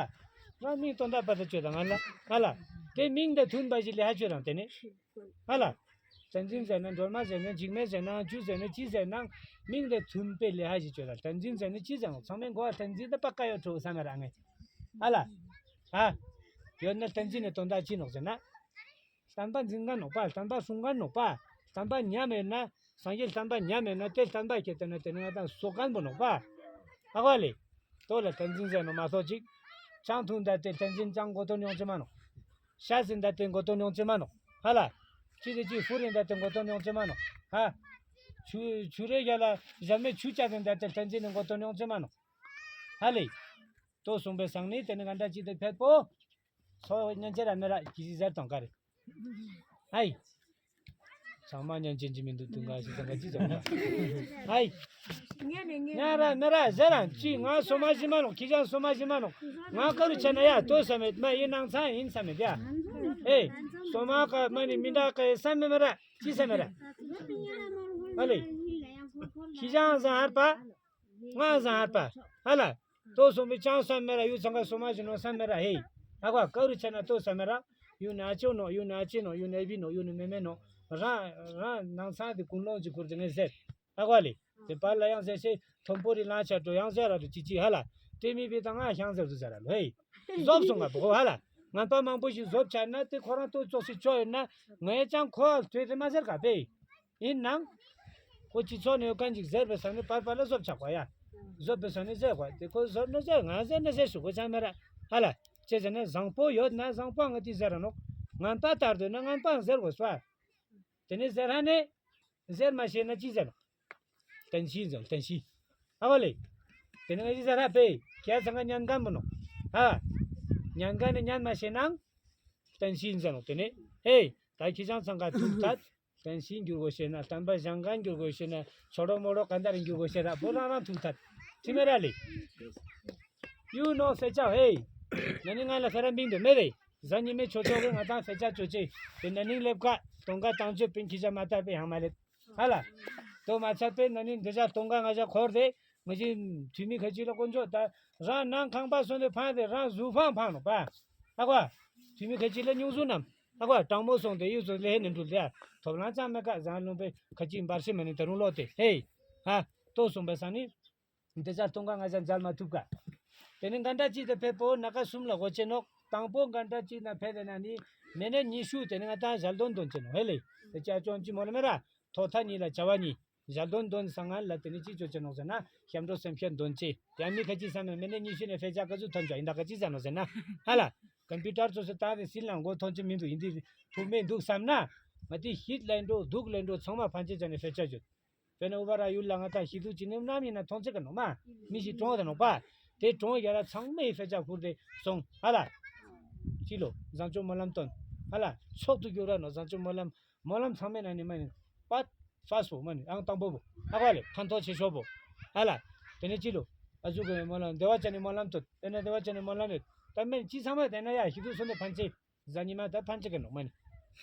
ང་མིང་དོན་དག་པ་དང་ཆོས་དང་ང་ལ། ཧ་ལ། དེ་མིང་དེ་མཐུན་པ་ཞིག་ལས་ཧ་ཆོས་རང་དེ་ནི། ཧ་ལ། བསྟན་འཛིན་ཟེར་ན། སྒྲོལ་མ་ཟེར་ན། འཇིགས་མེད་ཟེར་ན། རྒྱུ་ཟེར་ན། ཅི་ཟེར་ན། མིང་དེ་མཐུན་པའི་ལས་ཧ་ཞིག་བྱོས་ལ། བསྟན་འཛིན་ཟེར་ན་ཅི་ཟེར་ན། ཚང་མས་མགོ་བ་བསྟན་འཛིན་དེ་པ་ཀ་ཡོད་འགྲོ་བསམ་ཡ་ར་ངས། ཧ་ལ། ཧ། ཡོད་ན་བསྟན་འཛིན་ནི་དོན་དག་ཅི་ནོག་ཟེར་ན། བསྟན་པ་འཛིན་མཁན་ནོག་པ། བསྟན་པ་སྲུང་མཁན་ནོག་པ། བསྟན་པ་ཉམས་ཡོད་ན། སངས་རྒྱས་བསྟན་པ་ཉམས་ཡོད་ན། དེ་བསྟན་པ་ཁྱེར་ཏེ་ན་དེ་ནི་ང་དང་གསོ་མཁན་པོ་ནོག་པ། ཧ་གོ་ལེ། དོ་ལ་བསྟན་འཛིན་ཟེར་ནོ་མ་གཏོགས་ཅིག་ཆང་འཐུང་ད་དེ་བསྟན་འཛིན་ཅང་མགོ་ཐོན་ཡོང་ཅི་མ་ནོག་ཤ་ཟིན་ད་དེ་མགོ་ཐོན་ཡོང་ཅི་མ་ནོག་ཧ་ལ། ཅི་དེ་ཅི་ཧྥུ་རིན་ད་དེ་མགོ་ཐོན་ཡོང་ཅི་མ་ནོག་ཧ། ཆུ་ཆུ་རེ་རྒྱ་ལ་ཞབས་མེ་ཆུ་བཅའ་ཟིན་ད་དེ་བསྟན་འཛིན་ནི་མགོ་ཐོན་ཡོང་ཅི་མ་ནོག་ཧ་ལེ། དོ་གསུངས་པའི་སང་ནི་དེ་ནི་ང་འདྲ་ཅི་དེ་ཕེད་པོ། ཚོ་ཉན་ཅེ་ར་མེ་ར་ཀི་ཟི་ཟར་དང་ཀ་རེ། ཨའི། ཚང་མ་ཉན་ཅན་ཅི་མི་འདུག་དུང་ག་ཞིག་དང་ག་ཅི་ཙམ་ཨའི། ཉ་ར་མེ་ར་ཟེར་རང་ཅི་ང་སོ་མ་ཞི་མ་ནོག་ཁྱི་ཅང་སོ་མ་ཞི་མ་ནོག་ང་ཀ་རུ་ཆ་ན་ཡ་ལྟོས་ས་མེད་མ་ཡིན་ནང་ཚང་ཡིན་ས་མེད་ཡ། ཨེ། སོ་མ་ཀ་མ་ནི་མི་འདྲ་ཀ་ཡི་ས་མེད་མེ་ར་ཅི་ས་མེད་ར། ཨ་ལེ། ཁྱི་ཅང་ས་ཧར་པ། ང་ས་ཧར་པ། ཧ་ལ། ལྟོས་སོང་པའི་ཅང་ས་མེད་ར་ཡུ་ཚང་ཀ་སོ་མ་ཞི་ནོ་ས་མེད་ར་ཧེ། ཨ་ཀ་ཀ་རུ་ཆ་ན་ལྟོས་ས་མེད་ར། ཡུ་ན་ཅོ་ནོ་ཡུ་ན་ཅི་ནོ་ཡུ་ན་བི་ནོ་ཡུ་ནི་མེ་མེ་ནོ། རང་རང་ནང་ཚང་དེ་ཀུན་སློང་གི་ཁུར་དེ་ངས་ཟེར། ཨ་ཀ་ལེ། དེ་པར་ལ་ཡང་ཟེར་ཤེ་མཐོན་པོ་རི་ལང་ཆ་འགྲོ་ཡང་ཟེར་ར་དུ་ཅི་ཅི་ཧ་ལ། དེ་མི་བི་དང་ང་ཤང་ཟེར་དུ་ཟེར་ར་ལོ་ཧེ། ཟོབ་སོང་ང་བོ་ཧ་ལ། ང་པ་མང་པོ་ཞིག་ཟོབ་ཆ་ན་དེ་ཁོ་རང་ལྟོས་ཙོག་སི་ཅོ་ཡོད་ན་ངས་ཅང་ཁོ་ལྟོས་དེ་མ་ཟེར་ག་པེ། ཡིན་ནའང་། ཁོ་སྤྱི་ཚོགས་ནས་ཡོད་མཁན་ཅིག་ཟེར་བའི་ས་ནས་པར་པར་ལ་བཟོ་བྱ་དགོས་ཡ། བཟོ་བའི་ས་ནས་ཟེར་དགོས་དེ་ཁོ་བཟོ་ན་ཟེར་ང་ཟེར་ན་ཟེར་ཞུ་དགོས་ཅང་མེད་ར། ཧ་ལ། ཅེས་ཟེར་ན་བཟང་པོ་ཡོད་ན་བཟང་པོ་ང་དེ་ཟེར་ར་ནོག་ངན་པ་ལྟར་འདོད་ན་ངན་པ་ཟེར་དགོས་སོ། དེ་ནས་ཟེར་ཧ་ནས། ཟེར་མ་ཤེས་ན་ཅི་ཟེར་ནོག་བསྟན་ཤིང་ཟེར་བསྟན་ཤིང་། ཧ་བ་ལེ། དེ་ནས་ང་ཅི་ཟེར་ཧ་པེ། ཁྱེད་ཚང་ག་ཉན་མཁན་མི་ནོག་ཧ། ཉན་མཁན་ནི་ཉན་མ་ཤེས་ན། བསྟན་ཤིང་ཟེར་ནོག་དེ་ནས་ཧེ། ད་ཁྱེད་ཅང་ཚང་ག་ཐུག་ཐད། བསྟན་ཤིང་འགྱུར་དགོས་ཤེ་ན་བསྟན་པ་ཞང་གང་འགྱུར་དགོས་ཤེ་ན་ཆོ་རོ་མོ་རོ་ག་འདར་འགྱུར་དགོས་ཤེ་ར་བོ་རང་རང་ཐུག་ཐད། ཁྲི་མེ་ར་ལེ། ཡུ་ནོ་ཧྥེ་ཅའོ་ཧེ། ན་ནིང་ང་ལ་ཧྥེ་ར་མིང་དུ་མེ་རེ། གཟའ་ཉི་མའི་ཆོ་ཆོ་གི་ང་ཚང་ཧྥེ་ཅའ་ཅོ་ཅེ། དེ་ན་ནིང་ལེབ་ཀ་དོང་ཀ་བཏང་ཅོ་པིན་ཁྱི་ཅ་མ་ཐར་པའི་ཡང་མ་ལེབ། ཧ་ལ། དོ་མ་ཚར་པའི་ན་ནིང་འདི་ཅ་དོང་ཀ་ང་ཅ་འཁོར་དེ། ང་ཅི་དུས་མི་ཁ་ཅི་ལ་དཀོན་མཆོག་ད་རང་ནང་ཁང་པ་སོང་དེ་ཕང་དེ་རང་གཟུགས་ཕང་ཕང་ནོ་པ། ཧ་གོ། དུས་མི་ཁ་ཅི་ལ་སྙུང་གཟུགས་རྣམས། ཨ་ཀོ་དྲང་མོ་སོང་དེ་ཡུལ་སོང་ལེ་ཧེ་ནི་འགྲུལ་ཏེ། ཐོབ་ལང་ཅང་མེད་ཀ་བཟང་ལུང་པའི་ཁ་ཅིག་འབར་ཤེ་མ་ནི་ད་རུང་ལོག་སྟེ་ཧེ། ཧ། ལྟོས་སོང་པའི་སང་ནི། འདི་ཅར་སྟོང་ཀ་ང་ཅག་མཇལ་མ་ཐུབ་ཀ་དེ་ནི་འགའ་འདྲ་ཅིག་དེ་ཕེབས་པོ་ན་ཀ་གསུམ་ལ་གོ་ཆེ་ནོག་དང་པོ་འགའ་འདྲ་ཅིག་ན་ཕེབས་དེ་ན་ནི། མེ་ནེ་ཉི་ཤུ་དེ་ནི་ང་ཏང་ཞལ་འདོན་འདོན་ཆེ་ནོག་ཧེ་ལེ། དེ་ཅག་ཅོང་ཅི་མོ་ལ་མེ་ར། ཐོག་མཐའ་གཉིས་ལ་བྱ་བ་གཉིས། ཞལ་འདོན་འདོན་སང་ང་ལ་དེ་ནི་ཅི་ཅོ་ཅེ་ནོག་ཟེར་ན། སྐྱབས་འགྲོ་སེམས་བསྐྱེད་འདོན་ཅེ། ཡང་མི་ཁ་ཅིག་བསམ་ན་མེ་ནེ་ཉི་ཤུ་ནས་ཕེ་ཅག་ག་ཟུག་ཐོན་ཅོག་ཡིན་ད་ག་ཅི་ཟེར་ནོག་ཟེར་ན། ཧ་ལ། ཀམ་པུ་ཊར་ཚོ་སུ་བཏང་སྟེ་སིལ་ལང་མགོ་ཐོན་ཅི་མི་འདུག་ཡིན་དུས་ཐུབ་མེད་འདུག་བསམ་ན། ང་དེ་ཤིད་ལེན་འགྲོ་སྡུག་ལེན་འགྲོ་ཚང་མ་ཕན་ཆད་ཅན་ནས་ཕེ་ཅག་ཅོ། དཔེར་ན་ཨུ་བ་ར་ཡུལ་ལ་ང་ད་ཤི་དུག་ཅི་ནེམ་ནམ་ཡིན་ན་ཐོང་ཚེ་ག་ནོག་མ། མི་ཞིག་གྲོངས་ད་ནོག་པ། དེ་གྲོངས་ཡ་ལ་ཚང་མས་ཕེ་ཅག་ཁུར་ཏེ་སོང་ཧ་ལ། ཅི་ལོ་བཟང་སྤྱོད་སྨོན་ལམ་བཏོན། ཧ་ལ། མཆོག་ཏུ་གྱུར་ར་ནོག་བཟང་སྤྱོད་སྨོན་ལམ། སྨོན་ལམ་ཚང་མའི་ནང་ནས་མ་ནི། པ། ཧྥ་སོ་མ་ནི་ཨང་དང་པོ་བོ། ཨ་ཁ་ལེ་ཕན་ཐོགས་ཆེ་ཤོས་བོ། ཨ་ལ། དེ་ནས་ཅི་ལོ། ཨ་ཟུག་གི་སྨོན་ལམ་བདེ་བ་ཅན་ནི་སྨོན་ལམ་ཏོ། དེ་ནས་བདེ་བ་ཅན་ནི་སྨོན་ལམ་ཡོད། ད་མེན་ཅི་ཚང་མ་དེ་ན་ཡ་ཤི་དུག་སོང་དེ་ཕན་ཆེ། གཟའ་ཉི་མ་ད་ཕན་ཆེ་གི་ནོག་མ་ནི།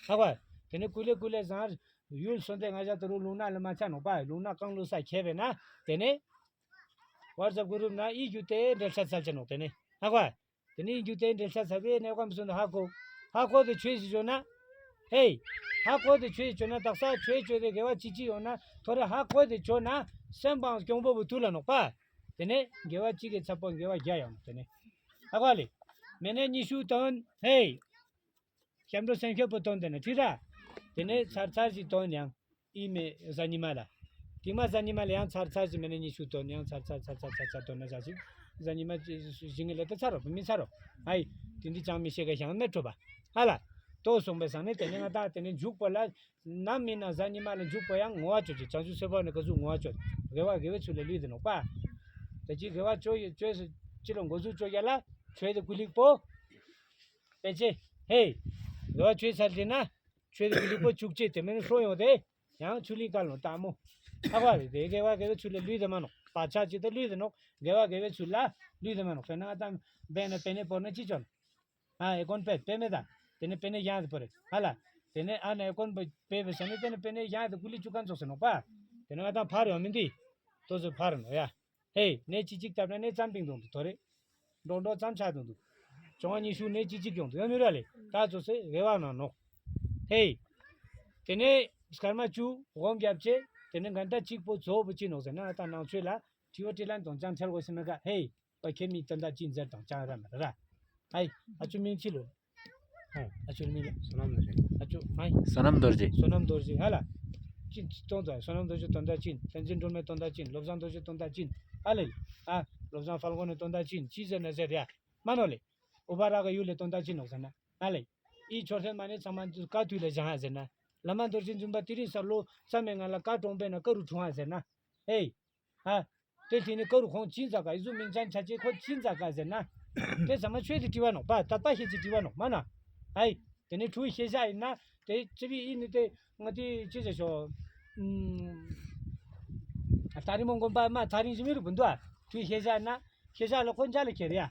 ཨ་ཁ། དེ་ནས་ཀུ་ལེ་ཀུ་ལེ་བཟང་། ཡུལ་སོང་དེ་ང་ཞག་ཏུ་རུ་ལུང་ན་ལ་མ་ཆ་ནོག་པ་ལུང་ན་གང་ལུ་ས་ཁྱེ་བས་ན། དེ་ནས། ཝར་ཙབ་གུ་རུབ་ན་ཨི་རྒྱུ་དེ་འབྲེལ་ཆ་ཚར་ཆེ་ནོག་དེ་ནས། ཨ་ཁ། དེ་ནས་རྒྱུ་དེ་འབྲེལ་ཆ་ཚར་བའི་གནས་སྐབས་སུ་ཧ་གོ། ཧ་གོ་དེ་ཆོས་ཞིག་བྱོས་ན། ཧེ། ཧ་གོ་དེ་ཆོས་ཞིག་བྱོས་ན་དག་ས་ཆོས་བྱོས་དེ་དགེ་བ་ཅི་ཅི་ཡོང་ན་ཐོ་རེ་ཧ་གོ་དེ་བྱོས་ན་སེམས་པའང་སྐྱོང་པོ་བུ་ཐུ་ལ་ནོག་པ། དེ་ནས་དགེ་བ་གཅིག་གི་ཚབ་པོ་དགེ་བ་བརྒྱ་ཡོང་དེ་ནས། ཧ་གོ་ལེ། མེ་ནེ་ཉི་ཤུ་དོན་ཧེ། སྐྱབས་འགྲོ་སེམས་བསྐྱེད་པོ་དོན་དེ་ནས་ཁྲི་ར། དེ་ནས་ཚར་ཚར་ཞིག་དོན་ཡང་། ཨི་མེ་གཟའ་ཉི་མ་ལ། ཏིག་མ་གཟའ་ཉི་མ་ལ་ཡང་ཚར་ཚར་ཞིག་མེ་ནེ་ཉི་ཤུ་དོན་ཡང་ཚར་ཚར་ཚར་ཚར་ཚར་ཚར་དོན་ན་ཟ་ཞིག་གཟའ་ཉི་མ་ཞིག་ངེ་ལ་ཏི་ཚར་རོ་མི་ཚར་རོ། ཨའི། དེ་འདི་ཅང་མི་ཤེས་ག་ཞང་མེད་འགྲོ་པ། ཧ་ལ། ལྟོས་སོང་པའི་སང་ནས་དེ་ནས་ང་ད་དེ་ནས་འཇུག་པ་ལ། ནམ་མིན་ན་གཟའ་ཉི་མ་ལ་འཇུག་པ་ཡང་ངོ་བ་ཅོ་ཅེ་བྱང་ཆུབ་སེམས་དཔའ་ནི་ག་ཟུག་ངོ་བ་ཅོ། དགེ་བ་དགེ་བའི་ཚུལ་ལ་ལུས་དེ་ནོག་པ། ད་ཅི་དགེ་བ་ཅོ་ཡི་ཅོས་སུ་ཅི་ལ་འགོ་འཛུགས་ཅོ་ཡ་ལ་ཆོས་དེ་ཀུ་ལིག་པོ། པེ་ཅེ། ཧེ། དགེ་བ་ཆོས་ཚར་དེ་ན། ཆོས་དེ་ཀུ་ལིག་པོ་བཅུག་ཅེ་དེ་མིན་ན་ཤོ་ཡོང་དེ། ཡང་ཆུ་ལིག་གལ་ནོ་ལྟ་མོ། ཧ་བ་རེ་དེ་དགེ་བ་དགེ་བའི་ཚུལ་ལ་ལུས་དེ་མ་ནོག་པ་ཆ་ཅི་ད་ལུས་དེ་ནོག་དགེ་བ་དགེ་བའི་ཚུལ་ལ་ལུས་དེ་མ་ནོག་དཔེར་ན་ང་ད་བན་ན་པེ་ནེ་བོར་ན་ཅི་ཅོ་ནོག་ཨ་ཨེ་ཀོན་པེ་པེ་མེ་ད། དེ་ནས་པེ་ནེ་ཡང་དེ་པོ་རེད། ཧ་ལ། དེ་ནས་ཨ་ནེ་ཨེ་ཀོན་པེ་པེ་བེ་ས་ནས་དེ་ནས་པེ་ནེ་ཡང་དེ་ཀུ་ལི་ཅུ་ཀན་ཙོགས་སེ་ནོག་པ། དེ་ནས་ང་ད་ཕར་ཡོང་མི་འདི། ཏོ་ཙོ་ཕར་ནོ་ཡ། ཧེ་ནས་ཅི་ཅིག་བཏབ་ན་ནས་ཙམ་པིང་དུང་དུ་ཐོ་རེ། འགྲོ་འགྲོ་ཙམ་ཆག་དུང་དུ། བྱུང་བ་ཉི་ཤུ་ནས་ཅི་ཅིག་ཡོང་དུ་ཡོང་མི་ར་ལེ། ད་ཙོགས་སེ་རེ་བ་ན་ནོག་ཧེ། དེ་ནས། སྐར་མ་བཅུ་སྒོམ་བརྒྱབ་བྱས། དེ་ནས་ག་འདྲ་གཅིག་པོ་གཙོ་བོ་ཅི་ནོག་ཟེར་ན། ད་ནང་ཆོས་ལ་དྲི་བ་དྲིས་ལན་དང་ཅང་འཚལ་དགོས་ཟེར་མེད་ག། ཧེ། པ་ཁྱེད་མི་དོན་དག་ཅི་མཛད་དང་ཅང་ར་མེད་ར། ཨའི། ཨ་ཅུ་མིང་ཅི་ལོ། ཨ་ཅུ་མིང་ལ། བསོད་ནམས་རྡོ་རྗེ། ཨ་ཅུ་ཨའི། བསོད་ནམས་རྡོ་རྗེ། བསོད་ནམས་རྡོ་རྗེ་ཧ་ལ། ཅི་སྟོན་དང་བསོད་ནམས་རྡོ་རྗེ་དོན་དག་ཅི། བསྟན་འཛིན་སྒྲོལ་མའི་དོན་དག་ཅི། བློ་བཟང་རྡོ་རྗེ་དོན་དག་ཅི། ཨ་ལེ། ཨ། བློ་བཟང་ཧྥལ་གོན་ནི་དོན་དག་ཅི། ཅི་ཟེར་ན་ཟེར་ཡ། མ་ནོ་ལེ། ཨུ་པ་ར་ག་ཡུལ་ལས་དོན་དག་ཅི་ནོག་ཟེར་ན། ཨ་ལེ། ཨི་ཆོས་ཐེན་མ་ནི་ཚང་མ་དཀའ་དུས་ལ་བཞེངས་ཧ་ཟེར་ན། བླ་མ་རྡོ་རྗེ་འཛིན་པ་དེ་རིང་སར་ལོ་ཙམ་མའི་ང་ལ་བཀའ་གྲོང་པའི་ནང་བཀའ་རུ་འཁྲུངས་ཧ་ཟེར་ན། ཧེ། ཨ། དེ་དེ་ནི་ཀ་རུ་ཁོང་ཅི་མཛད་ག། ཨི་ཟུ་མིང་ཅན་ཆ་ཅེ་ཁོ་ཅི་མཛད་ག་ཟེར་ན། དེ་ཚང་མ་ཆོས་དེ་དྲི་བ་ནོག་པ། དད་པ་ཤེས་ཅི་དྲི་བ་ནོག་མ་ན། ཨའི། དེ་ནི་ཁྲུའི་ཤེས་བྱ་ཡིན་ན། དེ་ཅི་བི་ཨི་ནི་དེ་ང་དེ་ཅི་ཟེར་ཤོ། ཨུམ། ད་རིང་མོ་དགོན་པ་མ་ཐག་རིང་ཞིག་མི་རུ་བུན་དུ་ཨ། ཁྲུའི་ཤེས་བྱ་ཡིན་ན། ཤེས་བྱ་ལ་ཁོ་འཇའ་ལ་ཁྱེར་ཡ།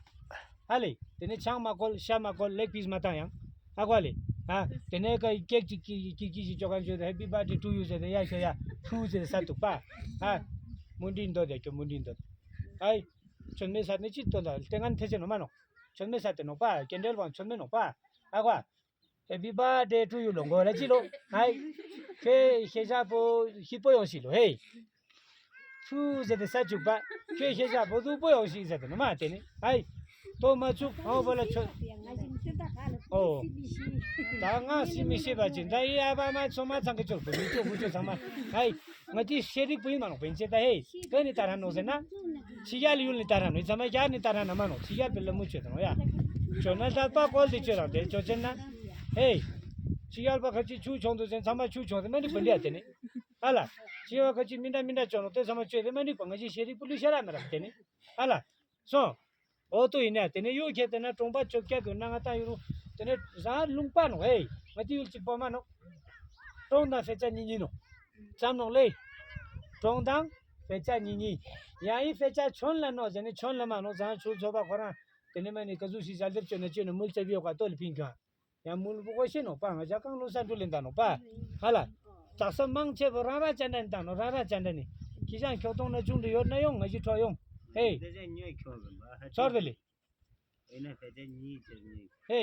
ཧ་ལེ། དེ་ནས་ཆང་མ་བཀོལ་ཤ་མ་བཀོལ་ལེག་པིས་མ་བཏང་ཡང་། ཨ་གོ་ལེ། ཨ། དེ་ནས་ཀ་ཀེག་ཅིག་ཀི་ཀི་ཀི་ཅིག་ཅོ་ག་ཅོ་དེ་Happy birthday to you ཟེར་ནས་ཡ་ཤོ་ཡ་ཕུ་ཟེར་ས་འདུག་པ། ཨ། མུ་འདྲི་འདོད་དེ་ཁྱོད་མུ་འདྲི་འདོད། ཨའི། ཆོད་མེད་ས་ནས་ཅི་ཏོ་ལ་ལྟས་ངན་ཐེ་ཆེ་ནོ་མ་ནོ། ཆོད་མེད་ས་དེ་ནོག་པ། ཀེན་ཌལ་བང་ཆོད་མེད་ནོག་པ། ཨ་གོ། Happy birthday to you ལོ་མགོ་ལ་ཅི་ལོ། ཧའི། ཁྱེད་ཤེས་བྱ་པོ་ཤི་པོ་ཡོང་ཤི་ལོ་ཧེ། ཕུ་ཟེར་ཏེ་ས་བཅུག་པ། ཁྱེད་ཤེས་བྱ་པོ་སྡུག་པོ་ཡོང་ཤི་ཟེར་ཏེ་ནི་མ་དེ་ནི་ཧའི། ཏོ་མ་བཅུག་ཨོ་བོ་ལ་ཆོད། ཨོ། ད་ང་སི་མི་ཤེས་པ་ཅི་འདྲ་ཡི་ཨ་བ་མ་ཚོ་མ་ཚང་གི་ཅོར་བུ་མི་ཅོ་བུ་ཅོ་ཚང་མ་ཧའི། ང་ཅི་ཤེས་རིག་པུ་ཡིན་མ་ནོག་བན་ཅེ་ད་ཧེ། ཀ་ནི་ད་ར་ནོག་ཟེར་ན། ཕྱི་རྒྱལ་ཡུལ་ནི་ད་ར་ནོག་ཚང་མ་རྒྱ་ནི་ད་ར་ན་མ་ནོག་ཕྱི་རྒྱལ་པའི་ལ་མུ་ཆོད་དང་ཡ། ཇོ་ན་ལ་པ་ཀོལ་དེ་ཆོད་རང་དེ་ཆོད་ཅན་ན། ཧེ། ཕྱི་རྒྱལ་པ་ཁ་ཅིག་ཆུ་ཆུང་དུ་ཟེར་ཚང་མ་ཆུ་ཆུང་དེ་མ་འགྲིག་པ་འདི་ཡ་དེ་ནི། ཨ་ལ། ཕྱི་རྒྱལ་ཁ་ཅིག་མི་འདྲ་མི་འདྲ་ཆོད་ནོག་དེ་ཚང་མ་ཆོད་དེ་མ་འགྲིག་པ་ང་ཅི་ཤེས་རིག་པུ་ལུ་ཤ་ར་མེ་ར་དེ་ནི། ཨ་ལ། སོང་། ཨོ་ཏོ་ཡིན་ན་དེ་ནས་ཡོད་ཁྱེད་དེ་ན་གྲོང་པ་བཅོ་བརྒྱད་གི་ནང་ང་ད་ཡོད་རུང་དེ་ནས་རང་ལུང་པ་ནོ་ཧེ། ང་དེ་ཡུལ་གཅིག་པོ་མ་ནོ། གྲོང་དང་དཔེ་ཆ་གཉིས་གཉིས་ནོ། ཙམ་ནོ་ལེ། གྲོང་དང་དཔེ་ཆ་གཉིས་གཉིས། ཡང་ཡིན་དཔེ་ཆ་ཆོན་ལ་ནོ་ཟེར་ནས་ཆོན་ལ་མ་ནོ་ཟང་ཆུ་ཚོ་པ་ཁོ་རང་དེ་ནས་མ་ནི་ག་ཟུག་ཞིག་ཞལ་འདེབས་བཅོས་ན་བཅོས་ན་མུལ་ཙེ་བི་ཡོ་ག་ཏོ་ལི་ཕིང་ཀྱང་། ཡང་མུལ་པོ་ཤེས་ནོ་པ་ང་ཅག་གང་ལོ་ས་འགྲོ་ལེན་ད་ནོ་པ། ཧ་ལ། དག་ས་མང་ཆེ་བོ་རང་ར་ཅན་འདྲ་ནི་ད་ནོ་རང་ར་ཅན་འདྲ་ནི། ཁྱི་ཅང་ཁྱོ་གཏོང་ན་ཆུང་འདྲ་ཡོད་ན་ཡོང་ང་ཅི་ཁྲོ་ཡོང་། ཧེ། དེ་ཅན་ཉོས་ཁྱོ་གི་མ་ཧ་ཚོར་དེ་ལི། ཨེ་ན་ཕལ་ཆེར་ཉིས་ཅེར་ཉིས། ཧེ།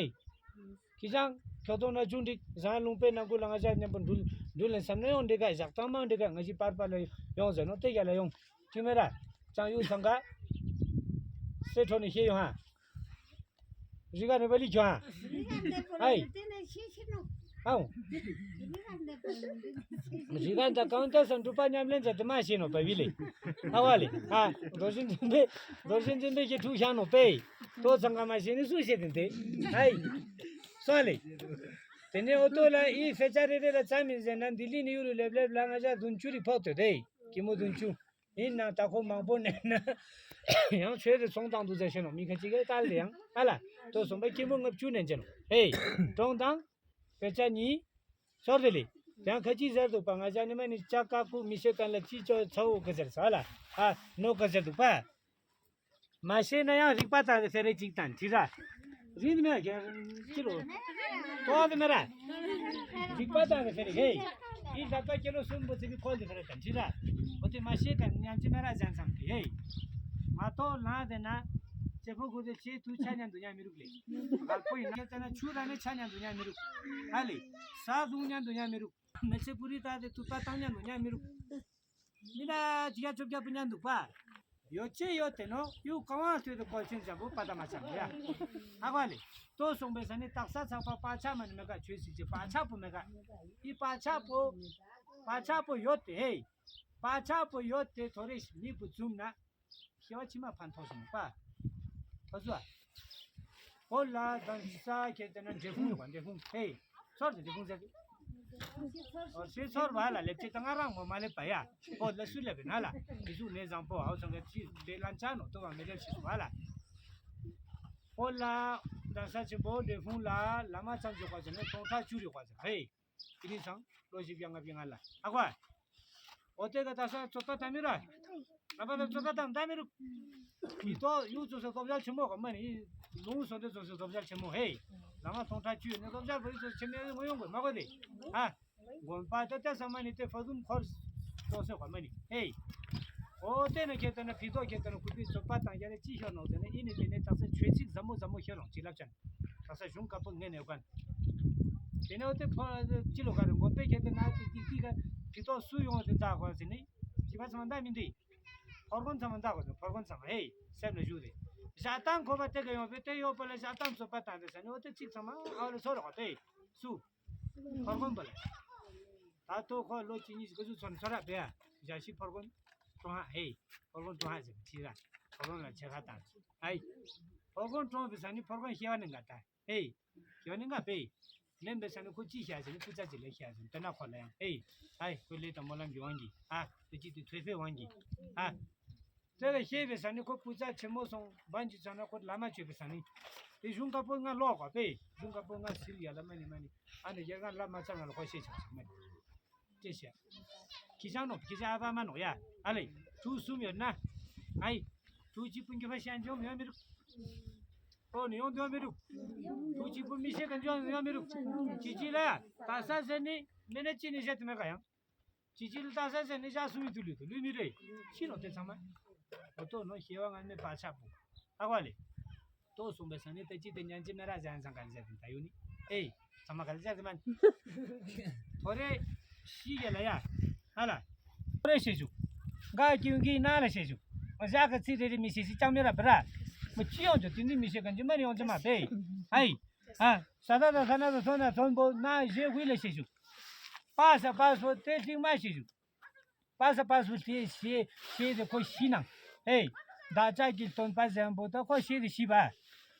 ཁྱི་ཅང་ཁྱོ་གཏོང་ན་ཆུང་འདྲི་ཟང་ལུང་པའི་ནང་ཁུལ་ལ་ང་ཅག་མཉམ་པོ་འགྲུལ་འགྲུལ་ལེན་བསམ་ན་ཡོང་འདྲི་ག་ཞག་གཙང་མང་འདྲི་ག་ང་ཅི་པར་པར་ལ་ཡོང་ཟེར་ནོ་དེ་རྒྱ་ལ་ཡོང་། ཁྱི་མེ་ར། ཅང་ཡུ་ཚང་ག་སེ་ཁྲོ་ནི་ཤེས་ཡོང་ཧ། རི་ག་ནི་བ་ལི་ཁྱོ་ཧ། ཨའི། ཨའོ། རི་ག་འདི་གང་ལྟར་སམ་གྲུ་པ་ཉམས་ལེན་མཛད་དུ་མ་ཤེས་ནོ་པ་བི་ལེ། ཨ་བ་ལེ། ཨ། རྡོ་རྗེ་འཛིན་པའི་རྡོ་རྗེ་འཛིན་པའི་ཁྱེད་ཕྲུག་ཤང་ནོ་པེ། ཏོ་ཚང་ག་མ་ཤེས་ནི་སུ་ཤེས་དེ་དེ། ཨའི། སོ་ལེ། དེ་ནས་ཨོ་ཏོ་ལ་ཨི་ཕེ་ཆ་རེ་རེ་ལ་ཚ་མིན་ཟེར་ན་འདི་ལི་ནི་ཡུ་རུ་ལེབ་ལེབ་ལ་ང་ཅག་བདུན་ཅུ་རིག་ཕོག་ཏེ་རེད། ཀི་མོ་བདུན་ཅུ། ཡིན་ན་ད་ཁོ་མང་པོ་ནས་ན་ཡང་ཆོས་དེ་ཚོང་བཏང་འདུག་ཟེར་ཤེས་ནོ་མི་ཁ་ཅིག་གིས་ལྟ་ལེ་ཡང་ཨ་ལ་ཏོ་སོང་པ་སྐྱེན་པོ་ལྔ་བཅུ་ནས་འཇལ་ནོ་ཧེ། གྲོང་དང་། དཔེ་ཆ་གཉིས། ཤོར་དེ་ལེ། ཡང་ཁ་ཅིག་ཟེར་འདུག་པ་ང་ཅག་ནི་མ་ནི་ཅག་ཀ་ཀུ་མི་ཤེས་མཁན་ལ་ཅི་ཅོ་ཚ་བོ་ག་ཟེར་ས་ལ་ཨ་ནོ་ག་ཟེར་འདུག་པ། མ་ཤེས་ན་ཡང་རིག་པ་དང་ཟེར་རེ་ཅིག་དང་དྲི་ར། རིན་མེད་ཀྱི་ཅི་རུ། ཏོག་དེ་མེད་ར། རིག་པ་དང་ཟེར་ཧེ། ཨི་ལྷག་པ་ཀི་ལོ་གསུམ་པོ་ཚེ་གི་ཁོལ་དེ་ཟེར་དང་དྲི་ར། འོ་དེ་མ་ཤེས་དང་ཉམས་ཅི་མེད་ར་ཟན་ཙམ་གི་ཧེ། མ་གཏོགས་ལངས་དེ་ན། ཚེ་ཕོ་ཁུ་དེ་ཆེ་དུ་ཆ་ཉན་དུ་ཉན་མི་རུག་ལེ། གལ་པོ་ཡིན་ན་ཁྱེད་ལྟ་ན་ཆུ་ར་ནས་ཆ་ཉན་དུ་ཉན་མི་རུག་ཧ་ལེ། ས་བཟུང་ཉན་དུ་ཉན་མི་རུག་མེ་ཚེ་པུ་རི་ད་དེ་དུ་པ་བཏང་ཉན་དུ་ཉན་མི་རུག་མི་ན་ཅི་ཡ་ཆོབ་རྒྱ་པུ་ཉན་འདུག་པ། ཡོ་ཅེ་ཡོ་དེ་ནོ་ཡུ་ཀ་ཝང་ཐོས་དེ་ཀོལ་ཆེན་བྱ་བུ་པ་ད་མ་ཆ་མི་ཡ། ཧ་ག་ལེ། ཏོ་སོང་པའི་ས་ནི་དག་ས་ཚག་པ་པ་ཆ་མ་ནི་མེ་ག་ཆོས་སི་ཅེ་པ་ཆ་པོ་མེ་ག་ཨི་པ་ཆ་པོ། པ་ཆ་པོ་ཡོད་དེ་ཧེ། པ་ཆ་པོ་ཡོད་དེ་ཐོ་རེ་ཤི་ནི་པུ་ཙུམ་ན། ཤེ་བ་ཕྱི་མ་ཕན་ཐོགས་སོང་པ། ཐོ་ཟུ་ཨ། ཧོ་ལ་དང་ས་ཁྱེར་ཏེ་ན་འབྲས་སྤུངས་ཡོད་པ་འབྲས་སྤུངས་ཧེ། ཚོར་དེ་འབྲས་སྤུངས་ཟེར། ཨོ་ཤེས་ཚོར་བ་ལ་ལེབ་ཅེ་ད་ང་རང་མོ་མ་ལེབ་པ་ཡ། ཧོ་ལ་སུ་ལེབ་པའི་ན་ལ། འདི་ཟུག་ནས་བཟང་པོ་ཨའོ་ཚང་ག་ཅི་བེ་ལན་ཆ་ནོ་ཏོ་བ་མེ་ལེབ་ཤེས་སོང་བ་ལ། ཧོ་ལ། དང་ས་ཆེན་པོ་འབྲས་སྤུངས་ལ་ལ་མ་ཚང་འཇོག་པ་ཟེར་ནས་ཐོང་ཁྲ་བཅུ་རེ་བ་ཟེར་ཧེ། དེ་རིང་སང་ལོ་བཞི་བརྒྱ་ལྔ་བརྒྱ་ལྔ་ལ་ཨ་ཁོ། འོ་དེ་ག་ད་ས་ཚོད་ལྟ་དང་མི་ར། ལ་པ་ད་ཚོད་ལྟ་དང་ད་མི་རུ། མི་ཏོ་ཡུ་ཚོ་ས་ཐོབ་ཆ་ཆེན་མོ་ག་མ་ནི། ལུང་སོ་དེ་ཚོ་ས་ཐོབ་ཆ་ཆེན་མོ་ཧེ། ལ་མ་ཐོང་ཁྲ་ཆུ་ནི་ཐོབ་ཆ་བ་ཡུ་ཚོ་ཆེན་མོ་ངོ་ཡོང་དགོས་མ་གོ་དེ། ཨ། དགོན་པ་ད་ལྟ་ས་མ་ནི་དེ་ཕ་དུམ་འཁོར་ཏོ་སེ་ག་མ་ནི་ཧེ། འོ་དེ་ན་ཁྱེད་ལྟ་ན་ཕི་ཏོ་ཁྱེད་ལྟ་ན་ཁུ་པི་ཚོད་པ་དང་རྒྱ་ལ་ཅི་ཤོར་ནོ་དེ་ན་ཨི་ནི་དེ་ནས་དག་ས་ཆོས་ཚིག་ཟབ་མོ་ཟབ་མོ་ཤོར་རོང་ཅི་ལབ་ཅན། དག་ས་གཞུང་བཀའ་པོད་ངས་ནས་གན། དེ་ནས་འོ་དེ་ཕོ་ཅི་ལོ་ག་རེ་མགོ་པེ་ཁྱེར་ཏེ་ན་དེ་ཏིག་ཏིག་ག་ཕི་ཏོག་སུ་ཡོང་དེ་འདའ་གོ་ཟེར་ནི། ཅི་བ་ཚང་མ་འདའ་མི་འདི། ཕོར་གོན་ཚང་མ་འདའ་གོ་ཟེར། ཕོར་གོན་ཚང་མ་ཧེ་སེམས་ལ་བཞུགས་ཏེ། ཞག་དང་ཁོ་པ་དེ་ག་ཡོང་པེ་དེ་ཡོད་པ་ལ་ཞག་དང་ཚོ་པ་དང་དེ་ཟེར་ནི་འོ་དེ་ཚིག་ཚང་མ་ཨ་ལ་ཚོ་ར་གོ་དེ་སུ། ཕོར་གོན་པ་ལ། ད་ལྟོ་ཁོ་ལོ་གཅིག་གཉིས་ཀ་ཚུ་ཚོ་ནི་ཚོ་ར་པེ་ཡ། ཞག་ཤི་ཕོར་གོན་ཀྲོང་ཧ་ཧེ། ཕོར་གོན་ཀྲོང་ཧ་ཟེར་ཁྲི་ར། ཕོར་གོན་ལ་ཆེ་ཁ་དང་ཨའི། ཕོར་གོན་ཀྲོང་པེ་ཟེར་ནི་ཕོར་གོན་ཤེ་བ་ནི་འགའ་ད། ཧེ། ཁྱོད་ནི་ང་པེ། ལེན་པེ་ས་ནི་ཁོ་ཅི་ཤ་ཟེར་ནི་སྐུ་ཚ་ཅི་ལེ་ཤ་ཟེར་ནི་དེ་ན་ཁོ་ལ་ཡང་ཧེ། ཧའི་ཁོ་ལེ་དང་སྨོན་ལམ་གྱི་དབང་གིས་ཨ། དེ་ཅི་དེ་ཐོས་པའི་དབང་གིས་ཨ། དེ་ལ་ཤེས་པེ་ས་ནི་ཁོ་སྐུ་ཚ་ཆེན་མོ་སོང་བན་གྱི་ཚ་ན་ཁོ་བླ་མ་ཆོས་པེ་ས་ནི། དེ་གཞུང་བཀའ་པོད་ལྔ་ཀློག་གོ་པེ། གཞུང་བཀའ་པོད་ལྔ་ཟིལ་ཡ་ལ་མ་ནི་མ་ནི་ཨ་ནི་ཡ་ང་བླ་མ་ཚ་ང་ལ་ཁོ་ཤེས་ཆགས་ས་མ་ནི། ཅེས་བཤད། ཁྱི་ཅག་ནོ། ཁྱི་ཅག་ཨ་ཕ་མ་ནོ་ཡ། ཨ་ལེ། ཕྲུ་གུ་གསུམ་ཡོད་ན། ཨའི། ཕྲུ་གུ་གཅིག་པུ་འགྱོད་པ་ཤན་འཇོམས་ཡོང་མི་རུག་ཨོ་ནི་ཡོང་དུ་ཡོང་མི་རུག་ཕྲུ་གུ་གཅིག་པུ་མི་ཤེས་ག་འཇོམས་ཡོང་མི་རུག་ཅི་ཅི་ལ་ཡ། ད་ས་ཟེར་ནི་མེ་ན་ཅི་ནི་བཤད་དུ་མེད་ག་ཡང་། ཅི་ཅི་ལ་ད་ས་ཟེར་ནི་ཞག་གསུམ་མི་དུ་ལུས་དུ་ལུས་མི་རེད། ཤི་ནོ་དེ་ཚང་མ། ཨོ་ཏོ་ནོ་ཤེས་བ་ང་མེ་པ་ཆག་པོ། ཧ་གོ་ལེ། ཏོ་གསུངས་པའི་ས་ནི་ད་ཅི་དེ་ཉན་ཅི་མེ་ར་ཟན་ཟང་ག་ལ་ཟེར་དེ་ད་ཡོད་ནི། ཨེ། ཚང་མ་ག་ལ་ཟེར་དེ་མ། ཐོ་རེ། ཤི་གེ་ལ་ཡ། ཧ་ལ། ཐོ་རེ་ཤེས་ཞུ། ག་ཀྱུང་གི་ན་ལ་ཤེས་ཞུ། མ་ཞག་གི་ཚིག་རེ་རེ་མི་ཤེས་ཤི་ཅང་མེ་ར་བ་ར། མ་ཅི་ཡོང་ཅོ་དེ་ནི་མི་ཤེས་ག་ཅི་མ་རེ་ཡོང་ཅི་མ་པེ། ཨའི། ཨ། ས་ད་ད་ས་ན་ད་ཚོ་ན་ཚོན་པོ་ན་ཞེ་ཧུའི་ལ་ཤེས་ཞུ། པ་ས་པ་སོ་དེ་ཅིག་མ་ཤེས་ཞུ། པ་ས་པ་སུ་ཤེས་ཤེས་ཤེས་དེ་ཁོ་ཤི་ན། ཧེ། བདག་ཅག་གི་སྟོན་པ་བཟང་པོ་ད་ཁོ་ཤེས་དེ་ཤི་བ།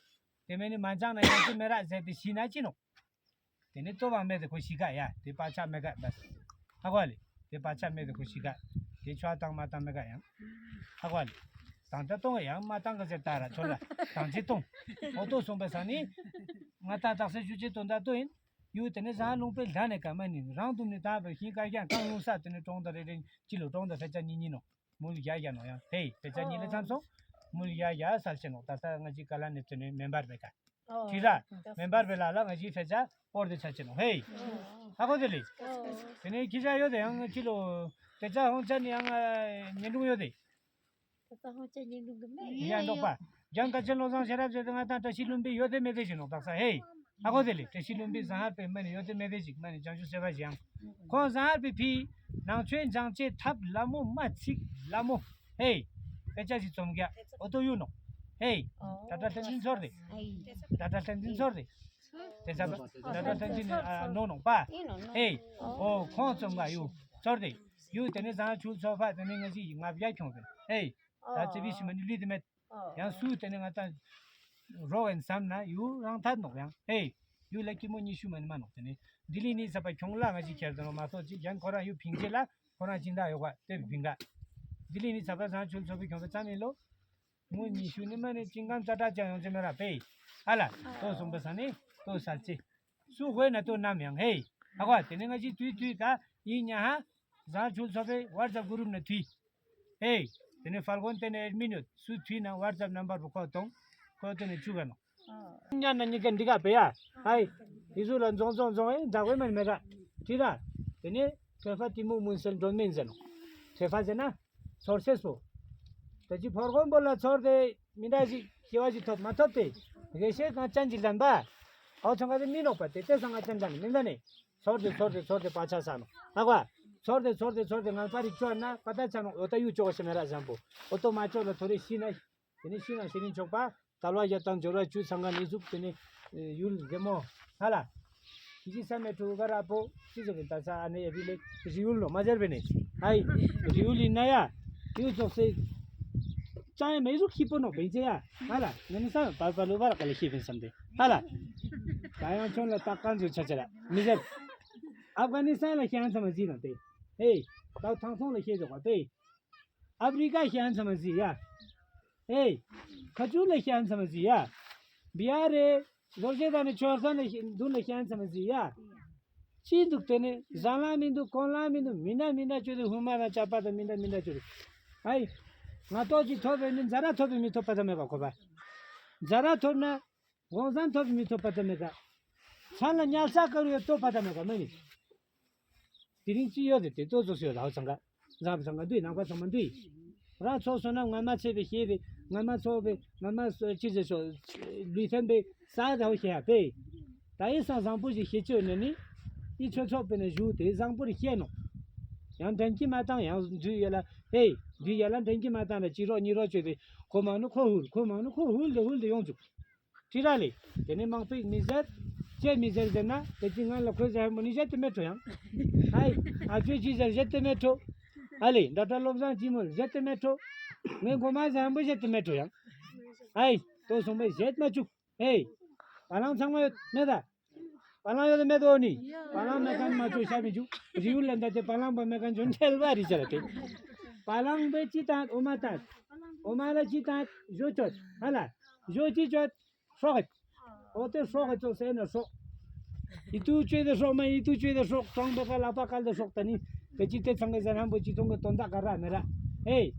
དེ་མེ་ནི་མ་འཇང་ན་ཡང་ཅི་མེ་ར་ཟེར་དེ་ཤི་ན་ཅི་ནོ། དེ་ནི་ལྟོ་བ་མེད་དེ་ཁོ་ཤི་ག་ཡ་དེ་པ་ཆ་མེ་ག་བ། ཧ་གོ་ལེ། དེ་པ་ཆ་མེད་དེ་ཁོ་ཤི་ག་དེ་ཆོ་བཏང་མ་བཏང་མེ་ག་ཡང་། ཧ་གོ་ལེ། དང་ད་གཏོང་ཡང་མ་བཏང་ག་ཟེར་ད་ར་ཆོ་ལ་དང་ཅི་གཏོང་། ཨོ་ཏོ་སོང་པ་ས་ནི། ང་ད་དག་ས་ཞུ་ཅི་དོན་ད་ལྟོ་ཡིན། ཡུལ་དེ་ནས་བཟང་ལུང་པའི་ལྷ་ནས་ཀ་མ་ནི་རང་དུ་ནི་དག་པའི་ཤིང་དཀར་རྒྱང་གང་ལུང་ས་དེ་ནས་གྲོང་དང་རེ་རེ་ཅི་ལོ་གྲོང་དང་ཕལ་ཆ་གཉིས་གཉིས་ནོ། མུལ་ཡ་ཡ་ནོ་ཡང་ཧེ་ཕལ་ཆ་གཉིས་ལས་འཚམས་སོང་། མུལ་ཡ་ཡ་སལ་ཆེ་ནོ་ད་ས་ང་ཅི་ཀ་ལ་ནས་དེ་ནས་མེ་འབར་བའི་ཀ་ཁྲི་ར་མེ་འབར་བའི་ལ་ལ་ང་ཅི་ཕལ་ཆ་པོར་དེ་ཆ་ཆེ་ནོ་ཧེ། ཧ་གོ་དེ་ལི། དེ་ནས་ཁྱི་ཆ་ཡོད་དེ་ཡང་ཅི་ལོ་ཕལ་ཆ་ཧོང་ཆ་ནི་ཡང་ཉེ་འབྲུང་ཡོད་དེ། ད་ལྟ་ཧོང་ཆ་ཉེ་འབྲུང་གི་མེད། ཡ་འདོག་པ། རྒྱང་ཀ་ཆེན་བློ་བཟང་ཤེས་རབ་ཟེར་དེ་ང་དང་བཀྲ་ཤིས་ལྷུན་པོའི་ཡོད་དེ་མེད་དེ་ཞིག་ནོ་དག་ས་ཧེ། ཧ་གོ་དེ་ལི་བཀྲ་ཤིས་ལྷུན་པོའི་བཟང་ཧར་པའི་མ་ནི་ཡོད་དེ་མེད་དེ་ཞིག་མ་ནི་བྱང་ཆུབ་སེམས་དཔའ་ཞིག་ཡང་། ཁོང་བཟང་ཧར་པའི་ཕི། ནང་ཆོས་འཇང་ཅེ་ཐབས་ལ་མོ་མ་ཚིག་ལ་མོ། ཧེ། དཔེ་ཆ་ཞིག་རྩོམ་རྒྱ། ཨོ་ཏོ་ཡུ་ནོ། ཧེ། ད་ལྟ་ལྷན་འཛིན་ཚོར་དེ། ད་ལྟ་ལྷན་འཛིན་ཚོར་དེ། དེ་ཚ་ད་ལྟ་ལྷན་འཛིན་ནོ་ནོ་པ། ཧེ། ཨོ་ཁོང་རྩོམ་ག་ཡུ། ཚོར་དེ། ཡུ་དེ་ནི་བཟང་ཆུ་ཚོ་པ་དེ་ནི་ང་ཞིག་ང་བརྒྱ་ཁྱོང་དེ། ཧེ། ད་ཙི་བི་ཤི་མ་ནི་ལུས་དེ་མེད། ཡང་སུ་དེ་ནི་ང་ད་རོགས་ཡིན་བསམ་ན་ཡུ་རང་ཐད་ནོག་ཡང་། ཧེ། ཡུ་ལ་ཀི་མོ་ཉི་ཤུ་མ་ནི་མ་ནོག་དེ་ནི། ལྡི་ལི་ནི་ཚ་པ་ཁྱོང་ལ་ང་ཅི་ཁྱེར་དོ་ནོ་མ་གཏོགས་ཅི་ཡང་ཁོ་རང་ཡུ་ཕིང་ཅེ་ལ་ཁོ་རང་ཅིན་ད་ཡོག་པ་དེ་བི་ཕིང་ག་ལྡི་ལི་ནི་ཚ་པ་བཟང་ཆུ་ཚོ་པའི་ཁྱོང་པའི་ཙམ་ཡིན་ལོ། མོ་ཉི་ཤུ་ནི་མ་ནི་ཅིན་གམ་ཙ་ཏྲ་ཅང་ཡོང་ཅེ་མེ་ར་པེ། ཨ་ལ། ཏོ་སོང་པ་ས་ནི་ཏོ་སལ་ཅེ། སུ་ཧོས་ན་ཏོ་ནམ་ཡང་ཧེ། ཧ་གོ་དེ་ནི་ང་ཅི་དུས་དུས་ག་ཡིན་ཉ་ཧ། བཟང་ཆུ་ཚོ་པའི་ཝར་ཙབ་གུ་རུབ་ནས་དུས། ཧེ། དེ་ནས་ཧྥལ་གོན་དེ་ནས་ཨེཌ་མིན་ཡོད་སུ་དུས་ན་ཝར་ཙབ་ནམ་བར་བུ་ཁོ་གཏོང་། ཁོ་དེ་ནས་བཅུག་ག་ནོ། ཉ་ན་ཉི་ག་འདི་ག་པེ་ཡ། ཧའི། ཡི་ཟུ་ལ་འཛོང་འཛོང་འཛོང་ཨེ་འདྲ་བའི་མ་ནི་མེ་ག་ཁྲི་ར། དེ་ནས་ཐོས་པ་གཏི་མུག་མུན་སེལ་སྒྲོན་མེ་ཟེར་ནོ། ཐོས་པ་ཟེར་ན། ཚོར་སེ་སོ། ད་ཅི་ཕོར་གོན་པོ་ལ་ཚོར་དེ་མི་འདྲ་ཞིག་ཤེས་བ་ཞིག་ཐོབ་མ་ཐོབ་དེ། དགེ་བཤེས་གང་ཅན་གྱི་ལན་པ། ཨོ་ཚང་ག་དེ་མི་ནོག་པ་དེ་དེ་སང་ང་ཅན་ལན་མི་འདྲ་ནས། ཚོར་ཏེ་ཚོར་ཏེ་ཚོར་ཏེ་བག་ཆགས་ཟ་ནོ། ཧ་གོ། ཚོར་ཏེ་ཚོར་ཏེ་ཚོར་ཏེ་ངང་པ་རིག་ཆོག་ན་པ་ད་ཆ་ནོ་འོ་ད་ཡུ་ཅོག་ཤེ་མེ་ར་བཟང་པོ། འོ་ཏོ་མ་ཅོག་ལ་ཐོ་རེ་ཤི་ན། དེ་ནི་ཤི་ན་ཤི་རིན་ཆོག་པ། དལ་བ་བརྒྱད་དང་འབྱོར་བ་བཅུ་ཚང་ག་ནི་ཟུག་དེ་ནི། ཡུལ་རྒན་མོ། ཧ་ལ། ཁྱི་ཁྱི་ས་མེ་ཕྲུ་གུ་ག་ར་པོ་ཅི་ཟེར་གི་ད་ས་ཨ་ནེ་ཨེ་བི་ལེ་རི་ཡུལ་ལོ་མ་ཟེར་བེ་ནི། ཧའི། རི་ཡུལ་ལི་ན་ཡ། ཡུལ་ཙོག་སེ། ཅང་ཡ་མེ་ཟུག་ཁྱི་པོ་ནོ་བེན་ཅེ་ཡ། ཧ་ལ། ང་ནི་ས་བར་པ་ལུ་བར་ག་ལ་ཤེས་བེན་བསམ་སྟེ། ཧ་ལ། ད་ཡང་ཆོན་ལ་ཏག་ཀང་ཟུ་ཆ་ཆ་ལ་མི་ཟེར། ཨབ་ག་ནི་སི་ཐན་ལ་ཤེས་ཧན་ཚ་མ་ཟི་ན་ཏེ། ཧེ། ད་ཐང་སོང་ལ་ཤེས་ཟོ་ག་ཏེ། ཨབ་རི་ཀ་ཤེས་ཧན་ཚ་མ་ཟི་ཡ། ཧེ། ཁ་ཆུ་ལ་ཤེས་ཧན་ཚ་མ་ཟི་ཡ། བི་ཧར་རེ། རྡོ་རྗེ་གདན་ནི་ཆོས་ཚང་ལ་ཤེས་མདུན་ལ་ཤེས་ཧན་ཚ་མ་ཟི་ཡ། ཅི་འདུག་དེ་ནི་ཟ་ལང་མི་འདུག་གོན་ལང་མི་འདུག་མི་འདྲ་མི་འདྲ་བཅོས་ཏེ་ཧུ་མ་དང་ཅ་པ་དང་མི་འདྲ་མི་འདྲ་བཅོས་ཏེ། ཨའི། ང་ཏོག་ཅིག་ཐོབ་པའི་ནི་ཛ་ར་ཐོབ་པའི་མི་ཐོབ་པ་ཙམ་མེད་པ་གོ་པ། ཛ་ར་ཐོབ་ན། གོང་ས་ཐོབ་མི་ཐོབ་པ་ཙམ་མེད་ཀ་ཚང་ལ་ཉལ་ས་དཀར་ཡོད་ཐོབ་པ་ཙམ་མེད་ཀ་མ་ནི། དེ་རིང་ཅི་ཡོད་དེ་དེ་ཏོ་ཙོ་སུ་ཡོད་ལ་ཧོ་ཚང་ཀ་ཛམ་ཚང་ཀ་འདུས་ནང་པ་ཚང་མ་འདུས། ར་ཚོགས་སོ་ན་ང་མ་ཚེ་བའི་ཤེས་པའི་ང་མ་ཚོགས་པའི་ང་མ་སོ་ཅི་ཟེར་སོ། ལུས་ཐན་པའི་ས་ད་ཧོ་ཤེས་ཡ་པེ། ད་ཨི་སང་བཟང་པོ་ཞིག་ཤེས་ཆོད་ནས་ནི། ཨི་ཆོས་ཚོགས་པའི་ནས་བཞུགས་ཏེ་བཟང་པོར་བཤད་ནོ། ཡང་དྲན་གྱི་མ་བཏང་ཡང་འདུས་ཡ་ལ་ཧེ། འདུས་ཡ་ལ་དྲན་གྱི་མ་བཏང་ལ་གཅིག་རོགས་གཉིས་རོགས་བྱོས་ཏེ་ཁོ་མང་ནི་ཁོ་ཧུལ་ཁོ་མང་ནི་ཁོ་ཧུལ་ཏེ་ཧུལ་ཏེ་ཡོང་བཅུག་ཁྲི་ར་ལས། དེ་ནས་མང་པོས་མི་ཟེར། ཅེས་མི་ཟེར་ཟེར་ན་དེ་ཅི་ང་ལ་ཁོས་ཟེར་མོ་ནི་བཤད་དེ་མེད་འགྲོ་ཡང་། ཧའི། ཨ་ཅོས་ཅི་ཟེར་བཤད་དེ་མེད་འགྲོ། ཨ་ལས་འདྲ་འདྲ་བློ་བཟང་ཅི་མོ་བཤད་དེ་མེད་འགྲོ། ངས་མགོ་མ་ཟེར་མོ་བཤད་དེ་མེད་འགྲོ་ཡང་། ཧའི། ཏོ་སོང་པས་བཤད་མ་བཅུག་ཧེ། བ་ལང་ཚང་མ་ཡོད་མེད་ད། བ་ལང་ཡོད་མེད་དོ་ནི། བ་ལང་མེད་མཁན་མ་བཅོས་ཤ་མི་བཅུག་རི་ཡུལ་ལ་འདའ་སྟེ་བ་ལང་པ་མེད་མཁན་བཅོས་འཕྲལ་བ་རི་བྱ་ལ་སྟེ། བ་ལང་པས་ཅི་བཏང་འོ་མ་བཏང་། འོ་མ་ལ་ཅི་བཏང་ཞོ་བཅོས་ཧ་ལ། ཞོ་ཅི་བཅོས། སྲོག་གི། འོ་དེ་སྲོག་གི་བཅོས་ཟེར་ན་སྲོག་ཡིད་དུ་བཅོས་ཏེ་སྲོག་མ་ཡིད་དུ་བཅོས་ཏེ་སྲོག་གྲོང་པའི་ཁ་ལག་པ་བཀལ་ཏེ་སྲོག་ད་ནི། དེ་ཅི་དེ་ཚང་གི་ཟེར་ཧམ་པོ་ཅི་ཐུང་གི་དོན་དག་ག་ར་མེད་ར། ཧེ།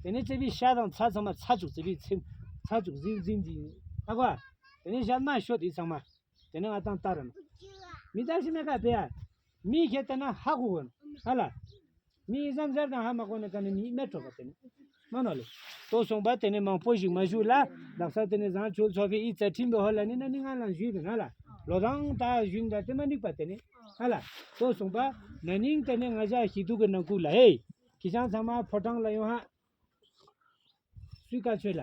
དེ་ནི་ཙེ་བི་ཤ་དང་ཚྭ་ཚང་མ་ཚྭ་བཅུག་ཙེ་བི་ཚིམ། ཚྭ་བཅུག་ཟིན་ཟིན་ཟིན། ཨ་གོ། དེ་ནི་ཞལ་མ་ཤོད་དེ་ཚང་མ། དེ་ནས་ང་དང་ལྟ་ར་ནོ། མི་ལྟ་ཞིག་མེད་ཀ་བེ་ཡ། མི་ཁྱེད་ལྟ་ན་ཧ་གོ་གོ་ནོ། ཧ་ལ། མི་ཡི་བསམ་སར་དང་ཧ་མ་གོ་ནས་ཀ་ནས་མི་མེད་འགྲོ་ག་དེ་ནས། མ་ནོ་ལེ། ལྟོ་སོང་པ་དེ་ནས་མང་པོ་ཞིག་མ་ཞུ་ལ། ལག་ས་དེ་ནས་བཟང་ཆོལ་ཚོགས་པའི་ཨི་ཙ་ཁྲིམས་པའི་ཧོ་ལ་ནི་ན་ནི་ང་ལ་ཞུས་པས་ན་ལ། ལོ་རང་ད་ཞུན་ད་དེ་མ་འགྲིག་པ་དེ་ནས། ཧ་ལ། ལྟོ་སོང་པ། ན་ནིང་དེ་ནས་ང་ཞ་ཞི་དུ་གི་ནང་ཁུག་ལ་ཧེ། ཁྱི་ཆང་ཚང་མ་ཕོ་བྲང་ལ་ཡོང་ཧ། སུའི་བཀའ་ཆོས་ལ།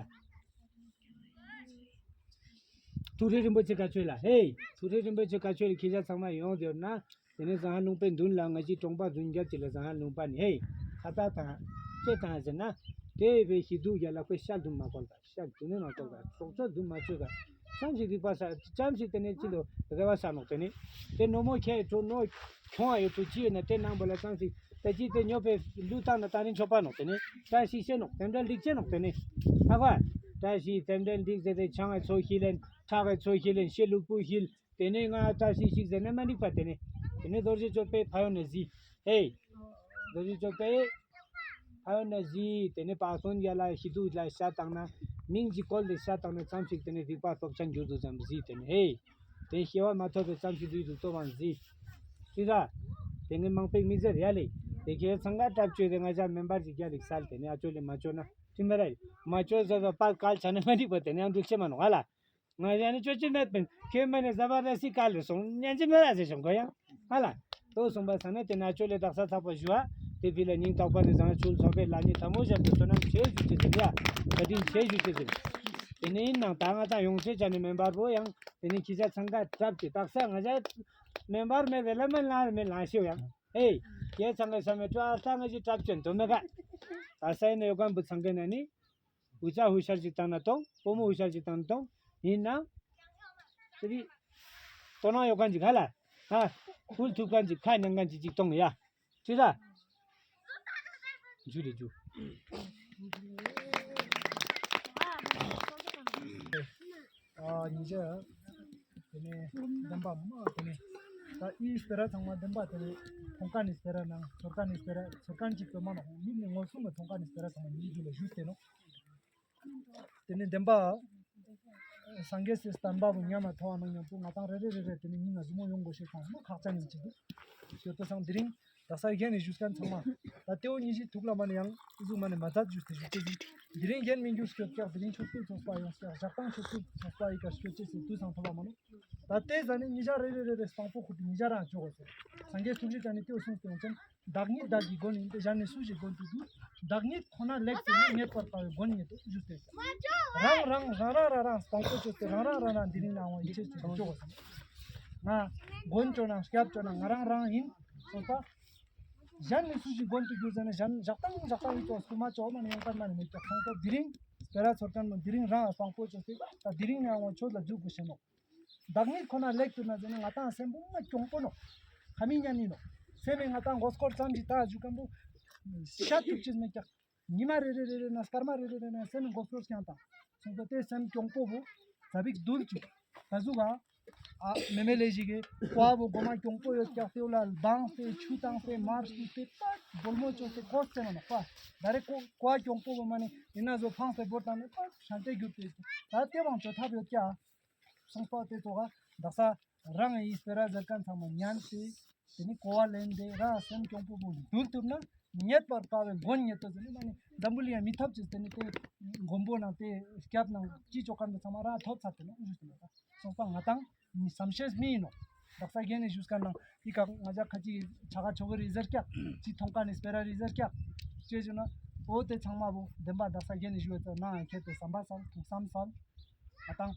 ཐུགས་སྲས་རིན་པོ་ཆེ་བཀའ་ཆོས་ལ་ཧེ། ཐུགས་སྲས་རིན་པོ་ཆེ་བཀའ་ཆོས་ལ་ཁྱེད་ཅག་ཚང་མ་ཡོང་ཟེར་ན། དེ་ནས་ཟང་ཧ་ལུང་པའི་མདུན་ལ་ང་ཅི་གྲོང་པ་བདུན་བརྒྱད་ཅིག་ལ་ཟང་ཧ་ལུང་པ་ནི་ཧེ། ཁ་ཏ་དང་། ཅེ་དང་ཟེར་ན། དེ་བས་ཤི་དུག་རྒྱ་ལ་ཁོས་ཤ་བདུན་མ་བཀོལ་ག་ཤ་བདུན་མ་བཀོལ་ག་སྲོག་ཆགས་བདུན་མ་བཅོས་ག་ཙམ་ཞིག་རིག་པ་ས་ཙམ་ཞིག་དེ་ནས་ཅི་ལོ་རེ་བ་ས་ནོག་དེ་ནས། དེ་ནོ་མོ་ཁྱེད་ཁྲོ་ནོ། ཁྱོང་ཨ་ཡོད་ཁྲོ་ཅི་ཡོད་ན་དེ་ནང་པོ་ལ་ཙམ་ཞིག་ད་ཅི་དེ་ཉོ་པའི་ལུས་བཏང་ན་ད་རིང་ཆོག་པ་ནོག་དེ་ནས། བཀྲ་ཤིས་ཤེས་ནོག་དེ་འདྲ་འགྲིག་ཅེ་ནོག་དེ་ནས། ཨ་ཁ། བཀྲ་ཤིས་དེ་འདྲ་འགྲིག་ཟེར་ཏེ་ཆང་ཨ་ཚོ་ཤི་ལེན་ཁྲག་ཨ་ཚོ་ཤི་ལེན་ཤེ་ལུ་པུ་ཤིལ། དེ་ནས་ང་བཀྲ་ཤིས་ཤིག་ཟེར་ན་མ་འགྲིག་པ་དེ་ནས། དེ་ནས་རྡོ་རྗེ་གཅོད་པའི་ཕ་ཡོན་ནས་གཟིགས། ཧེ། རྡོ་རྗེ་གཅོད་པའི་ཕ་ཡོན་ནས་གཟིགས་དེ་ནས་བག་སྟོན་རྒྱ་ལ་ཤི་དུག་ལ་ཤ་བཏང་ན། མིང་གཅིག་བཀོལ་ཏེ་ཤ་བཏང་ན་ཙམ་ཞིག་དེ་ནས་རིག་པ་སྟོབས་ཆེན་འགྱུར་དུ་ཙམ་གཟིགས་དེ་ནས་ཧེ། དེ་སྐྱེ་བ་མ་ཐོབ་པའི་ཙམ་ཞིག་དུས་སུ་སྟོབས་བང་གཟིགས། ཅི་ར། དེ་ནས་མང་པོའི་མི་ཟེར་ཡ་ལེ། དེ་ཁྱེད་ཚང་ག་གྲབས་བཅོས་ཏེ་ང་ཅག་མེ་འབར་གྱི་རྒྱ་ལིག་སལ་དེ་ནས་ཨ་ཅོ་ལེ་མ་ཅོ་ན་ཅི་མེ་ར་ཡི། མ་ཅོ་ཟེར་བ་པར་གལ་ཆ་ནས་མ་འགྲིག་པ་དེ་ནས་ཨ་འདུལ་ཆེ་མ་ནོ་ང་ལ། ང་ཡ་ནི་ཅོ་ཅི་མེད་པིན། ཁྱོད་མ་ནི་ཟ་བ་ར་སི་ཀ་ལེ་སོང་ཉན་ཅི་མེད་ར་ཟེར་བྱུང་གོ་ཡང་། ཧ་ལ། ལྟོ་སོང་པ་ས་ན་དེ་ན་ཅོ་ལེ་དག་ས་ཚགས་པ་ཞུ་བ། དེ་ཕི་ལ་སྙིང་ཐག་པ་ནི་བཟང་ཆུལ་ཚོགས་པའི་ལ་ནི་ཐ་མོ་ཞབས་ཏུ་བསོད་ནམས་ཆེ་ཞུ་ཅི་ཟིན་ཡ། བཀའ་དྲིན་ཆེ་ཞུ་ཅི་ཟིན། དེ་ནི་ཡིན་ནང་ད་ང་ད་ཡོང་ཆེ་ཅ་ནི་མེ་འབར་བོ་ཡང་དེ་ནི་ཁྱི་ཅག་ཚང་ཀ་གྲབས་ཀྱི་དག་ས་ང་ཅག་མེ་འབར་མེ་བེ་ལ་མེ་ལ་མེ་ལ་ཤེའུ་ཡང་། ཧེ། ཁྱེད་ཚང་ཀ་ས་མེ་ཀྲོ་ཨ་ས་ང་ཅི་གྲབས་ཅན་དོ་མེ་ག་ད་ས་ཡིན་ན་ཡོ་གམ་བུ་ཚང་ཀ་ན་ནི། འུ་ཅག་ཧུ་ཤར་ཅིག་བཏང་ན་གཏོང་། སྤོ་མོ་ཧུ་ཤར་ཅིག་བཏང་ན་གཏོང་། ཡིན་ན། དེ་རིགས། དོ་སྣང་ཡོད་མཁན་ཅིག་ཧ་ལ། ཧ། ཕུལ་ཐུབ་མཁན་ཅིག་ཁ་ཉན་མཁན་ཅིག་ཅིག་གཏོང་ཡ། ཅི་ར། ཇུ་རེ་ཇུ། ཨ་ཉི་ཇ། དེ་ནས་བདེན་པ་མ་དེ་ནས་ད་ཨི་སྤེ་ར་ཚང་མ་བདེན་པ་དེ་ནས་ཁོང་ཀ་ནས་སྤེ་ར་ནང་ཚོར་ཀ་ནས་སྤེ་ར་ཚོར་ཀ་གཅིག་པོ་མ་ནོག་མིག་ནས་ངོ་སྲུང་གི་ཁོང་ཀ་ནས་སྤེ་ར་ཚང་མ་ཉིད་རྒྱུ་ལ་ཞུས་ཏེ་ནོག་དེ་ནས་བདེན་པ། སངས་རྒྱས་སི་བསྟན་པ་བུ་ཉམས་མ་ཐོ་བ་ནང་མཉམ་པོ་ང་དང་རེ་རེ་རེ་རེ་དེ་ནས་ཉིན་ང་གཟུགས་མོ་ཡོང་དགོས་ཤེས་ཁང་མ་ཁག་ཅན་ཡིན་ཅིག་འདུག་ཞོལ་པ་སང་དེ་རིང་ད་ས་རྒན་ནས་བཞུགས་མཁན་ཚང་མ་ད་ལྟེའུ་ཉི་ཤི་ཐུག་ལ་མ་ནས་ཡང་གཟུགས་མ་ནས་མ་ཐད་བཞུགས་ཏེ་བཞུགས་ཏེ་ཟིན། དེ་རིང་རྒན་མི་འགྱུར་སྐྱོད་ཀྱག་དེ་རིང་ཆོས་སྐུལ་ཚོགས་པ་ཡོང་ཀྱག་ཞག་དང་ཆོས་སྐུལ་ཚོགས་པ་ཡི་ག་སྐྱོད་ཅེས་སུ་དུས་སང་ཐོབ་པ་མ་ནོ། ད་ལྟའི་ཟ་ནས་ཉི་ཤ་རེ་རེ་རེ་རེ་སྤང་པོ་ཁུར་ཏེ་ཉི་ཤ་རང་འཇོག་དགོས་ཟེར། སངས་རྒྱས་ཐུགས་རྗེ་ཅན་ནས་ལྟེའུ་གསུངས་ཏེ་ཡོང་ཅན། བདག་ཉིད་བདག་གི་མགོན་ཡིན་ཏེ་གཞན་ནི་སུ་ཞིག་མགོན་དུ་འདུག་བདག་ཉིད་ཁོ་ན་ལེགས་ཟེར་ནས་རྙེད་པར་དཀའ་བའི་མགོན་ཉིད་དུ་བཞུགས་ཏེ། རང་རང་རང་རང་རང་རང་སྤང་པོ་བཅོས་ཏེ་རང་རང་རང་རང་འདི་རིང་ནའང་ཡིད་ཆེས་ཀྱི་འཇོག་དགོས་ཟེར། ང་མགོན་བཅོ་ན་སྐྱབས་བཅོ་ན་ང་རང་རང་ཡིན། སོང་ཙང་། གཞན་ནི་སུ་ཞིག་མགོན་དུ་གྱུར་ཟེར་ན་གཞན་ཞག་དང་ཞག་དང་ཡིད་དུ་སུ་མ་ཅོ་མ་ནི་ཡོང་གར་མ་ནི་མེད་ཀྱང་ཁོང་ཚོ་དེ་རིང་སྤེ་ར་ཚོར་མཁན་མོ་དེ་རིང་རང་སྤང་པོ་བཅོས་ཏེ་ད་དེ་རིང་ནའང་ཆོས་ལ་འཇུག་དགོས་ཤེས་ནོ། བདག་ཉིད་ཁོ་ན་ལེགས་གྱུར་ན་ཟེར་ན་ང་དང་སེམས་པོ་མ་གྱོང་པོ་ནོ། ཁ་མི་ཉན་ནི་ནོ། སེམས་མེད་ང་དང་མགོ་སྐོར་ཙམ་གྱི་ད་བཞུགས་མཁན་པོ། ཤ་ཐུབ་ཅིག་མེད་ཀྱང་། ཉི་མ་རེ་རེ་རེ་རེ་ན་སྐར་མ་རེ་རེ་རེ་ན་སེམས་མགོ་སྐོར་ཀྱང་དང་། སོང་ཙང་དེ་སེམས་གྱོང་པོ་བོ། ཛ་བིག་རྡུལ་བཅུག་ད་གཟུགས་ག་ཨ་མེ་མེ་ལེ་ཞིག་གི་ཀོ་བ་བོ་མགོ་མ་གྱོང་པོ་ཡོད་ཀྱང་དེ་ལ་སྦངས་ཏེ་ཆུ་བཏང་སྟེ་མར་བསྲུབས་ཏེ་ཏག་སྒོར་མོ་བཅོས་ཏེ་ཀོ་སེ་མ་ནོ་ཀོ། ད་རེ་ཀོ་ཀོ་བ་གྱོང་པོ་བོ་མ་ནི་ཡིན་ན་བཟོ་ཕངས་ཏེ་བོར་བཏང་ནས་ཀོ་ཤན་ཏེ་རྒྱུག་སྟེ་ད་དེ་བང་བཅོ་ཐབས་ཡོད་ཀྱང་། སོང་པ་དེ་ཚོ་ག་དག་ས་རང་ཡི་སྤེ་ར་ཟེར་མཁན་ཚང་མ་ཉན་ཏེ། དེ་ནི་གོ་བ་ལེན་ཏེ་ར་སེམས་གྱོང་པོ་པོ་འདུལ་ཐུབ་ན་རྙེད་པར་དཀའ་བའི་མགོན་ཉིད་དུ་ཟེར་ནི་མ་ནི་འདམ་བུ་ལ་ཡང་མི་ཐོབ་ཅེས་ཟེར་ནི་དེ་མགོན་པོ་ནང་དེ་སྐྱབས་ནང་ཅི་ཅོ་མཁན་པོ་ཚང་མ་ར་ཐོབ་ཚར་ཏེ་ནོ་ཞུ་ཟེར་ན་ད་སོང་པ་ང་དང་ བསམ་ཤེས་མི་ཡིན་ནོ། དག་ས་རྒན་ནས་ཞུས་ཀ་ནང་འདི་ཀ་ང་ཅག་ཁ་ཅིག་ཆ་ག་ཆོ་གི་རེད་ཟེར་ཀྱག་ཅི་མཐོང་ཀ་ནས་སྤེ་ར་རེད་ཟེར་ཀྱག་ཅེས་ཞུ་ན། འོ་དེ་ཚང་མ་བོ་བདེན་པ་དག་ས་རྒན་ནས་ཞུ་བའི་ཚོ་ནང་ཁྱེད་དེ་བསམ་པ་སལ་ཐུགས་བསམ་སལ། ང་དང་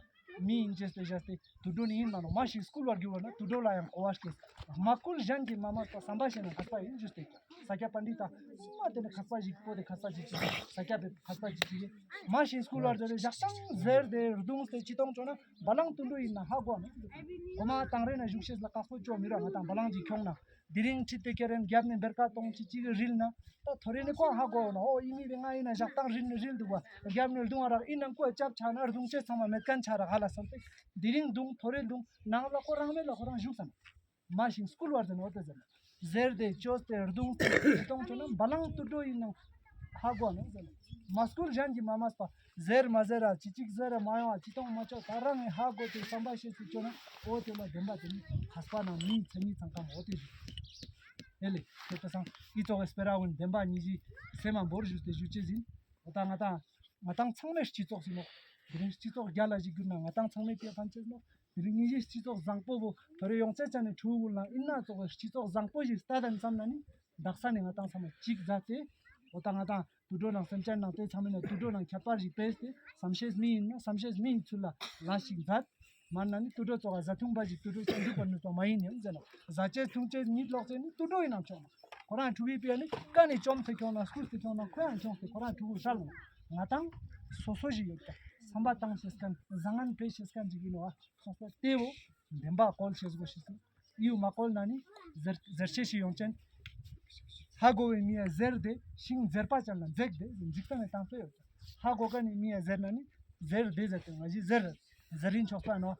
མི་ཡིན་ཅེས་པའི་ཞག་སྟེ་དུད་འགྲོ་ནི་ཡིན་ན་ནོ། མ་ཞིག་སྐུལ་བར་འགྱུར་བ་ན་དུད་འགྲོ་ལ་ཡང་གོ་བ་སྐྱེས། མ་སྐུལ་གཞན་གྱིས་མ་སྨྲས་པ། བསམ་པ་ཤེས་ན་མཁས་པ་ཡིན་ཞུས་ཏེ། ས་སྐྱ་པཎྜི་ཏ་སུ་མ་དེ་ནས་མཁས་པ་ཞིག་པོ་དེ་མཁས་པ་ཞིག་ཅིག་ས་སྐྱ་པའི་མཁས་པ་ཞིག་ཅིག་མ་ཞིག་སྐུལ་བར་འགྱུར་བའི་ཞག་དང་ཟེར་ཏེ་རྡུང་སྟེ་ཅི་གཏོང་ཆོག་ན་བ་ལང་དུད་འགྲོ་ཡིན་ན་ཧ་གོ་ནོ། གོ་མ་དང་རེ་ན་བཞུགས་ཤེས་ལ་དཀགས་པོ་ཅོ་མི་ར་ང་དང་བ་ལང་ཅིག་ཁྱོང་ན། དེ་རིང་ཁྲིད་དེ་ཁྱེད་རེན་རྒྱབ་ནས་འབེར་ཀ་གཏོང་ཅི་ཅིག་རིལ་ན། ད་ཐོ་རེ་ནི་ཁོ་ཧ་གོ་ན་ཨོ་ཨི་མི་རེ་ང་ཡིན་ན་ཞག་དང་རིལ་ནི་རིལ་འདུག་བ། རྒྱབ་ནས་རྡུང་བ་རག་ཨི་ནང་ཁོ་ཅབ་ཆ་ན་རྡུང་ཆེ་ཚང་མ་མེད་མཁན་ཆ་རག་ཧ་ལ་སོང་སྟེ། དེ་རིང་རྡུང་ཐོ་རེ་རྡུང་ནང་ལ་ཁོ་རང་མེད་ལ་ཁོ་རང་བཞུགས་སམ། མ་ཞིག་སྐུལ་བར་ཟེར་ནོ་དེ་ཟེར། ཟེར་ཏེ་ཅོས་ཏེ་རྡུང་སྟེ་གཏོང་ཆོག་ན་བ་ལང་དུད་འགྲོ་ཡིན་ན་ཧ་གོ་ནོ་ཟེར། མ་སྐུལ་གཞན་གྱིས་མ་སྨྲས་པ། ཟེར་མ་ཟེར་ར་ཅི་ཅིག་ཟེར་ར་མ་ཡོང་བ་ཅི་གཏོང་མ་ཆོག་ད་རང་ངས་ཧ་གོ་དེ་བསམ་པ་ཤེས་སུ་ཆོག་ན་ཨོ་དེ་ལ་བདེན་པ་དེ་ནི་མཁས་པ་ནང་མིའི་མཚན་ཉིད་ཚང་ཀ་མ་ཨོ་དེ་ཞུ། ཨེ་ལེ་ཁྱེད་ཚོ་སང་ཨི་ཙོག་གི་སྤེ་ར་བོ་ནི་བདེན་པ་ཉིད་ཀྱི་སེམས་མ་འབོར་ཞུས་ཏེ་ཞུ་ཅེས་ཡིན། ཨོ་ད་ང་དང་ང་དང་ཚང་མའི་སྤྱི་ཚོགས་ཟིན་ནོ། དེ་རིང་སྤྱི་ཚོགས་རྒྱ་ལ་ཞིག་གྱུར་ན་ང་དང་ཚང་མའི་དེ་ཕན་ཆེས་ནོ། དེ་རིང་ཉིད་ཀྱི་སྤྱི་ཚོགས་བཟང་པོ་བོ་ཐོ་རེ་ཡོང་ཚད་ཅན་ནི་ཕྲུ་གུ་ལ་ཨིན་ན་ཙོག་གི་སྤྱི་ཚོགས་བཟང་པོ་ཞིག་ལྟ་དན་བསམ་ན་ནི་དག་ས་ནས་ང་དང་ཚང་མ་གཅིག་མཛད་དེ། ཨོ་ད་ང་དང་དུད་འགྲོ་ནང་སེམས་ཅན་ནང་དེ་ཚང་མ་ནས་དུད་འགྲོ་ནང་ཁྱད་པར་ཞིག་སྤེལ་ཏེ་བསམ་ཤེས་མི་ཡིན་ན་བསམ་ཤེས་མི་ཡིན་ཚུལ་ལ་ལ་ཞིག་མཛད། མ་ན་ནི་དུད་འགྲོ་ཙོག་ག་བཟའ་འཐུང་པ་ཞིག་དུད་འགྲོ་ཅན་འདུག་པ་ནི་ཙོག་མ་ཡིན་ནི་ཡང་ཟེར་ནོ། བཟའ་ཆས་འཐུང་ཆས་ཉིད་ལོག་ཆས་ནི་དུད་འགྲོ་ཡིན་ནམ་ཆོག་ནོ། ཁོ་རང་ཕྲུ་གུའི་པས་ནི་ཀ་ནས་བཅོམ་ཐེ་ཁྱོང་ན་སྐུལ་ཐེ་ཁྱོང་ན་ཁོ་ཡང་ཁྱོང་སྟེ་ཁོ་རང་ཕྲུ་གུ་ཧྲ་ལ་ང་དང་སོ་སོ་ཞིག་ཡོད་ཀྱང་བསམ་པ་བཏང་ཤེས་མཁན་བཟང་ངན་སྤེལ་ཤེས་མཁན་ཅིག་ཡིན་ནོ། ཨ་སོང་སོ་དེ་བོ་བདེན་པ་བཀོལ་ཤེས་དགོས་ཤེས་སོ། ཡུ་མ་བཀོལ་ན་ནི་ཟེར་ཟེར་ཆེ་ཞིག་ཡོང་ཅན། ཧ་གོ་བའི་མི་ཡ་ཟེར་དེ་ཤིང་ཟེར་པ་ཅན་ལ་འཛེག་དེ་འཛིག་ས་ནས་བཏང་སོ་ཡོད་ཀྱང་ཧ་གོ་མཁན་ནི་མི་ཡ་ཟེར་ན་ནི་ཟེར་དེ་ཟེར་དེ་ང་ཞིག་ཟེར་ཟེར་རིན་ཆོག་ས་ནོ།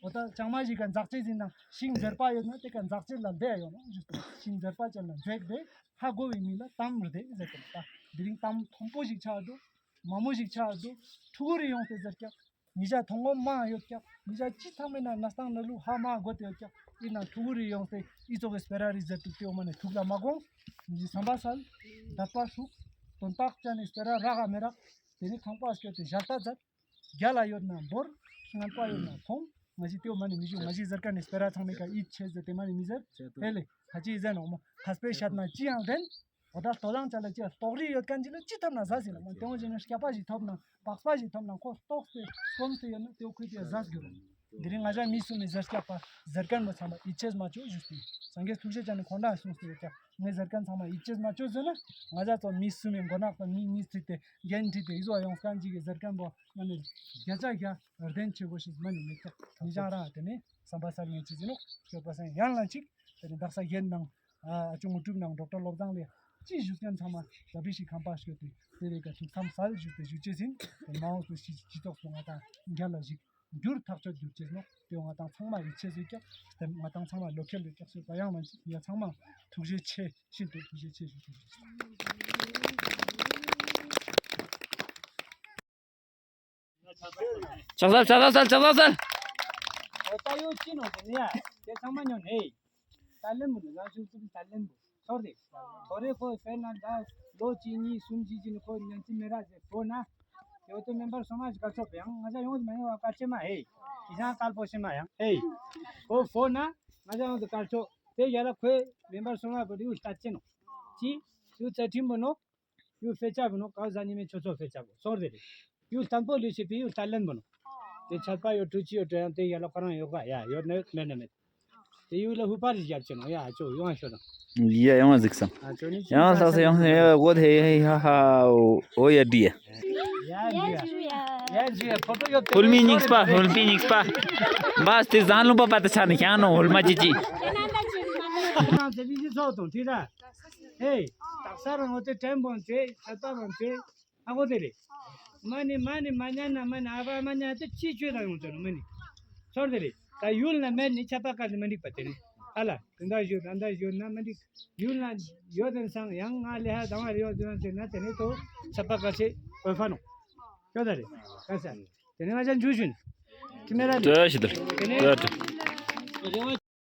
འོ་ད་ཅང་མ་ཞིག་ག་འཛག་ཅེས་ཡིན་ན་ཤིང་འཛེར་པ་ཡོད་ན་དེ་ག་འཛག་ཅེས་ལ་འདས་ཡོང་ནོ་ཞུ། ཤིང་འཛེར་པ་ཅན་ལ་འཛེག་དེ་ཧ་གོ་བའི་མི་ལ་གཏམ་རེད་ཟེར་དེ་ད་དེ་རིང་གཏམ་མཐོན་པོ་ཞིག་ཆགས་འདུག་མ་མོ་ཞིག་ཆགས་འདུག་ཕྲུ་གུ་རེ་ཡོང་སྟེ་ཟེར་ཀྱང་ཉི་ཤ་ཐོང་གོ་མ་ཡོད་ཀྱང་ཉི་ཤ་ཅི་ཐང་མེད་ན་ན་སྟངས་ན་ལུག་ཧ་མ་གོ་དེ་ཡོད་ཀྱང་ཨི་ན་ཕྲུ་གུ་རེ་ཡོང་སྟེ་ཨི་ཙོག་གི་སྤེ་ར་རེ་ཟེར་འདུག་དེ་འོ་མ་ནས་ཐུགས་ལ་མ་དགོངས། ཉི་ཤ་བསམ་པ་སལ་དད་པ་ཧྲུག་དོན་དག་ཅན་ནི་སྤེ་ར་རག་ག་མེད་རག་དེ་ནི་ཁང་པ་སྐྱོད་དེ་ཞལ་ལྟ་མཛད། རྒྱ་ལ་ཡོད་ན་འབོར། ངན་པ་ཡོད་ན་ཐོང་། ང་ཞིག་ལྟེའུ་མ་ནི་མི་བཞུགས། ང་ཞིག་ཟེར་ཀ་ནི་སྤེ་ར་ཚང་མའི་ཀ་ཡིད་ཆེས་ཟེར་དེ་མ་ནི་མི་ཟེར། ཧེ་ལེ་ཁ་ཅིག་ཟེར་ནོ་མོ་ཁ་སྤེ་ཤད་ན་ཅི་ཡང་ལྡན། འོ་ད་ལྟོ་ལང་ཅ་ལ་ཅི་ལྟོགས་རིགས་ཡོད་མཁན་ཅི་ལ་ཅི་ཐབས་ན་ཟ་ཟིན་ལ་མ་ལྟེའུ་ཅི་ནི་སྐྱ་པ་ཞིག་ཐོབ་ན་པགས་པ་ཞིག་ཐོབ་ན་ཁོ་ལྟོགས་ཏེ་སྐོམ་སྟེ་ཡོད་ན་ལྟེའུ་ཁོས་དེ་ཟ་སྒྱུར། འདི་རིང་ང་ཞ་མི་གསུམ་མི་ཟེར་སྐྱག་པ་ཟེར་མཁན་མོ་ཚང་མ་ཡིད་ཆེས་མ་བཅོས་ཞུས་ཏེ། སངས་རྒྱས་ཐུགས་རྗེ་ཅན་ནི་ཁོང་ཁྲ་གསུངས་ཏེ་ཡོད་ཀྱང་ངས་ཟེར་མཁན་ཚང་མ་ཡིད་ཆེས་མ་བཅོས་ཟེར་ན་ང་ཞ་ཚོ་མི་གསུམ་མི་མགོ་ནག་དང་མི་གཉིས་ཚིག་སྟེ་རྒྱན་ཁྲིད་དེ་ཡིད་བཟོ་ཡོང་མཁན་ཅིག་གིས་ཟེར་མཁན་པོ་ང་ནི་བརྒྱ་ཆ་བརྒྱ་བདེན་ཆེ་གོ་ཞིག་མ་ནི་མེད་ཀྱང་ངེད་ཅག་རང་དེ་ནས་བསམ་པ་གསར་ངན་ཅི་ཟེར་ནོ་སྐྱོད་པ་སེང་ཡང་ལ་ཅིག་དེ་ནས་དག་ས་རྒྱན་ནང་ཨ་ཅུང་ངུ་གྲུབ་ནང་ཌོག་ཊར་བློ་བཟང་ལས་ཅི་ཞུ་མཁན་ཚང་མ་ད་བི་ཞིག་ཁམས་པ་སྐྱོད་དེ་དེ་རེ་ག་ཐུགས་བསམ་གསལ་ཞུ་དེ་ཞུ་ཅེས་ཟིན་དེ་མ་འོངས་སུ་ཞི་སྤྱི་ཚོགས་སུ་ང་དང་རྒྱ་ལ་ཞིག་འགྱུར་ཐག་ཆོད་འགྱུར་ཅེས་ནོ། དེ་ང་དང་ཚང་མ་ཡིད་ཆེས་ཡོད་ཀྱང་དེ་ང་དང་ཚང་མ་ལོ་ཁེལ་ཡོད་ཀྱང་ཞེས་པ་ཡང་མ་ཞིག་ཡ་ཚང་མ་ཐུགས་རྗེ་ཆེ་ཤིན་ཏུ་ཐུགས་རྗེ་ཆེ་ཞུ་ཞུ་ཞུ། ཕྱག་འཚལ་ཕྱག་འཚལ་ཕྱག་འཚལ། ཨོ་ད་ཡོད་ཅི་ནོ་དེ་ནི་ཡ་དེ་ཚང་མ་ཉོ་ནས། ད་ལེན་མི་འདུག་རང་ཤུགས་ཙུམ་ད་ལེན་མི་ཚོར་ཏེ། ཐོ་རེ་ཁོ་དཔེར་ན་ད་ལོ་གཅིག་གཉིས་གསུམ་བཞི་ཅིག་ནི་ཁོ་ཉན་ཅི་མེད་ར་ཟེར་ཐོ་ན། དེ་འོ་དེ་མེམ་བར་སོ་མ་ཞིག་དཀར་ཕྱོགས་པའང་ང་ཅག་ཡོང་དུ་མ་ཡོང་བ་དཀར་ཆེ་མ་ཧེ། ཁྱི་ཤང་དཀར་པོ་ཤེ་མ་ཡང་ཧེ། ཁོ་ཕོ་ན་ང་ཅག་ཡོང་དུ་དཀར་ཕྱོགས་དེ་ཡ་ལ་ཁོས་མེམ་བར་སོ་མ་བོ་དེ་ཡུལ་ལྟ་ཅེ་ནོ། ཅི་ཡུལ་རྩ་ཁྲིམས་པོ་ནོ། ཡུལ་ཕེ་ཆ་བུ་ནོ་ཀའོ་ཟ་ཉི་མེ་ཆོ་ཆོ་ཕེ་ཆ་བུ་སོར་དེ་རེད། ཡུལ་ཐན་པོ་ལུས་ཤེས་པའི་ཡུལ་ལྟ་ལེན་བུ་ནོ། དེ་ཆད་པ་ཡོད་གྲུ་ཅི་ཡོད་གྲུ་ཡང་དེ་ཡ་ལ་ཁོ་རང་ཡོད་ག་ཡ་ཡོད་ན་ཡོད་མེད་ན་མེད། དེ་ཡུལ་ལ་ཧུ་པར་རྒྱབ་ཅེ་ནོ་ཡ་ཅོ་ཡོང་ཤོ་དང་། ཡ་ཡོང་གཟིགས་སམ། ཨ་ཅོ་ནི་ཡང་ལྷག་ས་ཡོང་ཡ་གོ་དེ་ཧ་ཧ་འོ་ཡ་དྲིས། ཡ་ཡ་ཡ་ཡ་ཕོ་ཏོ་ཡོད། ཧུལ་མི་གཉིས་པ་ཧུལ་མི་གཉིས་པ། བས་དེ་ཟང་ལུང་པ་པ་ད་ཆ་ནི་ཁྱང་ནོ་ཧུལ་མ་ཅི་ཅི། ཁྱེད་རང་དེ་མི་ཅི་ཚོགས་དང་དྲིས་ར། ཧེ། དག་ས་རང་ངོ་དེ་དྲན་པོ་ཚེ་ཆ་ད་རང་ཚེ་ཨ་གོ་དེ་རེད། མ་ནི་མ་ནི་མ་ཉན་ན་མ་ནི་ཨ་བ་མ་ཉན་དེ་ཅི་བཅོས་དང་ཡོང་ཚོད་ནོ་མ་ནི། ཚོར་དེ་རེད། ད་ཡུལ་ན་མེད་ནི་ཆད་པ་ག་ནི་མ་འགྲིག་པ་དེ་ནི་ཨ་ལ་དེ་འདྲ་ཡོད་ད་འདྲ་ཡོད་ན་མ་འགྲིག་ཡུལ་ན་ཡོད་དེ་སང་ཡང་ང་ལེ་ཧ་དང་བ་རེ་ཡོད་དེ་ན་དེ་ན་དེ་ནི་ཏོ་ཆད་པ་ག་ཚེ་གོས་ཕ་ནོ། ཡོད་ད་རེད་ག་ས་དེ་ནི་ང་ཅག་འཇུ་ཞུན་ཁི་མེ་ར་ནི་ཏོ་ཞི་དར་དེ་ནི་ཏོ་ཏོ།